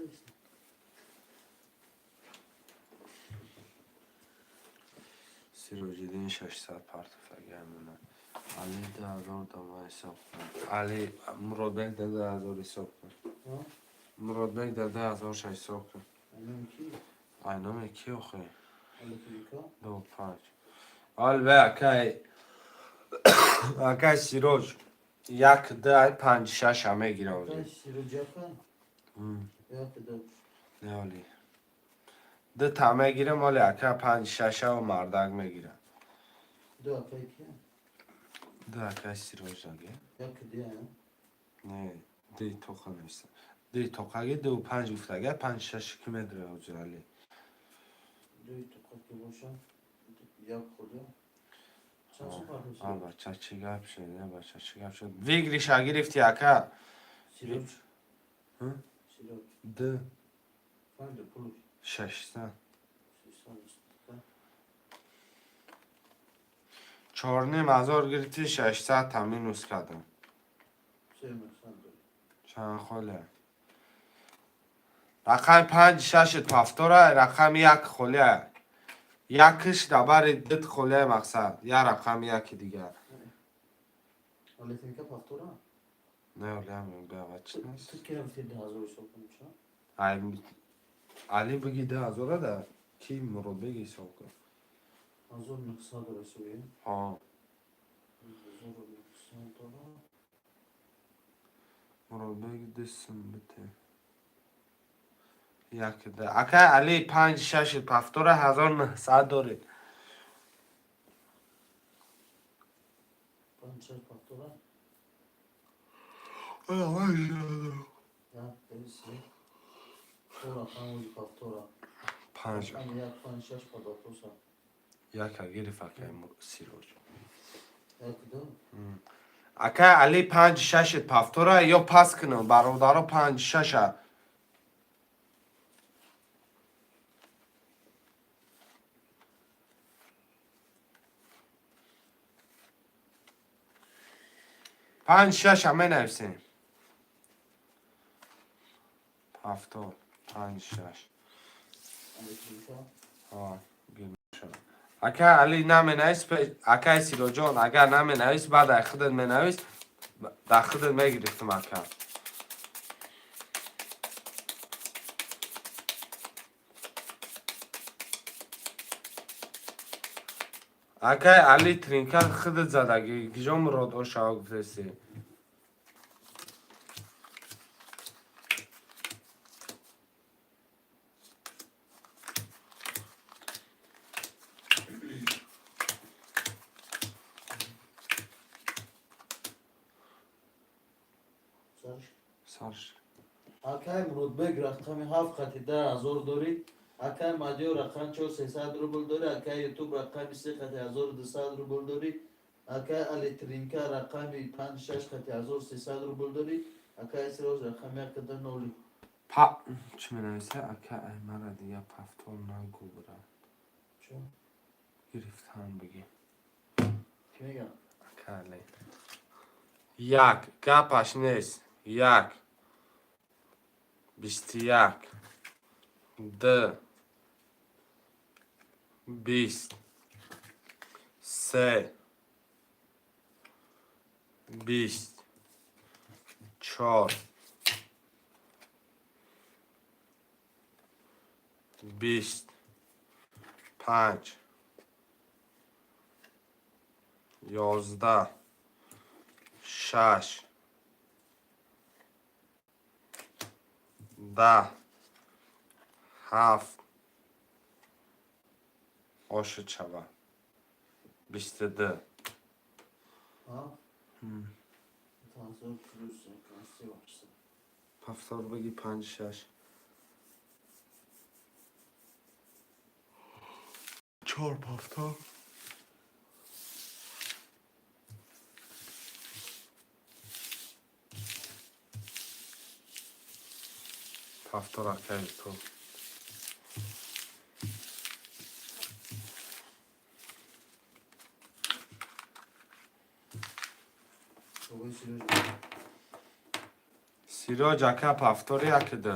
Speaker 1: Сироҷиддин 600 партофтагиамона. Али 2000 дома ҳисоб кун. Али, Муродбек да 2000 ҳисоб кун. Муродбек да 2000 ша ҳисоб кун.
Speaker 4: Айном ки?
Speaker 1: Айноме ки охе?
Speaker 4: Аликиника?
Speaker 1: Ду панҷ. Ал ве акай акай Сироҷ як ду ай панҷ шаша мегира
Speaker 4: Акай
Speaker 1: ози.
Speaker 4: Сироҷ ака? Як ду.
Speaker 1: Не, оли. Ду та мегирам, оли ака панҷ шашаву мардак мегира.
Speaker 4: Ду акай ки?
Speaker 1: Ду акай Сироҷ аге.
Speaker 4: Як ду, а?
Speaker 1: Не, ди тоқа нависта. Ди тоқаги ду панҷ гуфтага, панҷ шаш ки медра ҳозир али.
Speaker 4: Дуи тоқа ки боша. Як худо. Чанд сум
Speaker 1: А
Speaker 4: партофт?
Speaker 1: бача чӣ гап шуд? Не, бача чӣ гап шуд? Выигрыша гирифти, ака.
Speaker 4: Сироҷ.
Speaker 1: Ҳ?
Speaker 4: Сироҷ.
Speaker 1: Д
Speaker 4: Фаҳмида пулуш.
Speaker 1: 600.
Speaker 4: 600 аст.
Speaker 1: 4500 гирифти, 600 та минус кардам.
Speaker 4: 3900 дорӣ.
Speaker 1: Чанд холе? Рақами панҷ шаши пафтора, рақами як холия. Якиш дабари дид холия мақсад. Я рақами яки дигар.
Speaker 4: Алитинка пафтора?
Speaker 1: Не, олиам бева чӣ нест?
Speaker 4: Ту ки рафти 2000 ҳисоб кунӣ ча?
Speaker 1: Ай, Али биги 2000 да ки Муродбеги ҳисоб кун.
Speaker 4: 1900 дора ҳисобӣ?
Speaker 1: Ҳо.
Speaker 4: 1900 дора.
Speaker 1: Муродбеги ду сум бите. Як да. Акай Али панҷ шаши пафтора 1900 дорӣ.
Speaker 4: Панҷ шаш пафтора? Як, ду, се. Чор рақам ози пафтора.
Speaker 1: Панҷ.
Speaker 4: Рақами як, панҷ, шаш падафоса.
Speaker 1: Яка гирифт акай Сироҷ.
Speaker 4: Як ду.
Speaker 1: Акай Али панҷ шаши пафтора ё пас кунам бародаро панҷ шаша. Панҷ шаша менависем. Пафтор панҷ шаш.
Speaker 4: Алитинка?
Speaker 1: Ҳа, гирмешава. Акай Али наменавис, акай Сироҷон, агар наменавис, баъд ай худат менавис, дар худат мегирифтам, ака. Акай Али тринка худат задагӣ, гиҷо Мурод ошава гуфтеси?
Speaker 4: Сарш.
Speaker 1: Сарш.
Speaker 4: Акай Муродбек рақами ҳафт қати 10 000 дорӣ. Акай Мадиёр рақами чор 300 рубл дорӣ. Акай Ютуб рақами се қати 1200 рубл дорӣ. Акай Алитринка рақами панҷ шаш қати 1300 рубл дорӣ. Акай Сироҷ рақами як қада ноли.
Speaker 1: Па чӣ менависа? Ака ай мара дига пафтор нагӯ, брат.
Speaker 4: Чо?
Speaker 1: Гирифтан бигӣ.
Speaker 4: Кӣ мегам?
Speaker 1: Ака Али. Як гапаш нест. Як. 21. Д. 20. Се. 20. Чор. 20. Панҷ. 11. Шаш, 10, 7, ошуд шава, 22.
Speaker 3: Ҳазор плюс се.
Speaker 1: Повтор бигӣ, панҷ, шаш, чор, повтор. Повтор, акай ту.
Speaker 3: Бобои Сироҷ.
Speaker 1: Сироҷ ака, повтори якида.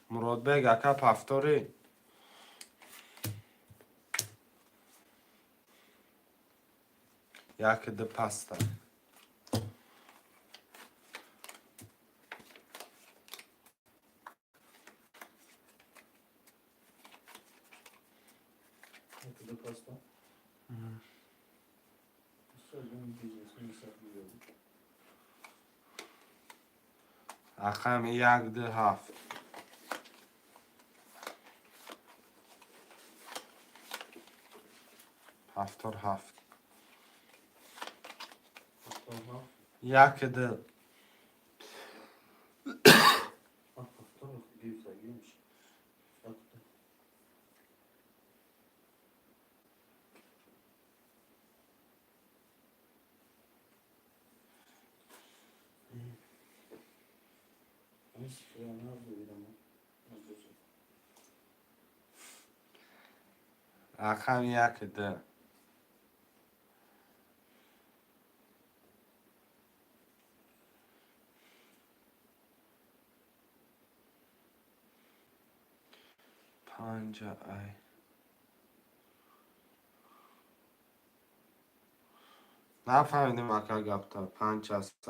Speaker 1: Муродбек ака, повтори. Якида паста.
Speaker 3: Якида паста. Бизнес меёбӣ.
Speaker 1: Рақами як, ду, ҳафт. Повтор ҳафт.
Speaker 3: Повтор.
Speaker 1: Як, ду.
Speaker 3: Повтор гирифтагӣ меша. Якда. Ҳамин сифра набудам.
Speaker 1: Рақами як, ду. Панҷа ай. Нафаҳмидем, ака, гапта. Панҷ аст.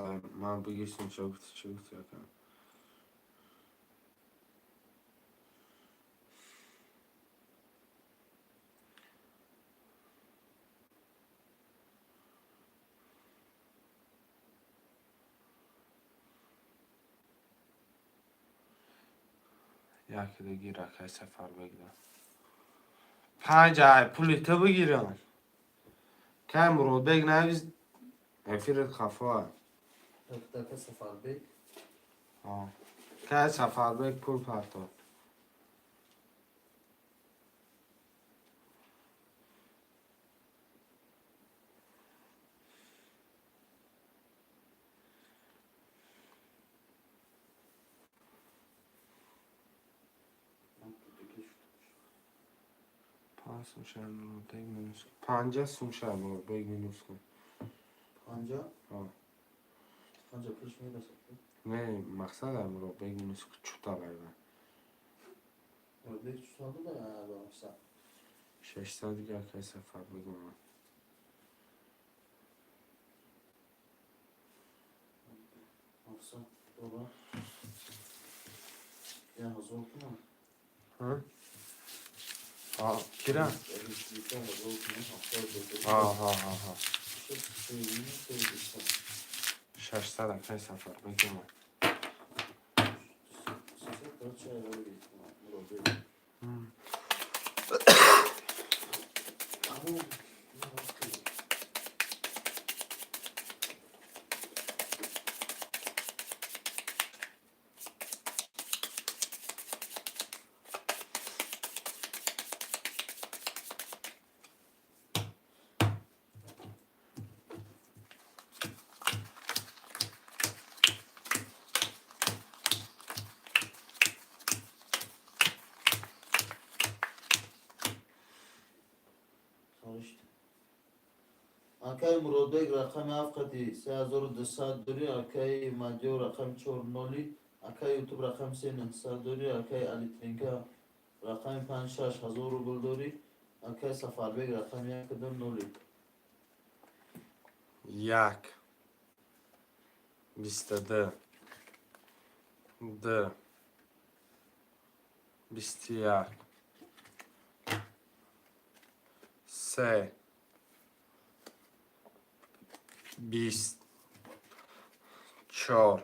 Speaker 1: Ман бигирсим, чӣ гуфти, чӣ гуфти, ака? Якида гир, акай Сафарбек да. Панҷ ай пули ту бигирам. Кай Муродбек навис, эфирит хафо.
Speaker 3: Якдака Сафарбек.
Speaker 1: Кай Сафарбек пул партод. Панҷ сум шай, Муродбек минус. 50 сум шай, Муродбек минус кун.
Speaker 3: Панҷа?
Speaker 1: Ҳа.
Speaker 3: Панҷа пулш мерасад.
Speaker 1: Не, мақсад ай Муродбек минус чута байва.
Speaker 3: Муродбек чусал буда ба мақсад.
Speaker 1: 600 дига, акай Сафарбек омад.
Speaker 3: Мақсад дора. 1000 кунам.
Speaker 1: Ҳа? А, кира?
Speaker 3: 1000 кунам. 70.
Speaker 1: Ҳа, ҳа, ҳа, ҳа. 600, акай Сафарбек омад.
Speaker 3: 300 чай Муродбек. Аммо Саришт. Акай Муродбек рақами ҳафт қати 3200 дорӣ, акай Мадиёр рақами чор ноли, акай Ютуб рақами се 900 дорӣ, акай Алитринка рақами панҷ 6000 рубл дорӣ, акай Сафарбек рақами як ду ноли.
Speaker 1: Як, 22, ду, 21, се, 20, 4,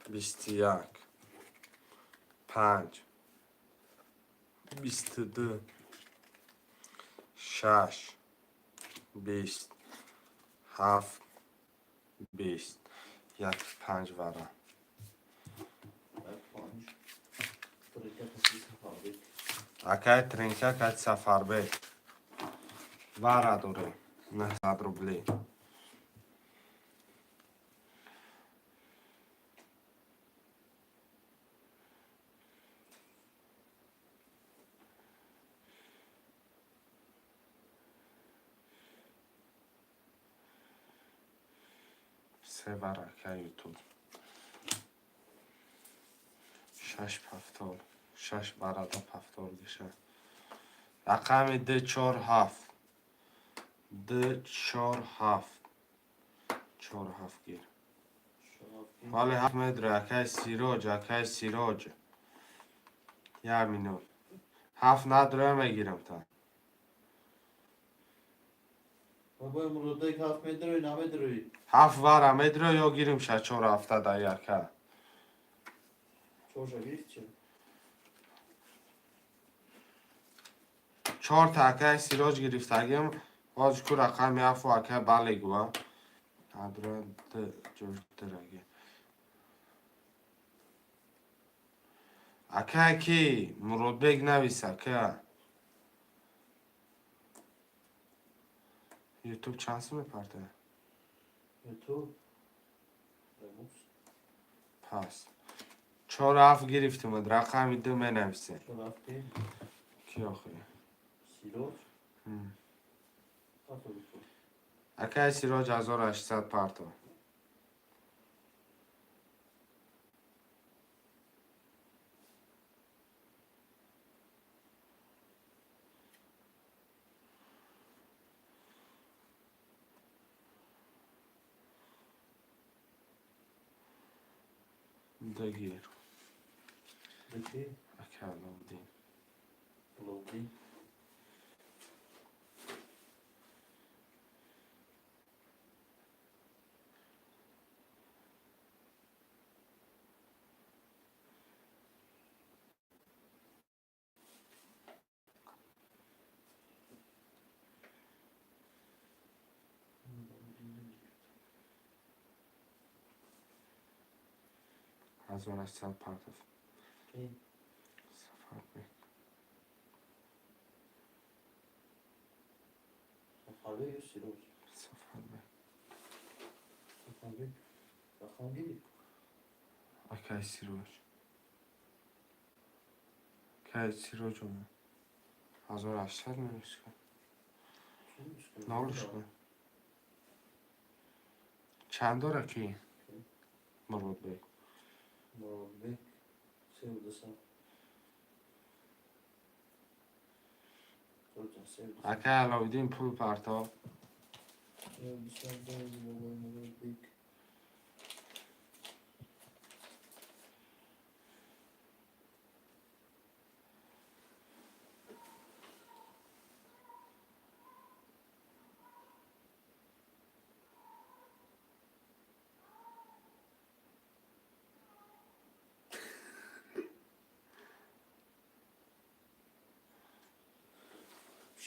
Speaker 1: 21, 5, 22, 6, 20, 7, 20, 1, 5 вара.
Speaker 3: Як панҷ. Тринка қати Сафарбек.
Speaker 1: Акай Тринка кати Сафарбек. Вара дорем. 900 рублей. Се вара, акай Ютуб. Шаш повтор. Шаш варада повтор диша. Рақами д чор ҳафт. Д чор ҳафт. Чор ҳафт гир. Вале ҳафт медра, акай Сироҷ, акай Сироҷ. Як минут. Ҳафт надора, мегирам та.
Speaker 4: Бобои Муродбек, ҳафт медрои, намедрои?
Speaker 1: Ҳафт вара медро ё гирим ша чор ҳафта да яка?
Speaker 4: Чорша гирифт чи?
Speaker 1: Чорта акай Сироҷ гирифтагим. Ҳоҷ ку рақами ҳафту акай бале гуа. Надора д ҷош дираги. Акай ки Муродбек навис, ака. Ютуб чанд сум мепарта?
Speaker 4: Ютуб. Ребус.
Speaker 1: Пас. Чор ҳафт гирифтим, рақами ду менависе.
Speaker 4: Чор ҳафти.
Speaker 1: Ки охи?
Speaker 4: Сироҷ. Парто бипур.
Speaker 1: Акай Сироҷ, 1800 парто. Дагир.
Speaker 4: Дики.
Speaker 1: Акай Аловдин.
Speaker 4: Аловдин.
Speaker 1: 1800 партов.
Speaker 4: Ки?
Speaker 1: Сафарбек.
Speaker 4: Сафарбек ё Сироҷ?
Speaker 1: Сафарбек.
Speaker 4: Сафарбек. Рақам гирифт.
Speaker 1: Акай Сироҷ. Акай Сироҷ омад. 1800 минус кун. Нолш кун. Чанд дора ки? Муродбек.
Speaker 4: Муродбек. 3200. Тоҷа, 3200.
Speaker 1: Акай Аловиддин, пул парто.
Speaker 4: 3200 дори бобои Муродбек.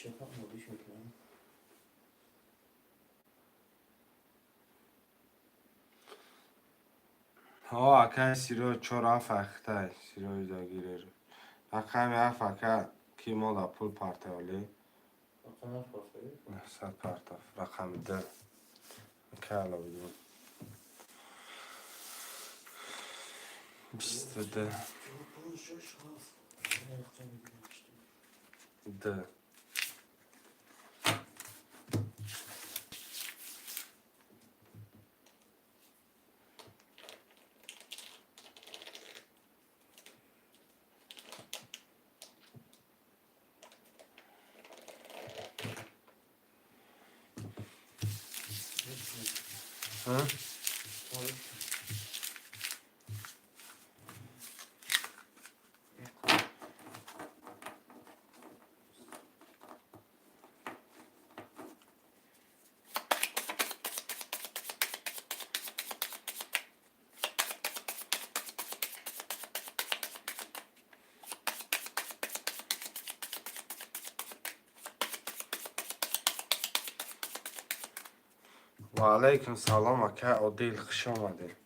Speaker 4: Şaka mı oldu şaka?
Speaker 1: Ҳо, акай Сироҷ, чор ҳафт ахтай Сироҷ дагирер. Рақами ҳафт, ака, ки мода пул партоли?
Speaker 4: Рақами ҳафт партои?
Speaker 1: 900 партов. Рақами д. Акай Аловиддин. 22.
Speaker 4: Чор, панҷ, шаш, ҳафт. Рақами гирифтем.
Speaker 1: Д. Ҳа? Ва алайкум салом, ака Одил, хуш омадед.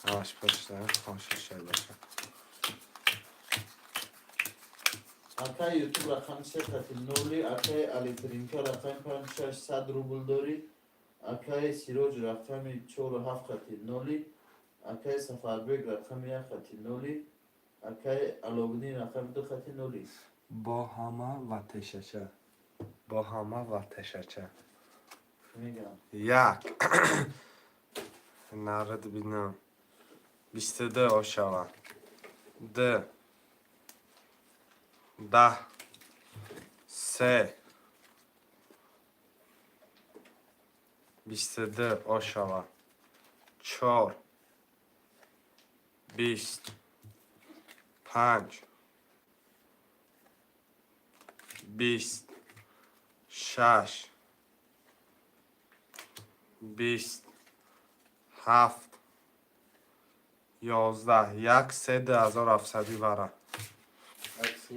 Speaker 1: Ҳамаш пушта, хоншишай боша.
Speaker 4: Акай Ютуб рақами се хати ноли, акай Алитринка рақами панҷ шаш сад рубл дорӣ, акай Сироҷ рақами чору ҳафт хати ноли, акай Сафарбек рақами як хати ноли, акай Аловиддин рақами ду хати ноли.
Speaker 1: Бо ҳама ва тешача. Бо ҳама ва тешача.
Speaker 4: Мегам.
Speaker 1: Як. Нарад бинам. 22 ошава. Д. 10. Се. 22 ошава. Чор. 20. 5. 20. 6. 20. 7. 11. Як се 2700 вара.
Speaker 4: Як се.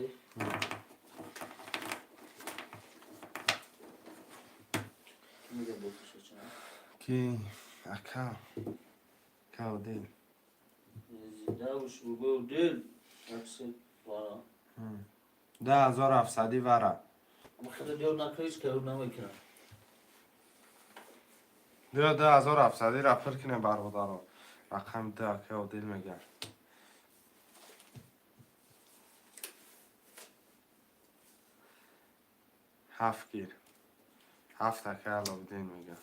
Speaker 4: Мегам бо тешача.
Speaker 1: Ки ака. Ака Одил.
Speaker 3: Зинда бош, бобои Одил. Як се вара.
Speaker 1: 2700 вара.
Speaker 4: Ама хеле диёр накард, ҳеҷ кар намекунам.
Speaker 1: Биё 2700 ра пур кунем, бародаро. Рақами ду ака Одил мегӯяд. Ҳафт гир. Ҳафт ака Аловиддин мегӯяд.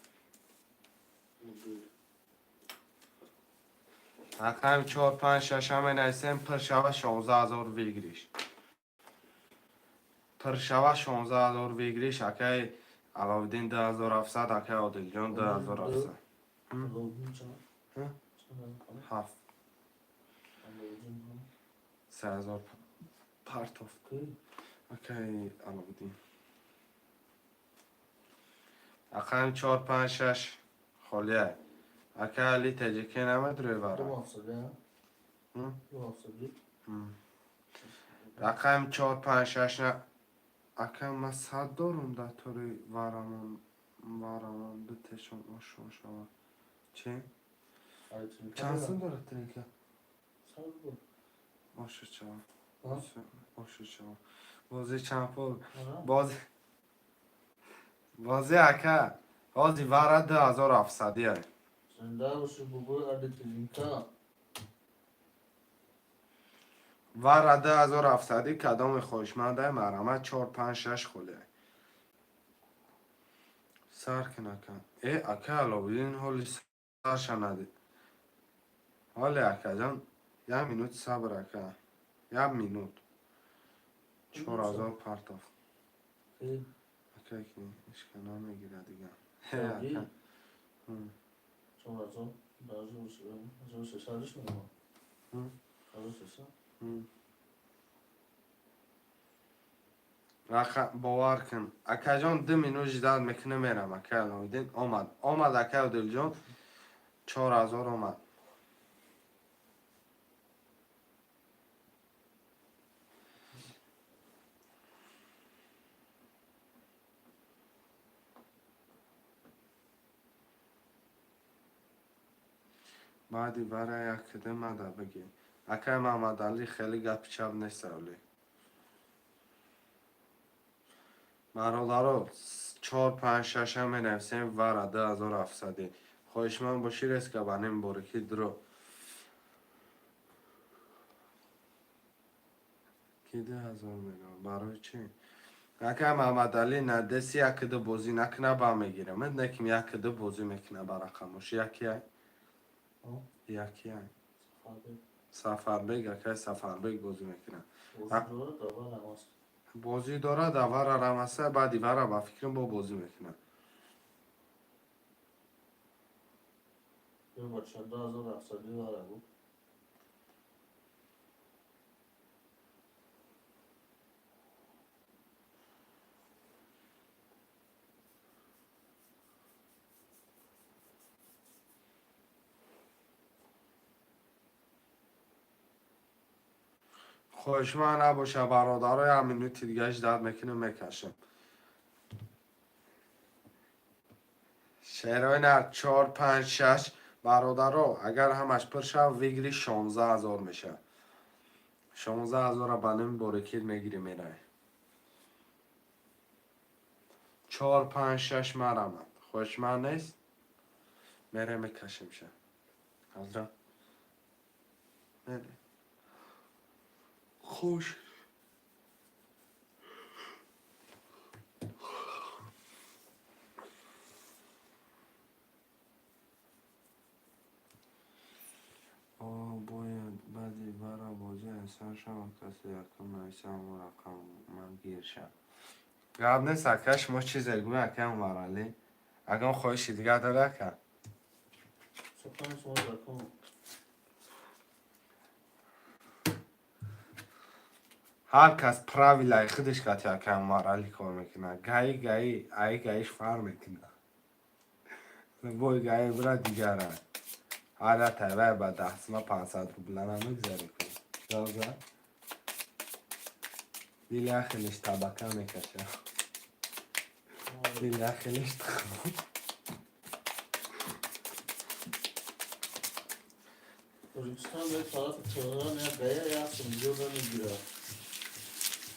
Speaker 1: Рақами чор, панҷ, шаша менависем, пур шава 16 000 выигрыш. Пур шава 16 000 выигрыш, акаи Аловиддин 2700, акаи Одилҷон 2700.
Speaker 4: Аловиддин чанд?
Speaker 1: Ҳа?
Speaker 4: Чанд?
Speaker 1: Ҳафт.
Speaker 4: Аловиддин ҳа?
Speaker 1: 3000 партов.
Speaker 4: Ки?
Speaker 1: Акаи Аловиддин. Рақами чор, панҷ, шаш холия. Ака Али Теҷике намедурӣ
Speaker 4: Ду
Speaker 1: вара?
Speaker 4: ҳафтсадӣ, ҳа?
Speaker 1: Ҳм?
Speaker 4: Ду ҳафтсадӣ?
Speaker 1: Рақами чор, панҷ, шаш на. Ака, ман 100 дорум дар тори варамон варамон битешон ошон шава. Чи?
Speaker 4: Алитринка
Speaker 1: Чанд сум
Speaker 4: дорам.
Speaker 1: дорад тринка?
Speaker 4: 100 рубл.
Speaker 1: Ошу чава.
Speaker 4: Ҳа?
Speaker 1: Ошу чава. Бозӣ чанд пул?
Speaker 4: Ҳа?
Speaker 1: Бозӣ бозӣ ака. Ҳози вара 2700 ай.
Speaker 4: Зинда бошӣ, бобои Алитринка.
Speaker 1: Вара 2700 кадоми хоҳишмандай марҳамат чор, панҷ, шаш холия. Сар кун ака. Э, ака Аловиддин ҳоли сарша надид. Ҳоле акаҷон, як минут сабр ака. Як минут. 4000 партов.
Speaker 4: Ки?
Speaker 1: Ака ки ишка намегирад дигар. Э,
Speaker 4: Садӣ?
Speaker 1: ака.
Speaker 4: 4000? 1300 мегӯям.
Speaker 1: Ҳм.
Speaker 4: 1300?
Speaker 1: Ҳм. Бовар кун. Акаҷон, 2 минут ждать мекунем, мерам. Ака Аловиддин омад. Омад ака Одилҷон. 4000 омад. Баъди вара як кида мада бигӣ. Акай Маҳмадалӣ хеле гапи чап нест авли. Бародаро, чор, панҷ, шаша менависем вара 2700. Хоҳишманд бошӣ резко ба ним борикӣ дро. Ки 2000 мегӯям? Барои чӣ? Акай Маҳмадалӣ надеси як кида бозӣ накуна ба мегирам. Неким як кида бозӣ мекуна ба рақамош. Яки ай?
Speaker 4: Ҳа?
Speaker 1: Яки ай.
Speaker 4: Сафарбек.
Speaker 1: Сафарбек, акай Сафарбек бозӣ мекунад.
Speaker 4: Бозӣ дорад, аввал рамаст.
Speaker 1: Бозӣ дорад, аввала рамаса, баъди вара ба фикрам бо бозӣ мекунад.
Speaker 4: Ё бача 2700 вара буд.
Speaker 1: Хоҳишманд набоша, бародаро, як минути дига ждать мекунем, мекашем. Шерои нар чор, панҷ, шаш. Бародаро, агар ҳамаш пур шав, выигрыш 16 000 мешавад. 16 000-ра ба ними борекил мегирӣ, меравӣ. Чор, панҷ, шаш, марамад. Хоҳишманд нест? Мерем, мекашемша. Ҳазра. Мерем. Хуш. О, бояд баъди вара бозӣ аз сар шавад, касе якум нависа, ҳамон рақам ман гир шав. Гап нест, ака, шумо чизе гӯй, ака Умаралӣ. Ягон хоҳиши дигар дорӣ, ака?
Speaker 3: Сухани шумо закон.
Speaker 1: Ҳар кас правилаи худаш қати, ака Умаралӣ, кор мекунад. Гаи гаи, аи гаиш фарқ мекунад. Бой гаи бира дигара. Ҳар як тайвай ба 10 сума 500 рубла намегзарӣ ку. Ҷавза? Дили як хелиш табака мекаша. Дили як хелиш тухм.
Speaker 3: Тоҷикистон ба тарафи Теҳрон як гая як сумҷо намегирад.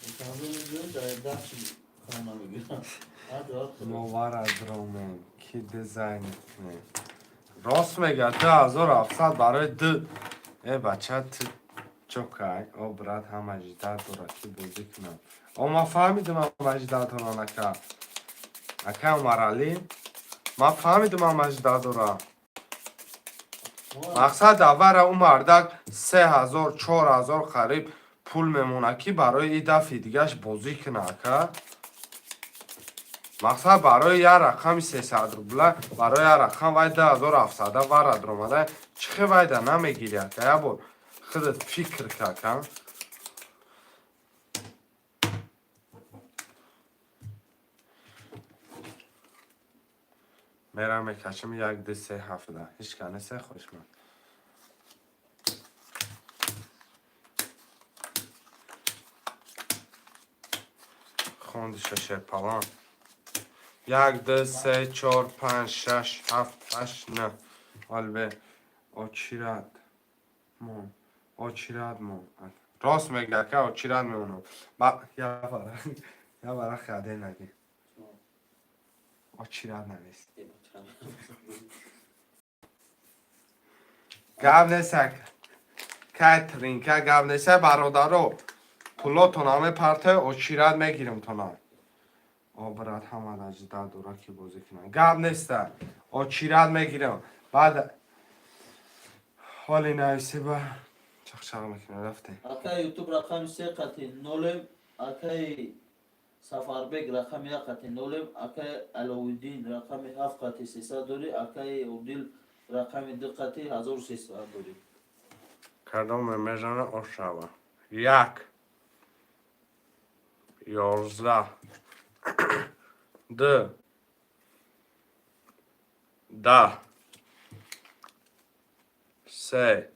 Speaker 3: Душанбе мегирад, дар 10 хона мегирад. Ҳар ҷо
Speaker 1: Мо вара дромем, ки дизайн кунем. Рост мега, 2700 барои ду. Э, бача, ту чокай? О, брат, ҳама ждать дорад, ки бозӣ кунам. О, ман фаҳмидам, ҳама ждать доранд, ака. Ака Умаралӣ, ман фаҳмидам, ҳама ждать дорад. Мақсад аввара ӯ мардак 3000, 4000 қариб пул мемонад, ки барои и дафъи дигаш бозӣ кунад, ака. Мақсад барои як рақами 300 рубла, барои як рақам вай 2700 вара даромада, чӣ хел вайда намегирӣ, ака? Як бор худат фикр ка, ака. Мерам, мекашам: як, ду, се, ҳафта. Ҳеҷ ка нест, хоҳишманд. Хондиша, шерпалан. Як, ду, се, чор, панҷ, шаш, ҳафт, ҳашт, на. Ҳолбе очират мон. Очират мон. Рост мега, ака, очират мемонам. Ба я вара хаде наги. Очират навис. Гап нест, ака. Катринка, гап нест, бародаро. Пулотона мепарте, очират мегирем тона. О, брат, ҳама ждать дора, ки бозӣ кунам. Гап неста. Очират мегирам. Баъд ҳоли нависи ба чақчақ мекунем, рафтем.
Speaker 3: Акай Ютуб рақами се қати нолем, акай Сафарбек рақами як қати нолем, акай Аловиддин рақами ҳафт қати 300 дорӣ, акай Одил рақами ду қати 1300 дорӣ.
Speaker 1: Кадоме мезана, ошава. Як, 11, ду, 10, се,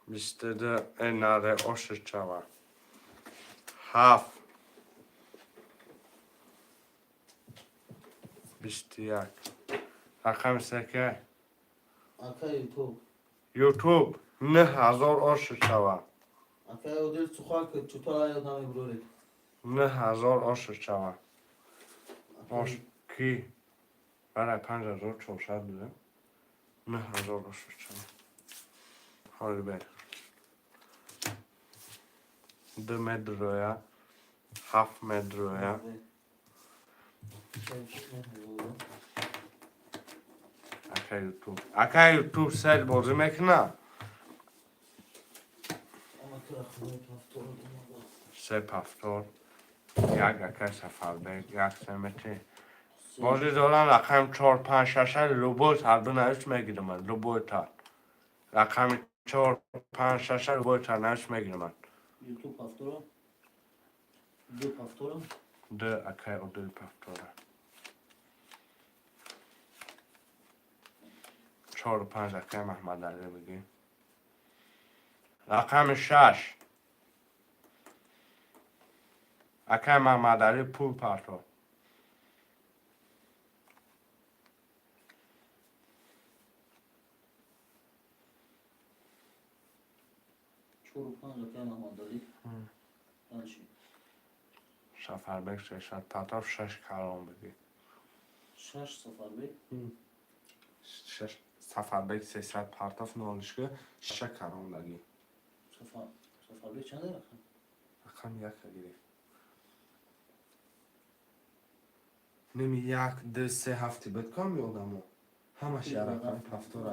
Speaker 1: 22, энаре ошичава. Ҳафт, 21. Рақами се ке?
Speaker 3: Акай Ютуб.
Speaker 1: Ютуб 9000 ошичава.
Speaker 3: Акай Одил, сухан ки чутора ёд намебуроред.
Speaker 1: 9000 ошичава. Ош ки? Барай 5400 буда. 9000 ошичава. Ҳоли бер. Ду метроя, ҳафт метроя. Ака Ютуб. Ака Ютуб сел бозӣ мекунад? Се повтор. Як, акай Сафарбек, як се мети. Бозӣ дорам, рақами чор, панҷ, шаша, любой сарбу навис, мегирам. Любой тар. Рақами чор, панҷ, шаша, любой тар навис, мегирам.
Speaker 3: Ютуб повтора. Ду повтора.
Speaker 1: Ду, акай Одил повтора. Чор, панҷ, акай Маҳмадалӣ бигӣ. Рақами шаш. Акай Маҳмадалӣ, пул партов.
Speaker 4: Чору панҷ, акай Маҳмадалӣ. Дальше.
Speaker 1: Сафарбек 600 партоф, шаш калон бигӣ.
Speaker 4: Шаш Сафарбек.
Speaker 1: Шаш Сафарбек 300 партоф, нолишка шаша калон дагӣ.
Speaker 4: Сафарбек чанда рақам?
Speaker 1: Рақам яка гирифт. Ними як, ду, се, ҳафти буд кам ёдамо. Ҳамаш я рақами пафтора.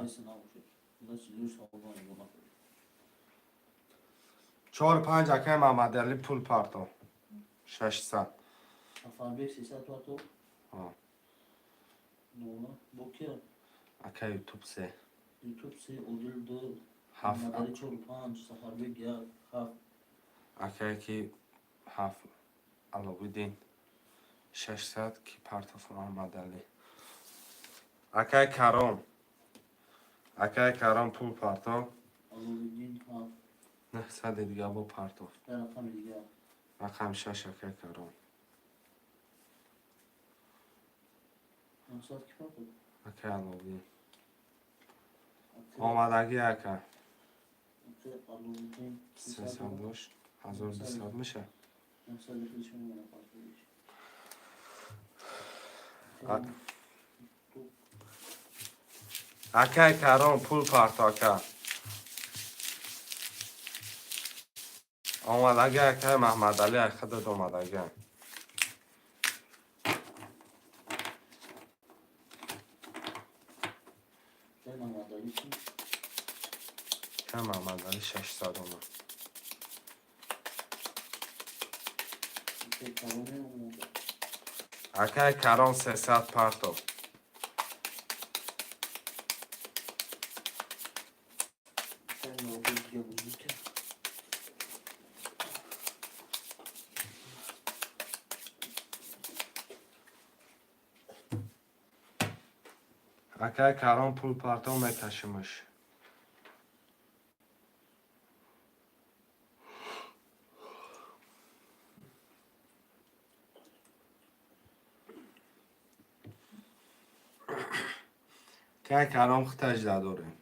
Speaker 1: Чор панҷ, акай Маҳмадалӣ, пул партоф. 600.
Speaker 4: Сафарбек 300 партоф.
Speaker 1: Ҳо.
Speaker 4: Нола. Бо кия?
Speaker 1: Акай Ютуб се.
Speaker 4: Ютуб се, Одил ду,
Speaker 1: Ҳафт.
Speaker 4: Маҳмадалӣ чору панҷ, Сафарбек як, ҳафт.
Speaker 1: Акае ки ҳафт, Аловиддин 600 ки партоф, Муҳаммадалӣ. Акай Каром. Акай Каром пул партоф.
Speaker 4: Аловиддин ҳафт.
Speaker 1: 900 дига бо партоф.
Speaker 4: Як рақами дигар.
Speaker 1: Рақами шаш, акай Каром.
Speaker 4: 900 ки партоф?
Speaker 1: Акай Аловиддин. Омадагӣ, ака.
Speaker 4: Акай Аловиддин.
Speaker 1: 300 дошт. 1200 меша.
Speaker 4: 900 худиш мемона партовиш.
Speaker 1: Акай Каром пул парто, ака. Омадагӣ, акай Маҳмадалӣ, ай худат омадагӣ.
Speaker 4: Акай Маҳмадалӣ чӣ?
Speaker 1: Акай Маҳмадалӣ 600 омад.
Speaker 4: Акай Кароме омада.
Speaker 1: Акай Каром 300 партоф.
Speaker 4: Акай Муробек дига бузург кард.
Speaker 1: Акай Каром пул партоф, мекашимаш. Акай Каром хиташ дорем.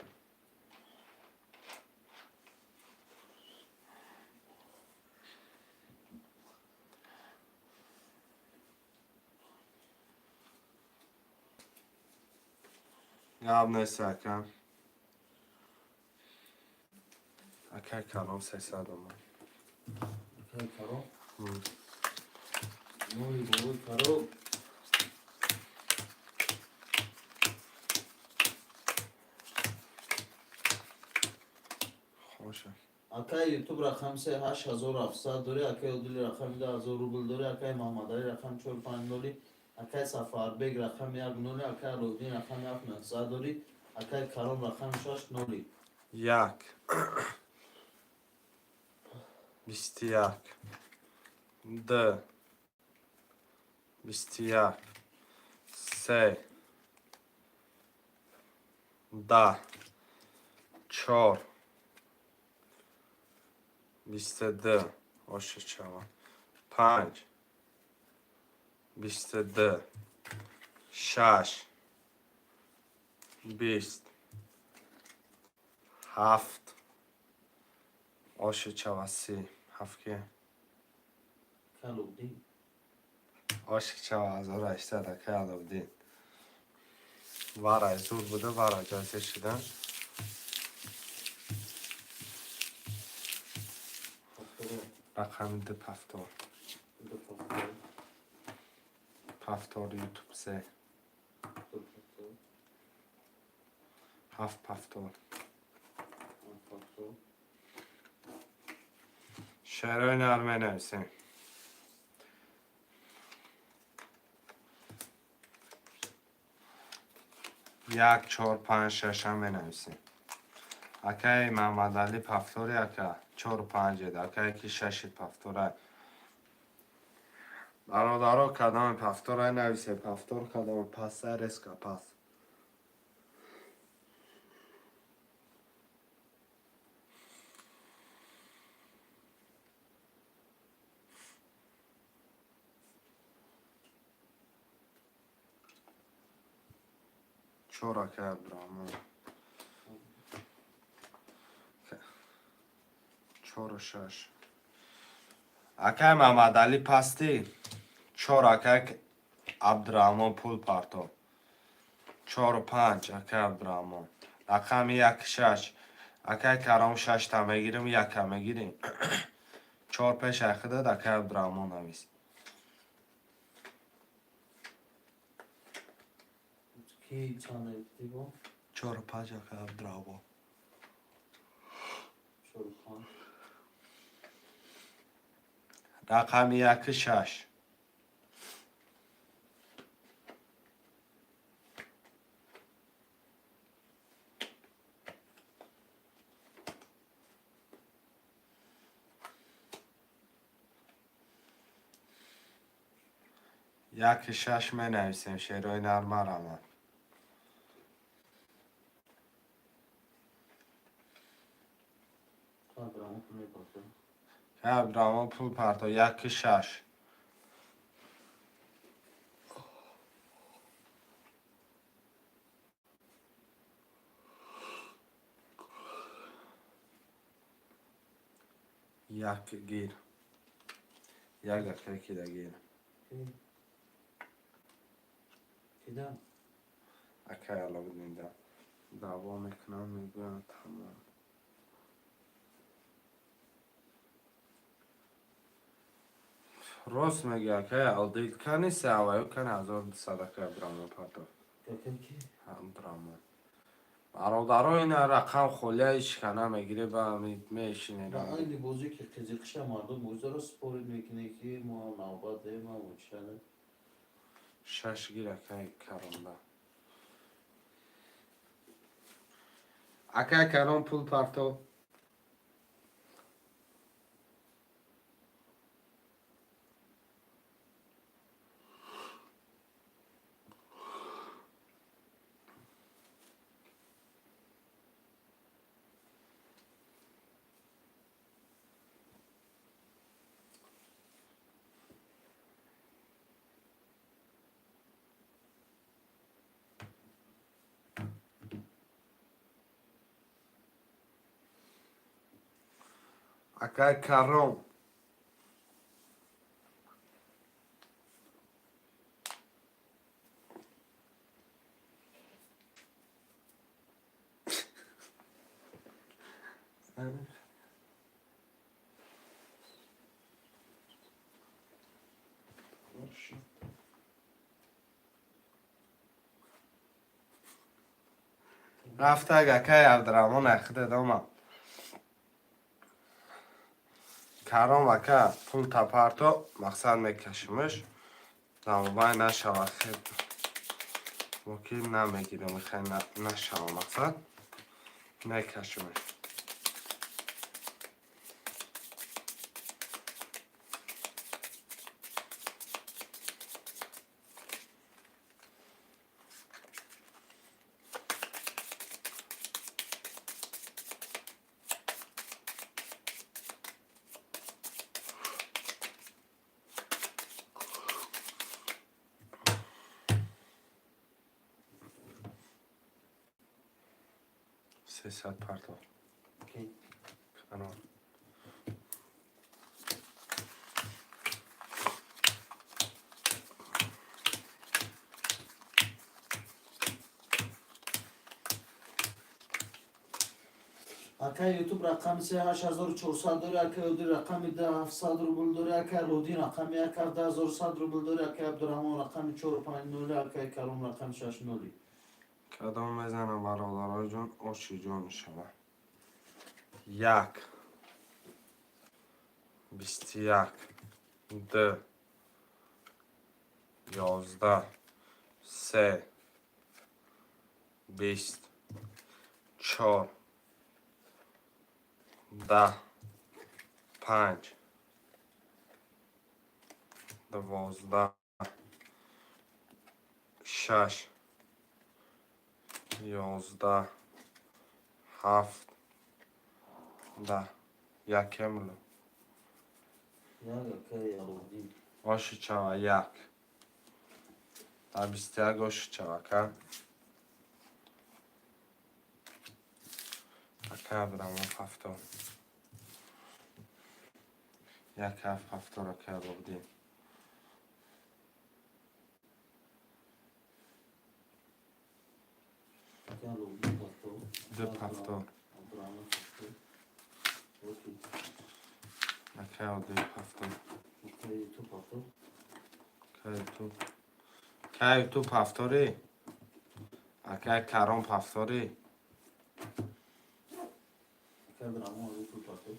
Speaker 1: Гап нест, ака. Акай Каром 300 омад.
Speaker 4: Акай Каром? Ой, бобой Каром.
Speaker 1: Хоша.
Speaker 4: Акай Ютуб рақами се 8700 дорӣ, акай Одили рақами 2000 рубл дорӣ, акай Маҳмадалӣ рақами чор панҷ ноли, акай Сафарбек рақами як ноли, акай Аловиддин рақами ҳафт 900 дорӣ, акай Каром рақами шаш ноли.
Speaker 1: Як. 21. Ду. 21. Се. 10. Чор. 22. Ошичава. Панҷ. 22. Шаш. 20. Ҳафт. Ошичава 30. Ҳафт ки?
Speaker 4: Аловиддин.
Speaker 1: Ошичава 1800, акай Аловиддин. Варай зур буда, варай ҷойзе шидан.
Speaker 4: Пафторо.
Speaker 1: Рақами ду пафтор.
Speaker 4: Ду пафтор.
Speaker 1: Пафтор Ютуб се.
Speaker 4: Ду пафтор.
Speaker 1: Ҳафт пафтор.
Speaker 4: Ҳафт пафтор.
Speaker 1: Шеърои нар менависем. Як, чор, панҷ, шашам менависем. Акаи Маҳмадалӣ пафтори, ака чору панҷед, акае ки шаши пафтора. Бародаро, кадоми пафтора нависе, пафтор кадоми паса резко пас. Чор, акай Абдурахмон. Чору шаш. Акай Мамадалӣ, пастӣ чор. Акай Абдураҳмон, пул парто. Чору панҷ. Акай Абдураҳмон, рақами як, шаш. Акай Каром, шашта мегирим, яка мегирим. Чор пеш айхидад. Акай Абдураҳмон, навис.
Speaker 3: Ки чанд гуфтӣ бо?
Speaker 1: Чору панҷ, акай Абдураҳмон.
Speaker 3: Чору панҷ.
Speaker 1: Рақами яки, шаш. Яки, шаш менависем. Шерои нармарамад.
Speaker 3: Абдураҳмон пул мепарто.
Speaker 1: Абдураҳмон, пул парто. Яки, шаш. Як гир, як акай кида гир.
Speaker 3: Кида?
Speaker 1: Акай Аловиддинда даъво мекунам, мегӯянд, тамом. Рост мегӯя, акай Алдил. Кани се аваю, кани 1200. Акай Абдураҳмон, парто.
Speaker 3: Какай ки?
Speaker 1: Абдураҳмон. Бародаро, ина рақам холия, ишкана мегире ба мешине.
Speaker 3: Айни бозӣ ки қизиқиша мардум ӯзаро спорид мекунӣ, ки мо навбат дема учана.
Speaker 1: Шаш гир, акай Каронда. Акай Карон, пул парто. Акай Карон. Рафтаг, акай Абдураҳмон, ахида дома. Каром ака, пул тапарто, мақсад мекашимаш. Дамобай нашава, хел мо ки намегирем, хел нашава, мақсад мекашимаш. 300 парто. Каром.
Speaker 4: Акай Ютуб, рақами се, 8400 дори. Акай Одир, рақами 10, 700 рубл дори. Акай Алодин, рақами як, 17100 рубл дори. Акай Абдураҳмон, рақами чор, панҷ ноли. Акай Каром, рақами шаш ноли.
Speaker 1: Кадом мезанам, бародароҷон, оши ҷон шава. Як, 21, ду, 11, се, 20, чор, 10, панҷ, 12, шаш, 11, ҳафт, 10. Якемло.
Speaker 3: Як, акай Алодин.
Speaker 1: Оши чава, як. Дар 21 оши чава, ака. Ака Абдураҳмон, ҳафто. Як ҳафт ҳафтор, акай Аловиддин.
Speaker 3: Акай Аловиддин пафтор.
Speaker 1: Ду пафтор.
Speaker 3: Абдурахмон пафтор. Окей.
Speaker 1: Акай Одил пафтор.
Speaker 3: Акай Ютуб пафтор.
Speaker 1: Акай Ютуб. Акай Ютуб пафторӣ? Акай Каром пафторӣ?
Speaker 3: Акай Абдурахмон аз пул пафтор.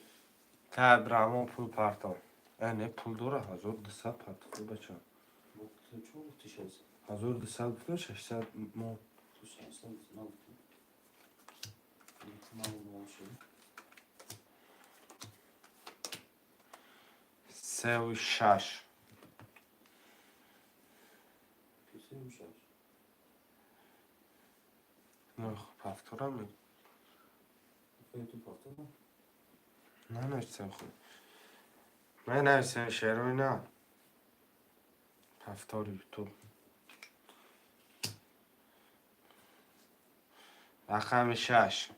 Speaker 1: Акай Абдурахмон пул партов. Э, не, пул дора, 1200 партов, бача.
Speaker 3: Ту чӣ гуфти, шаст?
Speaker 1: 1200 гуфтам, 600 мо.
Speaker 3: Ту 600 нагуфтӣ. Ман шуд.
Speaker 1: Сеу шаш.
Speaker 3: Сеу шаш.
Speaker 1: Ну, пафторам.
Speaker 3: Акай Ютуб пафтор.
Speaker 1: Нанависем худ. Ман нависем шерои на. Пафтори Ютуб. Рақами шаш.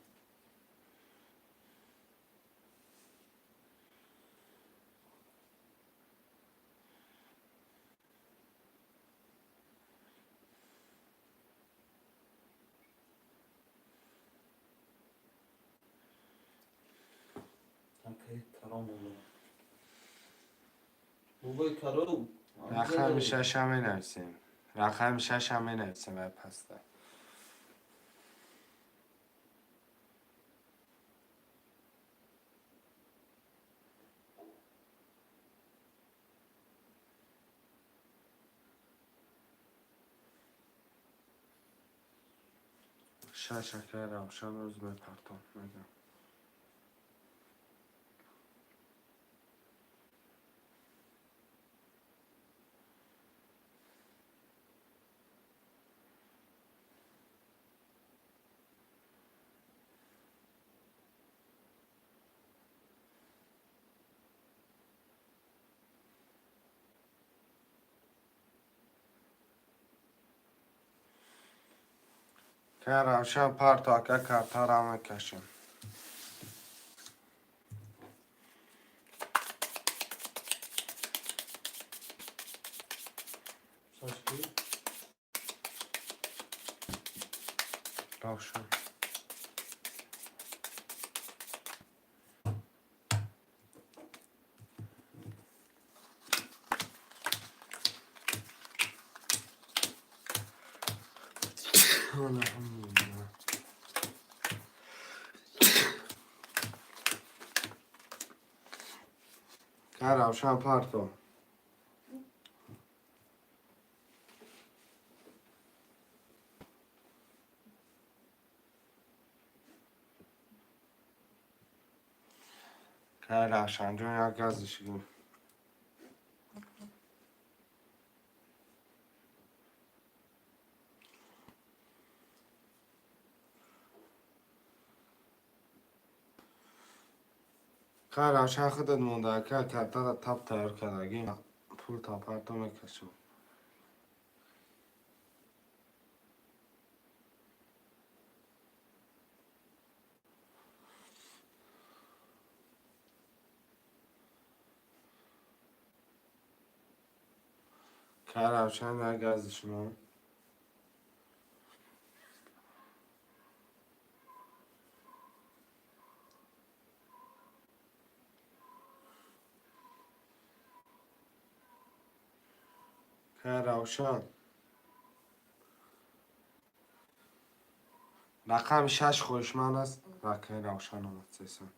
Speaker 3: Акай Каром омад. Бобои Каром.
Speaker 1: Рақами шашам менависем. Рақами шашам менависем вай паста. Шаш, акай Равшан, рӯз мепартом мегам. Акай Равшан, парто, ака, картара мекашем.
Speaker 3: Шаш ки?
Speaker 1: Равшан. Алҳамдулиллаҳ. Акай Равшан, парто. Акай Равшанҷон, як газиш гир. Акай Равшан, худат монда, ака, картара тап тайёр кардагӣ. Пул тапарто мекашам. Акай Равшан, як газиш мон. Акай Равшан. Рақами шаш хоҳишманд аст. Акай Равшан омад сесан.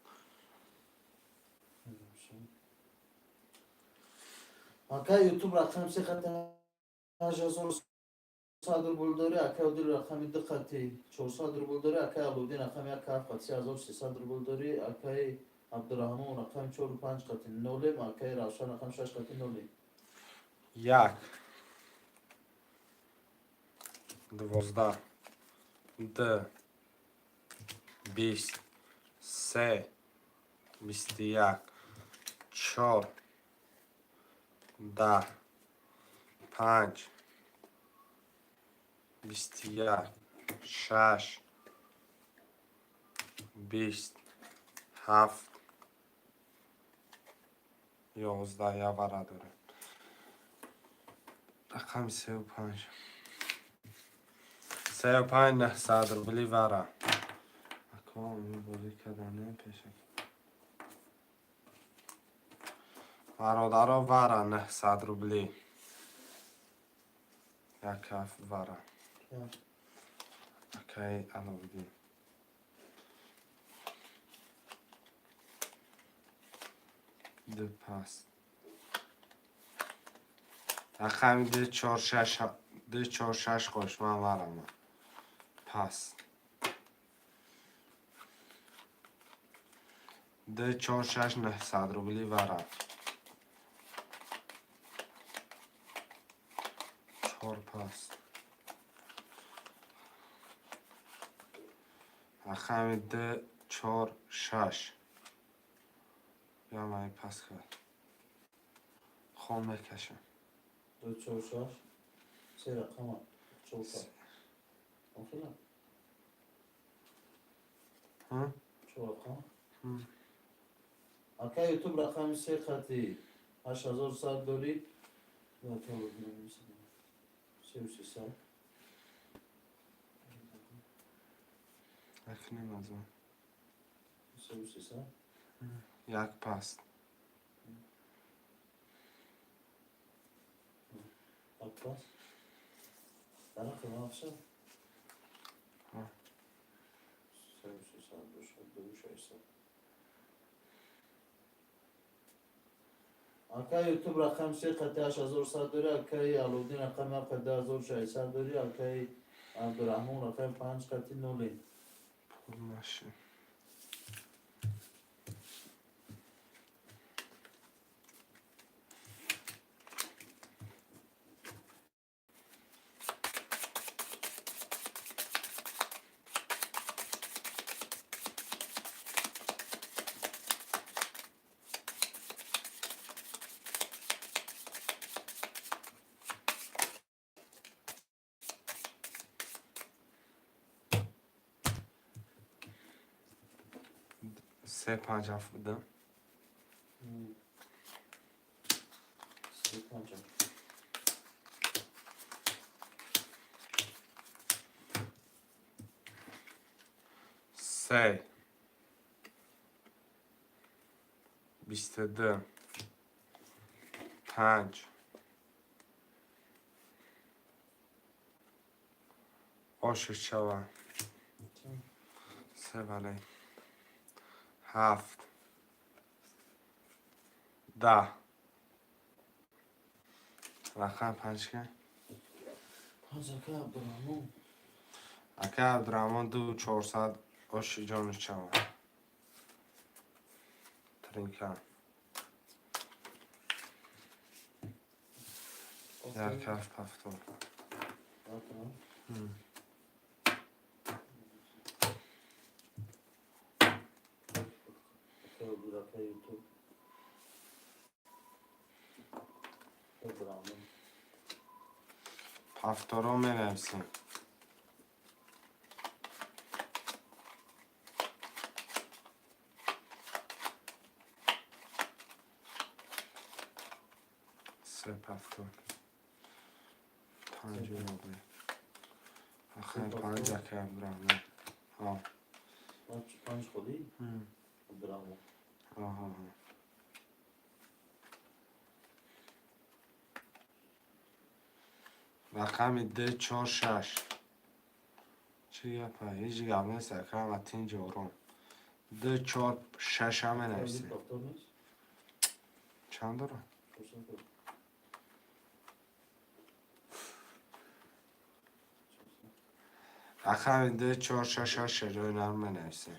Speaker 3: Акай Ютуб рақами се хати 8100 рубл дорӣ, акай Одил рақами ду хати 400 рубл дорӣ, акай Аловиддин рақами як ҳафт хати 3300 рубл дорӣ, акай Абдураҳмон рақами чору панҷ хати нолем, акай Равшан рақами шаш хати нолем.
Speaker 1: Як. 12. Д. 20. Се. 21. Чор. 10. Панҷ. 21. Шаш. 20. Ҳафт. 11 явара дорем. Рақами сеу панҷ. Сеу панҷ 900 рубли вара. Ако бозӣ кардане пешак. Бародаро, вара 900 рубли. Як ҳафт вара. Акаи Аловиддин. Ду паст. Рақами ду чор шаш, ду чор шаш қошман варама. Пас. Ду чор шаш 900 рубли вара. Чор пас. Рақами ду чор шаш. Я май пас кард. Хон мекашам.
Speaker 4: Ду чор шаш. Се рақама. Чор пас. Охила? Чор рақам? Ака Ютуб рақами се қати 8100 дорӣ. Сеу сесад.
Speaker 1: Акнем аз он.
Speaker 4: Сеу сесад.
Speaker 1: Як паст.
Speaker 4: Як пас. Дарахи мафса? Сеу сесад бошад, ду шашсад. Акай Ютуб рақами се қати 8100 дорӣ, акаи Аловдин рақами ҳафт қати 2600 дорӣ, акаи Абдураҳмон рақами панҷ қати ноле.
Speaker 1: Пур нашид. Се панҷ ҳафт будам.
Speaker 4: Се панҷ ҳафт.
Speaker 1: Се 22 панҷ ошиш шава. Се бале. Ҳафт 10. Рақам панҷ ка?
Speaker 4: Панҷ ака Абдураҳмон.
Speaker 1: Ака Абдураҳмон ду чорсад оши ҷониш шава. Тринка. Як ҳафт ҳафтод.
Speaker 4: Ака Ютуб. Абдураҳмон.
Speaker 1: Ҳафторо менависем. Се ҳафтод. Панҷ рубли. Ахир панҷ ака Абдураҳмон. Ҳа.
Speaker 4: Панҷ холӣ? Абдураҳмон.
Speaker 1: Ҳа. Рақами ду чор шаш. Чӣ гапа? Ҳеҷ гап нест, ака, ҳама тинҷ ором. Ду чор шаш ҳам менависем. Чанд дорам? Рақами ду чор шаш ҳашт шаҷои нарм менависем.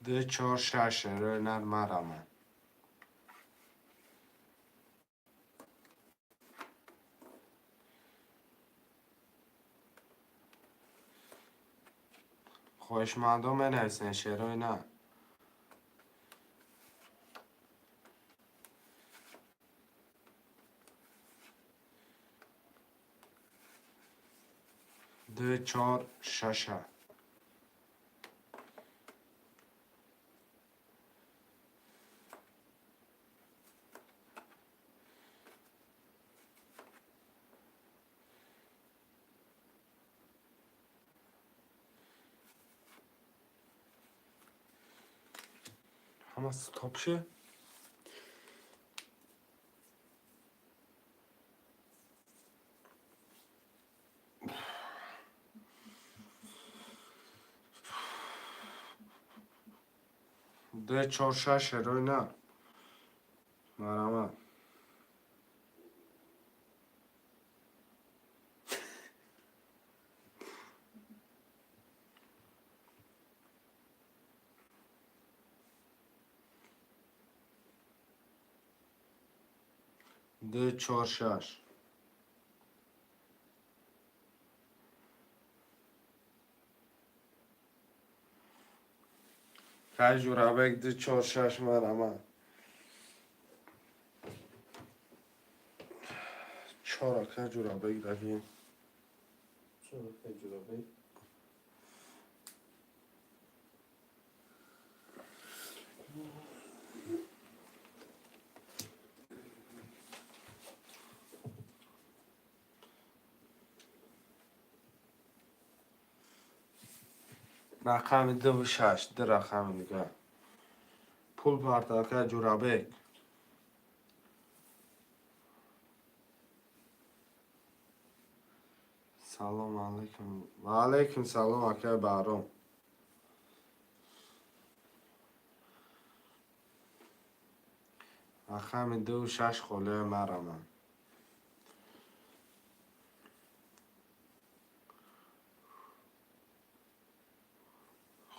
Speaker 1: Ду чор шаш рӯи нар марамад. Хоҳишмандо менависен, шерои на. Ду, чор, шаша. Ҳама стоп ши. Ду, чор, шаш, шерои на. Марҳамат. Ду, чор, шаш. Кай Ҷурабек, ду, чор, шаш, марҳамат. Чор, ака Ҷурабек дадим.
Speaker 3: Чор, акай Ҷурабек.
Speaker 1: Рақами дуву шаш, ду рақами дигар. Пул парта, ака Ҷурабек. Салом алайкум. Ва алайкум салом, акай Баҳром. Рақами дуву шаш холиҳои мараманд.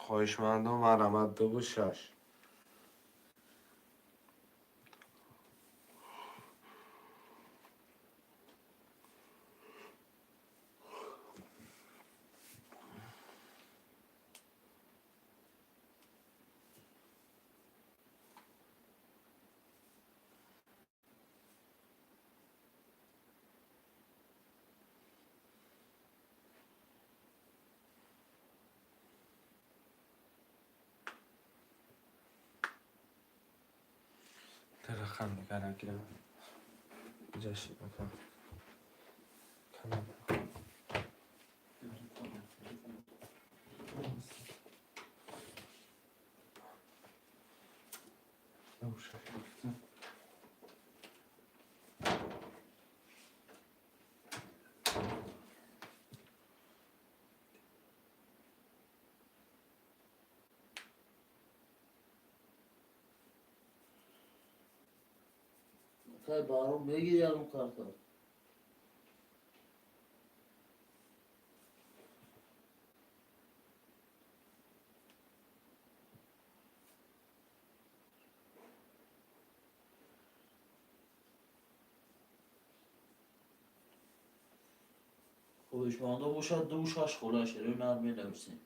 Speaker 1: Хоҳишмандон, марҳамат, дуву шаш. Ду рақам дигар гирам. Иҷа шид, ака. Канал. Дуву шаш.
Speaker 3: Акай Баҳром, мегири ягон карта? Хоҳишмандо бошад, ду шаш хола, шерои нар менависем.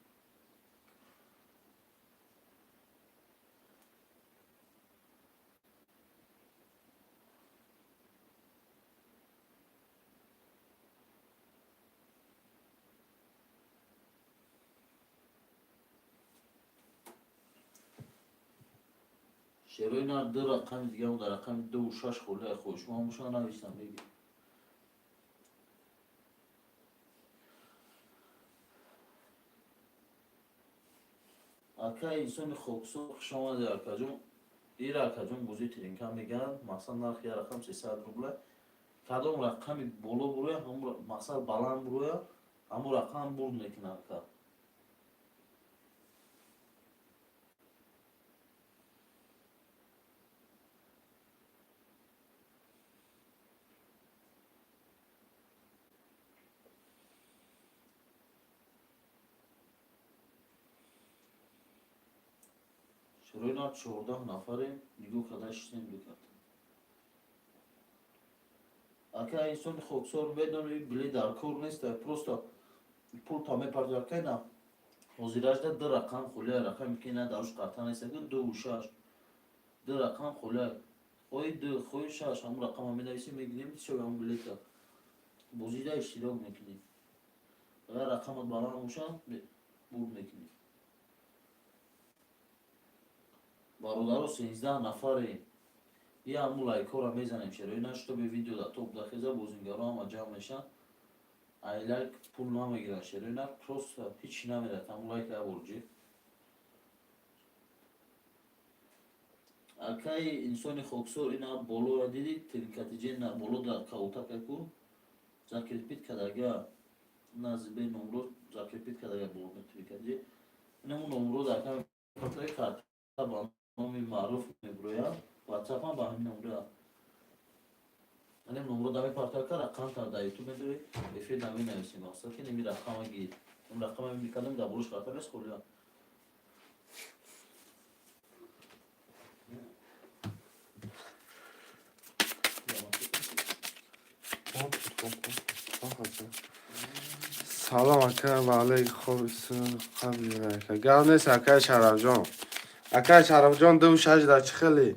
Speaker 3: Шерои нар ду рақами дига дар рақами дуву шаш холаи хоҳишманд бошад, нависам, бигир. Акай инсони хоксор, хуш омадед, акаҷон. Ира, акаҷон, бозии тринка мегӯянд. Мақсад, нархи як рақам 300 рубла. Кадом рақами боло буроя, ҳамун мақсад, баланд буроя, ҳамун рақам бурд мекунад, ака. Шерои нар, 14 нафарем, нигоҳ карда шистем ду карта. Ака инсони хоксор, медони, билет дар кор нест, просто пул та мепардояд, акай на.
Speaker 4: Ҳозиражда ду рақам холия, рақаме ки на даруш карта неста, дуву шаш. Ду рақам холия. Хоҳи ду, хоҳи шаш, ҳамун рақама менависӣ, мегирем ҳисоби ҳамун билета. Бозида иштирок мекунӣ. Агар рақамат баланд бошад, бурд мекунӣ. Бародаро, 13 нафаре. Я ҳамун лайкҳоро мезанем, шерои на, чтобы видео да топ дахеза, бозингаро ҳама ҷамъ мешаванд. Ай лайк пул намегиранд, шерои на, просто ҳичи намерад, ҳамун лайк ябор ҷи. Акаи инсони хоксор, ина болоро диди, тринкатиҷен боло да каутакаку закрепить кардага, назибе номро закрепить кардага боло тринкатиҷе. Инаму номро дар ками карта ба номи маъруф мебурояд, ватсапам ба ҳамин номро. Анем номро дами партака, рақам та дар ютуб медори, эфир да менависем, мақсад ки неми рақама гир. Ин рақама мекардам, дар болош карта нест, холия.
Speaker 1: Салом, ака, ва алейк, хоб қабл гап нест, акай Шарафҷон. Акай Шарафҷон, ду шаш да чӣ хеле?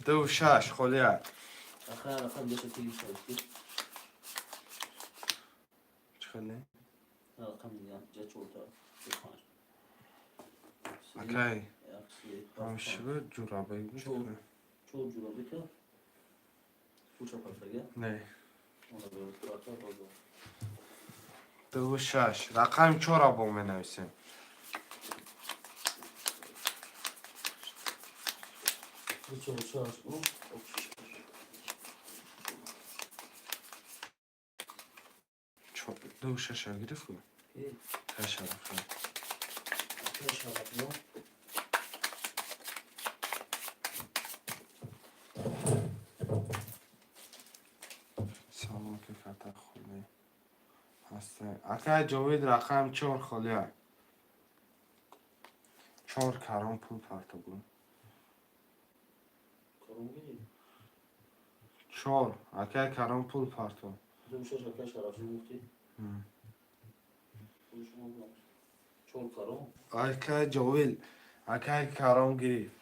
Speaker 1: Ду шаш холия.
Speaker 4: Акай, рақам деша тиги шавки.
Speaker 1: Чӣ хеле?
Speaker 4: Рақам дига, ҷа чорта, панҷ.
Speaker 1: Акай,
Speaker 4: Як, се, ҳафт, панҷ.
Speaker 1: ҳамшиба ҷурабай.
Speaker 4: Чор. Чор ҷурабика. Пулша партага.
Speaker 1: Не.
Speaker 4: Она карта бозо.
Speaker 1: Ду шаш. Рақами чора бо менависем.
Speaker 4: Ду чор шаш, о,
Speaker 1: Ду шаша гирифт ку?
Speaker 4: Э,
Speaker 1: Акай Шарафҷон.
Speaker 4: Акай Шарафҷон.
Speaker 1: Салом, ки карта холӣ ҳаста. Акай Ҷовид, рақам чор холия. Чор карон пул партогу.
Speaker 4: Карон гирифт.
Speaker 1: Чор. Акай Карон пул парто.
Speaker 4: Ду шаш акай Шарафҷон гуфтӣ. Пули шумо будам. Чор карон.
Speaker 1: Акай Ҷовид, акай Карон гирифт.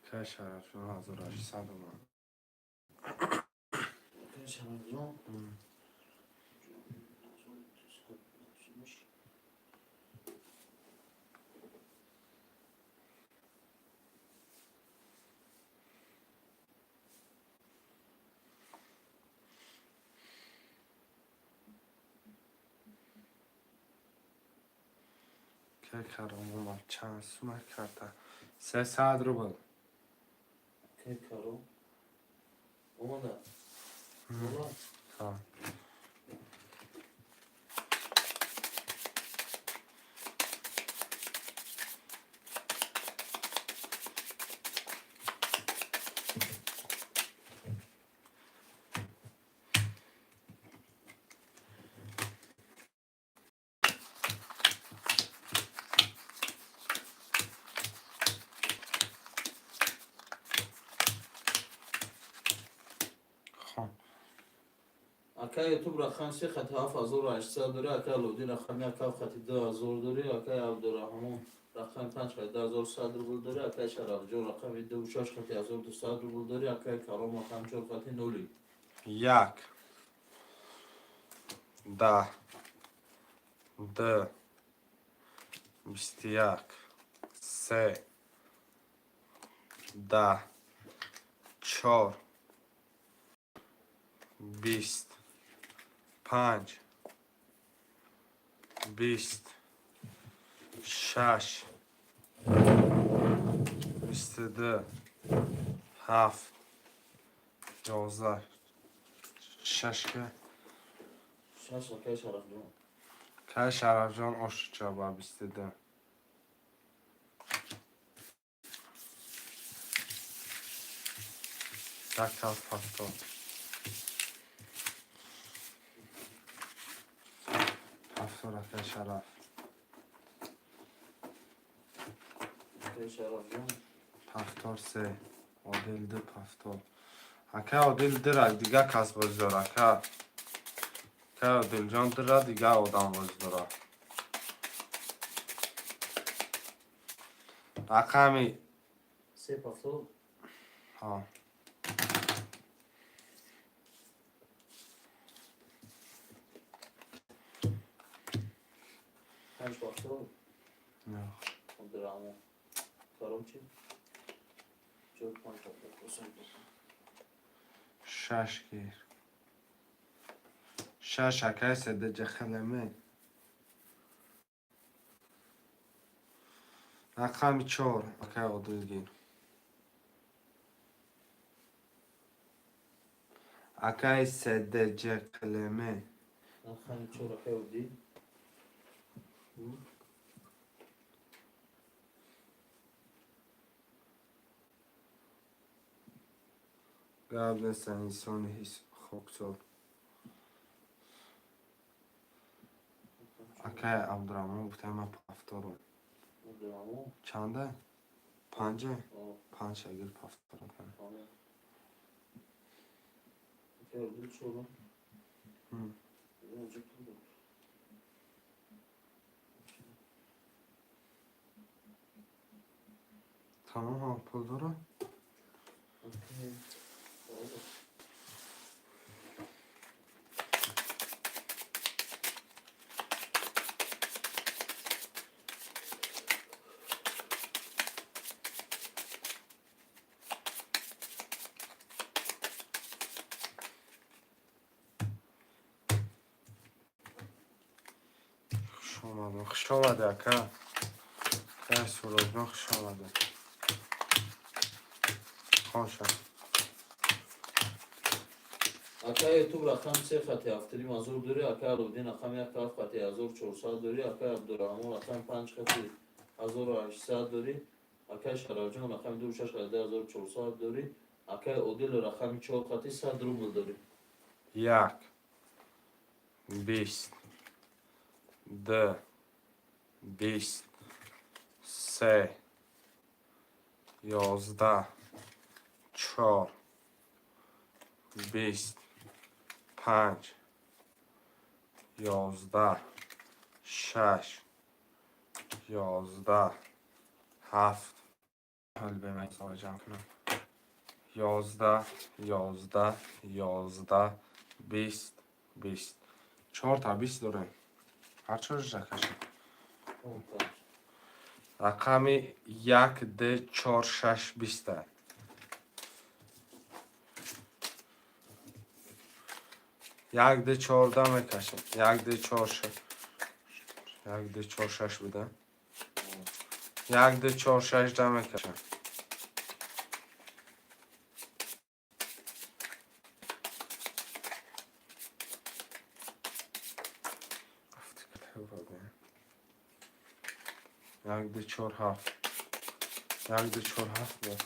Speaker 1: Акай Шарафҷон 1800 омад.
Speaker 4: Акай Шарафҷон.
Speaker 1: Акай Карон омад. Чанд сума карта? 300 рубл.
Speaker 4: Акай Карон. Омада. Бола.
Speaker 1: Ҳа. Хоб.
Speaker 4: Акай Ютуб, рақам се хати 7800 дорӣ, акай Аловиддин, рақами як ҳафт хати 2000 дорӣ, акай Абдураҳмон, рақами панҷ хати 2100 рубл дорӣ, акай Шарафҷон, рақами ду шаш хати 1200 рубл дорӣ, акай Каром, рақами чор хати ноли.
Speaker 1: Як, 10, ду, 21, се, 10, чор, 20, панҷ, 20, шаш, 22, ҳафт, 11, шашка.
Speaker 4: Шаш, акай Шарафҷон.
Speaker 1: Кай Шарафҷон ошча ба 22. Як ҳафт 70. 70 акай Шараф.
Speaker 3: Акай Шарафҷон.
Speaker 1: 73. Одил ду 70. Акай Одил дира, дига кас бозӣ дора, ака. Акай Одилҷон дира, дига одам бозӣ дора. Рақами
Speaker 3: Се 70.
Speaker 1: Ҳа.
Speaker 3: Панҷ 70.
Speaker 1: Не.
Speaker 3: Абдурахмон. Чорум чи? Чор панҷ 70. Осон.
Speaker 1: Шаш гир. Шаш акай седаҷа хелеме. Рақами чор акай Одил гир. Акай седаҷа хелеме.
Speaker 3: Рақами чор акай Одил.
Speaker 1: Гап неста, инсони ҳис хоксор. Акай Абдураҳмон гуфтам, ман пафторум.
Speaker 3: Абдурахмон.
Speaker 1: Чанда? Панҷа?
Speaker 3: О.
Speaker 1: Панҷ шагир пафтор акай.
Speaker 3: Тамом. Акай Одил чорум. Инҷо пул дор.
Speaker 1: Тамом ҳа, пул дора?
Speaker 3: Акай.
Speaker 1: Хуш омадем. Хуш омадӣ, ака. Акай Суробҷон, хуш омадӣ. Хоша.
Speaker 3: Акай Ютуб рақами се хати 7500 дорӣ, акай Аловиддин рақами як ҳафт хати 1400 дорӣ, акай Абдурахмон рақами панҷ хати 1800 дорӣ, акай Шарафҷон рақами ду шаш хати 2400 дорӣ, акай Одил рақами чор хати 100 рубл дорӣ.
Speaker 1: Як. 20. Д. 20. Се. 11. Чор. 20. Панҷ. 11. Шаш. 11. Ҳафт. Ҳол бе ман ҳисоба ҷамъ кунам. 11, 11, 11, 20, 20. Чорта 20 дорем. Ҳар чорша кашем. Рақами як, д, чор, шаш, биста. Як, д, чорда мекашем. Як, д, чор, шаш. Як, д, чор, шаш буда. Як, д, чор, шаш да мекашем. Як, ду, чор, ҳафт. Як, ду, чор, ҳафт буд.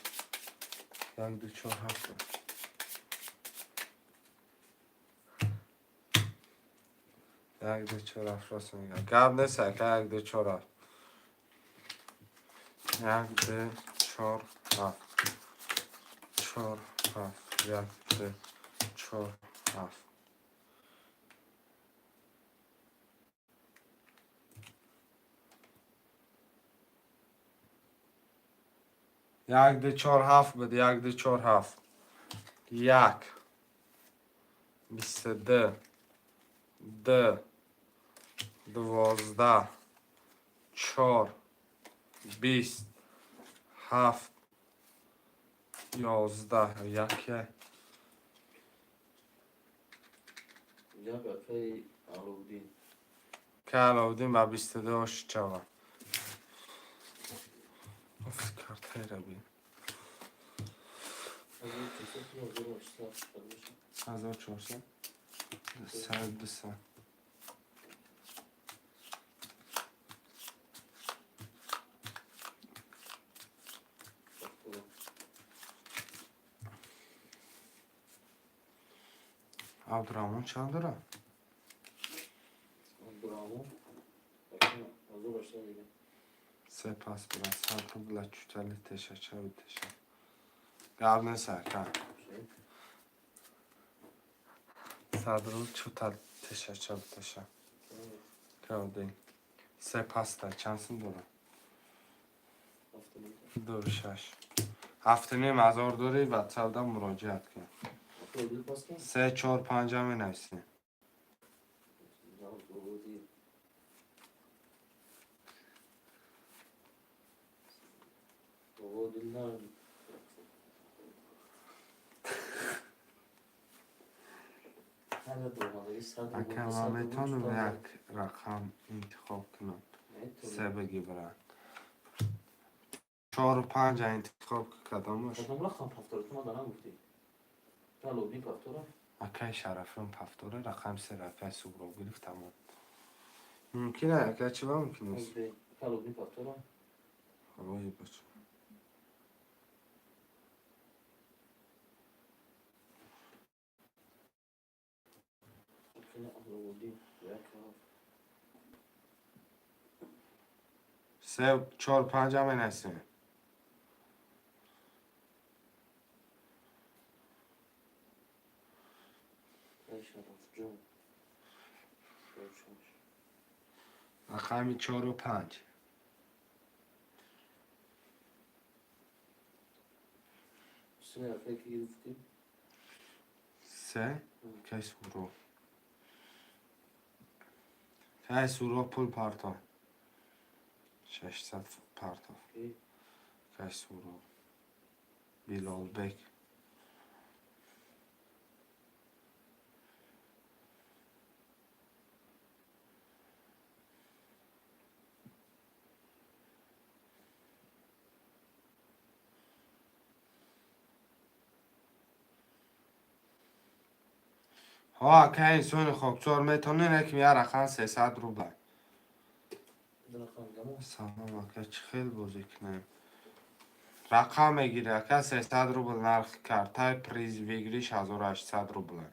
Speaker 1: Як, ду, чор, ҳафт буд. Як, ду, чор, ҳафт, рост мегӯям. Гап нест, ака, як, ду, чор, ҳафт. Як, ду, чор, ҳафт. Чор, ҳафт. Як, ду, чор, ҳафт. Як, ду, чор, ҳафт буд. Як, ду, чор, ҳафт. Як. 22. Д. 12. Чор. 20. Ҳафт. 11. Яке.
Speaker 3: Як акай Аловиддин.
Speaker 1: Ка Аловиддин ба 22 ошчава. Оф, картайра би.
Speaker 3: 1400 1800.
Speaker 1: 1400. Сад, 200. Абдураҳмон чанд дора?
Speaker 3: Абдураҳмон 1800 дига.
Speaker 1: Се пас бира, 100 рубла чутали теша чави теша. Гап нест, ака. 100 рубл чутал теша чави теша. Кавдин. Се паста чанд сум дора? Ду шаш. 7,5 ҳазор дорӣ, ватсапда муроҷиат кун. Се чор панҷа менависӣ. Ака, ман метавонам як рақам интихоб кунам? Се бигӣ, брат. Чору панҷа интихоб кадомаш?
Speaker 3: Кадом рақам повтора? Ту мада нагуфтӣ. Алоуддин повтора?
Speaker 1: Акаи Шарафиён повтора, рақами се акаи Сугроб гирифт, тамом. Мумкин ака, чӣ ба мумкин нест?
Speaker 3: Алоуддин повтора?
Speaker 1: Ой, бача.
Speaker 3: Алоуддин як ҳафт.
Speaker 1: Се чор панҷа менависем.
Speaker 3: Акаи Шарафҷон. Чор шаш.
Speaker 1: Рақами чору панҷ.
Speaker 3: Се акаи ки гирифтӣ?
Speaker 1: Се акаи Сугроб. Акаи Сугроб пул партов. 600 партов.
Speaker 3: Ки?
Speaker 1: Акаи Сугроб. Билолбек. Ҳо, акаи инсони хоксор, метавонед якм як рақам 300 рубла.
Speaker 3: Рақам гамо.
Speaker 1: Салом, ака, чӣ хел бозӣ кунем? Рақам мегирӣ, ака, 300 рубл нархи картаи приз выигрыш 1800 рубла.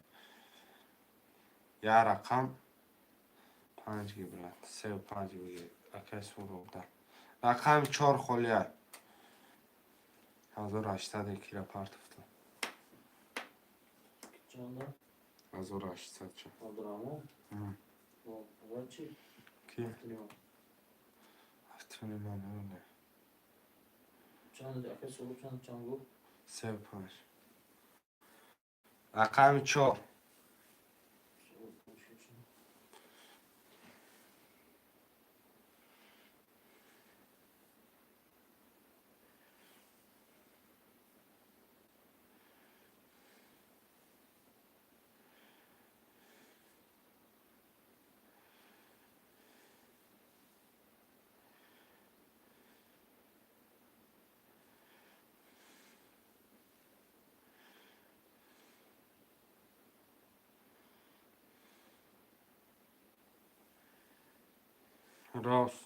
Speaker 1: Як рақам панҷ ги, брат, сеу панҷ бигир, акаи Суробда. Рақами чор холия. 1800 кира партофта.
Speaker 3: Чанда?
Speaker 1: 1800 ча.
Speaker 3: Абдураҳмон? Ва чӣ?
Speaker 1: Ки?
Speaker 3: Ҳафтунима.
Speaker 1: Ҳафтунима не.
Speaker 3: Чанд акаи Сугроб чанд чанд гуфт?
Speaker 1: Сеу панҷ. Рақами чор.
Speaker 3: Сугроб панҷ шаш.
Speaker 1: Рост.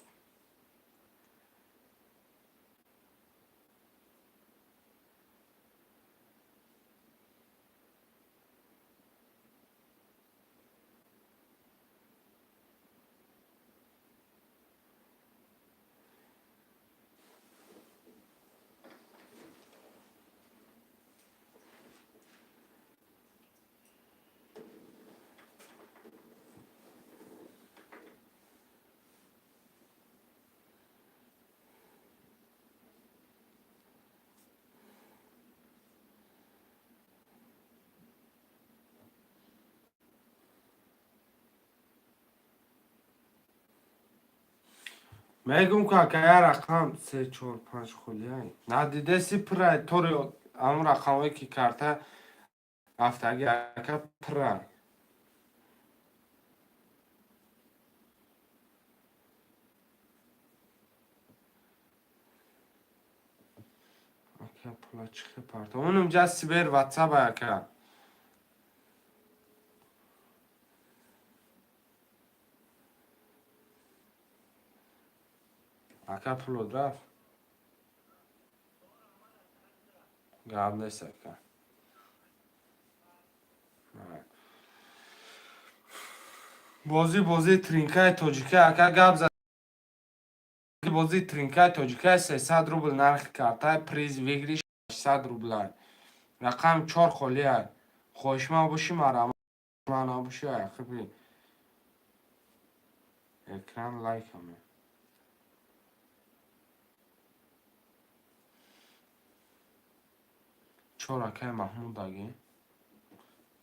Speaker 1: Мегум ку, ака, як рақам се чор панҷ холияй. Надидаси пурай тори ҳамон рақамҳое ки карта рафтаги, ака, пурай. Ака, пула чӣ хел партов? Унумҷа Сибер ватсап, ака. Ака, пулот рафт? Гап нест, ака. Бозӣ, бозии тринкаи тоҷика, ака, гап за. Бозии тринкаи тоҷика, 300 рубл нархи картай, приз выигрыш 600 рублай. Рақами чор холиай. Хоҳишманд бошӣ, марама набошӣ, ақиби экран лайкаме. Чор, акай Маҳмуд аги.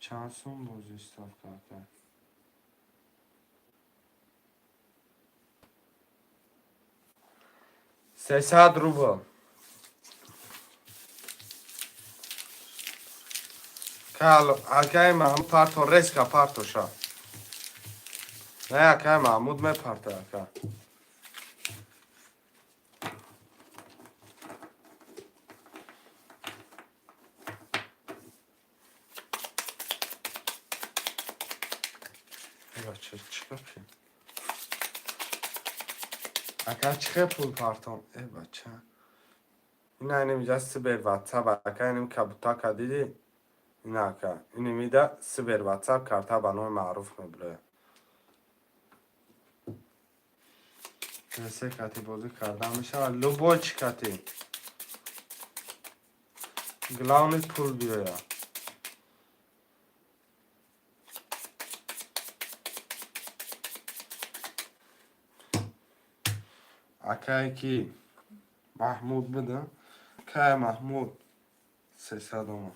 Speaker 1: Чанд сум бозӣ ставка, ака? 300 рубл. Акай Маҳмуд, парто, резко партоша. Не, акай Маҳмуд мепарта, ака. Бача, чӣ гапи? Ака, чӣ хел пул партом? Э, бача. Ина, инамиҷа сибер ватсап, ака, инам кабутака дидӣ? Ина, ака, инамида сибер ватсап карта ба номи Маъруф мебирояд. Се кати бозӣ кардан мешавад, любой чӣ кати. Главный пул биёяд. Акае ки Маҳмуд буда, кая Маҳмуд 300 ома.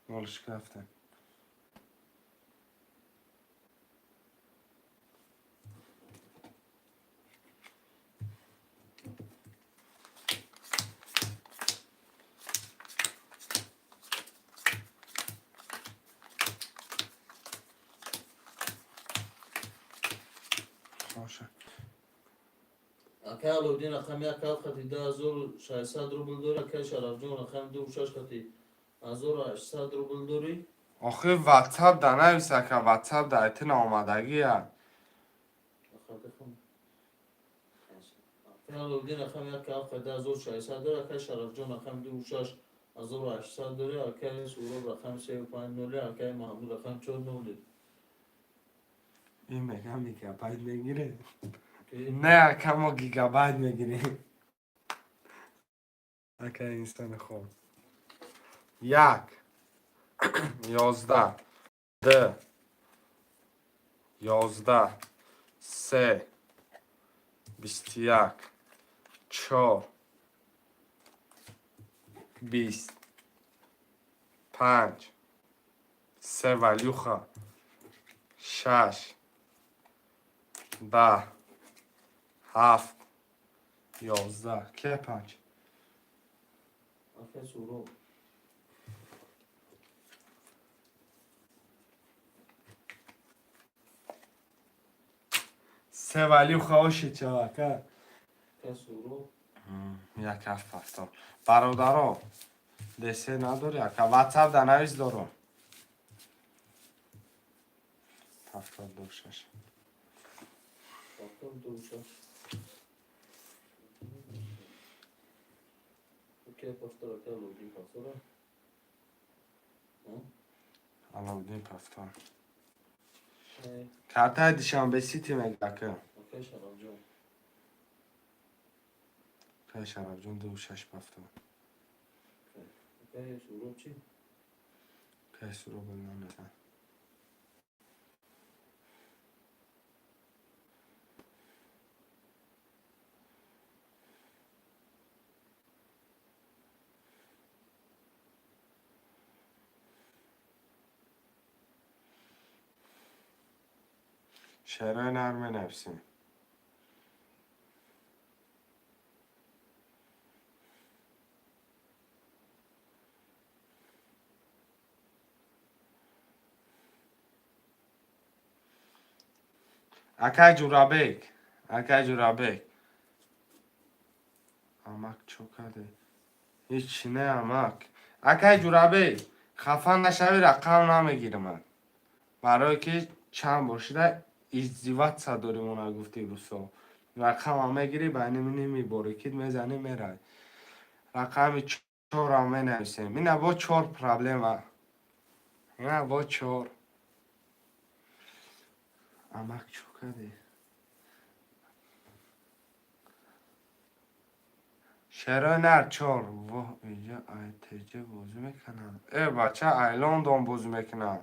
Speaker 1: Нолиш рафтем. Боша.
Speaker 3: Акай Аловиддин рақами як ҳафт хати 2600 рубл дорӣ. Акай Шарафҷон рақами ду шаш хати 1800 рубл дорӣ.
Speaker 1: Охи, ватсап да навис, ака, ватсап да айтина омадагия.
Speaker 3: Акай Аловиддин рақами як ҳафт хати 2600 дорӣ. Акай Шарафҷон рақами ду шаш 1800 дорӣ. Акай Суроб рақами сею панҷ ноли. Акай Маҳмуд рақами чор ноли.
Speaker 1: Ин мегам гигабайт мегире. Не, ака, мо гигабайт мегирем. Ака, инсони хуб. Як, 11, ду, 11, се, 21, чор, 20, панҷ, се валюха, шаш, 10, ҳафт, 11. Ке панҷ?
Speaker 3: Акай Суроб.
Speaker 1: Се валюха оши чавака.
Speaker 3: Акай Суроб.
Speaker 1: Як ҳафт ҳафтод. Бародаро, десе надори, ака, ватсап да навис дорум. 76.
Speaker 3: 76. Окей, повтор, акай Аловиддин повтора.
Speaker 1: Аловиддин повтор. Картаи Душанбе Сити мега, ака.
Speaker 3: Акай Шарафҷон.
Speaker 1: Акай Шарафҷон ду шаш повтор.
Speaker 3: Акай Суроб чӣ?
Speaker 1: Акай Суроб нанеса. Шерои нар менависем. Акай Ҷурабек, акай Ҷурабек. Амак чо карде? Ҳеҷ не, амак. Акай Ҷурабек, хафа нашавӣ, рақам намегирам. Барое ки чанд бор шуда издеваться дорим, она гуфти русо. Рақамам мегирӣ, ба ними борикит мезанӣ, меравӣ. Рақами чорам менависем. Ина бо чор проблема. Ина бо чор. Амак чӯ кардӣ? Шерои нар чор. Воҳ, инҷа айтж бозӣ мекунам. Э, бача, ай Лондон бозӣ мекунам.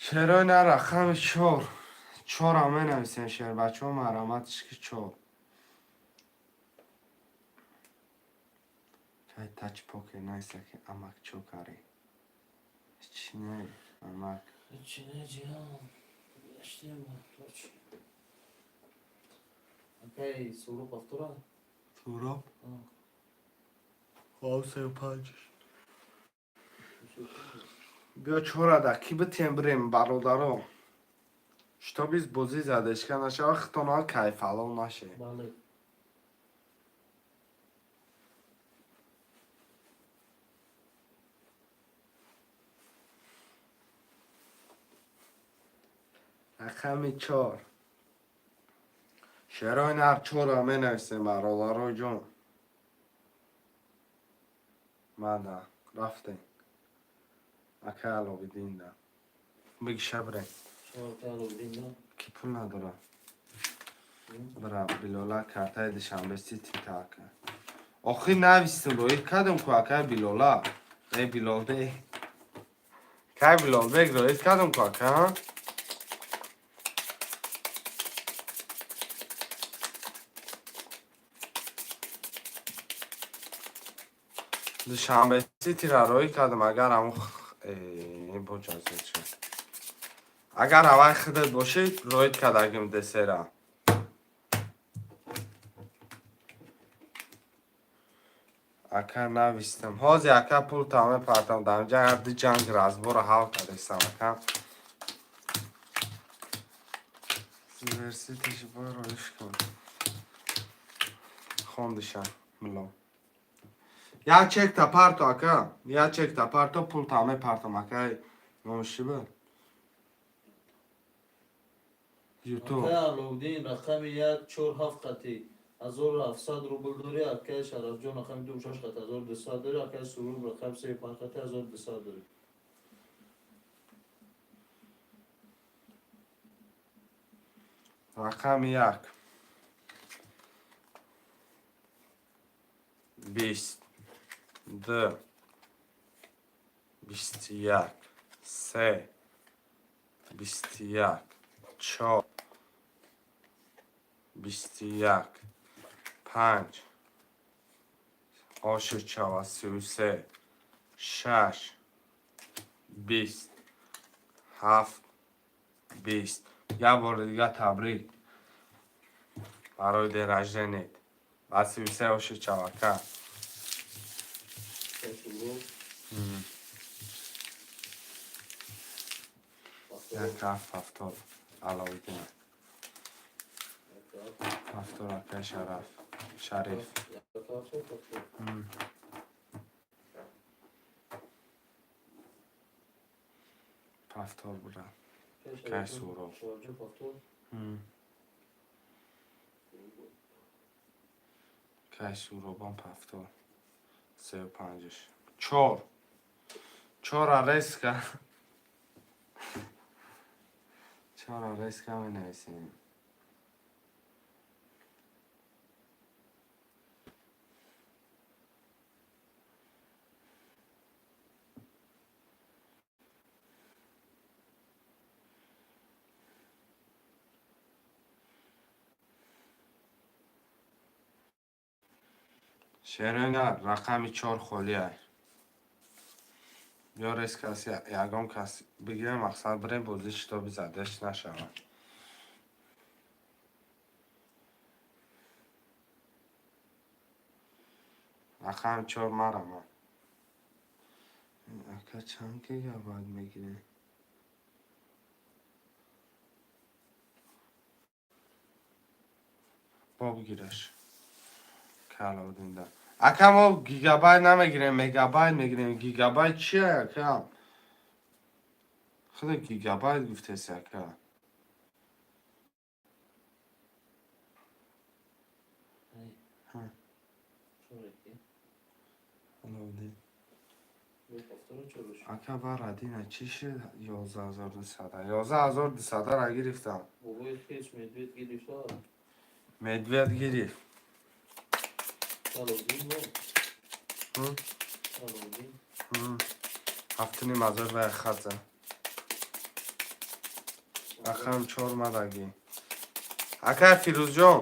Speaker 1: Шерои нар рақами чор. Чорам менависем, шербачаҳо, марҳаматш ки чор. Кай тач покер найса ки амак чӯ карӣ? Чӣ не, амак?
Speaker 3: Чӣ не, ҷиҳан. Гаштем точ. Акай Суроб автора?
Speaker 1: Суроб? Хоб, сею панҷ. Биё, чорада ки битем, бирем, бародаро. Шитобиз бозӣ задешка нашава, хитона кайфалон наше.
Speaker 3: Бале.
Speaker 1: Рақами чор. Шерои нар чора менависем, бародаро ҷон. Мада, рафтем. Акай Аловиддинда. Бигиша бирем.
Speaker 3: Чор акай Аловиддинда.
Speaker 1: Ки пул надора. Бира, Билола картаи Душанбе Сити така. Охир навистем, роид кардем ку, акай Билола. Э, Билолбек. Кай Билолбек роид кардем ку, ака? Душанбе Ситира роӣ кардам, агар ҳамун боҷазед шуд. Агар аввал худат бошӣ, роид кардагим десера. Ака, навистам. Ҳозир, ака, пул мепартам. Дар инҷа як ду ҷанг разбора ҳал кардастам, ака. Университетиш бояд роиш кун. Хондиша, мило. Як чекта парто, ака. Як чекта парто, пул мепартам, ака. Номаш чӣ буд? Ютуб.
Speaker 3: Акай Аловиддин рақами як чор ҳафт қати 1700 рубл дорӣ, акай Шарафҷон рақами ду шаш қати 1200 дорӣ, акай Суруб рақами се панҷ қати 1200 дорӣ.
Speaker 1: Рақами як. 20. Ду. 21. Се. 21. Чор. 21. Панҷ. Оши чава 33. Шаш. 20. Ҳафт. 20. Як бори дига табрик барои день рожденият. Ба 33 оши чавака.
Speaker 3: Акай Суруб.
Speaker 1: Як ҳафт 70 Аловиддин. 70 акай Шараф. Шариф.
Speaker 3: Як ҳафт 70.
Speaker 1: 70 буда. Акай Суроб.
Speaker 3: Шарафҷон 70.
Speaker 1: Акай Суробам 70. Сею панҷаш. Чор. Чора резка. Чора резка менависем. Шерина, рақами чор холиай. Ё рез каси, ягон кас бигирем, мақсад бирем, бозӣ шитоби задаш нашавад. Рақами чор марама. Ака, чанд гигабайт мегирем? Бо бигираш. Калодинда. Ака, мо гигабайт намегирем, мегабайт мегирем. Гигабайт чия, ака? Худа гигабайт гуфтеси, ака. Ҳа.
Speaker 3: Чор яки.
Speaker 1: Аловиддин. Ака, барадина чӣ шуд? 11 200, 11 200-ра гирифтам.
Speaker 3: Бобои хеш медвед гирифта.
Speaker 1: Медвед гирифт.
Speaker 3: Аловдин бо. Аловдин.
Speaker 1: 7,5 ҳазор ва хаза. Рақам чор мадаги. Акай Фирӯзҷон,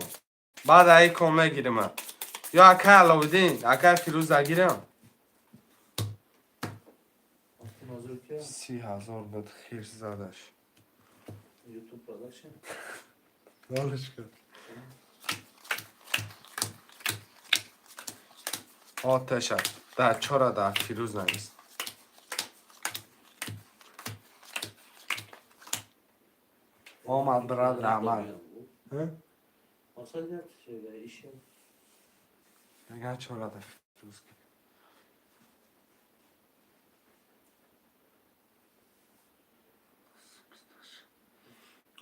Speaker 1: баъд аи ком мегирим. Ё акай Аловиддин, акай Фирӯза гирам.
Speaker 3: 7,5 ҳазор кия?
Speaker 1: 30 000 буд, хирс задаш.
Speaker 3: Ютуб продакшн.
Speaker 1: Нолиш кун. Оташа. Да, чора да Фирӯз навис. Омад, брат, раҳмат.
Speaker 3: Мақсад як иша.
Speaker 1: Меган чора да Фирӯз.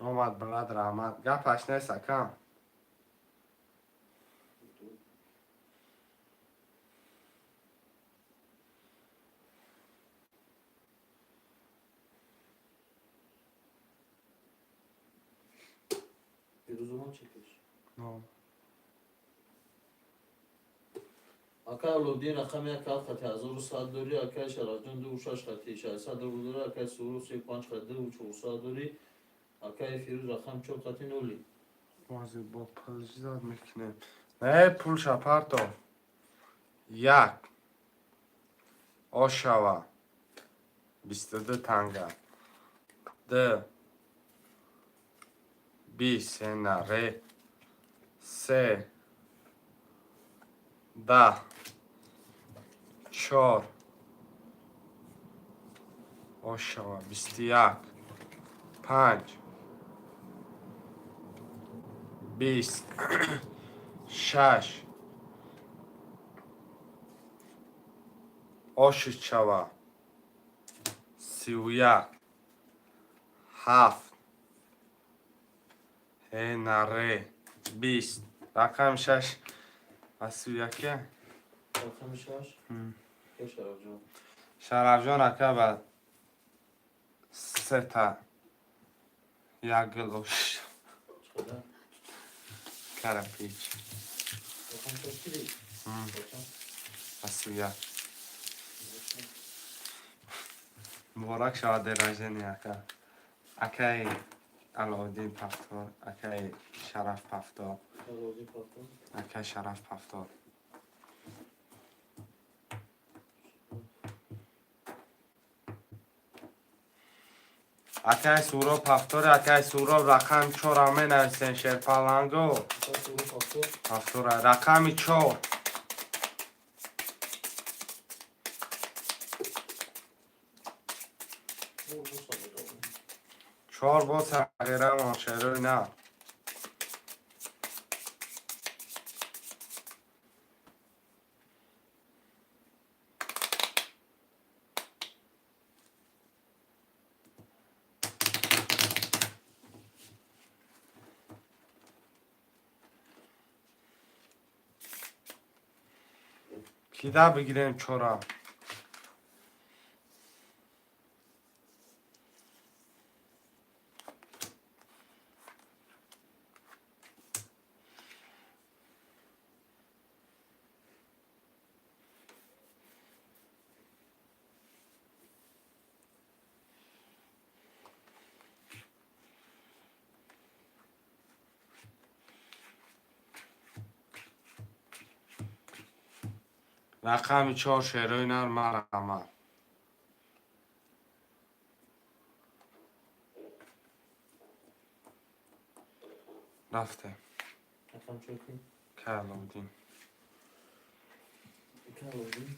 Speaker 1: Омад, брат, раҳмат. Гапаш нест, акам.
Speaker 3: Фирӯзумон чекиш.
Speaker 1: Но.
Speaker 3: Акай Аловдин рақами як ҳафт хати 1100 дорӣ, акай Шарафҷон дуву шаш хати 600 рубл дорӣ, акай Суру сию панҷ хати дуву чорсад дорӣ, акай Фирӯз рақами чор хати ноли.
Speaker 1: Бози бо пул зиёд мекунем. Не, пулша парто. Як. Ошава. 22 танга. Д. 20 ена ре. Се. 10. Чор. Ошава. 21. Панҷ. 20. Шаш. Ошид шава. 31. Ҳафт. Ена ре. 20. Рақами шаш. Ба 31-е?
Speaker 3: Рақами шаш? Акай Шарафҷон.
Speaker 1: Шарафҷон ака ба сета як гул ош.
Speaker 3: Чӣ қадар?
Speaker 1: Карапич.
Speaker 3: Рақами чор киди? Бачам.
Speaker 1: Ба 31. Муборак шавад день рождения, ака. Акаи Алоуддин Пафтор, акаи Шараф Пафтор,
Speaker 3: Аловдин Пафтор.
Speaker 1: Акаи Шараф Пафтор. Акаи Суроб Пафтор, акаи Суроб рақами чора менависен, шерпаланго.
Speaker 3: Акай Суру Пафтор.
Speaker 1: Пафтора рақами чор.
Speaker 3: Бо сабиро.
Speaker 1: Чор бо сағирамон шерои нав. Кида бигирем чора? Рақами чор, шерои нар, марҳамат. Рафтем.
Speaker 3: Рақами чор ки?
Speaker 1: Кай Алоуддин.
Speaker 3: Акай Аловдин.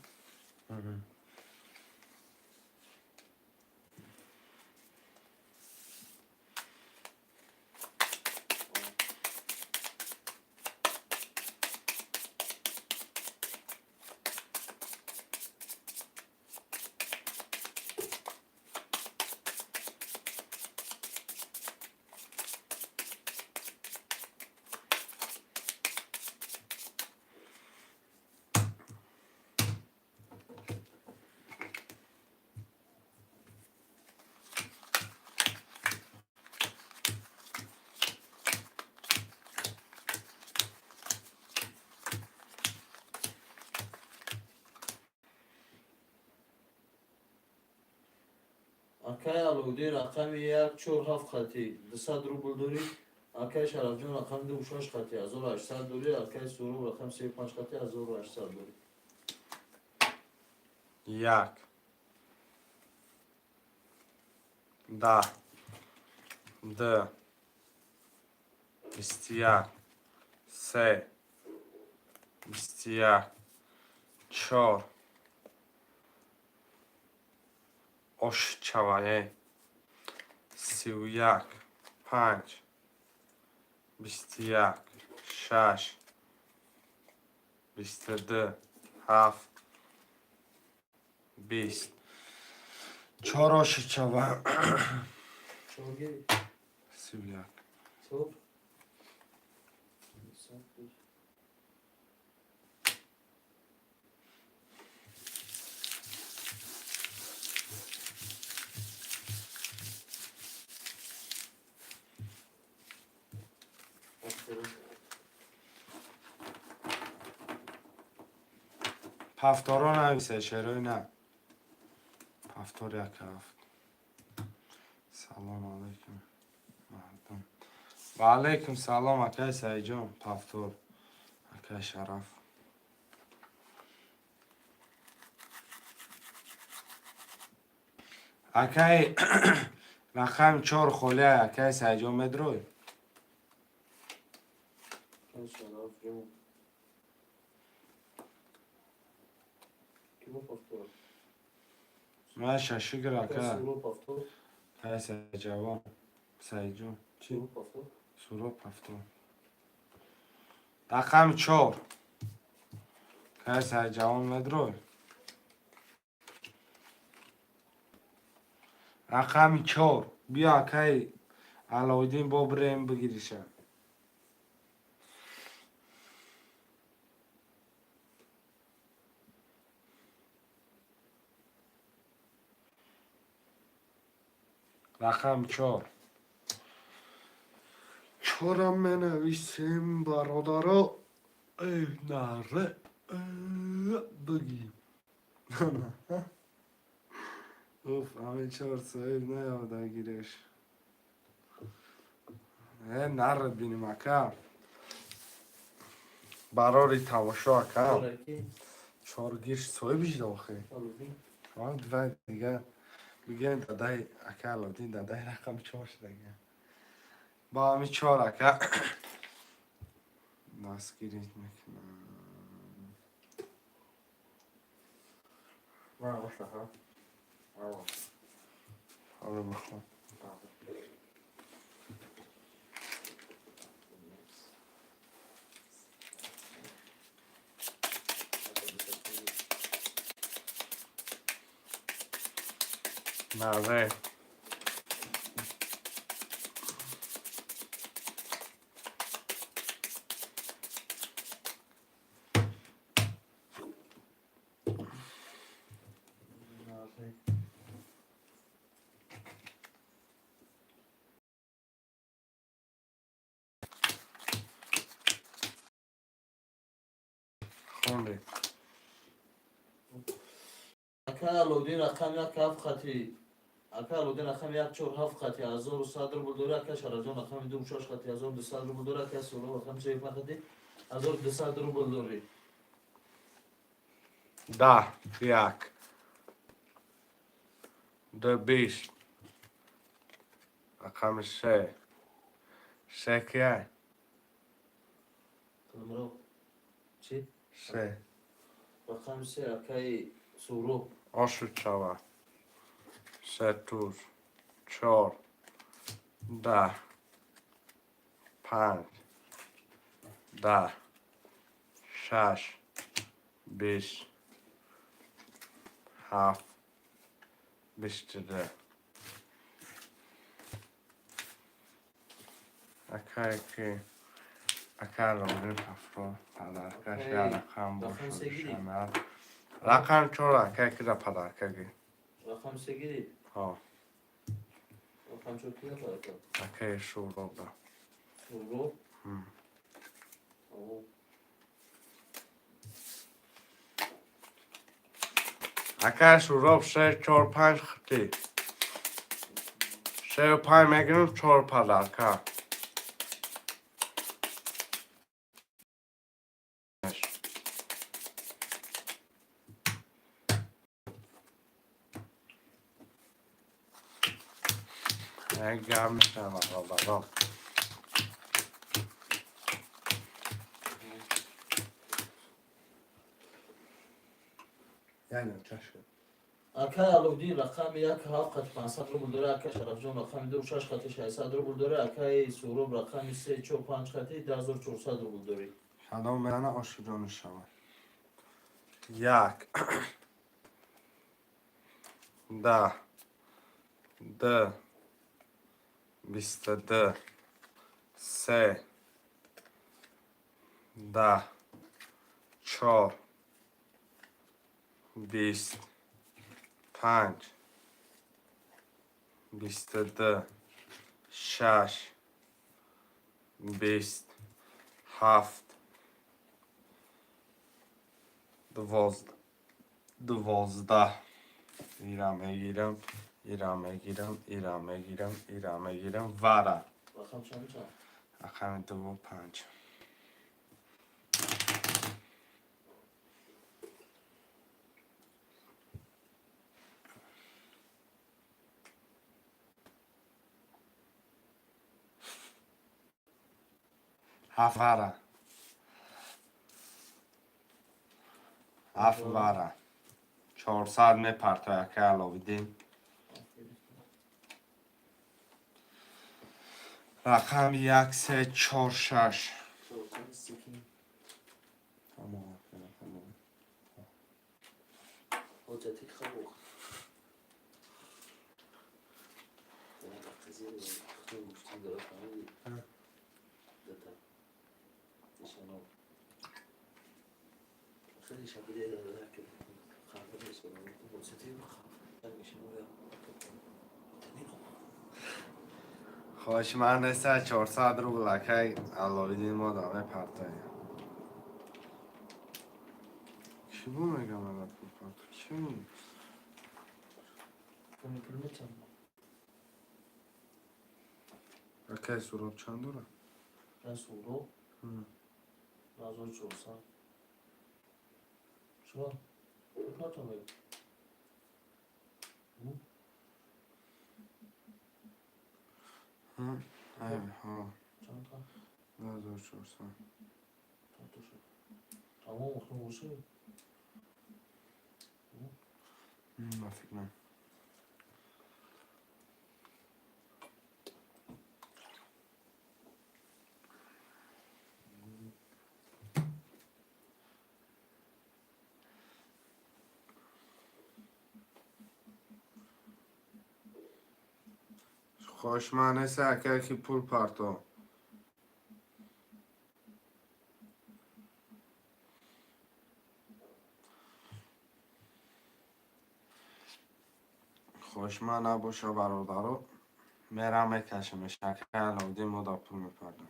Speaker 3: Акай Алоуддин рақами як чор ҳафт хати 200 рубл дорӣ. Акай Шарафҷон рақами ду шаш хати 1800 дорӣ. Акай Суроб рақами се панҷ хати 1800 дорӣ.
Speaker 1: Як, 10, 2, 21, 3, 21, 4, ошчавае, 31, 5, 21, 6, 22, 7, 20. Чор ошичава.
Speaker 3: Чор гири.
Speaker 1: 31.
Speaker 3: Чор.
Speaker 1: Пафторо нависе, шерои на. Пафтор як ҳафт. Салом алейкум. Мардум. Ва алейкум салом, акай Саидҷон. Пафтор. Акай Шараф. Акай рақами чор холия, акай Саидҷон медрой?
Speaker 3: Акай Шараф ҷон. Ки бо пафтор?
Speaker 1: Маша, шукр,
Speaker 3: Акай
Speaker 1: ака.
Speaker 3: Суроб пафтор.
Speaker 1: Акай Саидҷавон. Саидҷон. Чӣ?
Speaker 3: Суроб пафтор.
Speaker 1: Суроб пафтор. Рақами чор. Акай Саидҷавон медрой? Рақами чор. Биё, акай Алоуддин, бо бирем бигириша. Рақами чор. Чорам менависем, бародаро. Эй, наре. Бигим. Уф, ҳамин чор соҳиб наёда гиреш. Нарад бинем, ака. Барори тамошо, ака.
Speaker 3: Чор ки?
Speaker 1: Чор гирш соҳибиш охи.
Speaker 3: Алоуддин.
Speaker 1: Два дига бигем дадай ака Алоуддин дадай рақами чор шудага. Бо ҳамин чор, ака, дастгирӣ мекунам.
Speaker 5: Ман боша, ҳа?
Speaker 1: Ҳоло бихо. Наре.
Speaker 3: Наре.
Speaker 1: Хонди.
Speaker 3: Акай Алоуддин рақами як ҳафт хати. Акай Алоуддин рақами як чор ҳафт хати 1100 рубл дорӣ. Акай Шарафҷон рақами ду шаш хати 1200 рубл дорӣ. Акай Суроб рақами се панҷ хати 1200 рубл дорӣ.
Speaker 1: 10, 1, 2, 20. Рақами се. Се кияй?
Speaker 3: Қилмиро. Чӣ?
Speaker 1: Се.
Speaker 3: Рақами се акай Суроб.
Speaker 1: Ошучава. Се туз. Чор. 10. 5. 10. 6. 20. 7. 22. Акай ки акай Алоуддин пафро подарка
Speaker 3: Акай,
Speaker 1: ша рақам
Speaker 3: рақами се гирӣ?
Speaker 1: бошад. Рақам чор, акай кира подарка ги.
Speaker 3: Рақами се гирӣ?
Speaker 1: Ҳо.
Speaker 3: Рақами чор кира подарка?
Speaker 1: Акай Шуроба.
Speaker 3: Суроб?
Speaker 1: М.
Speaker 3: Тамом.
Speaker 1: Акай Шуроб се чор панҷ хати. Сею панҷ мегирем, чор подарка. Як гап мешава, бародарон. Яъне чашм.
Speaker 3: Акай Аловдин рақами як ҳафт қати 500 рубл дора, акай Шарафҷон рақами ду шаш қати 600 рубл дора, акай Суҳроб рақами се чор панҷ қати 1400 рубл дорӣ.
Speaker 1: Кадом мезана, ошиҷони шава. Як. 10. 2. 22. 3. 10. 4. 20. 5. 22. 6. 20. 7. 12. 12. Ира мегирам, ира мегирам, ира мегирам, ира мегирам, вара.
Speaker 3: Рақам чанд мешавад?
Speaker 1: Рақами дуву панҷ. Ҳафт вара. Ҳафт вара. 400 мепартояд, акай Аловиддин. Рақами як, се, чор, шаш. Тамом, тамом.
Speaker 3: Ҳоҷати хабо.
Speaker 1: Хоҳиши ман нест, 400 рубл акай Аловиддин мо да мепартоем. Чӣ бу мегам, ана пул парто? Чӣ бу?
Speaker 3: Пул метиҳам.
Speaker 1: Акай Суроб чанд дорад?
Speaker 3: Акай Суҳроб? 1400. Чиро? Пул партом мегӯ?
Speaker 1: Ай, ҳо.
Speaker 3: Чанд та?
Speaker 1: 2400.
Speaker 3: Парто шуд. Тамом, охир бошад?
Speaker 1: Ба фикрам. Хоҳиши ман нест, акай, ки пул парто. Хоҳиши ман набоша, бародаро, мерам мекашамеш. Акай Аловиддин мо да пул мепардам.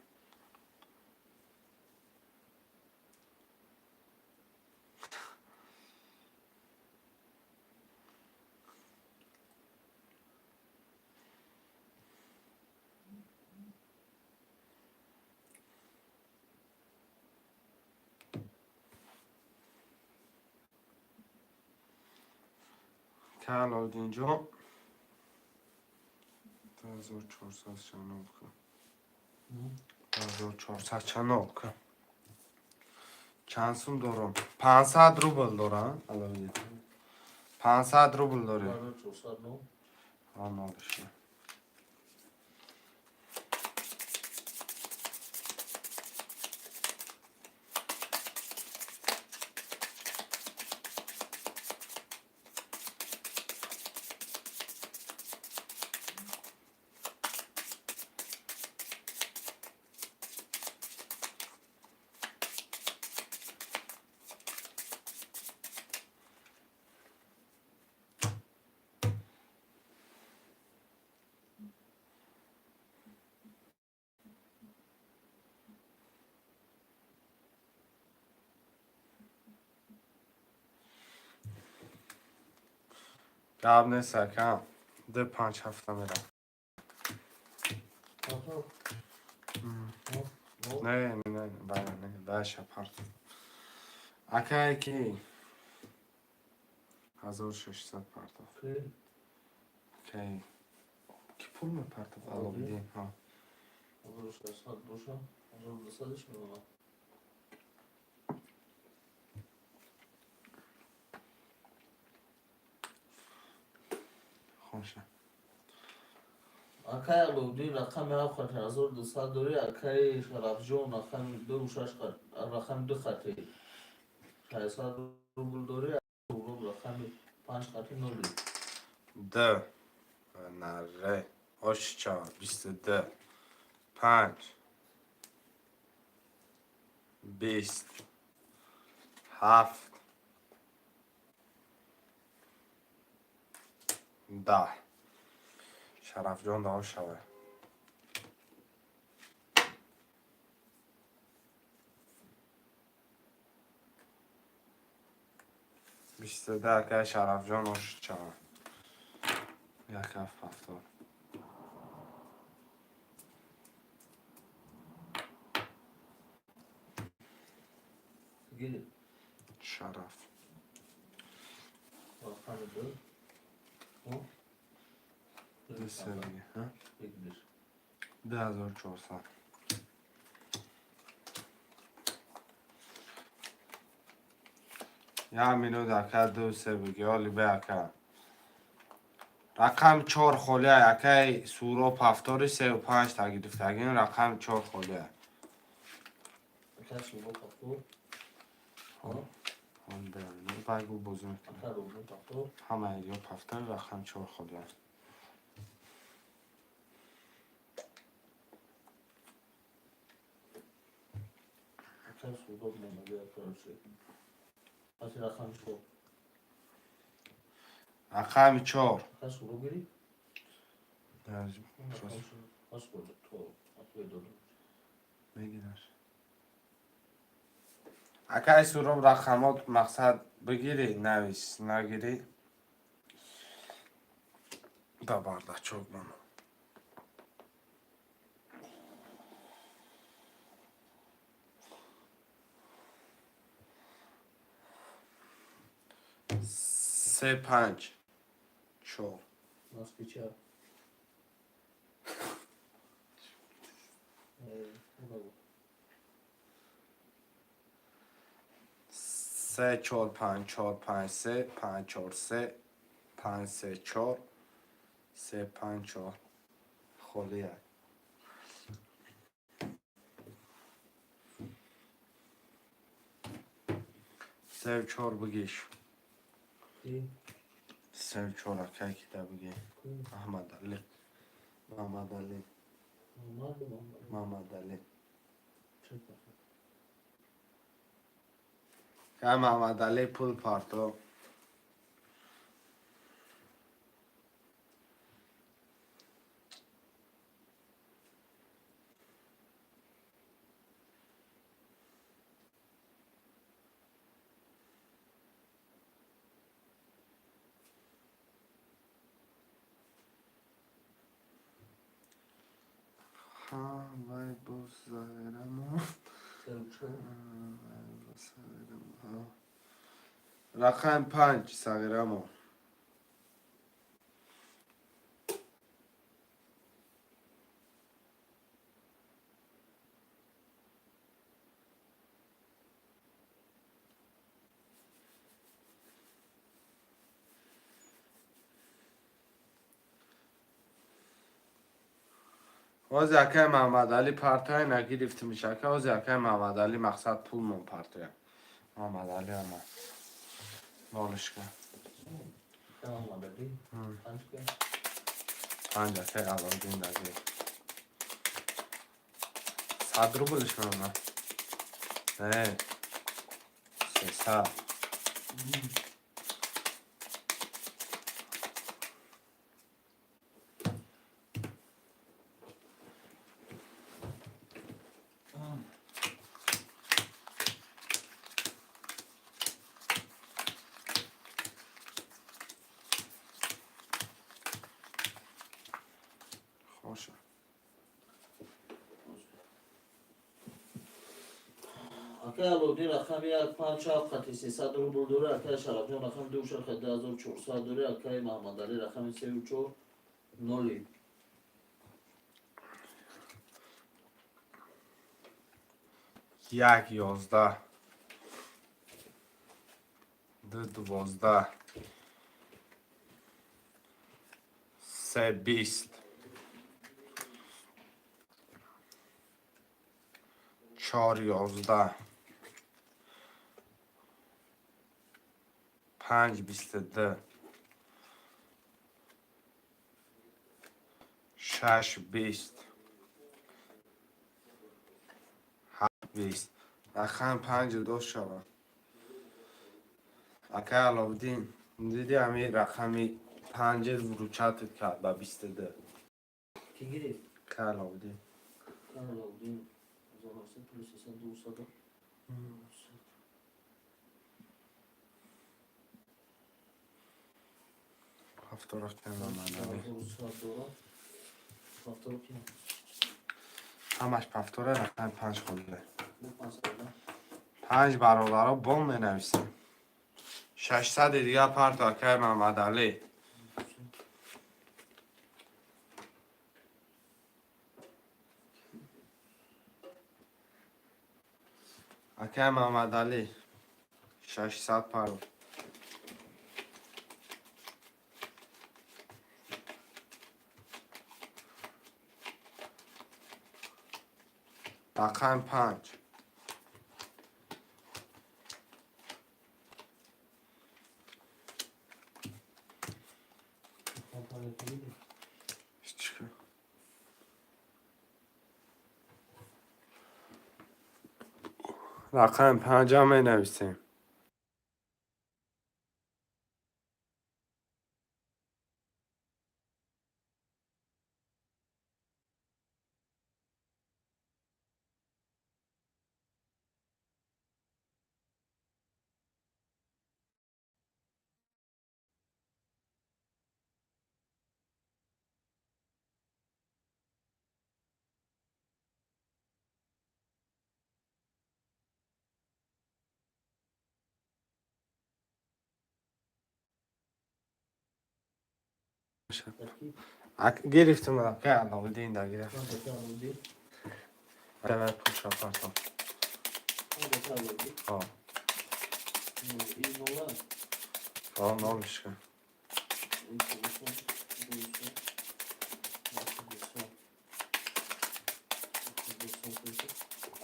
Speaker 1: Акай Аловиддинҷон, 2400 чаноб кун. 2400 чаноб кун. Чанд сум дорам? 500 рубл дорам, Аловиддин. 500 рубл дорем.
Speaker 3: 1400 ну?
Speaker 1: Ҳа, нолиша. Гап нест, акам. Ду панҷ ҳафта мерам.
Speaker 3: Партов.
Speaker 1: Не, не, не, бая, не, баша партов. Акай ки 1600 партов. Акай ки пул мепартов? Аловиддин. Ҳа.
Speaker 3: 1600 боша, 1200 мемонад.
Speaker 1: Хоша.
Speaker 3: Акай Аловиддин рақами ҳафт хати 1200 дорӣ, акаи Шарафҷон рақами ду шаш рақами ду хати 600 рубл дорӣ, Суҳроб рақами панҷ хати ноли.
Speaker 1: Д. Наре. Ошча 22. 5. 20. 7. 10. Шарафҷон давом шавад. 22 акай Шарафҷон ошчава. Як ҳафт ҳафтод.
Speaker 3: Гирифт.
Speaker 1: Шараф.
Speaker 3: Рақами ду.
Speaker 1: Ду се дига. Ҳа?
Speaker 3: Бигир.
Speaker 1: 2400. Як минут ака, ду се биги, оли бе ака. Рақами чор холия, акай Суроб ҳафтори сеу панҷ та гирифтагин, рақами чор холия.
Speaker 3: Акай Суроб ҳафтор.
Speaker 1: Он бе, байгу бозӣ мекунад.
Speaker 3: Акай Рубин ҳафтор.
Speaker 1: Ҳамаи ё ҳафтори рақами чор холия.
Speaker 3: Акай Суроб монда, короче. Акай рақами чор.
Speaker 1: Рақами чор.
Speaker 3: Акай Суроб гирифт?
Speaker 1: Мегираш. Акай Суроб рақамот мақсад бигирӣ, навис, нагирӣ. Да бардачок мано. Се панҷ чор.
Speaker 3: Москвича.
Speaker 1: Се чор панҷ чор панҷ се панҷ чор се панҷ се чор се панҷ чор. Холия. Сев чор бигиш. Сев чор акай кида биги. Аҳмадали. Мамадали. Мамадали. Кай Мамадали пул парто. Ҳа, вай боз заирамо. Рақами панҷ сағирамо. Ҳози акай Маҳаммадалӣ партоя нагирифтимиш ака, ҳози акай Маҳаммадалӣ мақсад пулмон партоя. Маҳаммадалӣ ама. Нолишка. Панҷ акай Аловиддин нагир. 100 рублиш мемона. Не. 300. Хоша.
Speaker 3: Акай Аловдин рақами як панҷ ҳафт қати 300 рубл дорӣ, акай Шарафҷон рақами ду шаш қати 2400 дорӣ, акай Маҳмадалӣ рақами сею чор ноли.
Speaker 1: Як, 11, ду, 12, се, 20, чор, 11, панҷ, 22, шаш, 20, ҳафт, 20. Рақами панҷ дошт шавад. Акай Аловдин, диди, ҳами рақами панҷ вручать кард ба 22.
Speaker 3: Кӣ гирифт?
Speaker 1: Акай Аловдин.
Speaker 3: Акай Аловдин 1700 плюс 300, 200.
Speaker 1: Ҳафтора Мамадалӣ.
Speaker 3: 1100 дорад. Ҳафторо ки?
Speaker 1: Ҳамаш пафтора, рақами панҷ холида.
Speaker 3: Бу 500 да.
Speaker 1: Панҷ, бародаро, бом менависем. 600-и дига парто, акай Мамадалӣ. Акай Мамадалӣ, 600 паро. Рақами панҷ. Чӣ? Рақами панҷам менависем. Гирифтам, акай Аловиддин да гирифт. Давай пулша партом. Ҳо. Ҳо, нолишка.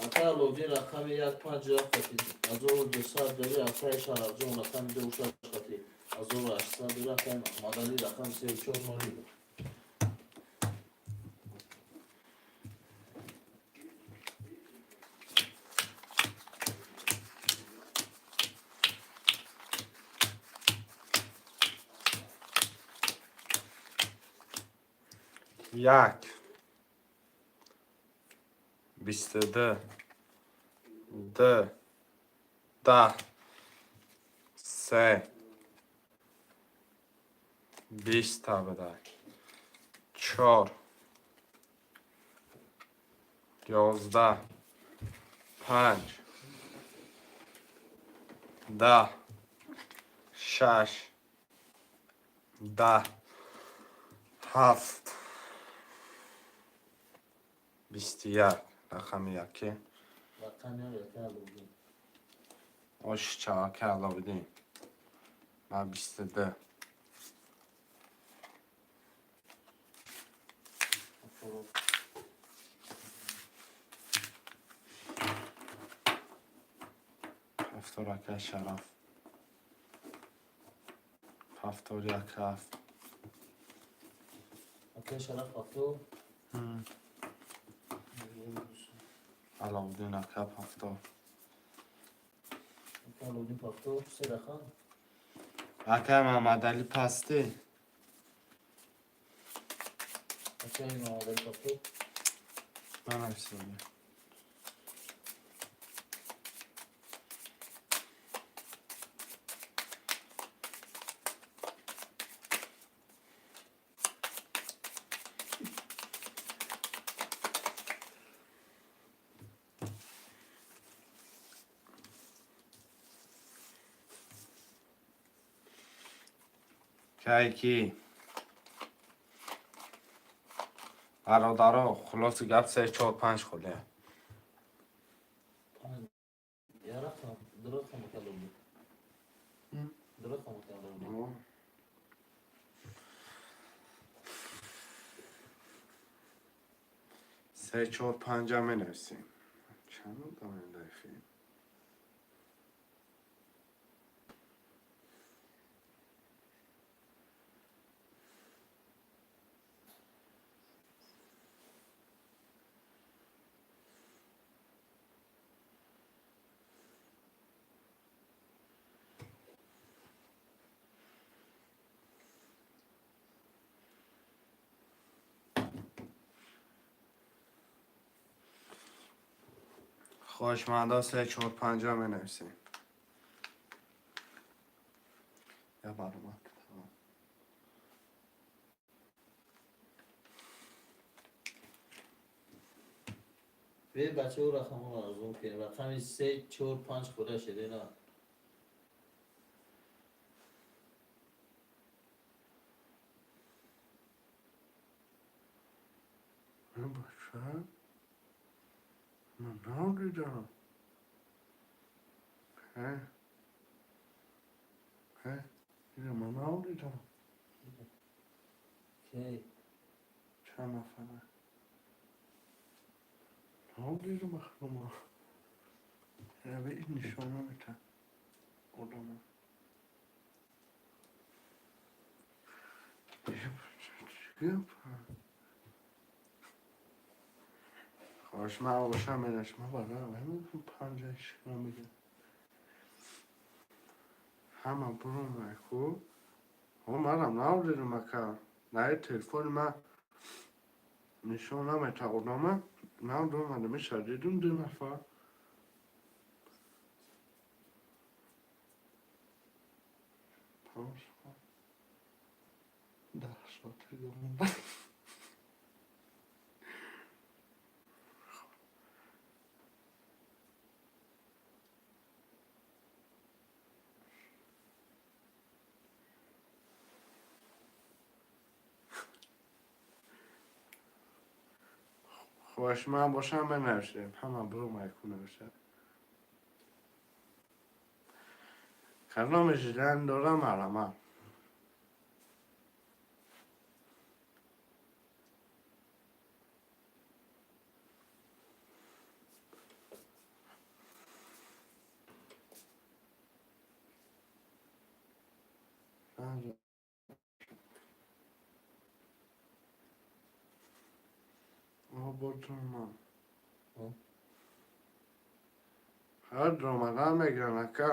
Speaker 3: Акай Аловиддин рақами як панҷ як қати 1200 дорӣ, акай Шарафҷон рақами ду шаш қати 1800 дорӣ, акай Маҳмадалӣ рақами сею чор ноли.
Speaker 1: Як, 22, ду, 10, се, 20 буда, чор, 11, панҷ, 10, шаш, 10, ҳафт, 21. Рақами яке.
Speaker 3: Рақами як, акай Аловиддин.
Speaker 1: Ошча, акай Аловиддин, ба 22.
Speaker 3: Ҳафторо.
Speaker 1: Ҳафтор, акай Шараф. Ҳафтор, як, ҳафт.
Speaker 3: Акай Шараф ҳафтор.
Speaker 1: Аловиддин ака ҳафтор.
Speaker 3: Акай Аловиддин ҳафтор, се рақам.
Speaker 1: Акай Маҳмадалӣ, пастӣ.
Speaker 3: Акай Маҳмадалӣ ҳафтор.
Speaker 1: Нанависем. Кай ки бародаро, хулоси гап, се, чор, панҷ холия.
Speaker 3: Я рақам, ду рақам калом. Ду рақам калом.
Speaker 1: Се, чор, панҷа менависем. Чанд одам дар эфир? Хоҳишмандо, се, чор, панҷа менависем. Я баромад. Тамом.
Speaker 3: Бе бачаҳо, рақамҳоро арзон кунем. Рақами се, чор, панҷ хӯра шедена.
Speaker 1: Бача, ман надидам. Ҳе? Ҳе? Ина ман надидам.
Speaker 3: Кей?
Speaker 1: Чанд нафара? Надидам ахлума. Раве ин нишон намета. Одама. Чӣ гап? Хоҳиш ман бошам менаш ма бара панҷа шикна мегирам. Ҳама буромай хуб. Ҳо, манам надидам, ака. Наи телефони ман нишон намета одама. Надомадам, иша дидум ду нафар. Панҷ 10 соати гумда. Хоҳиш ман бошам менависем. Ҳама бурумай ку нависад. Кадоми жидан дорам марама. Ободума. Ҳар омадан мегиран, ака.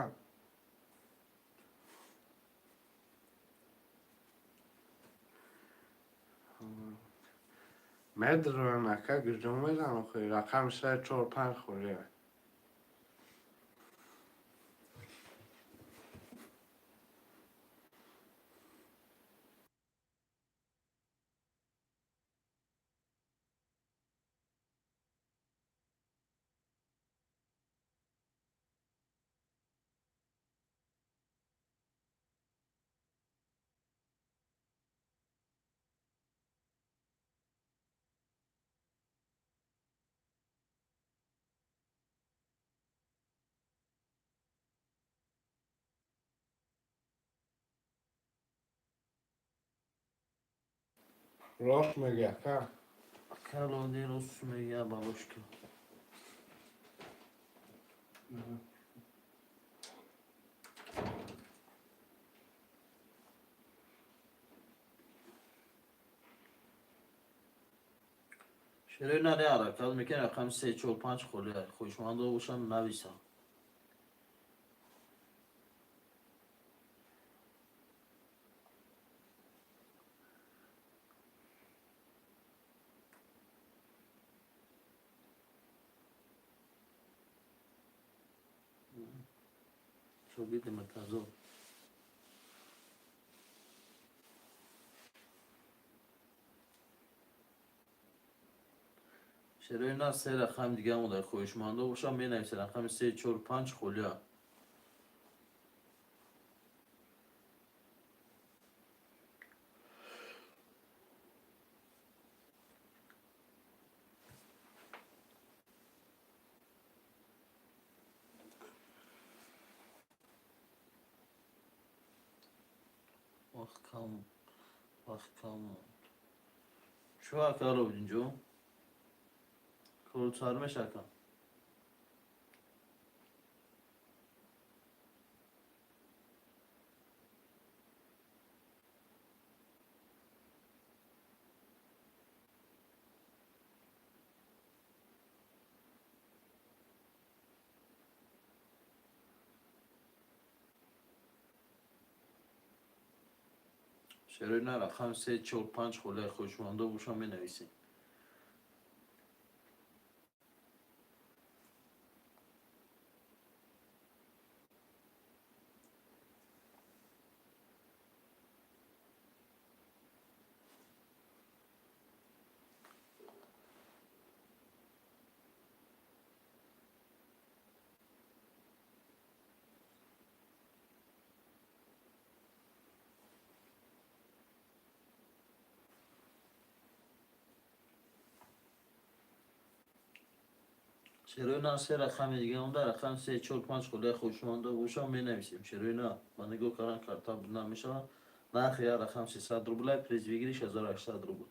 Speaker 1: Медроян, ака, гиҷо мезан охи. Рақами се, чор, панҷ холия. Рост меги, ака.
Speaker 3: Калони рост мега бабушка. Шерои наре ҳаракат мекунем, рақами се, чор, панҷ холия. Хоҳишмандо бошанд, нависам. Шогирди Муртазо. Шерои на се рақами дига монда. Хоҳишмандо бошам, менависед рақами се, чор, панҷ холия.
Speaker 4: Вақт кам, вақт кам монд. Чӯ, ака Аловиддинҷон, кору сар меша, ака? Шерои на, рақам се, чор, панҷ холаи хоҳишмандо боша, менависем. Шерои на, се рақами дига онда, рақами се, чор, панҷ холаи хоҳишмандо боша, менависем. Шерои на, ба нигоҳ кардан карта намешавад. Нархи як рақам 300 рубля, приз выигрыш 1800 рубл.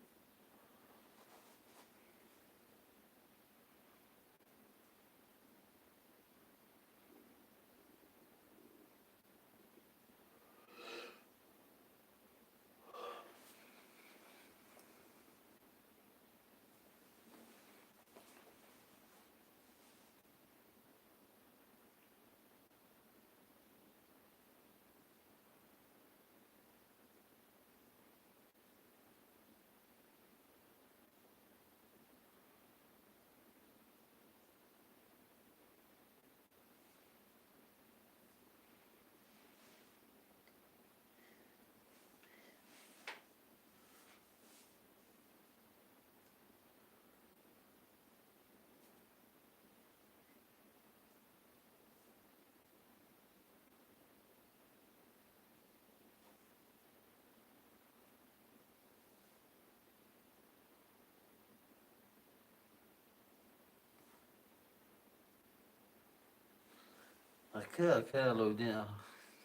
Speaker 4: Ака, ака Аловиддин,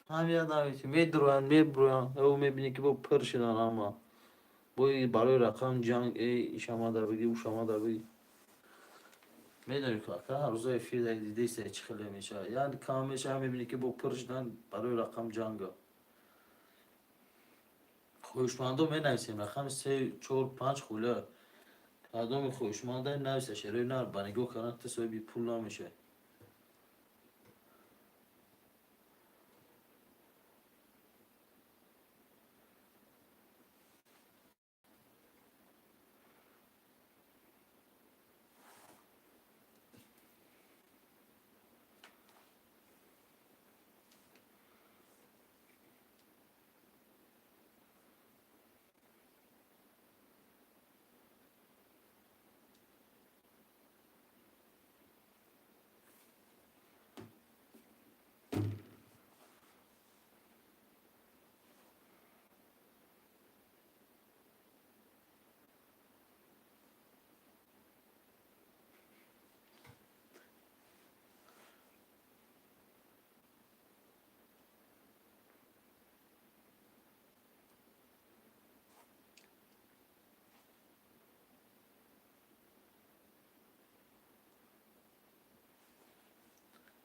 Speaker 4: ҳам як нависи медуроянд, мебуроянд, ӯ мебинӣ, ки бо пир шидан ҳама. Бо барои рақам ҷанг, э ишамада биги, ушамада биги. Медонӣ ку, ака, ҳар рӯза эфир дидеса, чӣ хеле мешавад. Як кам мешавад, мебинӣ, ки бо пир шидан, барои рақам ҷанга. Хоҳишмандо менависем рақами се, чор, панҷ холя. Кадоми хоҳишманда нависа, шерои нар, ба нигоҳ кардан ту соҳиби пул намешавӣ.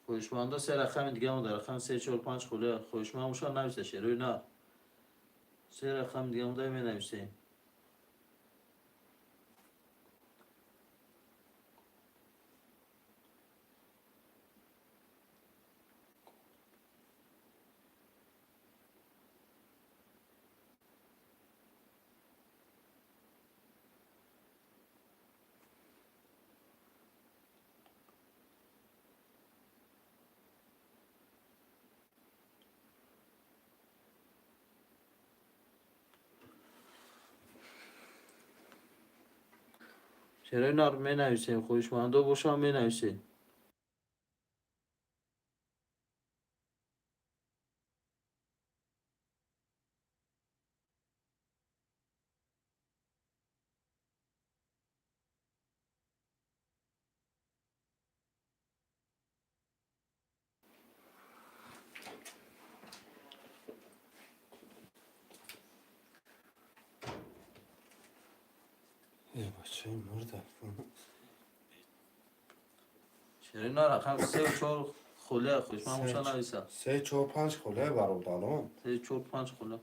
Speaker 4: Хоҳишмандо, се рақами дига монда, рақами се, чор, панҷ холя хоҳишманд бошад, нависа, шерои нар. Се рақами дига монда, менависем. Шерои нар, менависем, хоҳишмандо бошанд, менависем.
Speaker 1: Бачаи мурда.
Speaker 3: Ширина рақам 3 4 холия хушман муша нависа.
Speaker 1: 3 4 5 холия бародарон.
Speaker 3: 3 4 5 холия.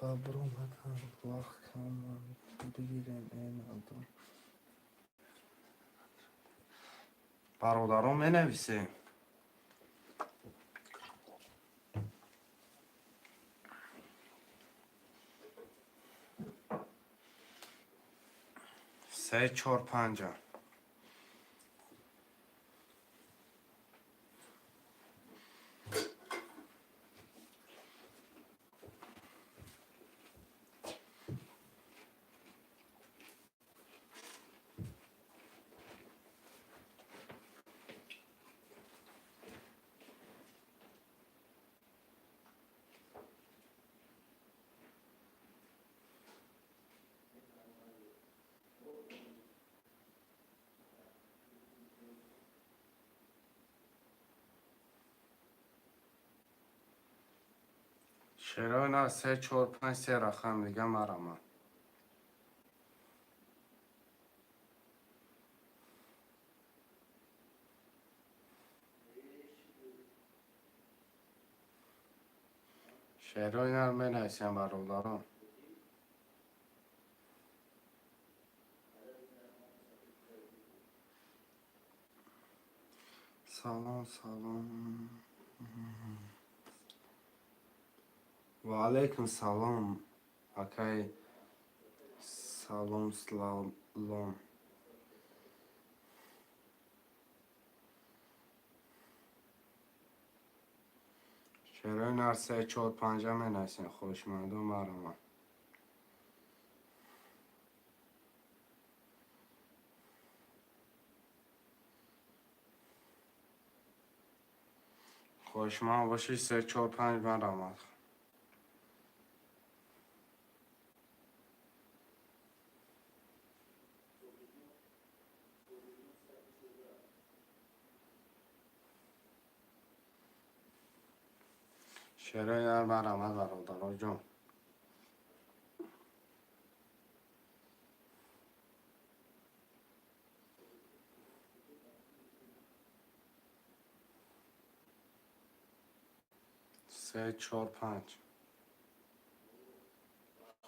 Speaker 1: Бабромадан вақт кам бигирем энадон. Бародарон менависем. Се чор панҷа. Чаро на 3 4 5 се рақам дига марама. Шерои нар менависем бародарон. Салом, салом. Ва алайкум салом, акай салом слалом. Шерои нар 3 4 5 менависем хушманду марама. Хушман боши 3 4 5 марамад. Шерои нар марамад бародароҷон. Се чор панҷ.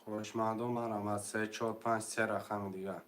Speaker 1: Хушманду марамад 3 4 5 се рақами дигар.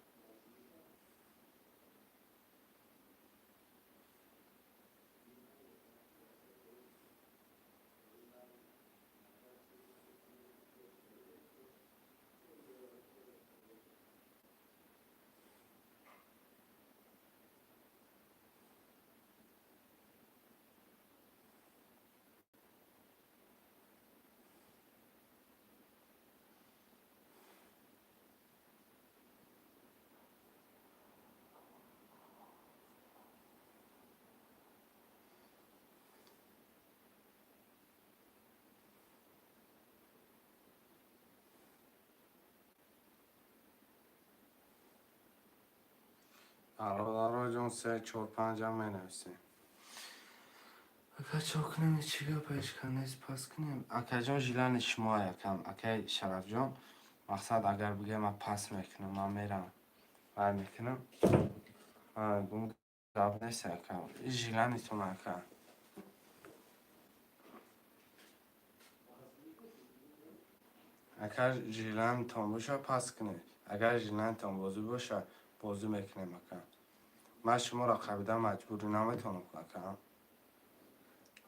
Speaker 1: Бародароҷон 3 4 5 менависем. Ака чо кунем, чӣ гап ҳеч пас кунем? Акаҷон жилани шумо якам, акай Шарафҷон, мақсад агар бигӯям ман пас мекунам, ман мерам, вай мекунам. Гум гап нест ака. Жиланитон ака. Агар жиланитон боша пас кунед. Агар жиланитон бозӣ боша бозӣ мекунем ака. Ман шуморо қабида маҷбурӣ наметавонам ака.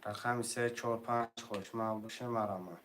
Speaker 1: Рақами 3 4 5 хушман боше марама.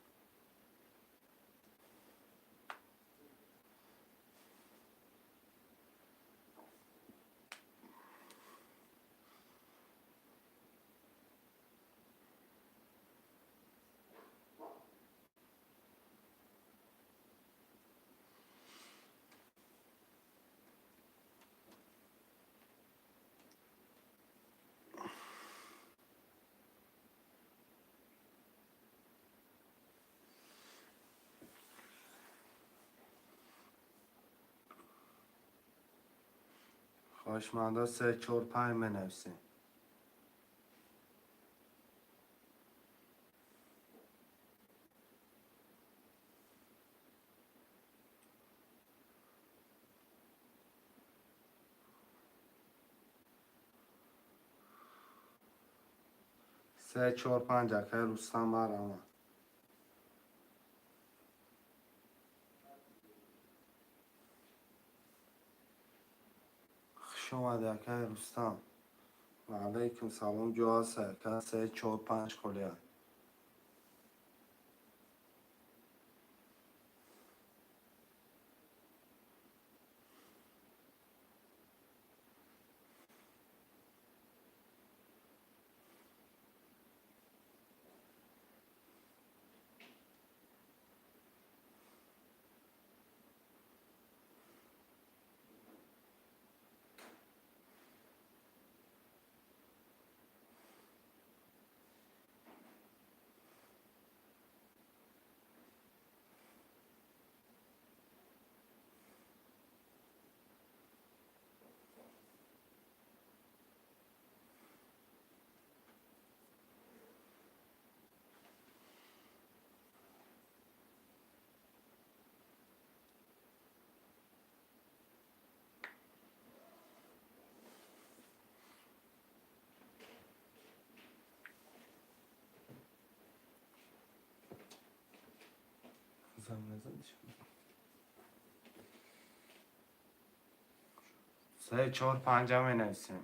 Speaker 1: Хоҳишмандо, се, чор, панҷ менависем. Се, чор, панҷ. Акай Рустам, марама. Хуш омадӣ, акай Рустам. Ва алайкум салом. Ҷо ҳаст, ака. Се, чор, панҷ холия. Се, чор, панҷа менависем.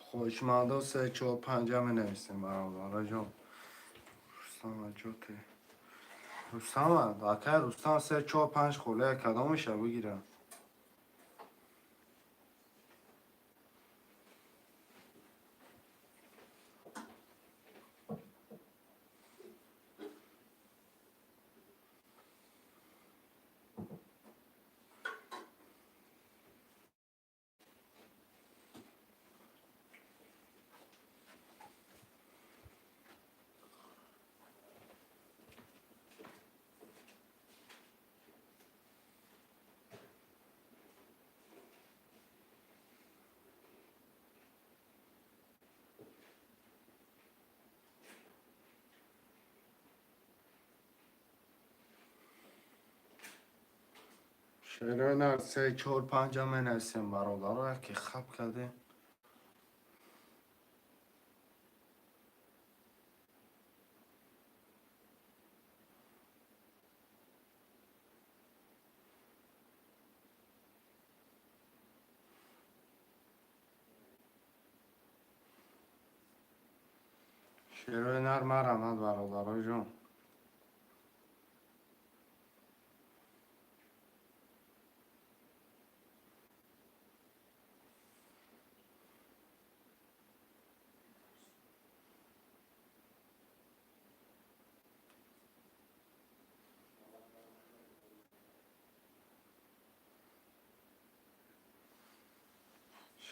Speaker 1: Хоҳишмандо, се, чор, панҷа менависем. Бародараҷон, Рустам, аҷоте, Рустам, акай Рустам, се, чор, панҷ холия, кадомеша бигирам? Шерои се, чор, панҷа менависем, бародаро, яке хаб кардем. Шерои нар, марамад, бародароҷон.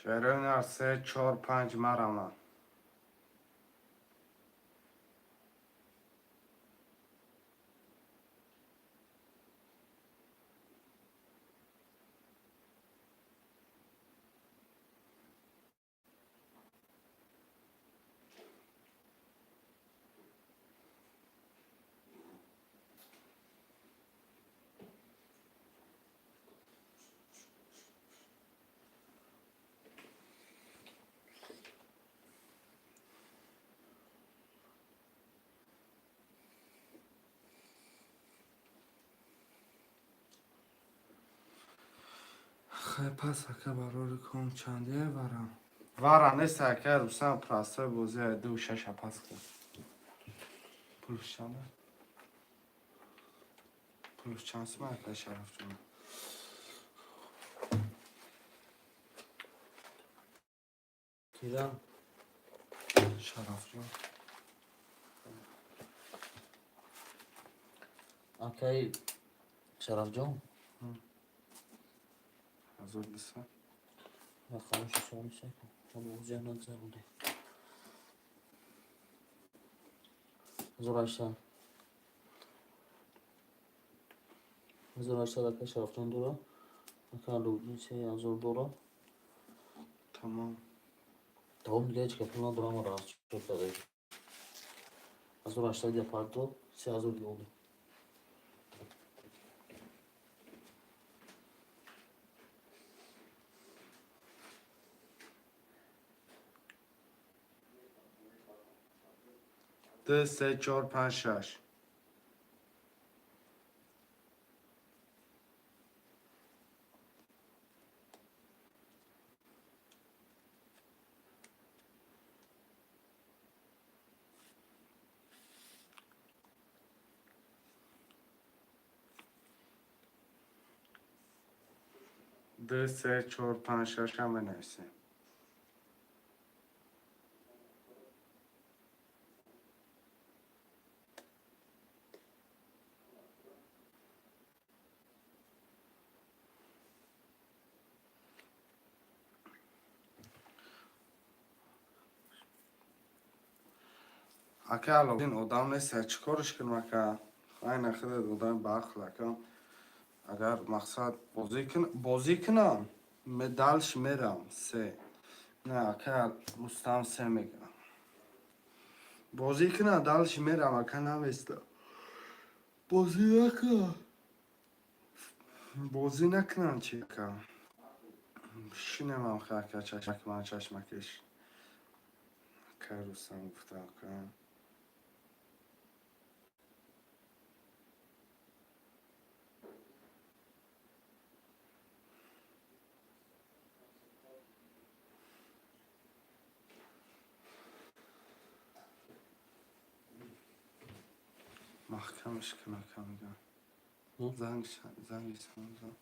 Speaker 1: Шерои нар, се, чор, панҷ, марамад. Хай, пас, ака, барори ком чандия варам? Вара нест, ака Рустам, простой бозӣ, ду шаша пас кун. Пулш чанда? Пулш чанд сума, ака Шарафҷон?
Speaker 3: Кира?
Speaker 1: Шарафҷон.
Speaker 3: Акаи Шарафҷон?
Speaker 1: 1200.
Speaker 3: Рақамашо суоли секун. Ҳоло ӯзя нагзаронде. 1800. 1800 акаи Шарафҷон дора. Ака Аловуддин 3000 дора.
Speaker 1: Тамом.
Speaker 3: Тамом, дига ҳеҷ ка пул надорам, ама расчёт кардагӣ. 1800 я пардо, 3000 дига монда.
Speaker 1: Ду, се, чор, панҷ, шаш. Ду, се, чор, панҷ, шаш ҳам менависем. Ака Аловуддин одам нест, чӣ корш кунам, ака? Айна худат одами баақл, ака. Агар мақсад бозӣ кунам, дальше мерам. Се. Не, ака Рустам се мегӯям. Бозӣ кунам, дальше мерам, ака, наместа. Бозӣ накунам. Бозӣ накунам чи, ака? Шинемам ха, ака, чашмак ман чашмакиш. Ака Рустам гуфта, ака. Маҳкамаш кун, ака, мегӯям. Занг занги зан.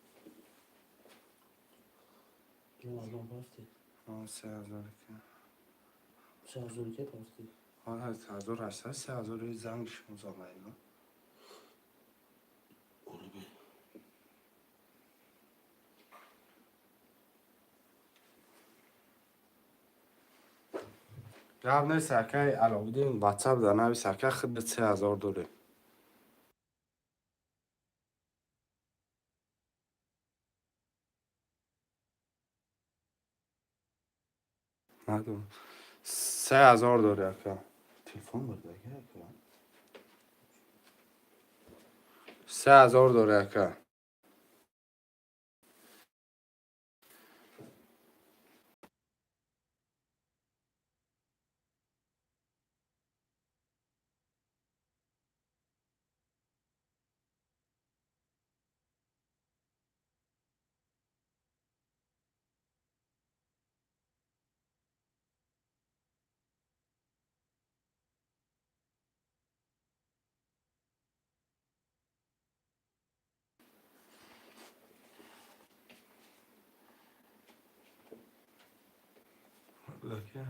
Speaker 3: Азон рафтӣ.
Speaker 1: 3000 ка.
Speaker 3: 3000 ке рафтӣ?
Speaker 1: Ҳа, 1800, 3000 занги шумо замайно.
Speaker 3: Олибе.
Speaker 1: Гап нест, акаи Аловуддин, ватсап дар навис, ака, худат 3000 дорӣ. Надорам. 3000 дорӣ, ака. Телефон бурда, ака. 3000 дорӣ, ака. Ака.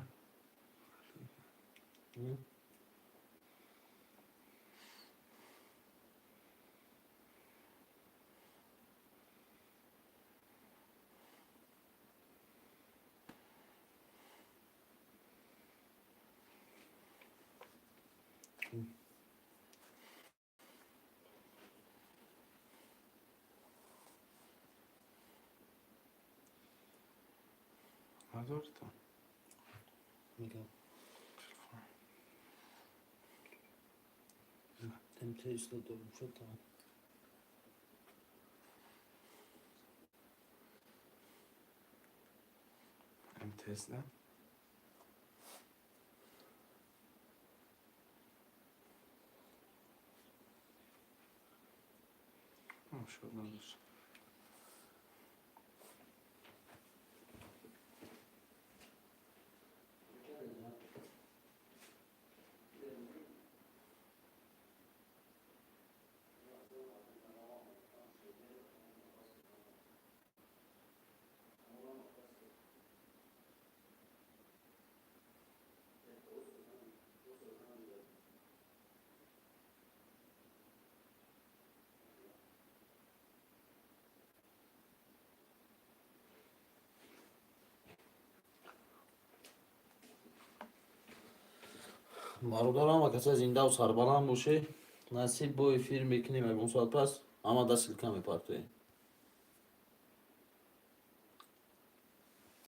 Speaker 1: Надорӣ ту?
Speaker 3: Мегам.
Speaker 1: Телефон.
Speaker 3: МТС дорам, шуд тамом.
Speaker 1: МТС да? Шуд надошт.
Speaker 4: Бародарам, ҳама каса зиндаву сарбаланд боше. Насиб, бо эфир мекунем ягон соат пас, ҳама да ссылка мепартоем.